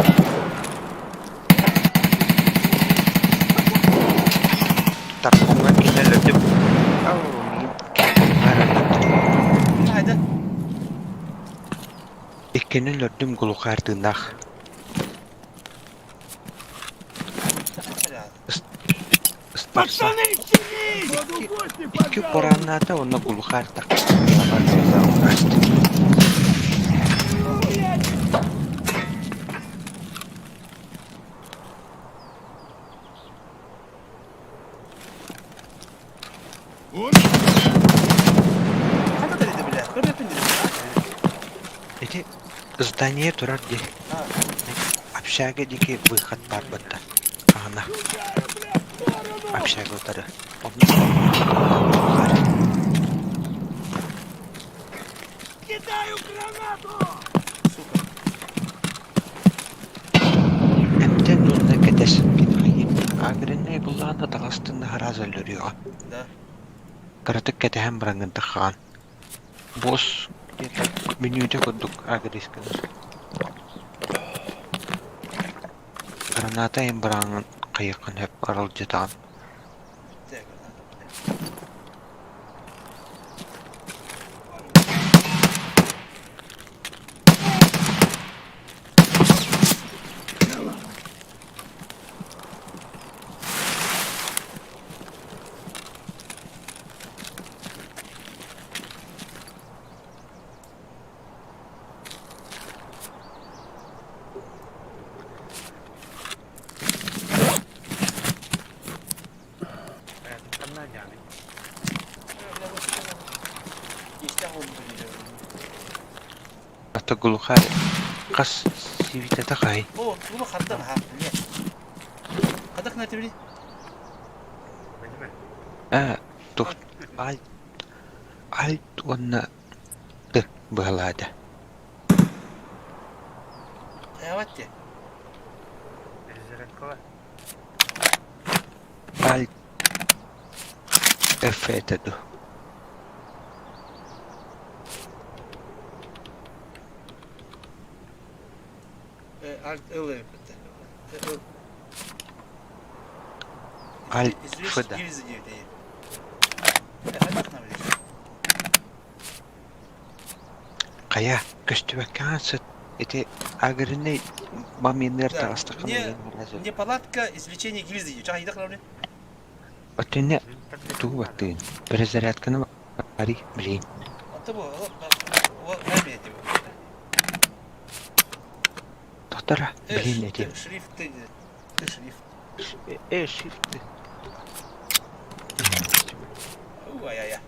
Тарпоҥҥа киинэлэрдим. Иккини өлөрдүм глухарь тыыннаах. Ыстарса. Икки курааннаата уонна глухарь Ити здание турар дии. Общага диэки выход баар батта. Аана. Общага утары. Кидаю гранату! Эмтэн уонна кэтэс китэҕийин Агреннай буллаҕына таҕыстын араас өллөрүөҕэ. Кыратык кэтэһэн бараҥҥын таххаҕын. Босс где-то мүнүүтэ курдук агрис гынар. Граната айан бараҥҥын хайыаххын сөп аралдьытаҕын. Ата глухарь хас сивитата хай. О, тугу хардам ха, не. Хадах на тебе? Э, тух альт альт уонна т быһалаата. Хайават те. Альт F этэ дуу. Альт Л Альт Ф да. Хайа, көстүбэккэ сыт. Ити агринный маминнар таҕыстаххына Не палатка извлечение гильзы. Отинне тугу баттыын? Перезарядканы барый, блин. Тохтора, блин эти. Шрифты, шрифт. Шрифты. Ай-яй-яй.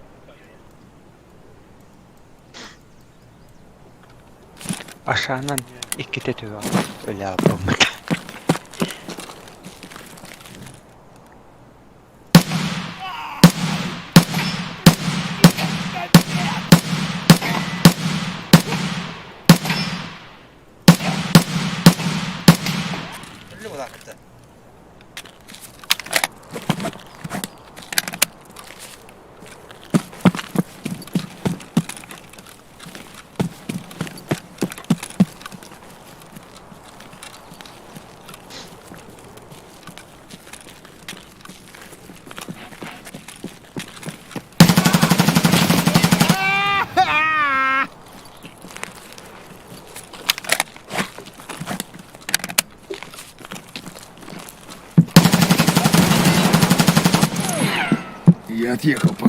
Ашаанан иккитэ түһэҕин өлө албаммыт. Өллө булааппыта. Я отъехал по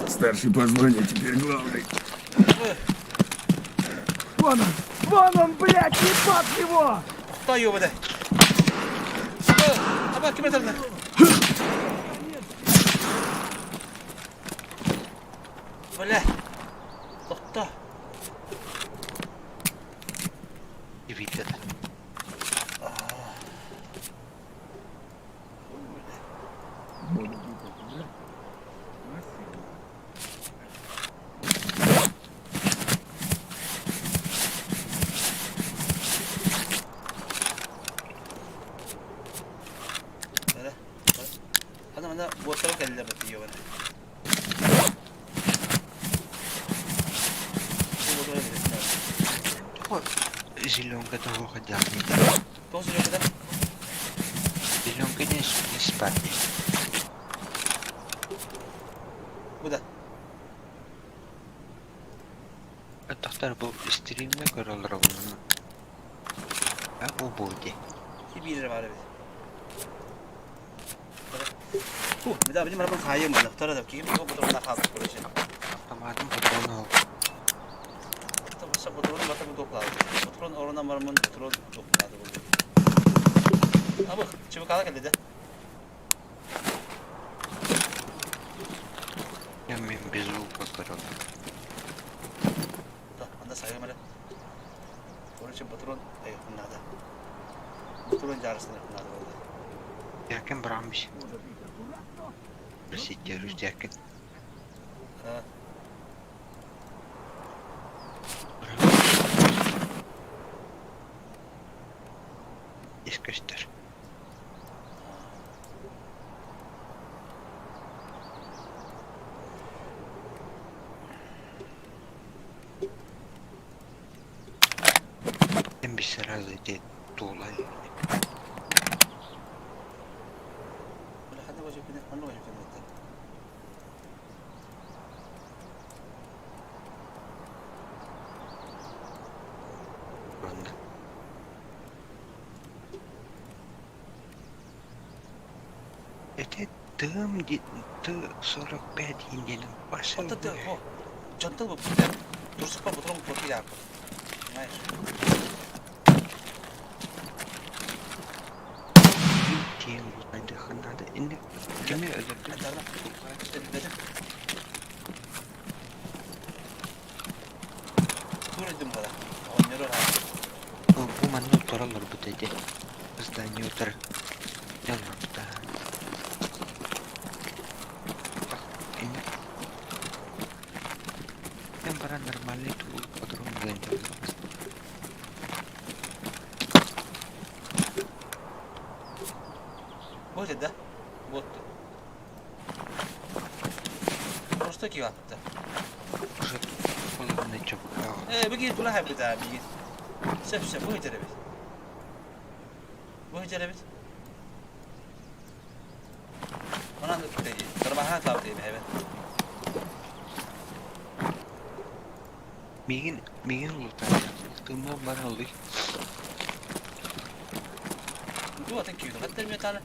Старший по званию теперь главный. Вон он! Вон он, блядь, ебать его! Кто ёбаный? Аба ким этэрнэ? Бля. Тохто. Видно. Ана мана буоттара кэллэ бат ёбана. Зеленка того ходяхни. Тоҕо зеленка Зеленка не спать. Бу да. Тохтор бу стримҥэ көрө олоробун. А бу бу дии. Биир бар эбит. Фу, да, билим арабын хаайым мына. Тора да киим бу бутурна хаалбыт короче. Автоматын патрон Бу патрон бата бу доклады. Патрон орона бармын патрон доклады бу. Абы, чыбыкала келди да. Я мен без звука көрө Да, анда сайым эле. Короче, патрон надо. Патрон жарысына надо болду. Якин брамбиш. Сидерус якин. Искөстөр. Мен сразу де тулай. Ханна божу күнэ, ханна божу күнэ. Это тым Т-45 индиянын басы. Вот это, о, жантыл бу. Турсукпа бутрон коти яап. Понимаешь? Тем надо. Инде кими өлөрдү? дым буолар. Оҕонньору Бу манна утары олорбут ити. Здание утары. Олорбута. Эн баран нормальный тул патрон диэн Вот это, да? Вот. Просто киһи Уже половина чопка. Э, бигин тула хайбыта бигин. Сөп сөп, бу итеребит. Бу итеребит. Онан ыттыйы. Тарбаха таптыйы бэһэбин. Мигин, мигин лутая. Тымы баралы. Бу атын күйді. Хаттар метаны.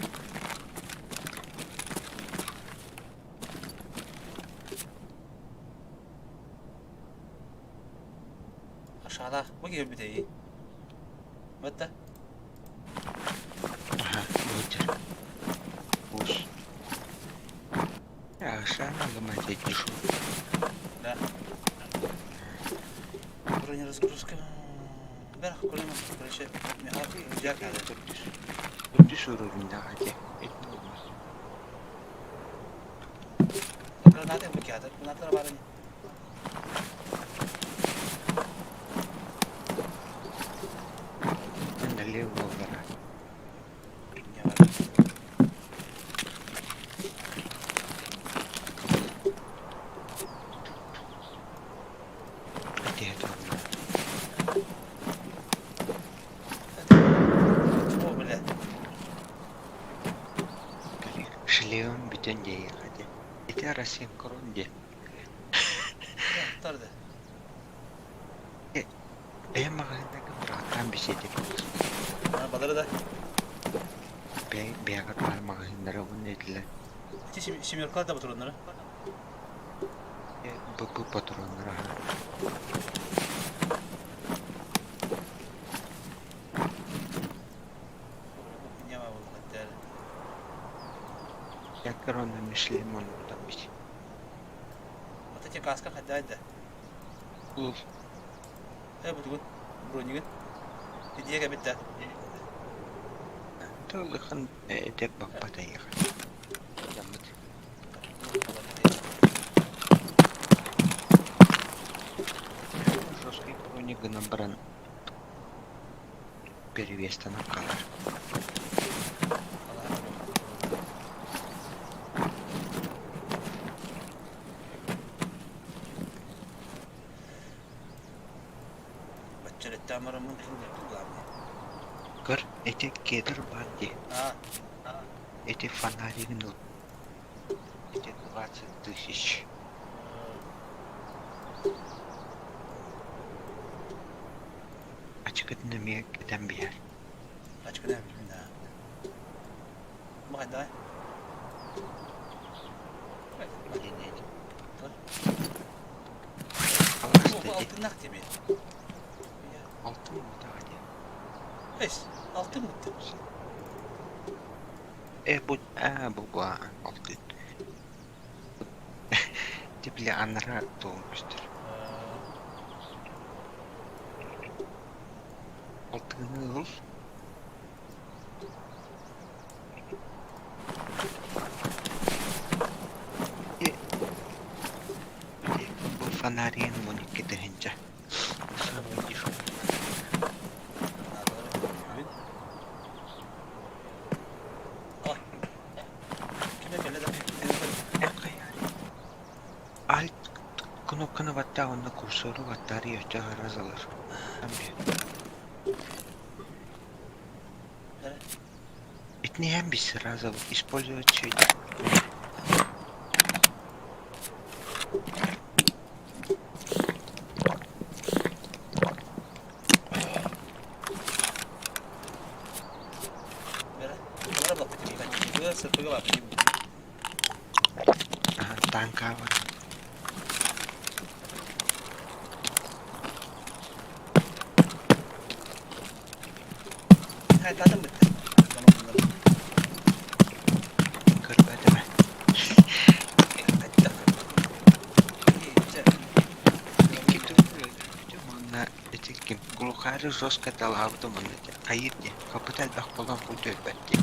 Aşağıda. Bu gibi bir de iyi. Hatta. Aha, bu Бус. Aşağıda ломать дешево. Да. Бронеразгрузка. Бер, көрөм, короче, меха жак Төрдүс уровеньдаҕа дии. Граната bu kağıdı. Граната var mı? Налево буоллара. Ити О, бля. Шлем бүтэн диэйэхэ дии. Ити Россия корон дии. Тарды. Бэйэм маҕаһыыннарга бырааттаан бисиэтик Балары да. Бэйэҕэр баар маҕаһыыннары уонна этилэр. Ити семеркалар да патроннары. БП патроннара. Я корона мишлем он там бит. Вот эти каска хадда. Ул. Э, бу бронигин. Идея битте. Тылыхан этек баппата яха. Ямыт. Жесткий броник гынан баран перевестан қалар. Көр, эти кедр бар ди. Эти фонаригин эти 20 тысяч. Ачыкытын эмиэ кэтэн биэр. Ачыкытын да. Бу да. Алтын нах тебе. Алтын мутаға де. Эс, алтын мутты. Э, бу, а, бу, бу, алтын. Тепле анара туомустар. Алтыны ыл. Бу фонарин 12 тыһынча. Самый дешевый. Alt кнопканы баттаа онно курсору баттаары өтө аразалар. Итни без сразу использовать чуть. Танка бар. Хайдадым битте. Көрбөтүмэ. Икки манна Утаары жестко талаабытым онно этэ. Хайыыр диэн, хапыта элбэх буолан куй өлбөт диэн.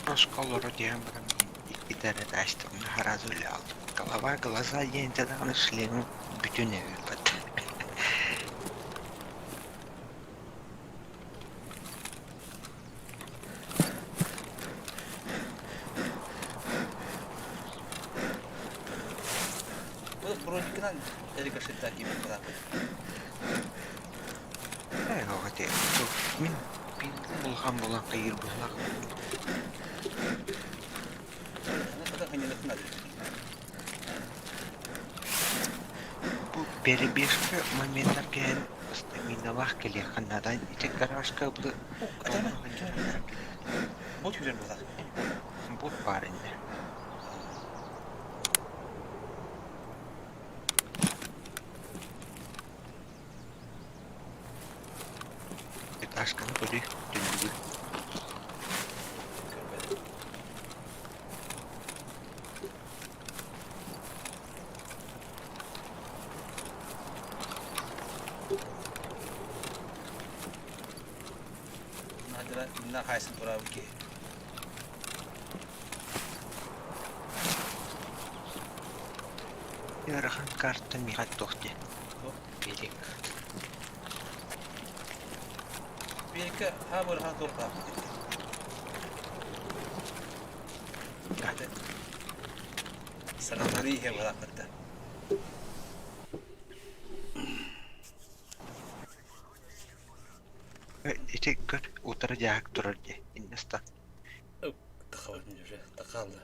Жестко олоро түһэн баран иккитэ эрэ таастым, сразу өлө Голова, глаза диэн этэ даҕаны шлемин бүтүн өлбөт. Бу броникынан рикошеттаах киирбит бырааппыт. Ээ, оҕо мин улахан буолан хайыыр быһылаах. Бу перебежка моментар кэһэн стаминалаах кэлиэххэ наада. Ити гаражка бу Бот күүрэр буолар. Бот баар иннэ. Этажканы көрүй, түннүгү. Мына хайсын турабы ки. Ыарахан карта миэхэ туох диэн. Берег. Берекке ха бырхан туохтаах. Санаторий иһэ бараахпытта. Ити көр утары дьаһак турар дии иннестан. Тахалла.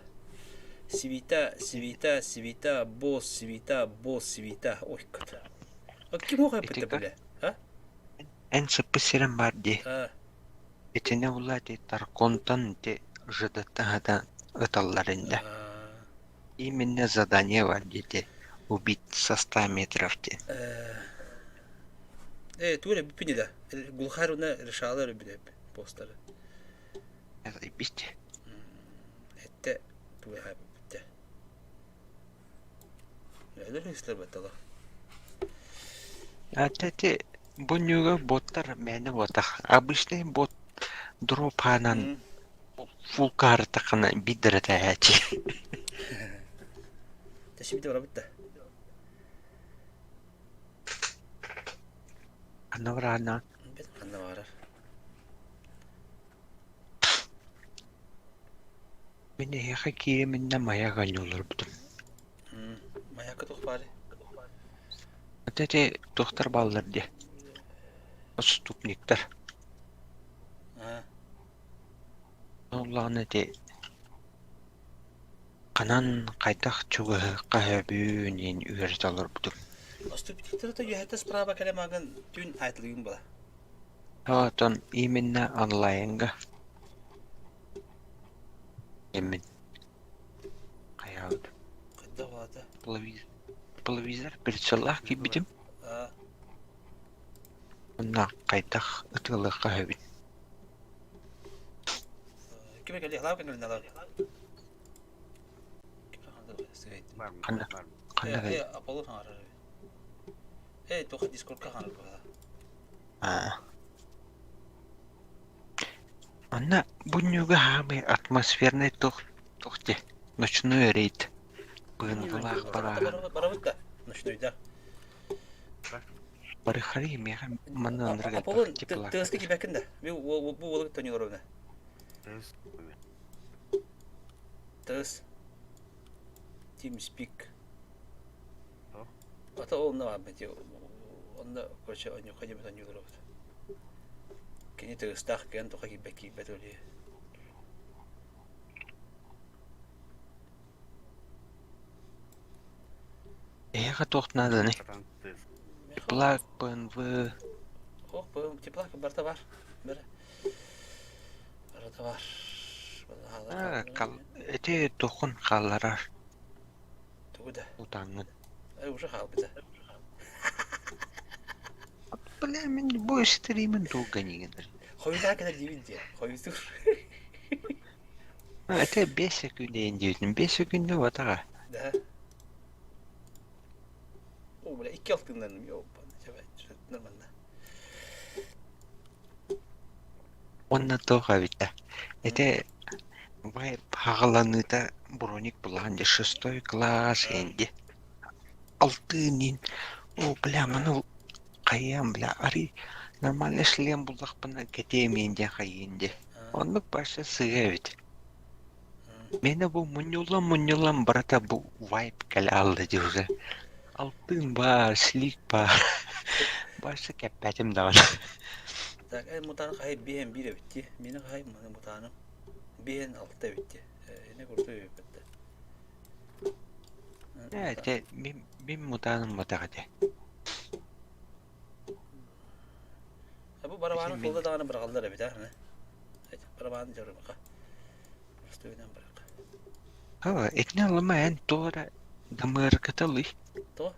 Свита, свита, свита, босс, свита, босс, свита. Ой, кот. Ким оҕо бile? А? Эн сыппыт сирин бар дии. Итини була ити Тарконтан ити ЖД-тан ыталлар инде. Именно задание бар диэти убить со 100 метров диэн. Э, туре бүппүнү да. Глухарь решала бүнеп постары. Бит. Этте туга бүттэ. Өлөр үстер баттала. Ате бу ньуга боттар мээнэ буотах. Обычный бот дропанан фул каартахына биддere тээчи. Тэшибите бара битте. Анна барана. Бет ханна барар. Мин эһиэхэ киирэминнэ маяк анньылларбытым. Маякка туох баарый? Ити туохтар бааллар дии? Отступниктар. Оллоҕуна ити ханан хайдах чугаһыахха сөбүн диэн үөрэтэ олорбутум. Отступниктары үөһэттэн справа кэлэ мааҕын түүн аайтылыгын була. Оттон именно онлайҥҥа Эммин хайаабыт Хайдах аата? Телевизор прицеллаах киирбитим уонна хайдах ытыалыахха сөбүн Ким кэлли халаап кэллин алар. Ханна ханна Э, Аполло хаҥарар. Э, тоха Дискордка хаҥарар буолла. Аа. Манна бу хаамый атмосфернай туох туох дии ночной рейд быыныгылаах барааһын Барабыт да ночнойда. Барыхари миэхэ манна ынырык Аполлон элбэх теплак тыаска киирбэккин да. Бу бу уолу тоньолор ровно. Тыс. TeamSpeak. Ата ол онно баар бити. Онно короче онньукка диэбит онньуулар Кини тыгыстаах кыайан тоҕо киирбэт киирбэт үлүйэ. Эһиэхэ туох нааданый? Теплак, ПНВ. Ох, теплак барыта бар. Бары. Барыта бар. Ити туоххун хаалларар? Тугу да? Утаҥҥын. Уже хаалбыта. Бля, мин бу стримин долго не гынар. Хойутаа кэлэр диибин диэ. Хойутуур. Это 5 секунд диэбитим. 5 секунда батаҕа. Да. О, бля, икки алтыннарым ёбан. Нормально. Уонна туох эбитэ? Ити вайп хаҕыланыыта броник булаан дьэ шестой класс инди. Алтыынин о бля маны хайыам бля арый нормальный шлем буллахпына кэтиэм диэн хайыын дии. Оннук баша сыыһа эбит. Миэнэ бу мунньуллан-мунньуллан барыта бу вайп кэлэ аалла дии уже. Алтыын баар, слик баар. Баша кэппэтим даҕаны. Так, эн мутааны хаһай биэһэн биир эбит дии. Миэнэ хаһай маны мутааным. Биэһэн алта эбит дии. Ини курдук эбиппит да. Ээ, те мин мин мутааным батах этэ. Бу барабааны туолла даҕаны быраҕаллар эбит аа. Барабааны дьоруйбака. Простойунан бырах. Ха, итини ылыма эн туох эрэ дамыарыката ылый. Тоҕо?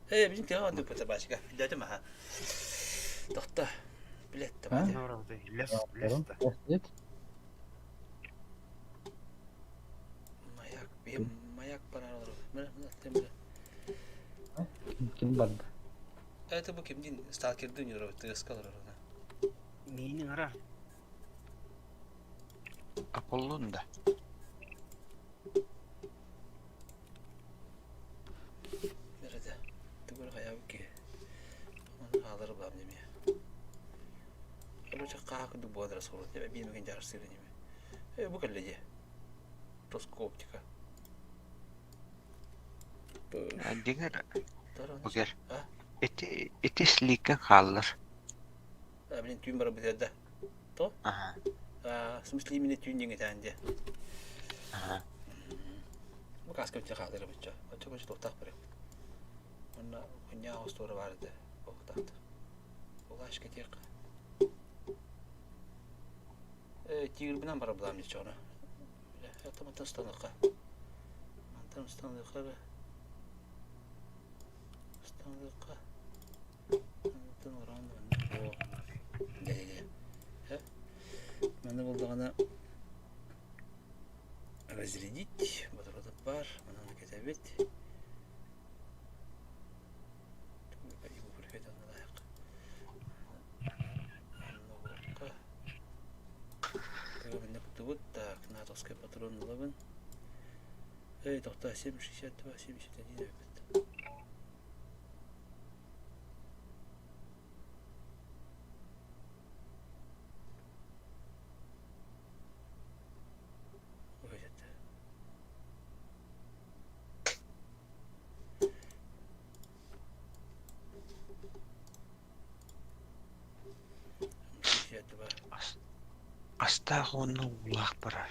Ээ, билин тиҕэ оннук бата баачыка. Билдэтим аха. Тохто. Билет Лес, лес да. Маяк, биһим маяк барар олорор. Мына, мына, мына. Ким барда? Это бу кимдин сталкердыын юрабыт тыаска олорор она. Миинин ара. Аполлон да. Nerede? Тугур хайабыт ки. Оны хаалары булам неме. Короче, хаах курдук буолара суолу тебе биир мөкүн дьаарсыыр неме. Э, бу кэллэ дии. Тоскоптика. Дьиҥэр, Огер, ити ити сликкэ хааллар. А, блин, түүн барабыт да. То? Ага. А, в смысле именно түүн диҥ этаан дии. Ага. Бу каска бүтэ хааллар бычча. Оччо кочу туохтаах барыахпыт. Онно хунньаах остуора баар этэ. Буолуохтаахтар. Улаашка тиэххэ. Э, тигрбинэн барар булаам дьоччоҕуна. Это мантан станыахха. Мантан станыахха эрэ. Станыахха. Мантан уран манна. О. Дэ-дэ-дэ. Э? Манна булдаҕына разрядить. Батарата бар. Манан кэтэбит. Так, натовский патрон ылабын. Эй, тоқта, 7,62, 71 эбит. Выйдет. Астаах уонна уулаах барар.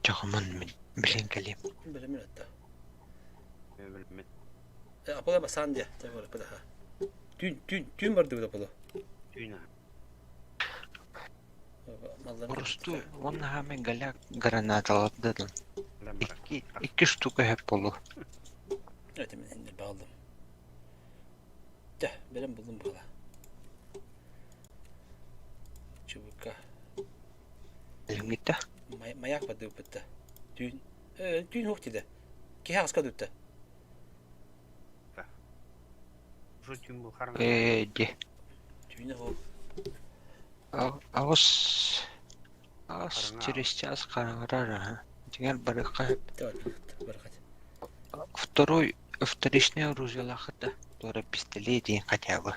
Чоҕумун мин билэн кэлиэм. Аполло басаан диэ, Түүн түүн түүн бардыбыт Аполло. Түүн Боростуой уонна хаамай голяк гранаталардан икки икки штука сөп буолуо. Это мен эннер баалдым. Дэ, бэлэм булдум бала. Чубука. Билиҥҥитэ? Маяк бардыбыппытта. Түүн түүн хуох тиде. Киһи аска дүттэ. Ээ дьэ. Түүнэ хуох. Аҕыс аҕыс через час хараҥарар аһа. Дьиҥэр барыахха сөп. Второй вторичное оружиелаахыт да туора пистолет диэн хотя бы.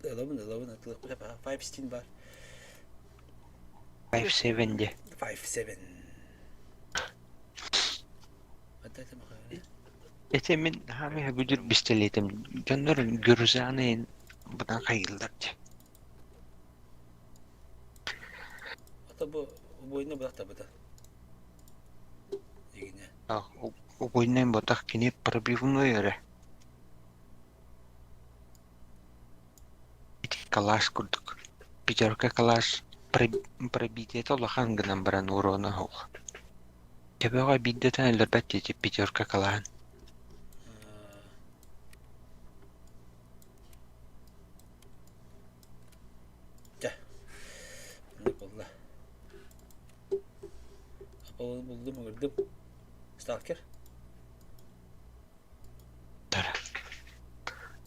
Ылабын ылабын атылыахпыт 5-16 бар. 5-7 диэ. 5-7. Ити мин хаамыһа бүдүр бистэлиэтим. Дьоннор гюрзаны бытан хайыыллар дии. Ата бу убойна быахтабыта. Дигине. Угольнай ботах кини пробивной эрэ. Ити калаш курдук. Пятерка калаш пробитиета улахан гынан баран урона суох. Төбөҕө биирдэтэн өлөрбөт диэти пятерка калаан. Дьэ, оннук буолла. Аполлону булдум, ыҥырдым. Сталкер.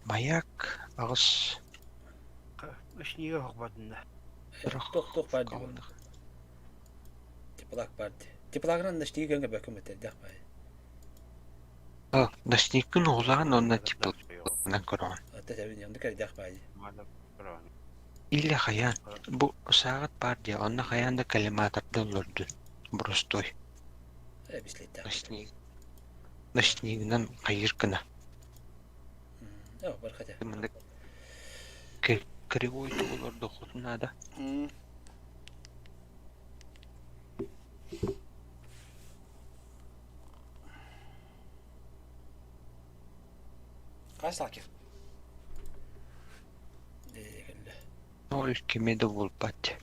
Маяк аҕыс Үс нигэ оһохботунна. Туох туох баар дии буолла. Теплак баар дии. Теплагынан ночнигы көнгө бөкүм бэтэрдэх баай. Ночниккын уһулаҕын уонна теплынан көрөҕүн. Ата тэбин онду кэрдэх баай. Или хайаан, бу сааҕыт баар дии, онно хайаан да коллиматорда олордун, боростуой. Э, бислеттээх. Ночник, ночнигынан хайыыр гына. Э, бархата. Маннык кривой олордоххутун наада. Хас сталкер? Ол кими да булбат.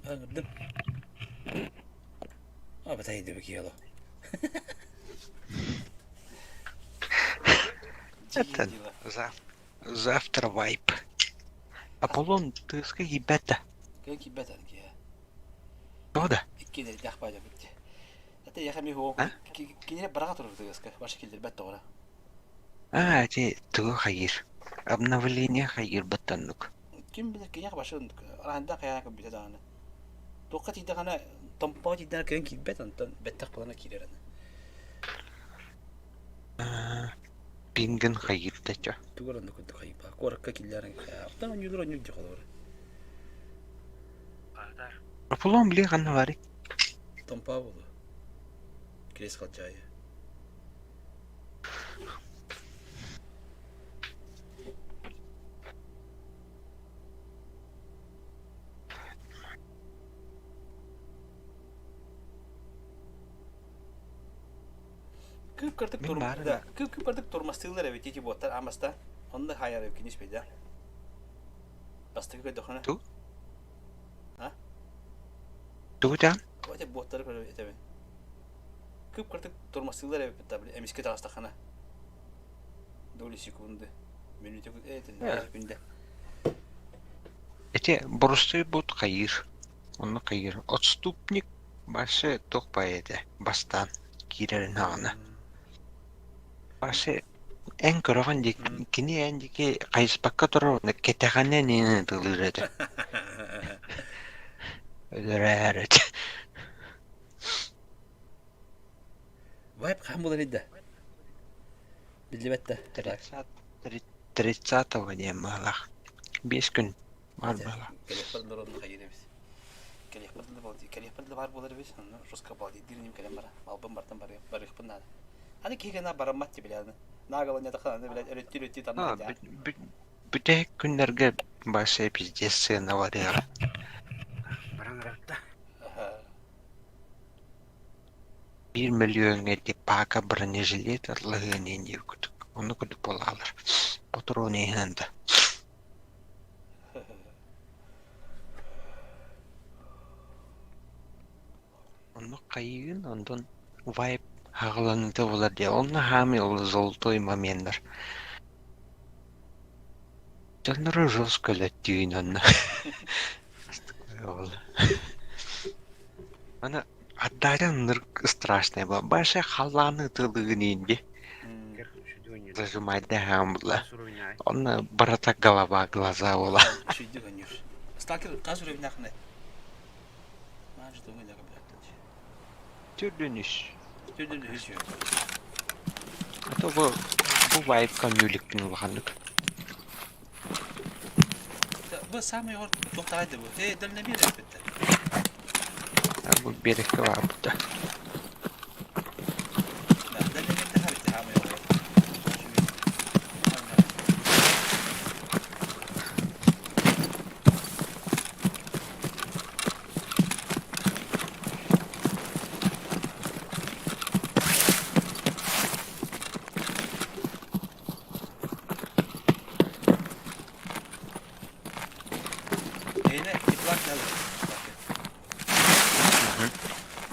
Ыҥырдым. Абатай киһи Это завтра вайп. Аполлон тыаска киирбэт да? Киирбэт киһи. Тоҕо да? Икки дэх баадьа бит. Это я хами кинилэр бараға турар тыаска. Баша киллэрбэт тоҕора. Аа, ити тугу хайыыр? Обновление хайыыр баттаннык. Ким билэр киниэхэ баша аранда хайаан көрбүтэ даҕаны. Туохха тиийдэҕинэ томпоҕо тиийдэҕинэ кыайан киирбэт, онтон бэттэх булана киирэр аны. Пингин хайыырда чо. Тугар онно курдук хайыпа. Куоракка киллэрэн оттон онньуулар онньуур дьэ холобура. Аполлон били ханна барый? Томпоо буолуо. Кириэс халдьаайы. Кып-кырдык Мин баар да, кып-кырдык турмастыыллар эбит ити буоттар амаста. Онно хайар кинис бейда. Бастакы көрдөххүнэ. Ту? А? Тугу даҕан? Эти буоттары көрө этэбин. Кып-кырдык турмастыыллар эбит да, эмискэ таҕыстаххына. Доли секунды. Мүнүүтэ күндэ. Ити боростуой бут хайыыр. Онно хайыыр. Отступник башы туох баайа этэ бастаан киирэрин аҕана. Башы эн көрөҕүн дии кини эн диэки хайыспакка турар уонна кэтэҕинэн иҥэн ытылыыр этэ. Өлөрөөр этэ. Вайп хаһан буолар да? Биллибэт да. Тридцатого диэн баалаах. 5 күн баар баала. Кэлиэхпэр норуотун хайыыр эбит. Кэлиэхпэр да кэлиэхпэр да баар буолар эбит. Онно жестко балдыйдыыр иним кэлэн бара. Албын бартан барыахпын наада. Аны киһи гына бараммат ти билэни. Наагаланньатаххына билэ өрөттүү өрөттүү танна Бүтэһик күннэргэ баша пиздец сыана барыаҕа. Баран ырытта. Биир мөлүйүөҥҥэ ити пака бронежилет ыллаһыан иһин диир курдук. Ону курдук буолаалар. Патрон иһэн да. Оннук хайыыгын, онтон вайп хаҕыланыыта буолар диye. Онно хаамый ол золотой моменнар. Дьоннору жестко өлөттүүн онно. Аны отдача ынырык страшная была. Большая халлааны ытылыгын инди. Зажимайдаһаан була. Онно барыта голова, глаза була. Шүйді көнүр. Сталкер қаз үребинахны. Түрдүн үс. Түрдүн үс. А то бу бу вайпка нүлүкпүн улаханнык. Бу самый ор туохтаҕай да бу. Э, дальномер эппиттэр. Бу биэрэккэ баарбыта. Дальномерде хабитте хаамай ор.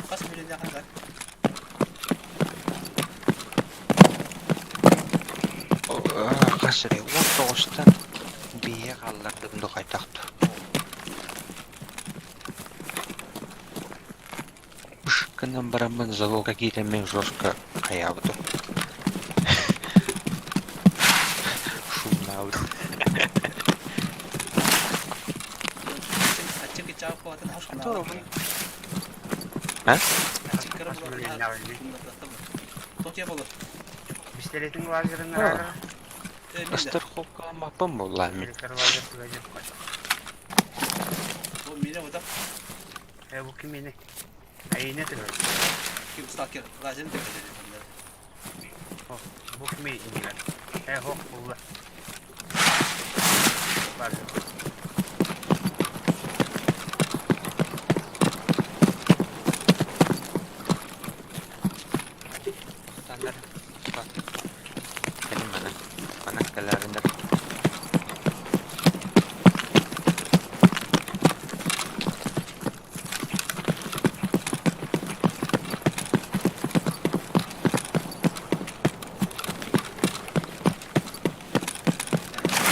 Хас миллионнаах бар? Хас эрэ уон тоҕустан биэһэ хааллардым да хайдах да. Гынан бараммын залога киирэммин жестко хайаабытым. Шумнаабытым. А? Пистолетин лазерын арара. Страховкаламмаппын буоллаа мин. Бу кимини? Айына тыгыр. Ким сталкер лазерын тыгыр. Бу кими инигер? Хох булла. Кэлин манан, манан кэлээриннэр.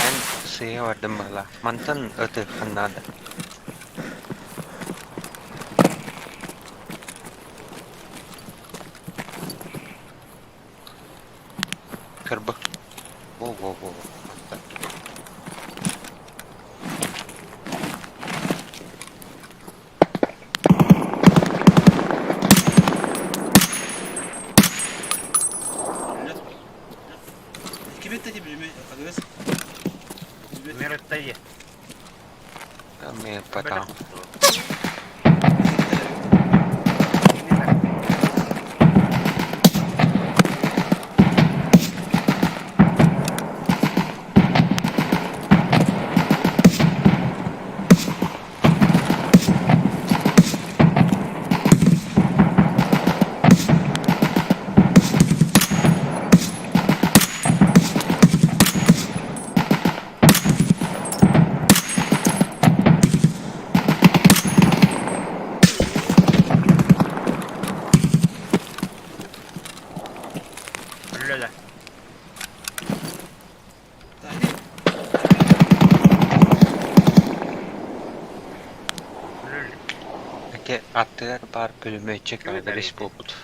Эн сыыйа бардым быһыылаах. Мантан ытыаххын наада. Кырбык. Во-во-во. Мантан. Потом. Ити аттыгар баар пулеметчик адрес буолбут.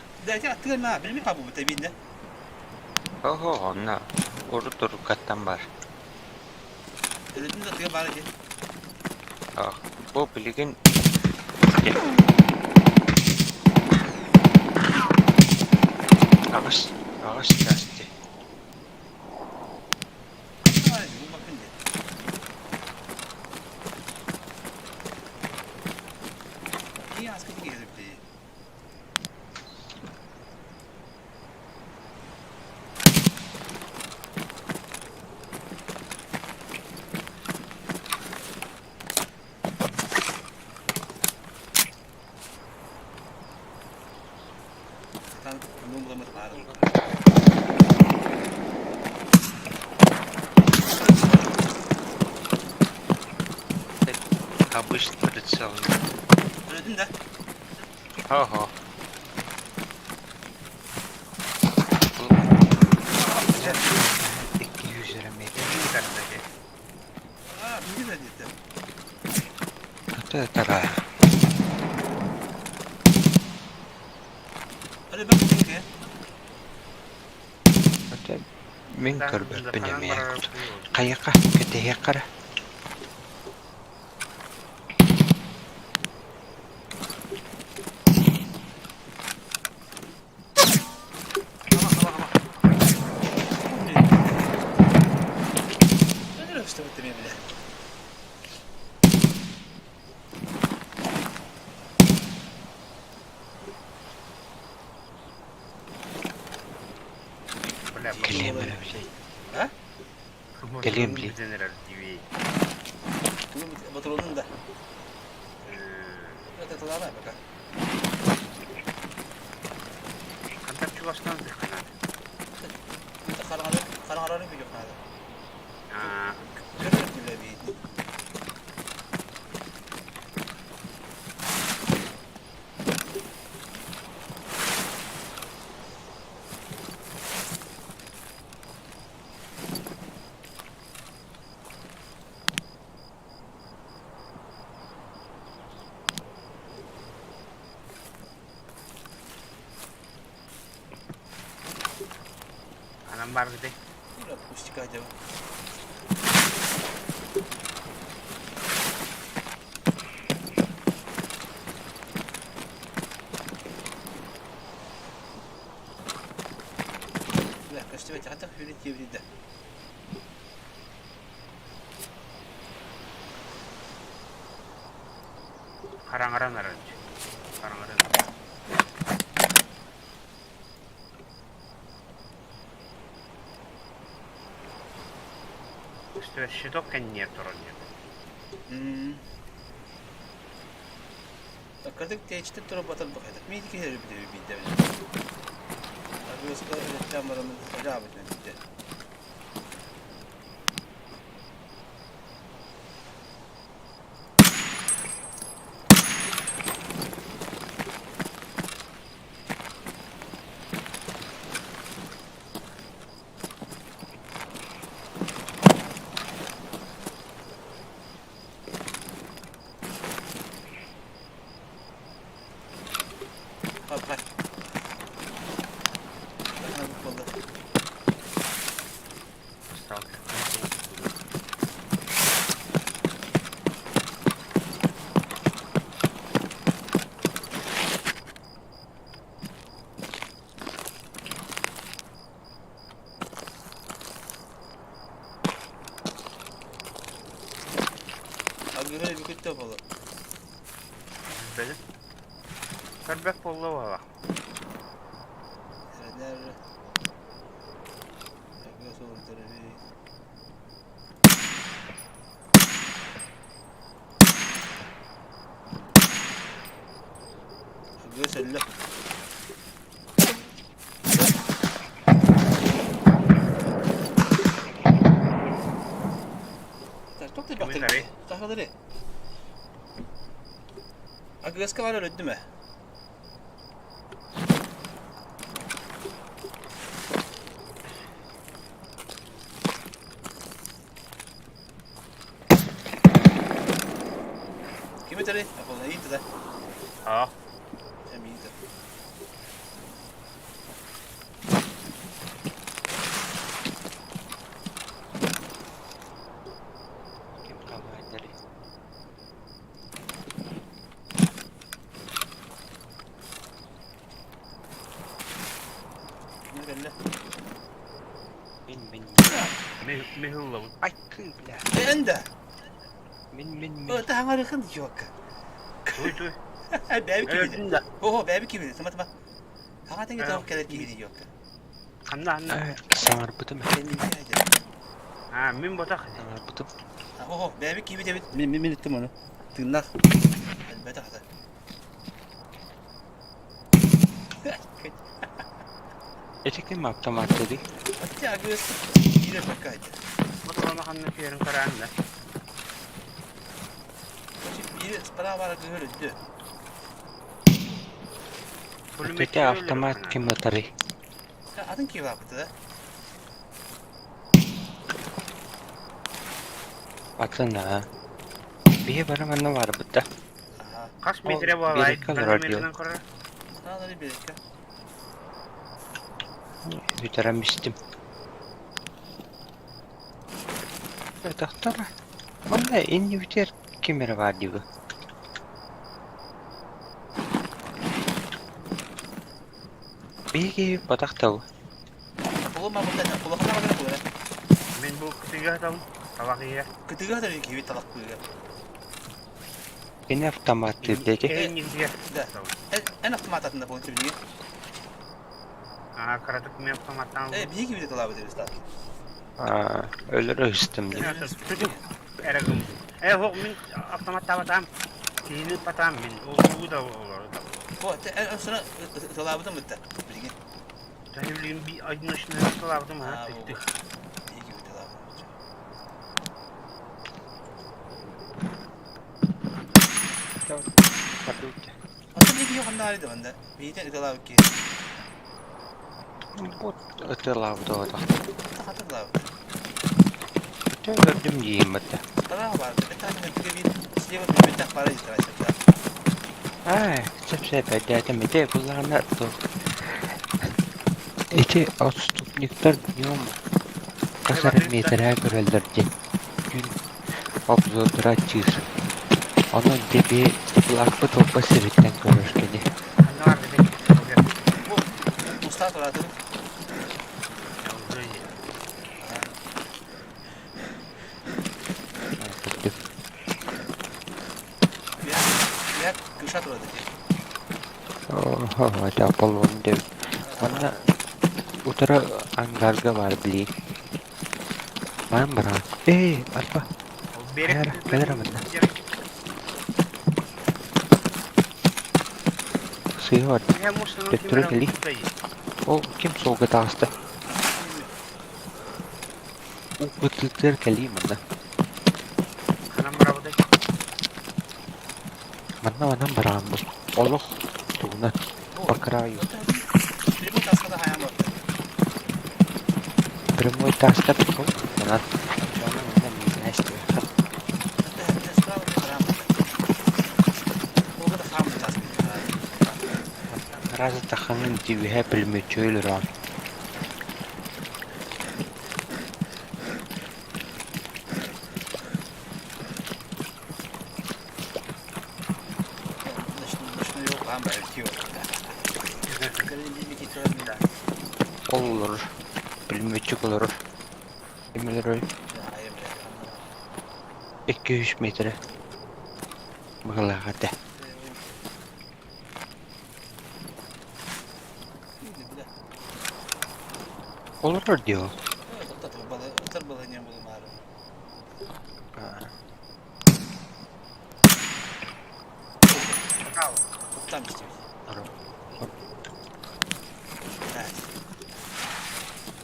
Оһо, онно урут уруккаттан бар. Бу билигин аҕыс аҕыс чаас дии. Обычный прицел. Ого. Икки жүз эрэ метр. Это Мин көрбөппүн эмиэ. Хайаха кэтэһиэххэ эрэ. Кэлиэм эрэ блядь. Кэлиэм блядь. бааргытай? Пустика хотя бы. Бля, көстүбэт, хата хүрүн тиэбитин да. Хараҥаран аралдьы. Хараҥаран. Көстүбэт щиток кэнниэр турар диэн. Кырдык тээчитин тура батар бахайдак. Мин киһи өлбүтэ биирдэ. Агыска өлөттөөн барамын өлө биирдэ. Хап хап. Агыһы бүкүттэ боло. Били. Көрбөт буолла буола. Эрэнэр. Агыһы суолдары. Агыһы сөллө. Тахалары. Агыаска бар өлөддүм ээ. Ким этэрий? Апол иитэ да. Аа. Эм иитэ. Ким хамаандары? Не кэллэ? Мин мин. Михыллабыт. Ай кыы бля. Энда. Мин мин мин. Та хаңарыхын чувакка. Туй туй. Бэби кибини. Ого, бэби кибини. Тама тама. Хаҥа тэҥэ тоох кэлэр киһини чувакка. Ханна ханна? Саҥарбытым. Аа, мин ботах. Саҥарбытым. Ого, бэби киби дебит. Мин мин мин иттим оны. Тыыннах. Элбэтэх хата. Ити ким автомат дedi? Аття агыс киирэ бакка айда. Ботолоно ханна киэрин караан да. Биир справа гыһыр өттү. Ити автомат ким ытарый? Атын киһи бааппыта да? Атын аа. Биһи бары манна барбыт да. Хас метре буолай? Биэрэккэ олорор диэн. Саалары биэрэккэ. Бүтэрэн бистим. Тахтар. Манна иннибитигэр ким эрэ баар дии бу. Биһиги батах тыл. Мин бу кытыыга сытабын. Талах иһэ. Кытыыга сытар киһи талах быыга. Кини автомат диэти. Да. Эн автомат атында буон түбүнүгө. Аа, кыратык мен автоматтан. Э, биһиги кибите талабыт эбит Аа, өлөрө үстүм дии. Эрэгим. Э, хоқ мин автоматтаабатаам. Киһини патаам мин. Ол да олор. Бу, эн сына талабытым битте. Билигин. Тәһилин би одиночный талабытым ха. Биһиги кибите талабытым. Аты биһиги ханна арыйды манда. Биһитен ыталаабыт киһи. Бу ытылаабыт оҕото. Хата ыталаабыт. Көрдүм диим бата. Тараа бар. Беттаатын өттүгэ биир слева беттах бара дитара. Аа, сөп сөп эдээтэм ити буллаҕына туох. Ити отступ. Преступниктар днем хас эрэ миэтэрэ көрөллөр диэн түүн обзордара аччыыр. Онон дьэ бии лааппы толбос сириттэн көрөр кини. Устаа тураатын. Это Аполлон деп. Манна утары ангарга бар били. Ман баран. Эй, арба. Кэлэр, кэлэр манна. Сыыһа бар. Төттөрү кэлии. Ол ким суолга таҕыста? Укытытыар кэлии манна. Ханан барабытай? Манна манан бараҕын бу. Олох тугунан по краю. Прямой таска да хайаан барда. Прямой таска такой. Манан. Манан манан Раз таханын тибиһэ пулеметчик өлөрөҕүн. Ол олорор, пулеметчик олорор. Ким өлөрөр? 2-3 метрэ быһыылаах этэ. Олорор дии ол.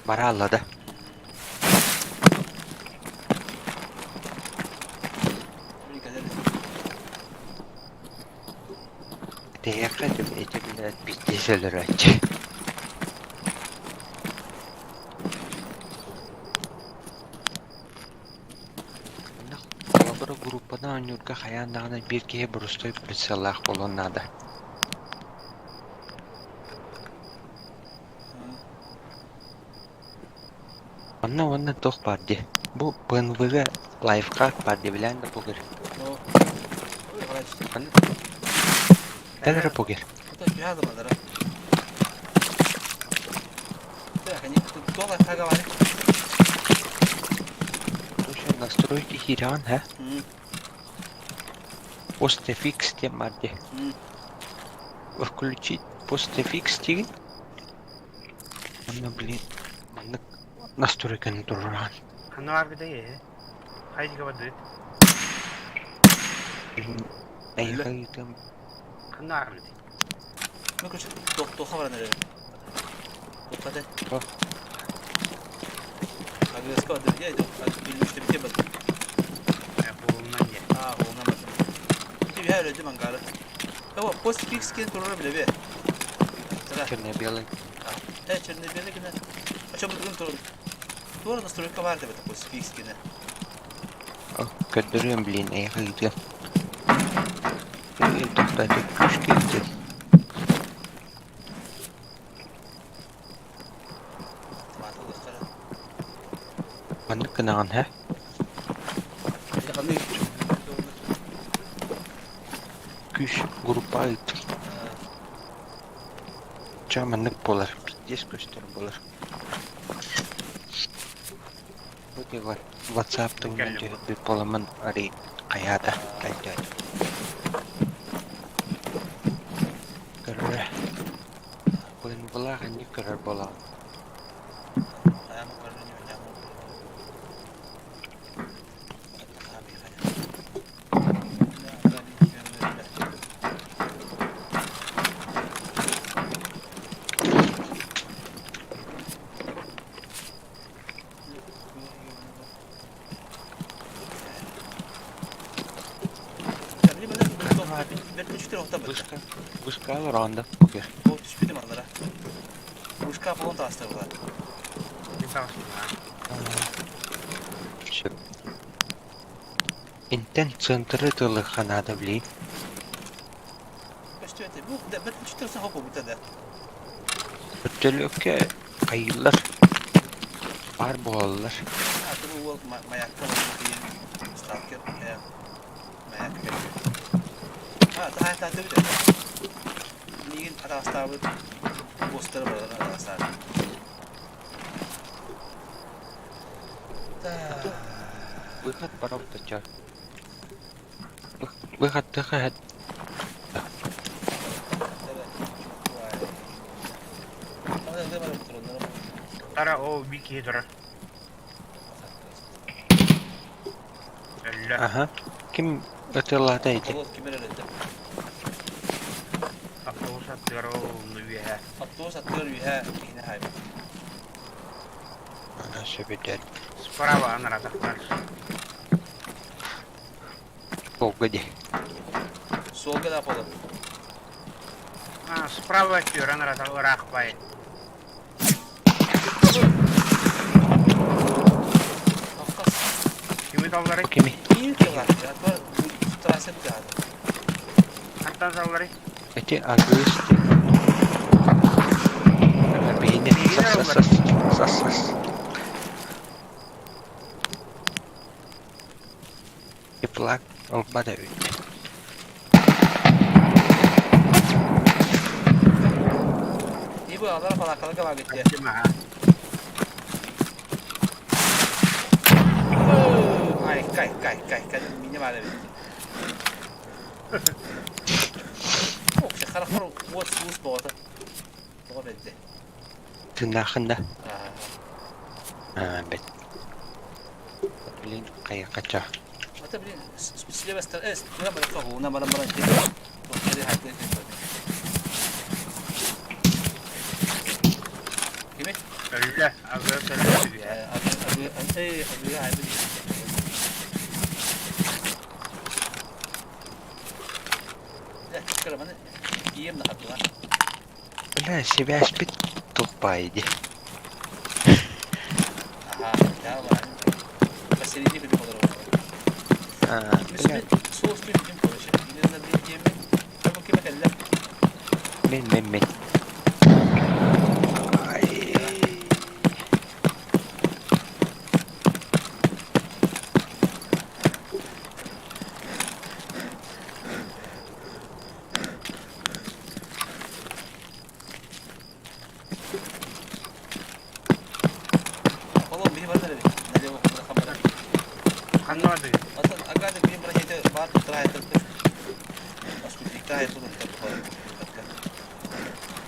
Бараалла да. Тэһиэххэ ити билээт биирдии өлөрөөччү. Манна холобура группанан оонньуурга хайаан даҕаны биир киһи боростуой прицеллаах буолуон наада. Онно уонна туох баар дии, бу ПНВ-га лайфхак баар дии билээн да покер. Кэл эрэ покер. Слушай, настройки киирэҕин һэ? Постфикс диэн баар дии. Включить постфикс диигин? Манна блин маннык настройканы туруораҕын. Ханна баарбытай ээ? Хайдыга бардыгыт? Эйиэхэ ыытыам. Ханна баарбытый? Ну, короче, туохха баран эрэр? Туохха Агыаска бардым дии, билбиштебите бардым. Буолунан дии. Аа, буолунан бардым. Тибиһэ өлөдүм ангары. Эво, постфикс кин турара билеби. Черно-белый. Э, черно-белый гына. А что бүгүн турун? Туора настройка бар деп постфикс гына. Көрдөрүөм блин, эйиэхэ ыытыам. Тоқтатып күш киирдим. Маннык гынаҕын һэ? Күүс группа ыытар. Ча маннык буолар, пиздец көстөр буолар. Бу бар WhatsApp туһунан түһэрбит буоламмын арый хайаата кэлтөөтүм. Көрөрө Былаах инник көрөр буолаҕын. Вышка, вышка ронда, окей. Түспүтүм аллара. Вышка полон таастар була. Сөп. Интен центры тылыха надо, блин. Көстүөтэ. Бу бэт үчтөр саха бута да. Өттөлөккө хайыылар. Баар буолаллар. Атын уол маякка барбыт сталкер маякка кэлбит. А, таһааттаатыбыт этэ. Миигин атаҕастаабыт постары барыларын атаҕастаабыт. Выход барабыт Выход тыха Тара о би киһи турар. Өллө. Аха. Ким ытыалаата ити? Ким эрэ өлдө. Автобус аттыгар ол үөһэ. Автобус аттыгар үөһэ киһини хаайбыт. Ана сөбүтэр. Справа анаратахтар. Суолга дии. Суолга да буолар. А, справа өттүгэр анарата ыраах бай. Кими талларый? Кими? Ким килар? Трасса битаады. Хантан салларый? Эти агыс Биһини сас сас сас сас. Теплак ылбата үүттэ. Ибо алар балакалыга бар битте. Ай, кай, кай, кай, кай, мине бар битте. Ох, харахар уот суус боҕото. Тоҕо бэрдэ. Тыыннааххын да? Аа, бэт. Блин, хайа-хача. Это, блин, с левой стороны, туда баран, баран, баран, Кими? Өллө, агы төлө Агы, агы, агы, агы, Бля, сибээспит туппай дии. Аа, бля, мин, мин, мин. Ай.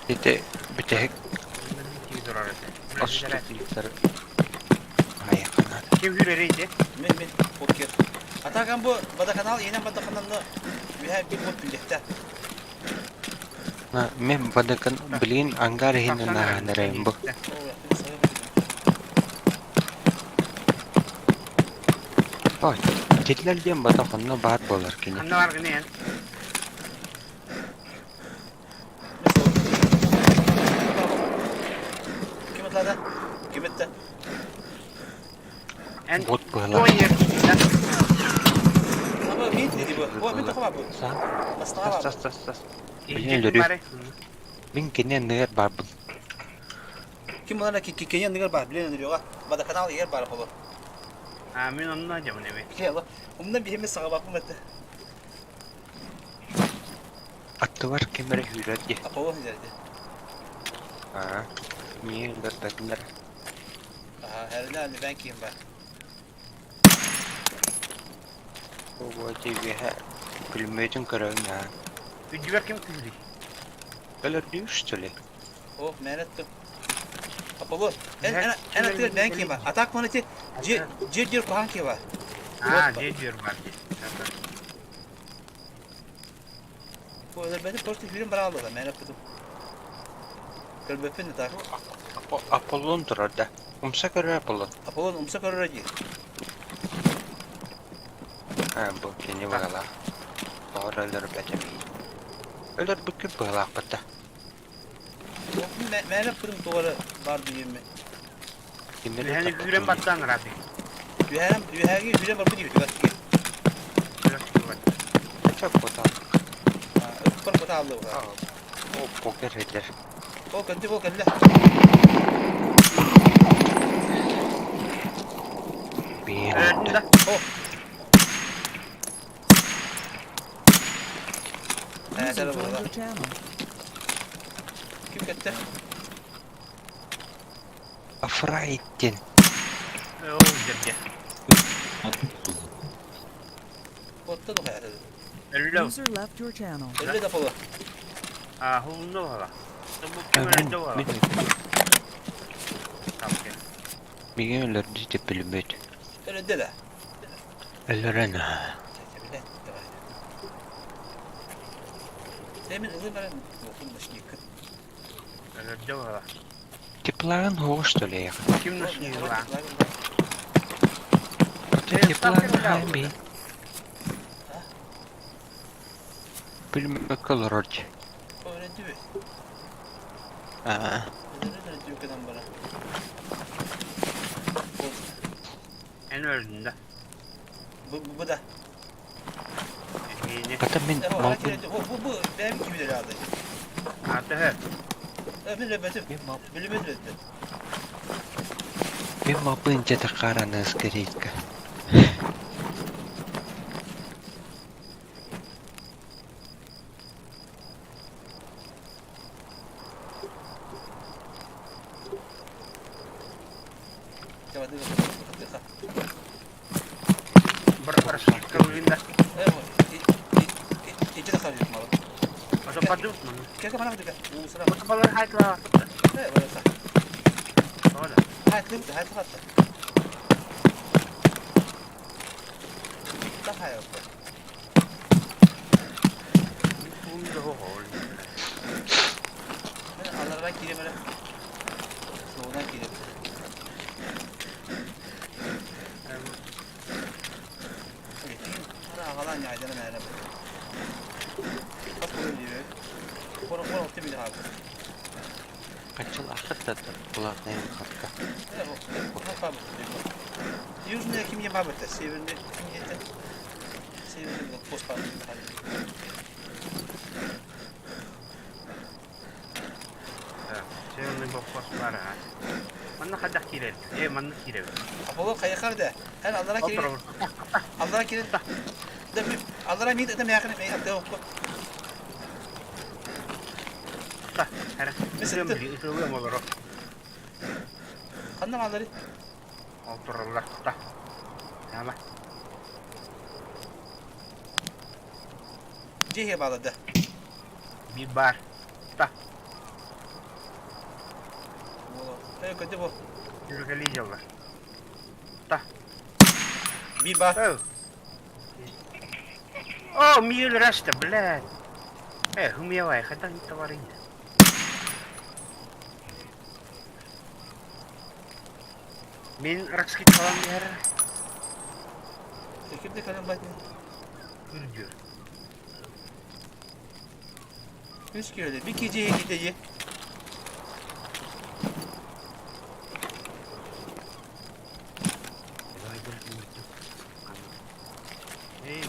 Ити бүтэһик оступниктар айаханаада. Ким хүрэрий ити? Мин мин покер. Атакан бу водоканал иһинэн водоканалны үһэ бир бот билехтэ. Мен водокан билигин ангар иһинэн ааһан эрэйим бу. Ой, титилэр диэн батах онно баар буолар кини. Ханна бар гына эн? Ким атлады? Ким этте? Эн Вот быһалар. Аба мин dedi bu. О, мин тоқма бу. Тас тас тас тас. Билин өлөрү. Мин кини анныгар барбын. Ким булар ки кини анныгар бар, билин өлөрүгө. Водоканал ер бар болор. А, мин онно жамын эми. Келе, умна бихеме сага бакым этте. Аттыбар ким эрэ сүүрэр дии. Аполлон дерди. Аа, миигин өлөрбөтүлэр. Аха, herhalde ben kim бар. Ого, үөһэ күлүмүөтүн көрөбүн аа. Үдүгэр ким күлүй? Өлөрдүү что ли? О, мен аттым. Аполлон, эн эн эн аттыгар ben kim бар. Атак монети жер жер кухан ким бар. А, жер жер бар. Бу өлөрбөтүм просто хүрүн бара алды да, мен аттым. Көрбөппүн да так. Аполлон турар да. Умса көрөр Аполлон. Аполлон умса көрөр дии. Аа, бу кини быһалаах. Тоҕо өлөрбөтүм. Өлөрбүккүн быһалаахпыт да. Мээлеп кырым тугары бар дүйүммү. Үһэни хүрэн баттаан рады. Үһэрем үһэги хүрэн бар бу дии түгат. Чак бота. Ыппар бота алды буга. О, покер эдер. Ол көнтү ол кэллэ. Биир Да. User joined your channel. Ким кэттэ? Афрайтин. Оо, дьэ. Отта да хайа. Өллө. User left your channel. Өллө да пола. А, хунно бала. Бу ким өлдө бала? Миги өлөрдү деп билбэт. Өлөдө да. Өлөрөн. Demin ылы баран окун башникы. Өлөрдө бала. Теплаҕын оҕус төлөйөх. Ким нашнила? Теплаҕын хаамый. Билмэккэ олорор дии. Öğrendi mi? Аа. Öğrendi öğrendi bana. Эн өлдүн да. Bu, bu, bu da. Хата мин малбын Bu, bu, bu benim gibi de aldı. Аты Мен өбөтүм. Билимин өттү. Мин малбын дьэ хараны скорейка. Бір Ичи да харит мало. Ото падут маны. Кека мана дика. Усра. Ото балар хайтла. Э, бараса. Ода. Хайт лып, хайт хатта. Та хайт. Тунда хол. Мен аларга кире бере. Соғдан кире. Ара агалан яйдана мәре. Бас болын дире. Кора кора отты били хабы. Качыл ахыт да булатнай хатка. Э, хабы. Южная кимге бабыта, северный кимге Северный блокпост бар. Северный блокпост бар. Манна хадах кирер. Э, манна кирер. Аполло кайыкар да. Эн аллара кирер. Аллара кирер. Да аллара ми да мякны ми атты окко. Та, хара. Итылым олоро. Канна аллары? Олтороллар. Та. Яма. Жеhe балады. Би бар. Та. Э, көтө бу. Жүргели жыллар. Та. Би бар. О, мил рашта, блядь. Э, хумьявай, хата не товары. Мен раскид калам яр. Кимде калам байтын? Күрдү. Үч кире. Би кеже китеже. Эй.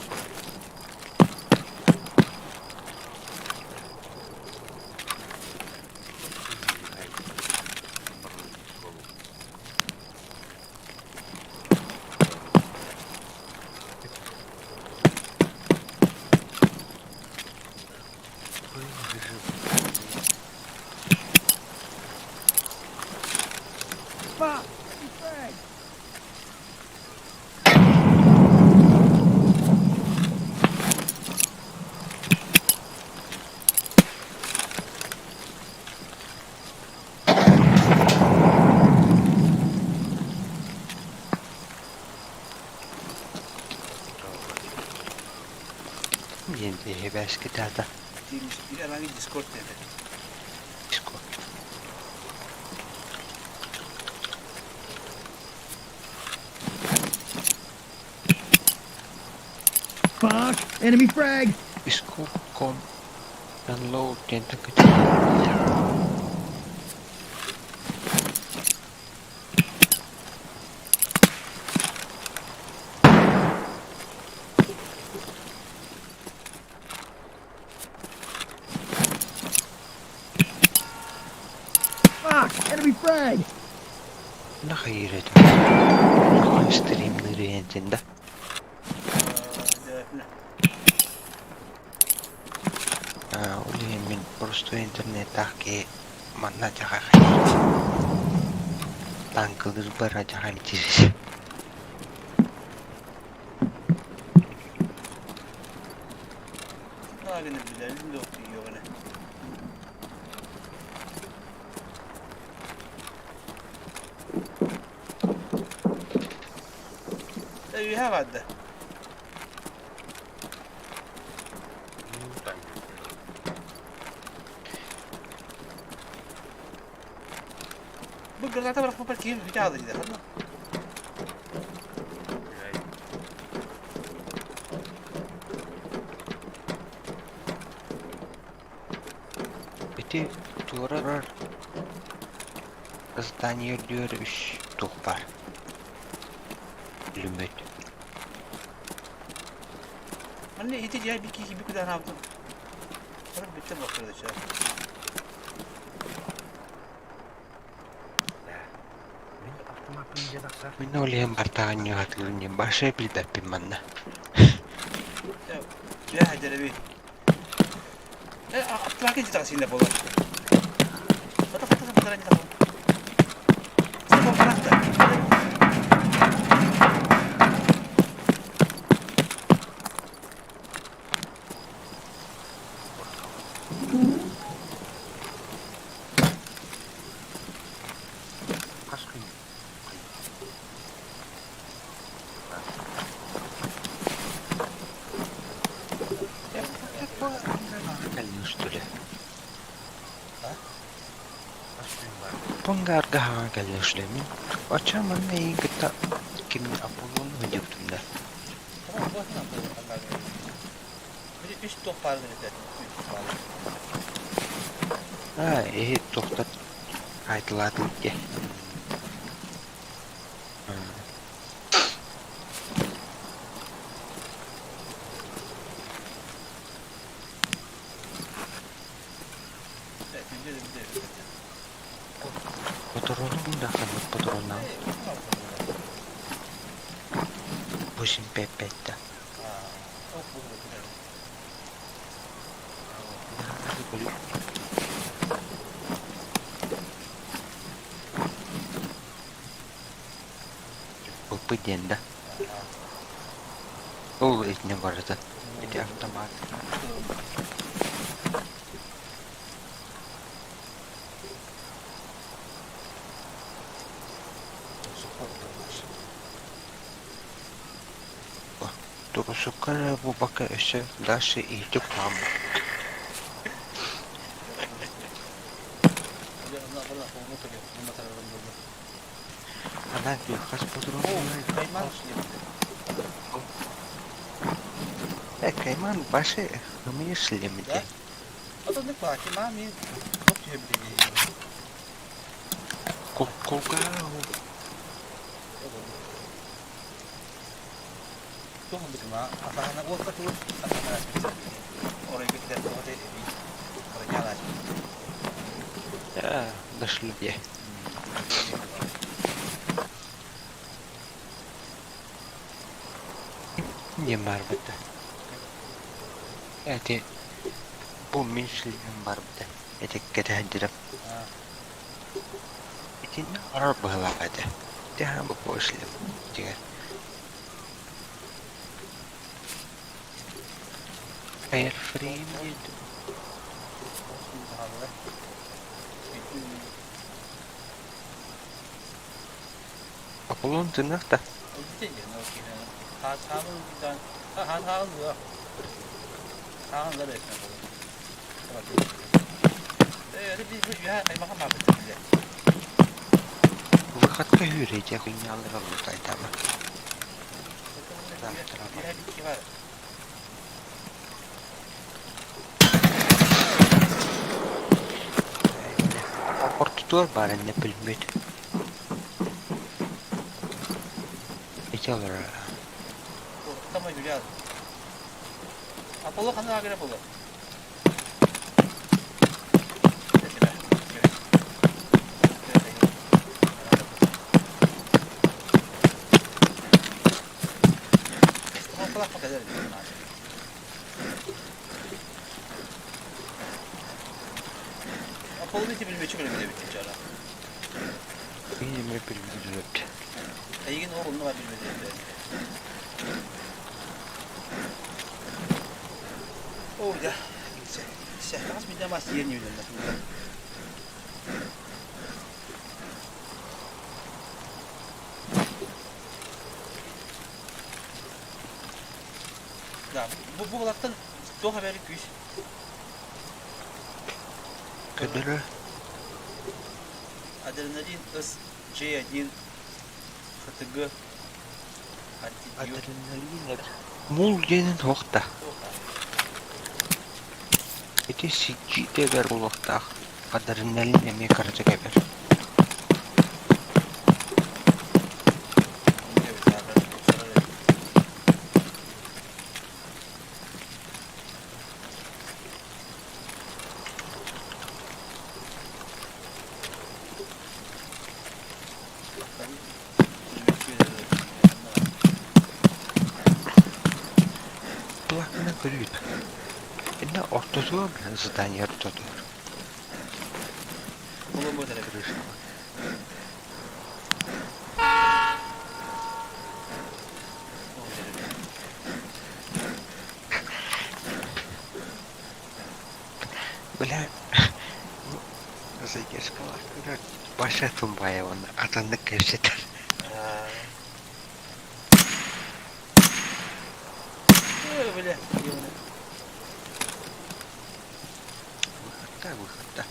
Fuck! Frag! Диэн бэскитата. Bir herhangi Discord dedi. Discord. Fuck! Enemy frag! Discord.com download диэн такы. Fuck! Enemy frag! Нахайрет. Стрим. түһэн да. Ол иһин мин простой интернеттаах киһи манна дьаха танкылыырбар адьаха эмтиир. Үһэ барды. Бу граната бырахпыппар киһим бүтэ хаалла дии ханна? Ити туора здание үрдүгэр үс туох баар. Бүлүммүт. Манна ити дьэ би киһи би кудаан аабытым. Барып бүттэ буолтар да Мин ол иһин бартаҕын ньыҕатыырын диэн башы билбэппин манна. Дьэ, дьэрэби. Э, аптылаакын житаҕа сиинэ буолар. Хата хата хата хата Кэллиҥ что ли? Пангарга хаҥа кэллиҥ что ли? Мин оччо манна эйигин кытта кимин Аполлону сылдьыбытым да. Үс туох баар этэ. Аа, эһи туохтар айтылаатылык дии. Патрону дахаммыт патроннаах. 8 5 да. Ылпыт диэн да. Ол итинэ барыта. Ити автомат. Турусукка эрэ буолбакка өссө дальше иһитик хаалбыт. Она хас патрон Э, Кайман башы хымыйыш лемде. Кулга Дошли где? Диэн барбыта. Эти бу мин шлемим барбыта. Этиккэ сылдьарым. Итиннэ олорор быһыылаах этэ. Ити бу шлем дьиҥэр. Airframe диэн Аполлон тыыннаах да? Выходка үүрээдьэ хуйняллара лутайтама. Ортотугар баар иннэ билбит. Ити олорор. Аполло ханна агра Аполло? Аполлон ити билбэччи көрөбүт эбит чара. Мин эмиэ билбэт. Эйигин ол онно билбэт эбит. О, да. Сэ, хас миннэ мас иэн юнна. Да, бу булаттан туох эбэри күүс. Көдөрө. Адреналин С J1 ХТГ антидиод. Адреналин Мул диэнин туох да. Ити сидьиитигэр буолуохтаах адреналин эмиэ кыратык эбэр. Плакана көрүүт. Инна ортотугар здание ортотугар. Крыша. Бля, задержкалар Баша Тумбаеваны атыннык кэпсэтэр. Бля, Выходта, выходта.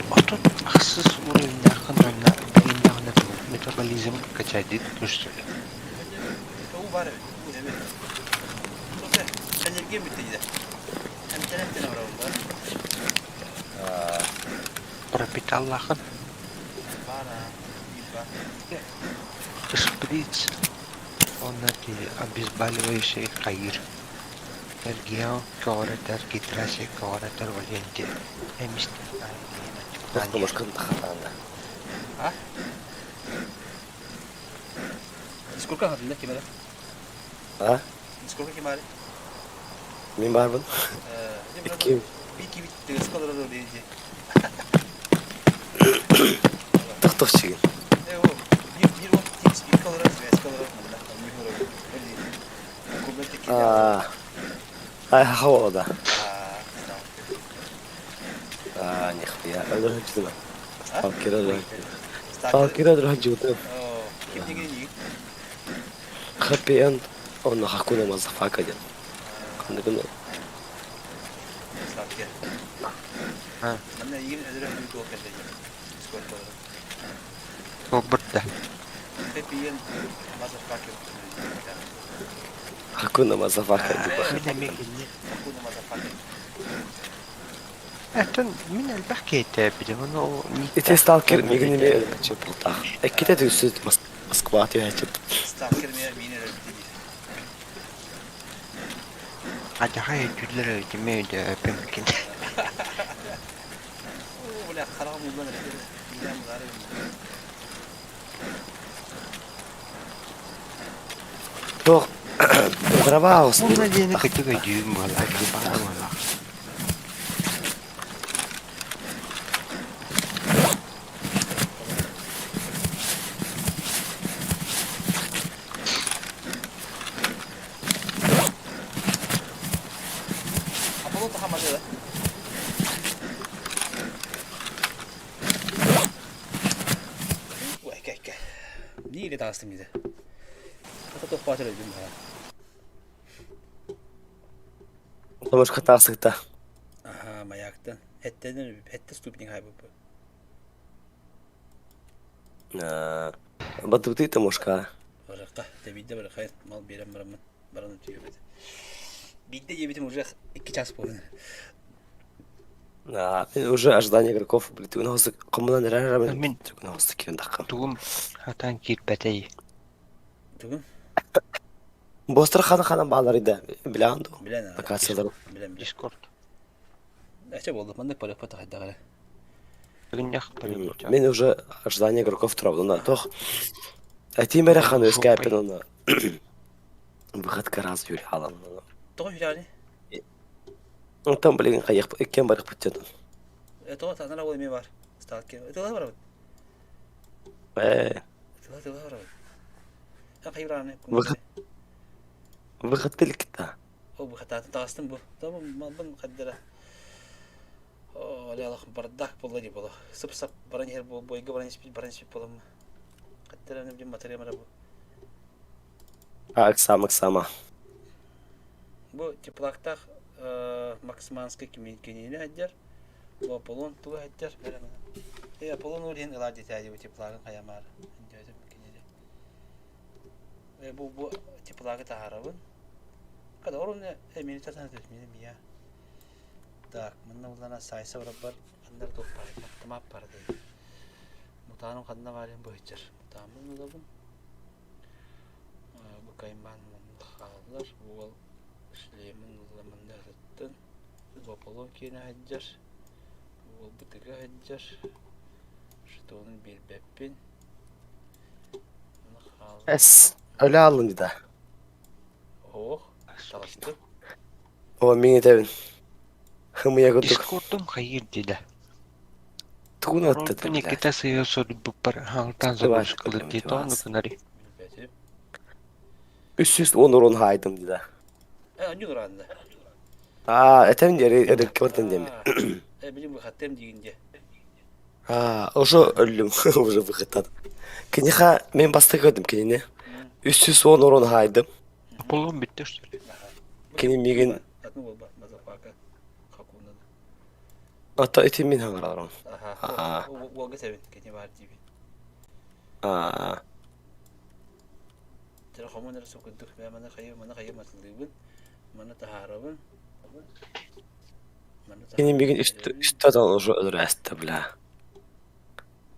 Отут ахсыс уровеннааххын уонна билиннэҕинэ метаболизм качайдыыр көстөлө. Пропиталлаахын шприц уонна обезболивающий хайыыр Эргиэн көҕүрэтэр гидрация көҕүрэтэр валенти эмистэр А? Сколько хатында кимere? А? Сколько кимари? Мин баарбын. Икки. Бики бит сколько дейди. Тохтох чигин. А. Ай хавода. А, нихуя. Өлөр Сталкер өлөр. Сталкер өлөр жутым. Happy End онно Hakuna Motherfucker диэн. Ханныгын Сталкер. Манна игин өлөр жутуок кэллэ. Сколько? Туолбут да. Happy End Motherfucker. Hakuna Motherfucker Мин эмиэ Hakuna Motherfucker. Этон мин элбэх киһитэ билим ону Ити сталкер мигин эмиэ өлбөччө бултаах. Эккитэ түсүт Москва түһээччи. Сталкер мин өлбүтэ Адьаха өйдүүллэр өйдүмэ өйдөөпүм кин. О, бля, хараҕым ууллан эрэ. Билэм булаары. Туох уграбаа Онно диэни кытык өйдүүм буолла, баар буолла. Аполлон тахамады да. Ой, кэ, кэ. Ниile таастым диде. Хата туох баатыр өлдүм баҕа. Томушка таасыкта. Аха, маяктан. Хэттэнэн хэттэ ступник хайбыппы. Батыбытый Томушка. Барыка, тэбиидэ барыка мал биэрэн бараммын баран утуйабыт. Биирдэ диэбитим уже 2 час буолан. Уже ожидание игроков, блин, коммунан эрэр Мин кирен дахкам. тугум хатан киирбэтэй. Тугум? Бостер хана хана баалар иде. Билэн ду. Билэн. Локациялар. Билэн. Дискорд. Эче болду. Маннык барыппа тахайдагары. Мен уже ожидание игроков турабын. Тох. Этим бере ханы скайпен оны. Выходка раз юри алам. Тоҕо үһүрээни? Онтон билигин хайых иккиэн барыппыт дьон. Тоҕо таанара ол эмиэ бар. Сталкер. Ытыла барабыт. Ээ. Ытыла ытыла барабыт. Хайырааны. Выход. Выход иликта. Ол быхатаатын таҕыстым бу. Тоҕо малбын хаддара. Оо, алях бардак буолла дии буолла. Сып-сап баран иһэр бойга баран испит баран испит буоламмы. Хаттара бу матырыам эрэ бу. А, ыксаама, ыксаама. Бу теплактаах Максиманскай кинини сылдьар. Бу Аполлон туга сылдьар. Э, Аполлон ол иһин ылаа диэтэ бу теплагын хайамаар. Кинини. Э, бу бу теплагы таһаарабын. Kada орун эмини татан мини мия. Так, манна улана сайса барабар ханнар туох бар, автомат бар дии. Мутааным ханна баарын быһычар. Мутааммын ылабын. Бу каймаан хааллар. Уол шлемин ылла манна ытыттын. Бу Аполлон киэнэ сылдьар. Уол бытыга сылдьар. Жетонун биэрбэппин. Маны хаалла. Эс, өлө алын дida. Ох, таҕыстым. О, мин этэбин. Хымыйа курдук. Дискордум хайыр дидэ. Тугун аттыды Ролбун иккитэ сыйа сорбуппар хаалтан загрузкалыр дии тоҕо гынари. Билбэтим. 310 урун хаайдым дida. Э, анньы ураанна. Аа, этем диэри эрикке бартын диэм. Э, билим выхаттым дигин де. Аа, уже өллүм, уже выхаттадым. Киниха мен бастык өдүм кинини. 310 урун хаайдым. Аполлон бүттэ что ли? Кини мигин Ата ити мин хаҥарарым. Аа. Уолга сэбин кини баар диибин. Аа. Тера хомун эрэ сукурдук мэ маны хайы маны хайы матылыыбын маны таһаарабын маны Кини мигин үстэ уже өлөрөөстө бля.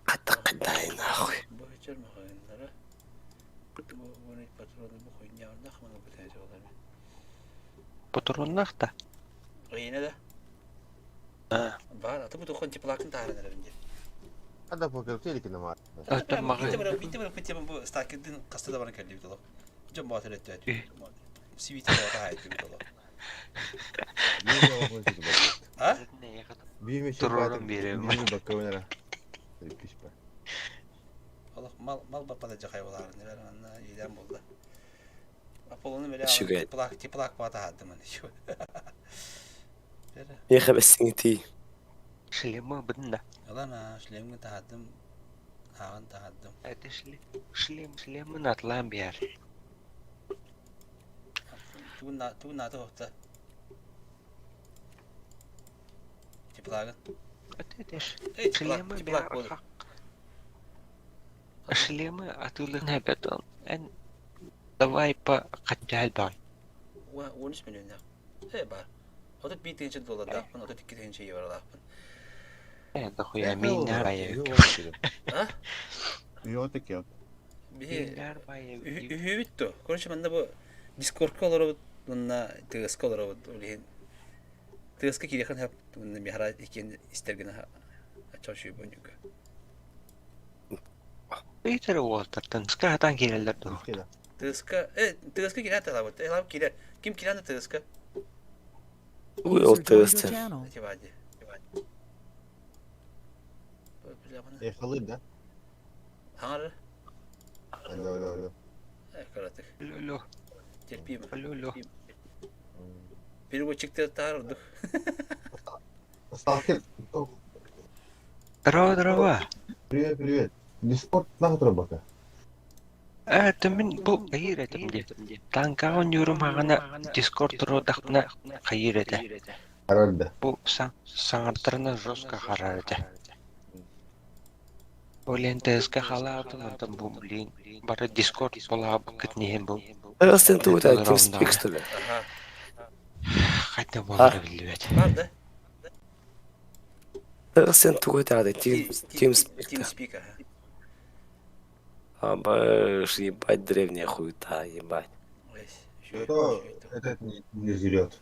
Хаттак кыдай нахуй. Бу вечер махайыннара бу буну патроны бу хуйнявнах маны бутайты олар. Патроннах та. Ыйына да. Бар, аты бу тухон теплакын таһааран эрэрин диэн. Ада покер телекин ама. Битте бара битте бу стакердин хаста да баран кэллибит олох. Дьон боотур өттөөт. Сибите боото хаайдыбыт олох. А? Турорун биэрэбин. Олох мал мал баппата жахай болаарын небер анна иилэн булда. Аполлону мэлэ Үчүгэй. теплак теплак баата хаадым аны. Миэхэ бэссиҥитий. Шлема бында. Ылана шлемгин таһаадым ааҕын таһаадым. Это шлем шлем шлемын атлаан биэр. Тугун тугун наата хохта. Теплагын. Это Эй, шлемы теплак буолар. Шлемы атыылыгын эбэтон. Эн давай по хаттаал бай. 13 миллионнаах. Э бар. 31 тыһыынча доллардаахпын, 32 тыһыынча евролаахпын. Э, дохуя мииннэр байа. А? Йотик Биһи үһүбүт то. Короче, манна бу Дискордка олоробут, манна ТС-ка олоробут. Ол иһин ТС-ка киириэхин сөп, манна миэхэ иккиэн истэргин ачча үчүгэй Питер уолтартан ска хатан киирэллэр дуо? ТС-ка, э, ТС-ка киирэн талабыт. Э, лап киирэр. Ким киирэн ТС-ка? Уй, ол User joined your ТС. channel. Эти бади. Э, халыр да? Хаҥар. Алло, алло, алло. Э, кыратык. Алло. Терпимо. Алло, алло. Переводчикты таардык. Сталкер. Здорово, здорово. Привет, привет. Дискорд нахуй бака. Это мин бу хайыыр этим дии. Танкаҕа оонньуурум хаҕана Дискорд туруордахпына хайыыр этэ. Харар да. Бу саҥардарына жестко харар этэ. Ол иһин ТСК халаабытым, онтон бу блин бары Дискорд буолаабыккыт иһин бу Ырастын тугута TeamSpeak что ли? Хайда буолара биллибэт. Бар да? Ырастын тугута TeamSpeak. TeamSpeak аха. Абаш, ебать древняя хуета, ебать. Кто этот не жрет?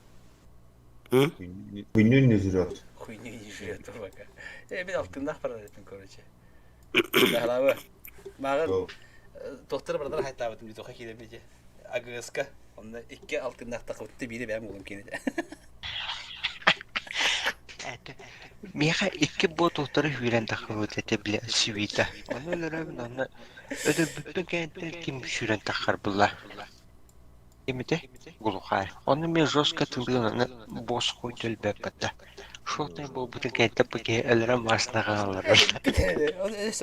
Хуйню не жрет. Хуйню не жрет пока. Э, мен алтыннах барар этим, короче. Дахалабы. Маған доктор бардар хайтаабытым дии тоха киирэн бити. АГС-ка онно икки алтыннах тахыбытты биири бэйэм уолум киэнэ. Миэхэ икки буотуктары сүүрэн тахсыбыт этэ бile свита. Ону өлөрөбүн онно өлөрбүппүн кэнниттэн ким сүүрэн таххар булла. Кимите? Глухарь. Ону мен жестко тылыын аны босс хуй өлбөппөттө. Шотный буолбутун кэнниттэн бу киһи өлөрөн маасына хаалларар.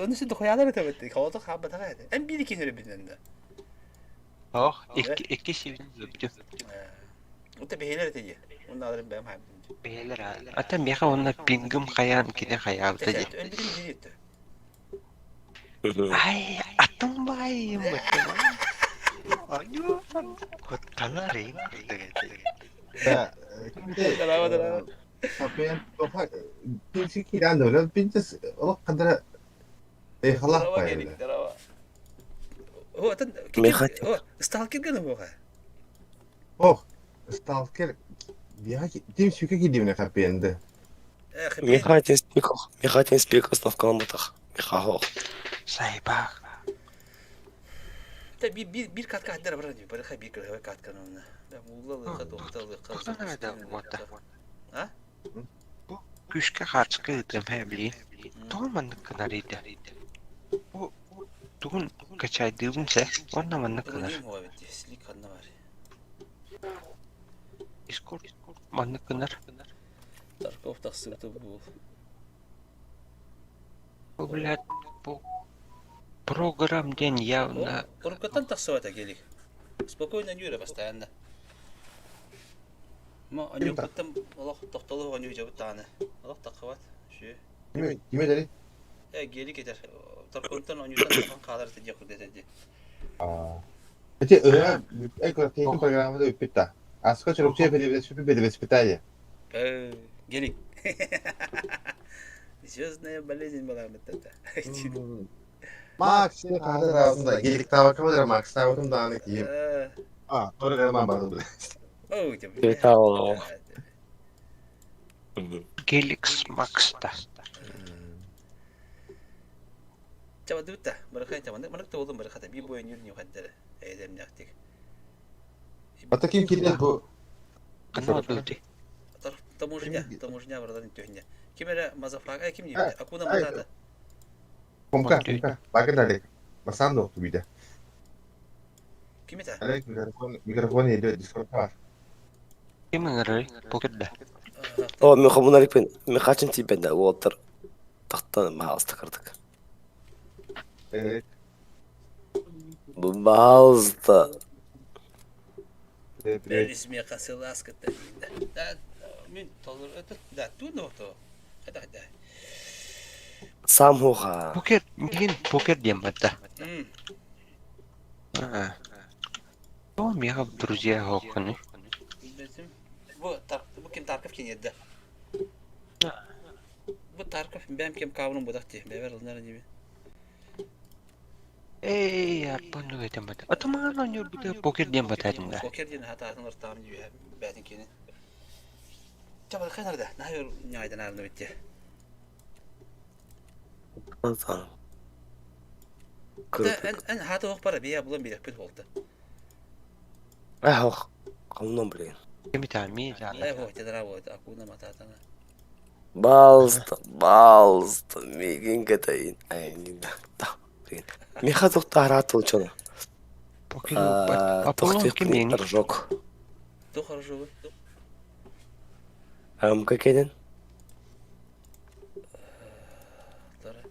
Ону син дохуяалар этэ холото хаалбатаҕа этэ. Эн биир киһи өлөрбүтүнэн да. Ох, икки икки сибин өлөрбүтүм. Ута бэһиэлэр этэ дии. Уонна аларын бэйэм хаайбытым. Бэйэлэр Ата миэхэ уонна пингым хайаан кини хайаабыта дии. Өлбүтүм дии этэ. Ай, атын баайым Куттанар Да, Сталкер гына буоха. Ох, сталкер тим сүкэ кидибине хаппиэнде. Миха TeamSpeak, Миха TeamSpeak остановкаламматах. Миха хоох. Сайбах. Та bir bir bir катка хаддара барар дии. Барыха bir кырһа катканы онна. Да мулла лыха тохта лыха. А? Бу күүскэ хаачыка ыытыам һэ билигин. Тоҕо маннык гынар иде? Бу тугун качайдыыбын сэ, уонна маннык гынар. Слик ханна бар. Дискорд маннык гынар. Тарков тахсыбыта бу. Бу блядь, бу программ диэн явно Уруккаттан тахсыбата келик. Спокойно нюра постоянно. Ма анюккаттан олох тохтолу аню жабыт тааны. Олох таххыбат. Шү. Киме дери? Э гелик этер. Тарконтан анютан тахан хаалар тедия курдетеди. Эти ыра эко программада үппүт Аска чурупча перевоспитание. Э гелик. Звездная болезнь была вот это. Макс сeni kahve arasında gelik tavaka Макс тавытым дааны кийим. А, doğru ben bardı. Оу, Gelix Max'ta. Чабадыбыта, барахай чабанды, манык тоолун барахата би буйан юр нюхаддара. Эдемняхтик. Ата ким кирде бу? Таможня, таможня бардан төһүнэ. Ким эрэ мазафак, э ким не Акуна матата. Кумка, кумка. Багыр далек. Басан да биде. Ким это? Алек микрофон, микрофон еле Дискорд бар. Ким ыңырый? Покерде. О, мен хомуналикпен, мен хачин тибен да уолтер. Тахтан маалста кырдык. Evet. Бу маалста. Ismi касыласка да. Мен толор это да, ту то. Хата хата. Сам хуха. Покер, мигин покер диэн барда. О, миэхэ друзья хооххуну. Бу тар бу ким Тарков кенедде. Бу Тарков бэм кем кабынын будак ти. Бэбер ылнар диби. Эй, арпанну этем бата. Атамаан онньор бутэ покер диэн батаатым да. Покер диэн хатаатын ортаам диби бээтин кенин. Чабал ханарда. Нахыр няйдан арны битти. Антан. Эн эн хата ох бара бия булан бирек бит болду. Эх, хамнон блин. Кими таами Э, хо, тедра вот, акуна мататана. Балста, балста, мигин катаин. Ай, не да, да, блин. Миха тухтара толчона. Покер Аполлон кимиэни? Рожок. То хорошо вы. Ам какенен? Тара.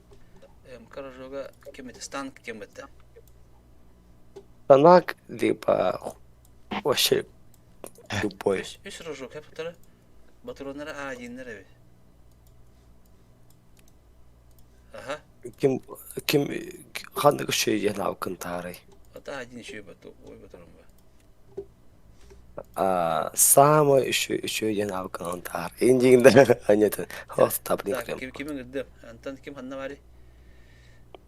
Эм, каражога кем это станк кем это? Станок, либо вообще любой. Үс рожок хеп Батроннара А1-нер эбит. Аха. Ким ким ханнык үчүгэй диэн аабыккын таарай? Ата А1 үчүгэй бату ой батрон ба. А, самый үчүгэй диэн аабыккын таар. Индигинде аньатын. Хос таблин Так, ким ким ыҥырдым? Антон ким ханна баарый?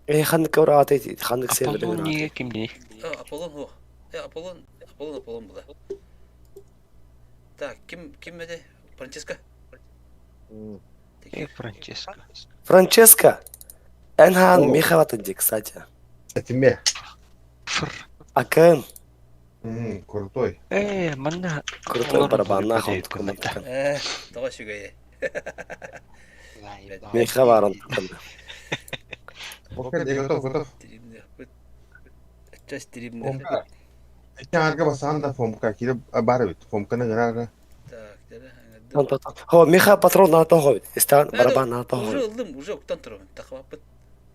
Э ханнык ыраатый ханнык серверин Аполлон ыраатый? ниге кимний? О, Аполлон хуох. Э, Аполлон, Аполлон, Аполлон была. Так, ким ким эти? Франческо? Э, Франческо. Франческо! Эн хаан Михалатын кстати. Этиме. АКМ. Крутой. Э, манна Крутой барабаннаах онтукка. Э, тоҕо үчүгэй. Миха баран. Окей, готов, готов. Часть стримнэх. Фомка. Итаарга басаан да Фомка кире бар эбит. Фомканы гынара. Так, дere. Хо, Миха патрон наата хобит. Истан барабан наата Уже хобит. ыллым, уже уктан турабын. Тахабаппыт.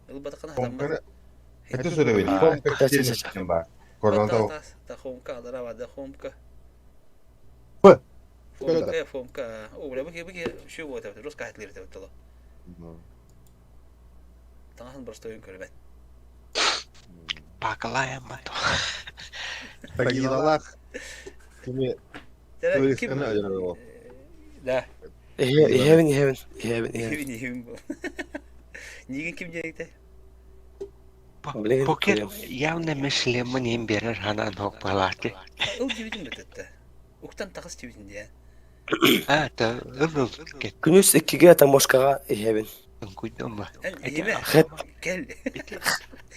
Ылбатакана Фомканы Это сөйлөбөйт. А, Фомка ча, ча, ча. кире бар. Кордонто. Та хомка, алара бада хомка. П. Фомка, фомка. О, бля, бу ки şu вот это, русска хатлыр деп тало. Таҥаһын боростуойун көрбөт. Пакалаем мато. Тагилалах. Кими Дere ким? туристканы өлөрөр. Да. Иһэбин, иһэбин, иһэбин, иһэбин. Ким ким бу? Нигин ким диэкте? Блин, Покер явно мишлемын им берер ханан хокпалаты. Ыл дибитин бететте. Уктан тагыс дибитин дия. А, та ыл кет. Күнүс иккиге таможкаға иһэбин. Куйдома. Име. Хэт. Кел.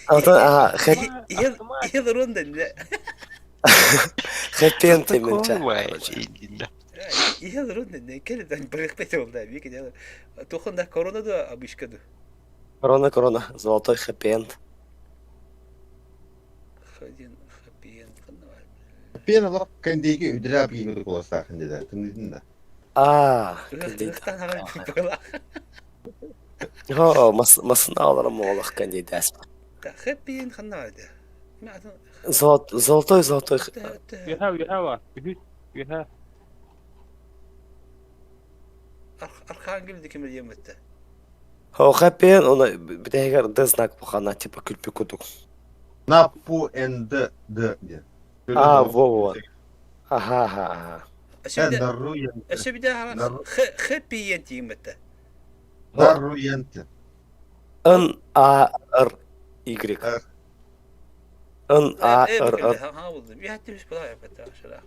Антон, ага, хэт. Ил ил ронда. Хэппи теминча. Ил ронда кел дан барык болду. Бики дела. Тухында корона да обычка ду. Корона, корона, золотой хэппи-энд. Один хэппи-энд Пена лап кендиги үдүрэ бигин куластаахын деде. Тымнытын да. А, Ыхтан хаган Хо, мас масына аларым олох кандидат. Хэппи-энд ханна барды. Золотой, золотой. Юха, юха бар. Юха. Архангел диким еметте. Хо, хэппи-энд, оны битегер д знак бухана, типа күлпі кудук. На пу н д д де. А, во, во. Ага, ага, ага. Өссө биде хэппи-энд еметте. Дарруенте. Н А Р Y. Н А Р Р. Ха болду. Би хатты бис була yapты ашыра.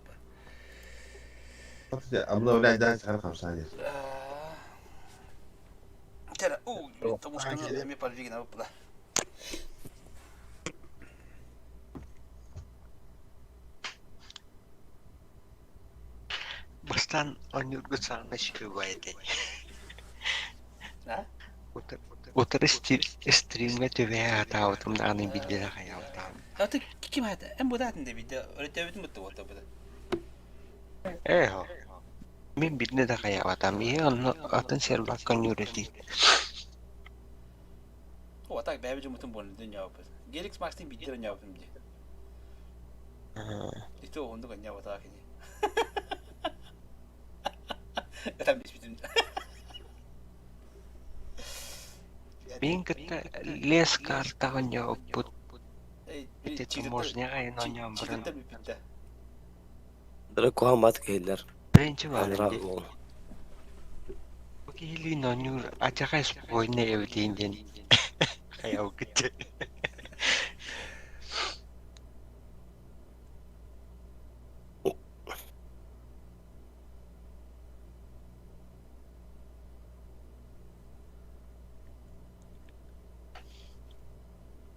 Обновлять дальше хамсани. Тера, у, таможканы эме парвигина була. Бастан онюргу саана шүбайды. А? Утары стримге төбе атаабытым аны билдere хаялтаам. Аты ким хата? Эм будатын да бидде. Өрөтөбүтүн бутты болду буда. Э хо. Мен бидне да хаялатам. Е онно атын сервак конюрети. О, так бәбе жумутун болду дүнья бу. Геликс Макстин бидде дүнья бу ди. Ито онду гanya бата кини. Этам бис бүтүн. Мен кытта лес картагын оппут. Ити таможняга эн оньон баран. Дракуамат кейлер. Бренчи бар. Анра ол. Кили нонюр ачага спокойно эвдинден. Хаял кытты.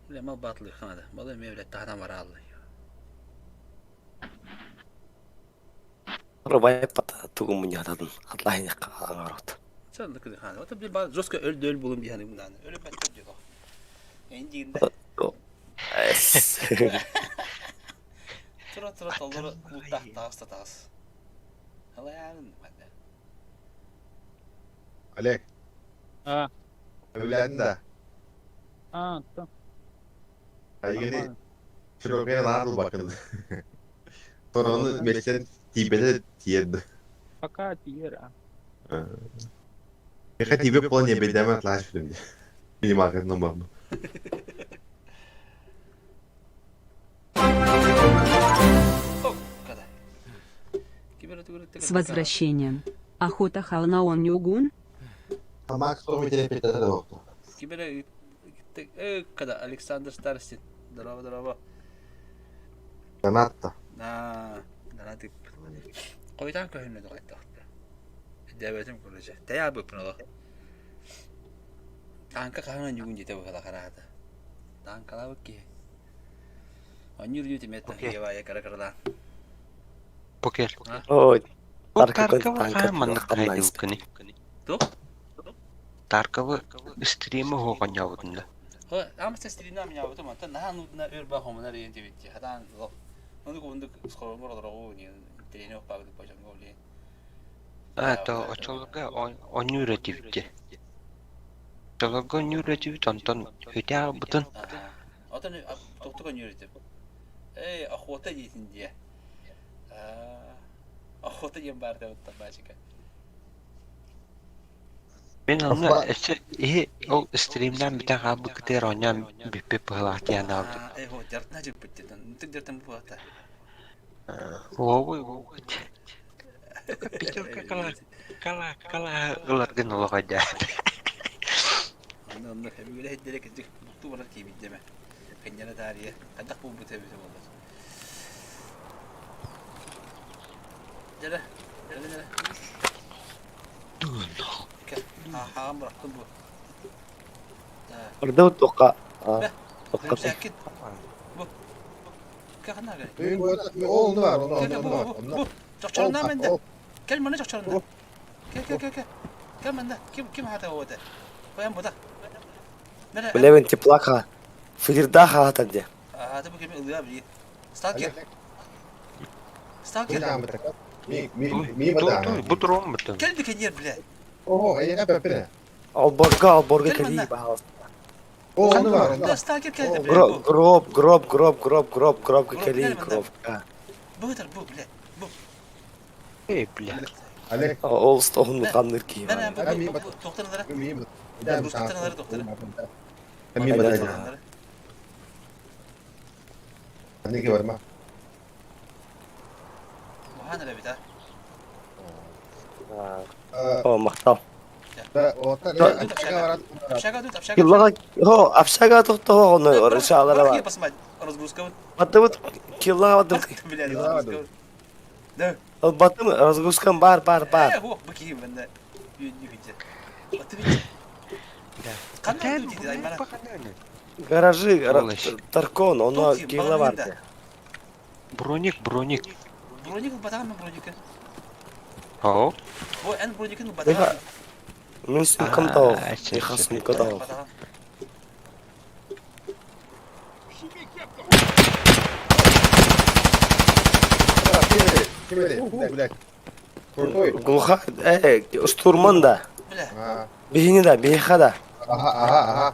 Бля, мал батлы ханада. Малы мевле тахна маралы. Рубай пата тугу муньятадын. Атлахин аңарот. Sen кыды ханада. Ота бил ба жестко өл өл булум дияны мынаны. Өлө бәт деді. Эндигинде. Эс. Тура тура толлору луттах таас та таас. Алаярын бада. Олег. А. Өвләдин да. А, та. Айгыны Широкая лаар ылбаккын. Торону мэлсэн тиийбэтэ тиийэрдэ. Пока тиийэр а. Миэхэ тиийбэт буолан ебейдээмэ атлаһа сүтүм дии. Минималкатын барбын. С возвращением. Охота халнаон нюгун. Макс тоҕо терапевтата да Ким эрэ когда Александр Старостин. Здорово, здорово. Донатта. Аа, донат Хойутаан көһүннэ тоҕойдохто. Дэбэтим короче. Тэйэ быппын олох. Таанка хаһан ньугун диэтэ быһала хараата. Таанкалаабыт киһи. Онньуур дьү тимет ева кара каралаан. Покер. Ой, Бу Тарка Таркова танка хаан маннык хайдыбыккыный? Туох? Тарковы стримы оһуоханньообутун да. Амста стримна менябытым, онтон наһаа нудна өр ба хомунар диэн дибитти. Хатаан лох. Ону кундук скоромор олорогу не тренер пагды пожанго ли. А, то очолорго онньуур этибит. Очолорго онньуур этибит, онтон үтэ Отон тоқтук онньуур этип. Эй, охота диэтин дие. Охота диэн баар да баачыка. Мин онно өссө иһи ол стримнээн бүтэн хаалбыккытыгар оонньоон бүппүт быһыылаах диэн аалбыт. Ээ, дьартына дьыппыт диэн. Ынтык дьартан буолата. Уобуй уобуй. Пятерка кала кала кала ыларгын олох өйдөөт. Онно онно хэбүгэлэ хиддэрэ кырдьык буктуу барар киибит дэмэ. Кынньара таарыйа хайдах буолбут эбитэ буоллар. Дьэрэ, дьэрэ, дьэрэ. Хаҕан бырахтым бу. Орда тоққа. Тоққа. Бу. Кахана гай. Ол онно бар, онно онно бар. Бу. Чохчорунна менде. Кел маны чохчорунна. Кел кел кел кел. Кел манда. Ким ким хата ода. Коян буда. Билебин теплака. Фидирда хаата де. Хата бу кеми ылыа били. Сталкер. Сталкер. Ми ми ми бата. Бу туром бутун. Кел бикенер биле. Ого, эйе пепе. Алборга, алборга кели баһалыс. О, онно бар, онно. Сталкер келди биле. Гроб, гроб, гроб, гроб, гроб, гроб, гроб кели, гроб. Бу бу биле. Бу. Эй, бля. Олег. Ол стоғын қандыр ки. Докторлара. Докторлара, доктора. Ми бата. Неге барма. Мухан эрэ О, махтал. Общага Киллага, хо, общага тоқтоо оны орышалара бар. Разгрузка. Баттыбыт киллага баттым. Да. Баттым разгрузкам бар, бар, бар. Э, бу киһи менде. Баттым. Гаражи, Таркон, оно килла бар. Броник, броник. Броник батаган броника. О. Бу эн броникин батаган. Мен сумкам тау. Иха сумка тау. Глуха, э, штурман да. Бихини да, биха да. Ага, ага,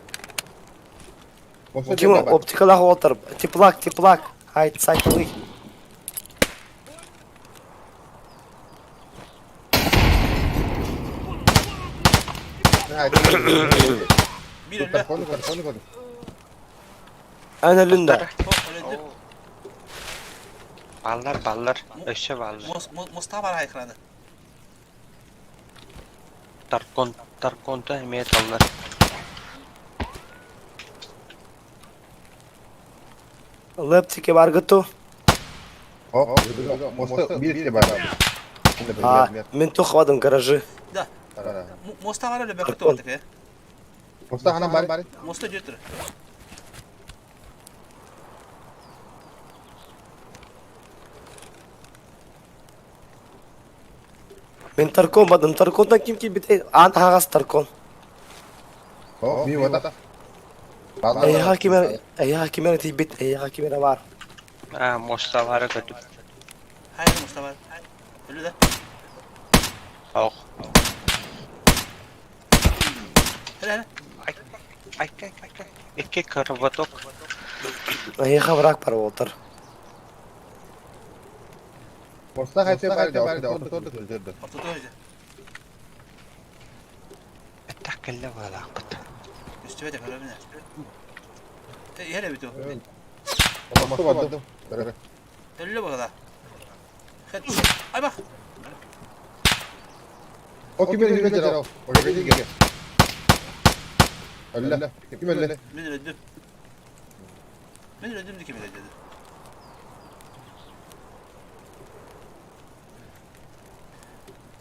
ага. Ким оптикалах отыр. Теплак, теплак. Айт, сайтлы. Ana Lunda. Баллар, баллар, өссө баллар. Моста бар экраны. Таркон, Тарконта эмиэ таллар. Лептике бар гыту. О, моста бир бар. А, мен тухвадым гаражи. Да. Моста бар эле бөкөтө отык, э. Моста хана бар. Моста жетир. Мен Таркон бадым. Тарконтан ким ки бит ан хагас Таркон. О, ми вода. Эйха кимер, эйха кимер тибит, эйха кимер бар. А, моста бар көтүп. Хайыр моста бар. Өлү да. Ох. Хәле, хәле. Ай, ай, ай, ай. Эки кровоток. Эһиэхэ враг бар буолтар. Мостах эти баар да, ортото да. Ортото өзі. Бэттэх кэллэ быһалаахпыт. Көстүбэт көрөбүн. Иһэр эбит ол. Мосту бардым. Өллө быһала. Айбах. О ким өллө дьарау. Өллө. Өллө. Ким өллө? Мен өлдүм. Мен өлдүм да ким өлдү?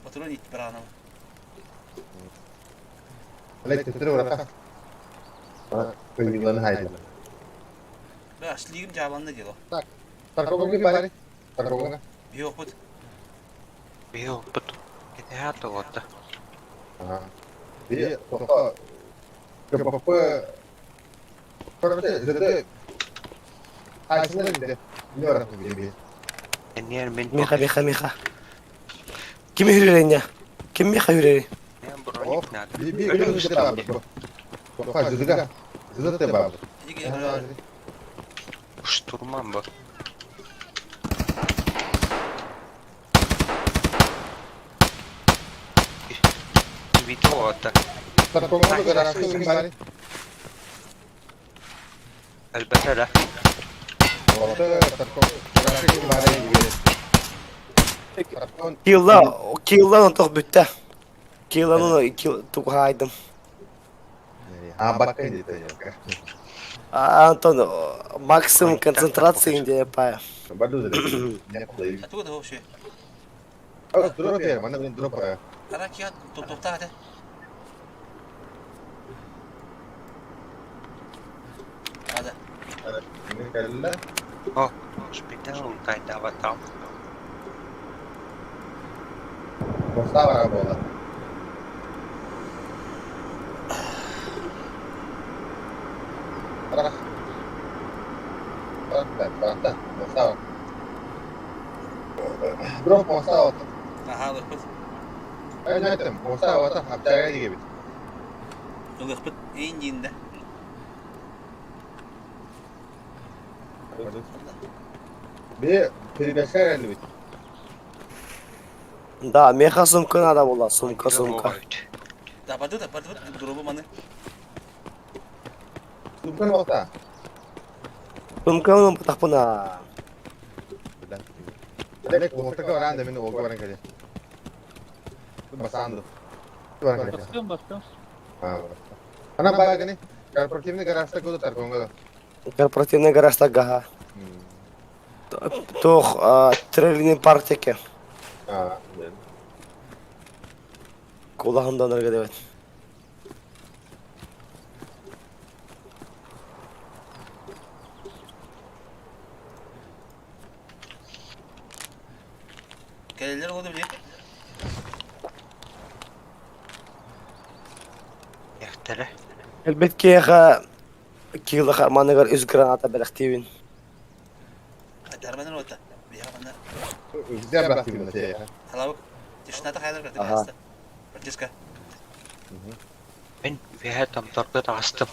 Патрон ит баранам. Олег төттөрү барата. Көйгүлэн хайдла. Бә, слигим жабанны дело. Так. Тарковга бары. Тарковга. Биохпут. Биохпут. Кэтэһэ тоҕотто. Ага. Би тоқта КПП Короче, зады Айсына де. Не барат би. Эннер мин Миха, Миха, Миха. Ким хүрэрэ Ким Миха хүрэрэ? Броник надо. Би би өлө табы. Тоқта зыдыга. Зыды табы. Штурман бу. Вито ота. Тарковга гаражка бары. Элбэтэ да. Орта Тарков гаражка бары. Килла, килла он тох бүтте. Килланы кил тугайдым. А бакка иди Антон, максимум концентрации где пая. Тугу да вообще. Дроп я, мана блин дроп. Ара кия топтоқта хаты. Ада. О, шпитал кайдава там. Поставара буола. Барах. Барахта, барахта, поставара. Дроп поставара. Аха, лыхпыт. Ай, айтым, поставара, аптага дегебит. Лыхпыт эйн дейінде. Би передача элбит. Да, меха сумка надо была, сумка, сумка. Да, барды да, барды дробу маны. Сумка болта. Сумка ну потахпына. Олег, болтага баран мен олга баран келе. Басанды. Баран келе. Баскан, баскан. Ана баганы корпоративный гаражта көдө тарконга. Корпоративный гаражта гаха. Тох, трейлерный парк теке. А, Кулахымдан өргө дебет. Келелер олды біле. Яхтара. Элбет кеха килла харманыгар үз граната белехтибин. Дарманыр ота. Бияга Где брат Халабык. Тишната хайдар кырды Аха. басты. Бартиска. Мен веһэ томторго таҕыстым.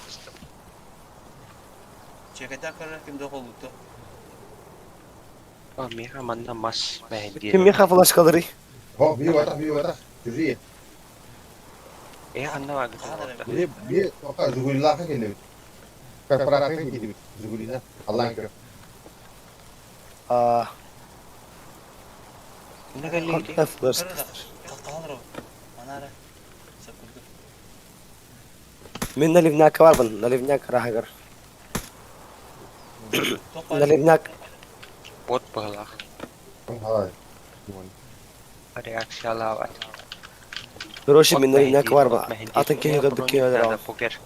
Чекета көрөр ким дохол утtu. О, миэхэ манна мас мэһэндиир. Ким меха флашкалары? Хо, би вата, би вата. Жүри. Э, анна багы Би би тока Жигулилаха келебит. Корпоративный келебит. Жигулина. Аллаһ көр. А, Нагалли. флеш. Манара. Сакурду. Мен наливняк барбын, наливняк рахагар. Наливняк. Бот быһылаах. Реакциялаабат. Короче, мен наливняк барбын. Атын кеһи көрбүк кеһи Надо покер.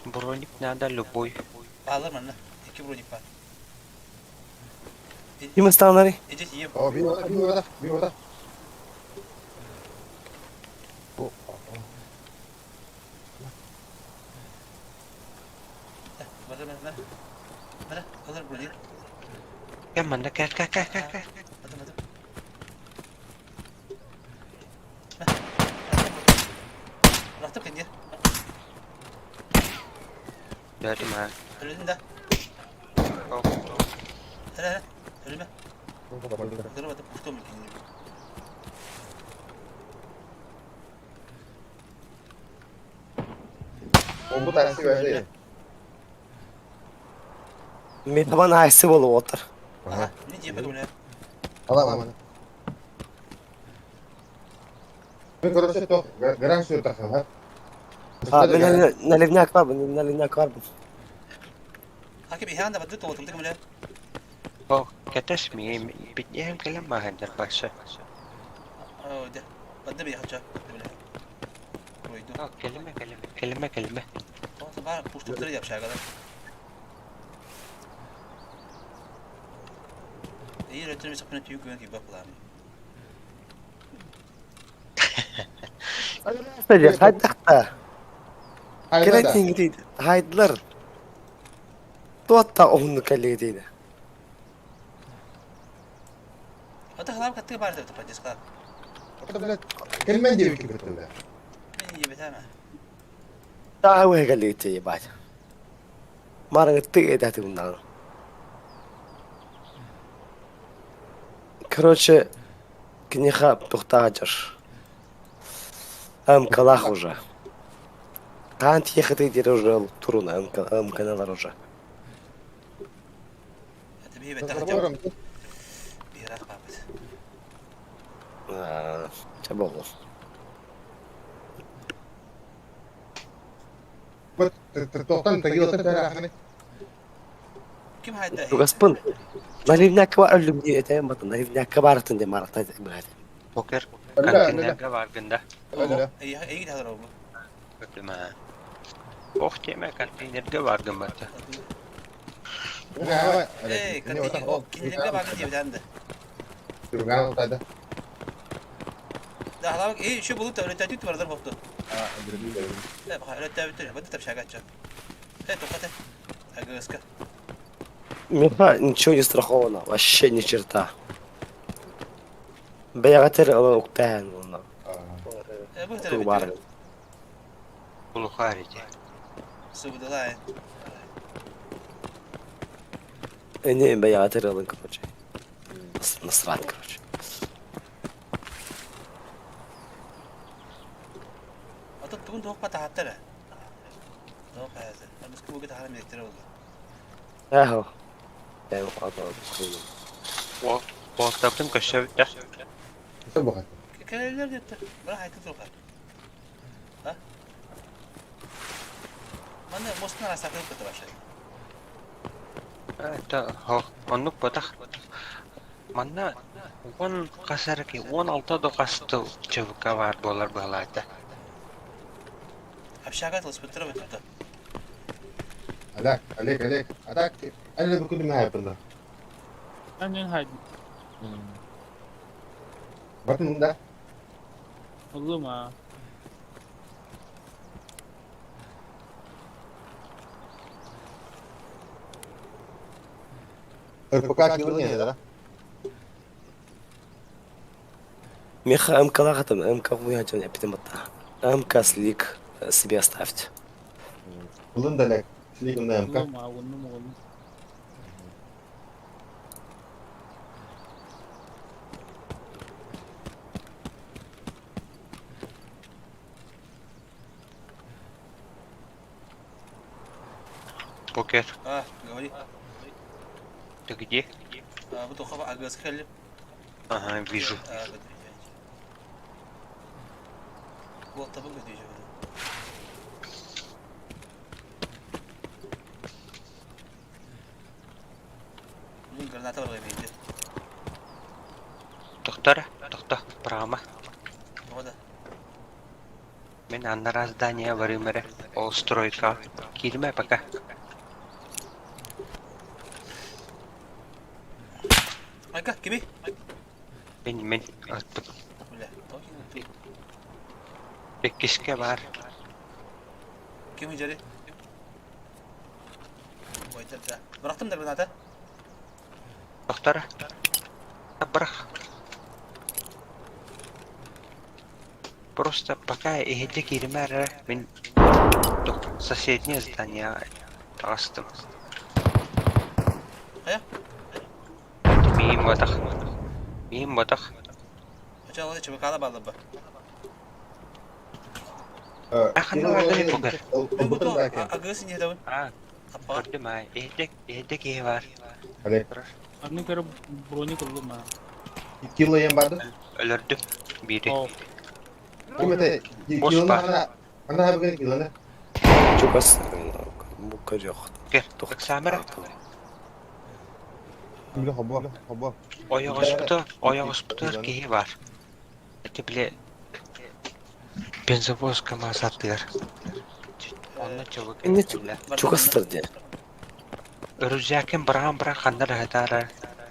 Броник надо любой. Алыр манна. Iki броник бар. Ким станари? Эже тием. О, би вата, би вата, би вата. Бара бара бара. Бара, алыр броник. Кэ манна кэ кэ кэ кэ кэ. Атым атым. Рахтып кенде. Дөрү маа. Өлөдүн да. Эрэ, эрэ, өлүмэ. Өлүмэ, пустом Бу такси verdi. Мен айсы болып отыр. Не деп бөле. Ала ала. Мен короче то гараж сүр тахха. А, мен наливняк бар, наливняк бар. Хаки биһаан да бадды тоҕотум тыгым О, кэтэс миэм битниэм кэлэн maahanдар бакса. Оо, де. Бадды би хача. Койду. Кэлимэ кэлимэ кэлимэ кэлимэ. Тоҕо бар пуштуктары yapшагала. Эйир өтөрүм сапына түйүк гөн киба планы. Хайдахта. Кэлэн дейді. Хайдылар. Туатта оһунну кэллиги дейді. Ата халап каттыга бар деп поддержка. Кэлмен диэбит кибетэллэр. Мен ебетеме. Таа кэллиги тии баат. Мараңы тыга этати мундан. Короче, книга тухтаажар. М-калах уже. Таан тиехаты дер уже туруна м-каналар уже. Это би бетте хача. Бирах бабыт. Ча болу. Тоқтан тагилатын тәрәхini. Ким хайда? Тугаспын. Наливняк бар өлүм ди этем батын. Наливняк барытын де маракта бират. Покер контейнерге баргында. Эй, эй хадыр бу. Көтүмә. Ох теме контейнерге баргын бата. Эй, контейнер, кинилерге баргын дип данды. Турган тада. Да, халап, эй, еще булут өтө түт бардар бокту. А, билбейм. Э, баха, өтө өтө, бадды тапшагача. Э, токаты. Агыска. Миха ничего не страховано, вообще ни черта. Бәягатер ала уктаан онна. Э, бу Туг бар. Улухарите. Субдалай. Эне бәягатер алын короче. Насрать, короче. Ата тугун тоқ пата хаттара. Тоқ хазы. Абыс куга тахара мектер oldu. Ахо. Я ата. О, таптым көшөбүттэ. Келелер депті. Бірақ айтып тұр. А? Мана мостын арасы акылып кетті башы. Это оннук батах. Манна он касарки 16 докасты ЧВК бар болар балата. Общага тылыс бітіріп өтті. Алек, алек, алек. Атак, әлі бүкіл мәйпінді. Мен хайдым. Батын да. Улума. РПК килне, да? Миха МК лахатым, МК хуя жан эпитем батта. МК слик себе оставьте. Булын да лек. Слик на МК. Улума, улума, улума. Покер, А, говори. ты где? А, вот ухова агыска келіп. Ага, вижу. А, вот Вот табы көтү жіберді. Мен граната бар ғой Доктор, доктор, прама. Ода. Мен аннара здание барымере. Ол стройка. Кирме пока. Айка, кими? Мен мен аттым. Бля, токи. Беккиске бар. Ким жери? Ой, да. Бырақтым да граната. Доктор. Брах. Просто пока иһитте киримээр мин соседнее здание астым. Хайа? Миин ботах. Миин ботах. Оча чыбыкала баллаба. Ханна бардын покер? Агыс не дабын. А, көрдүм аа. Иһитте, иһитте киһи бар. Аны көрө броник ыллым аа. Кило ем барды? Өлөрдүм. Бири. Ким это? Бос Килоны бар. ана ана хабыгын килоны. Чугас бу көрүөх. Кер, Самара. Биле хобо, хобо. Ойоҕоспутугар, ойоҕоспутугар киһи бар. Ити били бензовоз КамАЗ аттыгар. Онно чыбык Инне этиллэр. чугастар диэн. Рюкзакын быраҕан баран ханна да сытаара.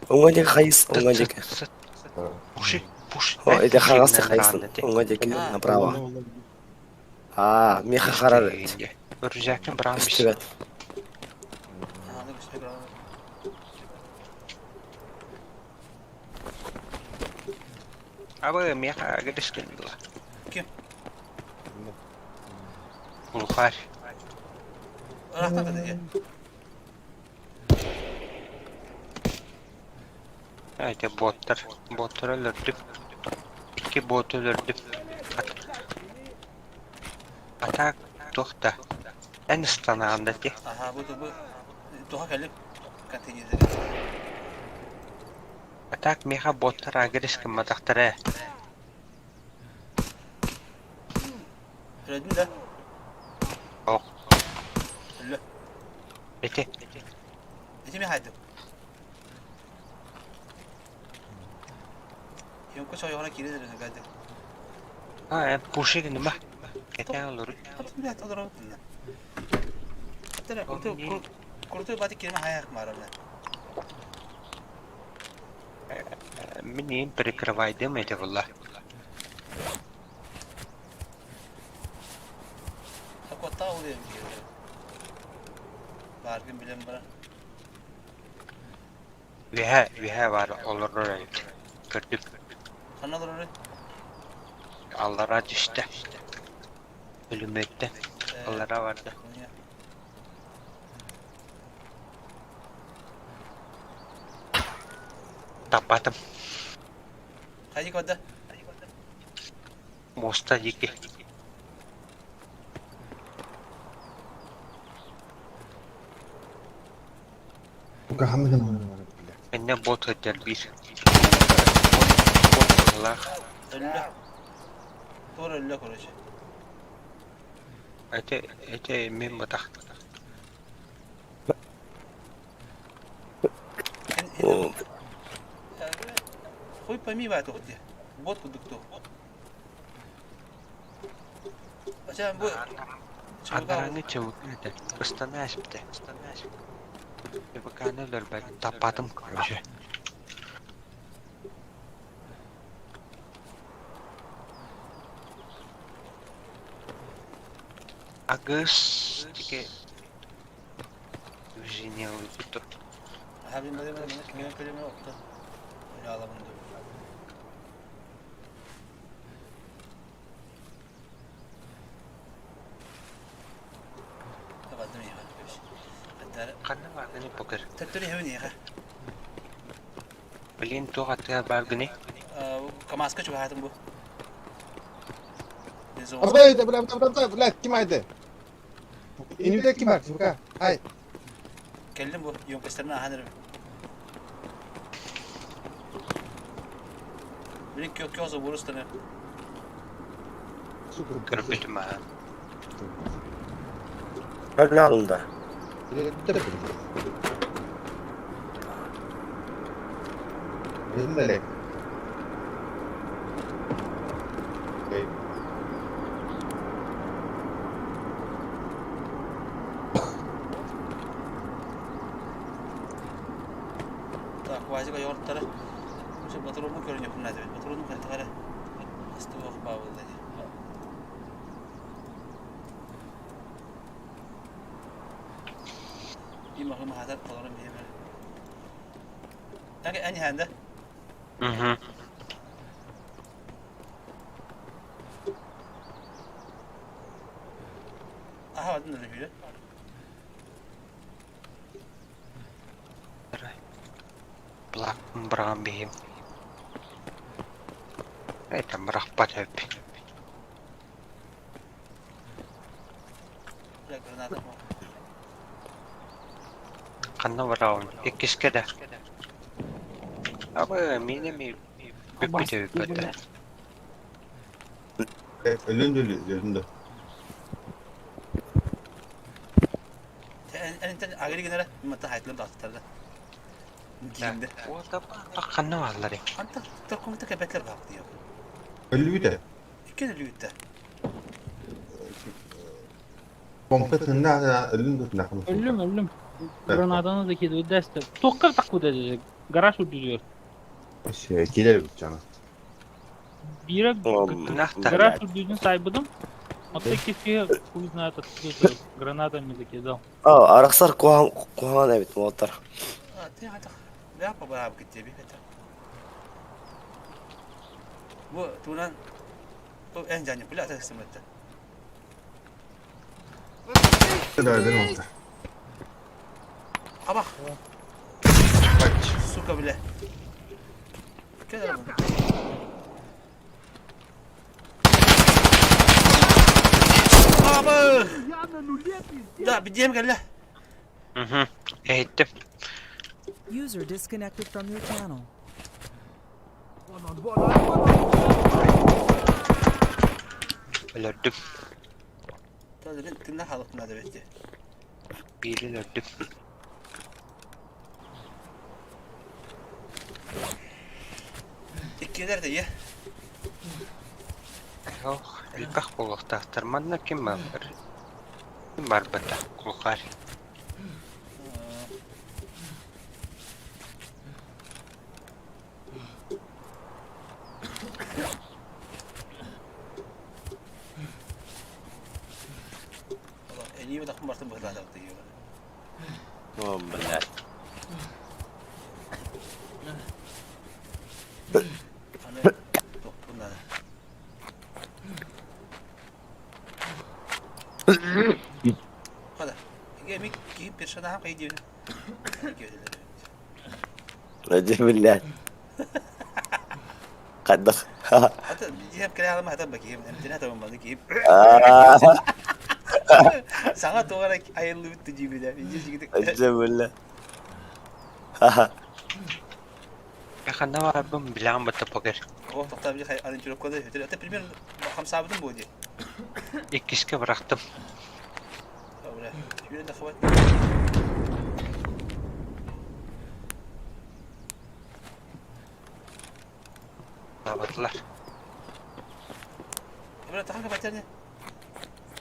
Уҥа диэки хайыс, уҥа диэки. Пуши, пуш. О, ити хаҥас Пушигынан хайысын, быраҕан уҥа диэки направо. Аа, миэхэ харар эбит. Рюкзакын быраҕан Көстүбэт. Абы миэхэ агырыс гынныла. Ким? Глухарь. Ырахтан да диye. Эти боттар. Боттар өлөрдүм. Икки боту өлөрдүм. Атак туох да. Эн ыстанаҕын да ти. Аха, бу бу туха кэлип контейнерде. Атак миэхэ боттар агырыс гымматахтара ээ. Өлөдүн да? Ох. Өллө. Ити. Ити ми хайдым. Йонко сойоҕуна киирэ дэрэ гады. А, эн пуши гыныма. Кэтээн олору. Хотун бэт олорон. Аттара курту курту бати киирме хаяк марабна. Мин им прикрывайдым эти була. Акота улуйм киирде. Баргын билен бара. Үһэ, үһэ бар олорор эбит. Көрдүм. Ханна олорор? Аллара түстэ. Өлүмөттө. Аллара барды. Таппатым. Хайди кода. Моста диэки. Тука ханныгын бля. Инне бот сылдьар биир. Бот, бот быһыылаах. Өллө. Тур өллө короче. Эти, эти мин батах. О, Хуй пойми баа туох дии. Бот курдук туох. Ача бу Анарааҥҥы чыбыкны этэ. Ыстана эспитэ. ЧБК-ны өлөрбөт. Таппатым короче. Агыс дике движение ылбыт. Аха бин бары бары кимген көлөмө отто. Өлө алабын ду. Табадым иха. Аттара. Ханна бааргыный покер? Төттөрү хэвин иха. Блин, туох аттыгар бааргыный? КамАЗка чугаһаатым бу. Арбай, бля, бля, бля, бля, бля, ким айды? Инүдэ ким бар? Сука. Ай. Кэллим бу, емкостьтарын ааһан эрэбин. Блин, кё кё забору станы. Көрбүтүм аа. Өлө алында. Билмеле. Окей. Так, Вазика йорттары. Şu батырымы көрүнө күннәде бит. Батырымы кайтагары. Асты ох бабылды. Bir bakım hazar kalırım diye böyle. Ани ханда. Мгм. Аха бадын да бүйе. Быраҕан биһиэм. Этэн бырахпат эбиппин. Бля, граната баар. Ханна быраҕабын? Иккискэ да. Абы, мин эми бүппүт эбиппит да. Өлөн өлүн да. Энтэн агри генера мата хайтылым тахтарда. Киинде. Ханна бааллар? Anta tokkumta кэбэтлер баах диyor. Өлүүтэ. Икки өлүүтэ. Помпа тынна өлүн тутна. Өллүм, өллүм. Гранатаны да киди дэстэ. Тоққа таққу деді. Гараж үрдүгэр. Килер бит жана. Бире гараж үрдүгүн сайбыдым. Отто киски хуй знает откуда гранатами закидал. А, арахсар куһаҕан куһаҕан эбит уолаттар. Бя бааб киттеби бета. Бу туунан бу эн жани бля тахсыматта. Да, да, да. Аба. Сука, бля. Кел Аба! Да, бидем кэллэ. Угу. Эһиттим. User disconnected from your channel. Өлөрдүм. Таза тынна халык надо бетти. Биири өлөрдүм. Иккилер де ye. Ох, элбэх буолуохтаахтар. Манна ким бар? Ким барбыта? Кулхар. Эни бата кумартын быһылаатак диyor. О, блядь. Аны тохпун надо. Хада. Эге ми ки персонаж кай диyor. Иди, блядь. Қайдақ. Ата диһем кэлэ алама хата бакием. Эмтене табын баны киим. Саҥа тугара айыллыбыт дьиибилэ. Иди, блядь. Ханна барбын билэҕин бытта покер. О, тоқтап били арын жүрөк коды. Это примерно хамсабытын бу ди. Иккискэ бырахтым. Бля. Сүүрэн да хабат. Табатылар. Бля, тахан кабатарны.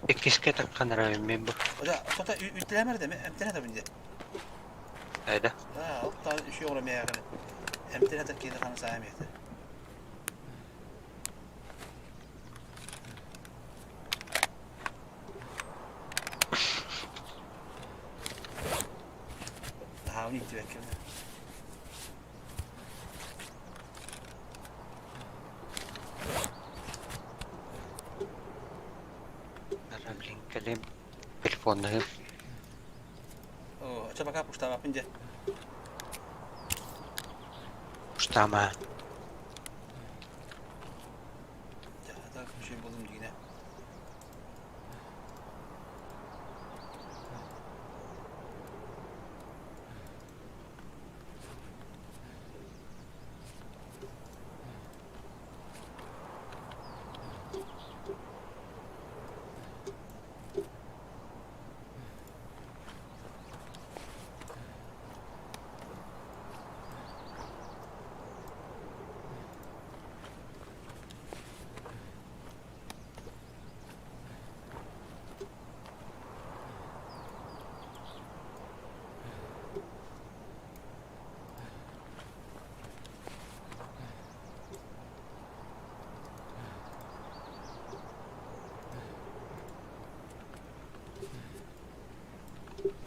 Иккискэ таккан мен бу. Ода, тоқта үтләмәр дә, эмтене табын ди. Айда. А, оттан үшө ора мягы. Эмтене та киде хамса амете. Хауни тибеккем. Блин, кэлим телефоннаһым. О, ча пока пуштама пинде. Уштама. Так, үшө болдум дигине.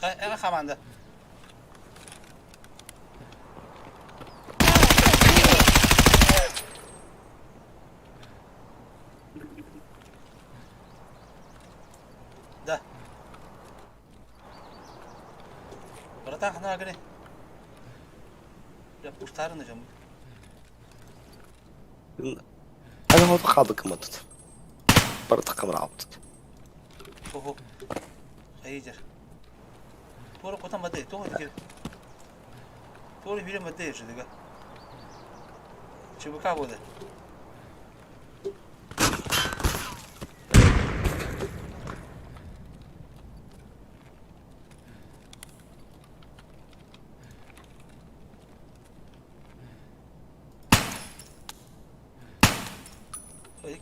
Эҕэ хаманда. Да. Братан, хана гыны. Пустарын да дьоммут. Аны хоту хаалбыт кымматыт. Барыта камыраабытыт. Ого. Хайдер. Туора котан бады, тоҕо дикир. Туора билен бады жыдыга. ЧБК болды.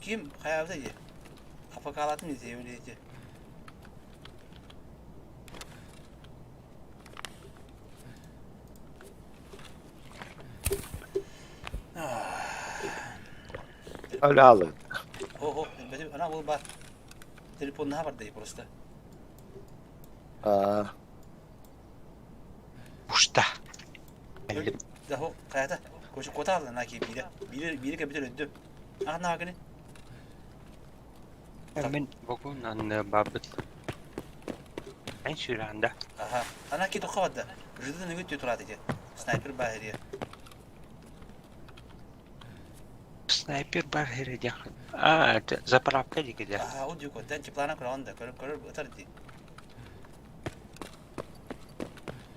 Ким хайаабыта дии? АФК-лаатын дии өлүөтэ. Өлө Ого, ана ол бар. Телефонна бар дии просто. Аа. Ушта. Да хо, хайата. Көшө котаалла на ки бире. Бире бире кебитер өддүм. Ана гыны. Мен бүгүн анны бабыт. Эн сүранда. Аха. Ана ки тоққа бадда. Жыды нүгүт турат эти. Снайпер баһири. Снайпер бар хере А, заправка дигеде. Аха, ол дюко. Ден теплана көрөндө, көрөр көрөр ытар ди.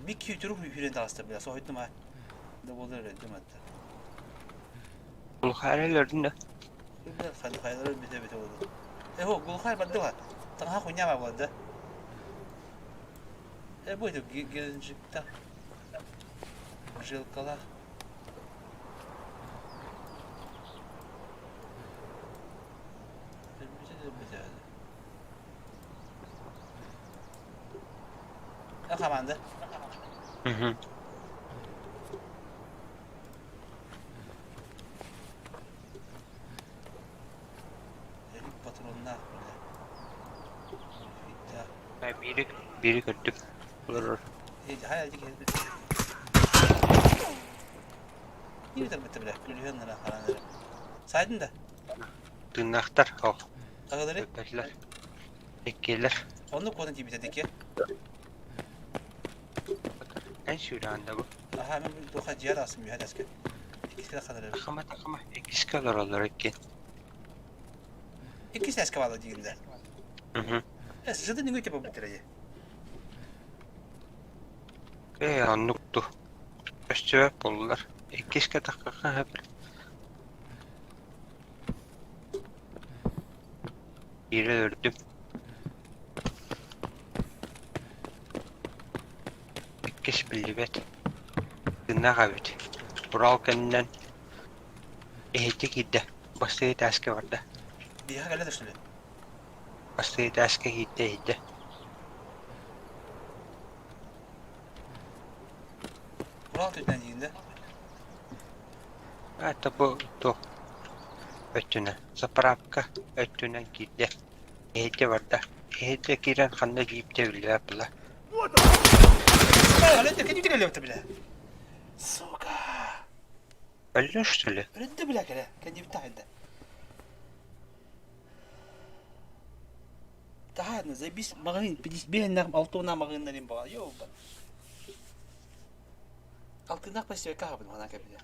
Bir күйдүрүп хүрен таласты бля, соһуйдум а. Да болдыр өдүм атта. Бұл хайралердин да. Хайралар бите бите болду. Э, хо, гулхай барды ва. Таңха хуйня ба болду. Э, бу это Геленджикта. Жилкала. Команда. Угу. Патронна. Бири бири көрдүк. Олор. Сайдын да. Тыыннаахтар. Ох. Тагылары? Өппәтилэр. Эккиэлэр. Онну куотан тиийбитэ Эн сүүрэҕин бу. Аха, мен туха дьиэ таасым үһэ таска. Иккискэ ханары. Ахама тахама. Иккискэ олороллор икки. Иккис таска баала диигин да. Угу. Э, жыды нүгү типа бүтэрэ. Э, оннук ту. Өстүбэт буоллулар. Иккискэ таххаха хапыр. Биири өлөрдүм. Иккис биллибэт. Тыыннаах эбит. Урал кэннинэн иһирдьэ киирдэ. Бастакы этээскэ барда. Биһиэхэ кэллэ да что ли? Бастакы этээскэ киирдэ иһирдьэ. Урал түтүнэн диигин да? Это бу туох өттүнэн заправка өттүнэн киирдэ. Иһирдьэ барда. Иһирдьэ киирэн ханна киирбитэ биллибэт буолла. Бля. Сука. Өллө что ли? Өлдө бля кэлэ. Кэннибит таайда. Таһаадна, заебись, маҕаһыын, биһиннэх алтыына маҕаһыыннарын баҕа, ёба. Алтыынах пассивка хабын хана кэбилэ.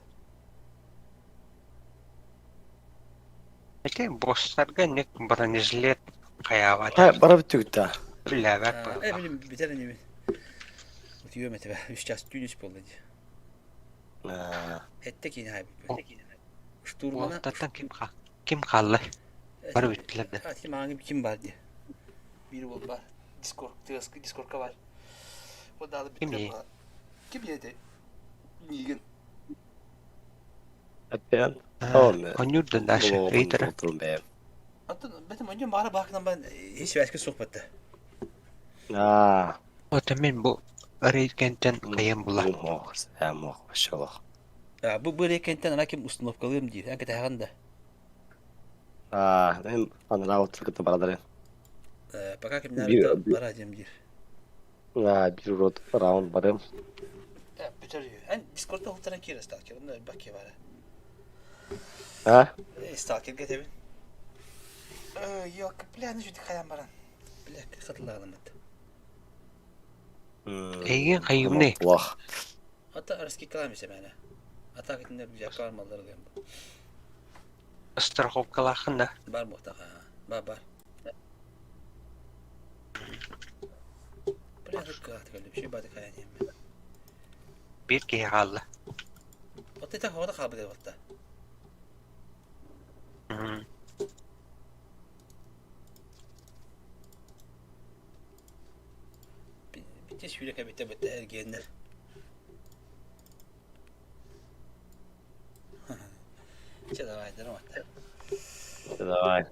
Ити босстарга ник бронежилет хайаабата. Бара бүттүгүттэ. Билээбэт Э, билим бүтэр инибин. Утуйуом этэ үс час түүн үс буолла дии. Этте киин хайбыт. Штурмана. Уолтаттан ким ким хаалла? Бары бүттүлэр да. Ати мааҥы ким бар дии. Биир уол бар. Дискорд, дискордка бар. Ол даалы Ким бүттүлэр. Ким ийэтэ? Миигин. Эппиэн. Онньур да Даша, ыйытара. Аттан бэтим онньон баара баакынан бан ис связка суох батта. Аа. Ота мин бу рейкентен кайын була. Мох, вообще А бу бу рейкентен ана ким установкалыым диир. Эн кэтэһэҕин да. Аа, мен анараа отургута барадары. Пока кимнээр бара диэм диир. Аа, бир рот раунд барым. Бүтэр эн Дискордта уһуктаран киир сталкер, онно элбэх киһи баара. А? Сталкерге этэбин. Ёлка, бля, ну жүдік хайан баран. Бля, хатылағанымыт. Эйген хайымны. Лох. Ата раскикалам ise мәне. А так итиннэ рюкзакка бармаллар ылыам. Страховкалааххын да? Бар буолтаха. Бар бар. Бля, кыахты кэллим. Ши бады каян диэммин. Биир киһи хаалла. Вот это хода хаалбыт буолта. Битте сүүрэ кэбитэ битте эргиэннэр. Чэ давай, здорово. Давай.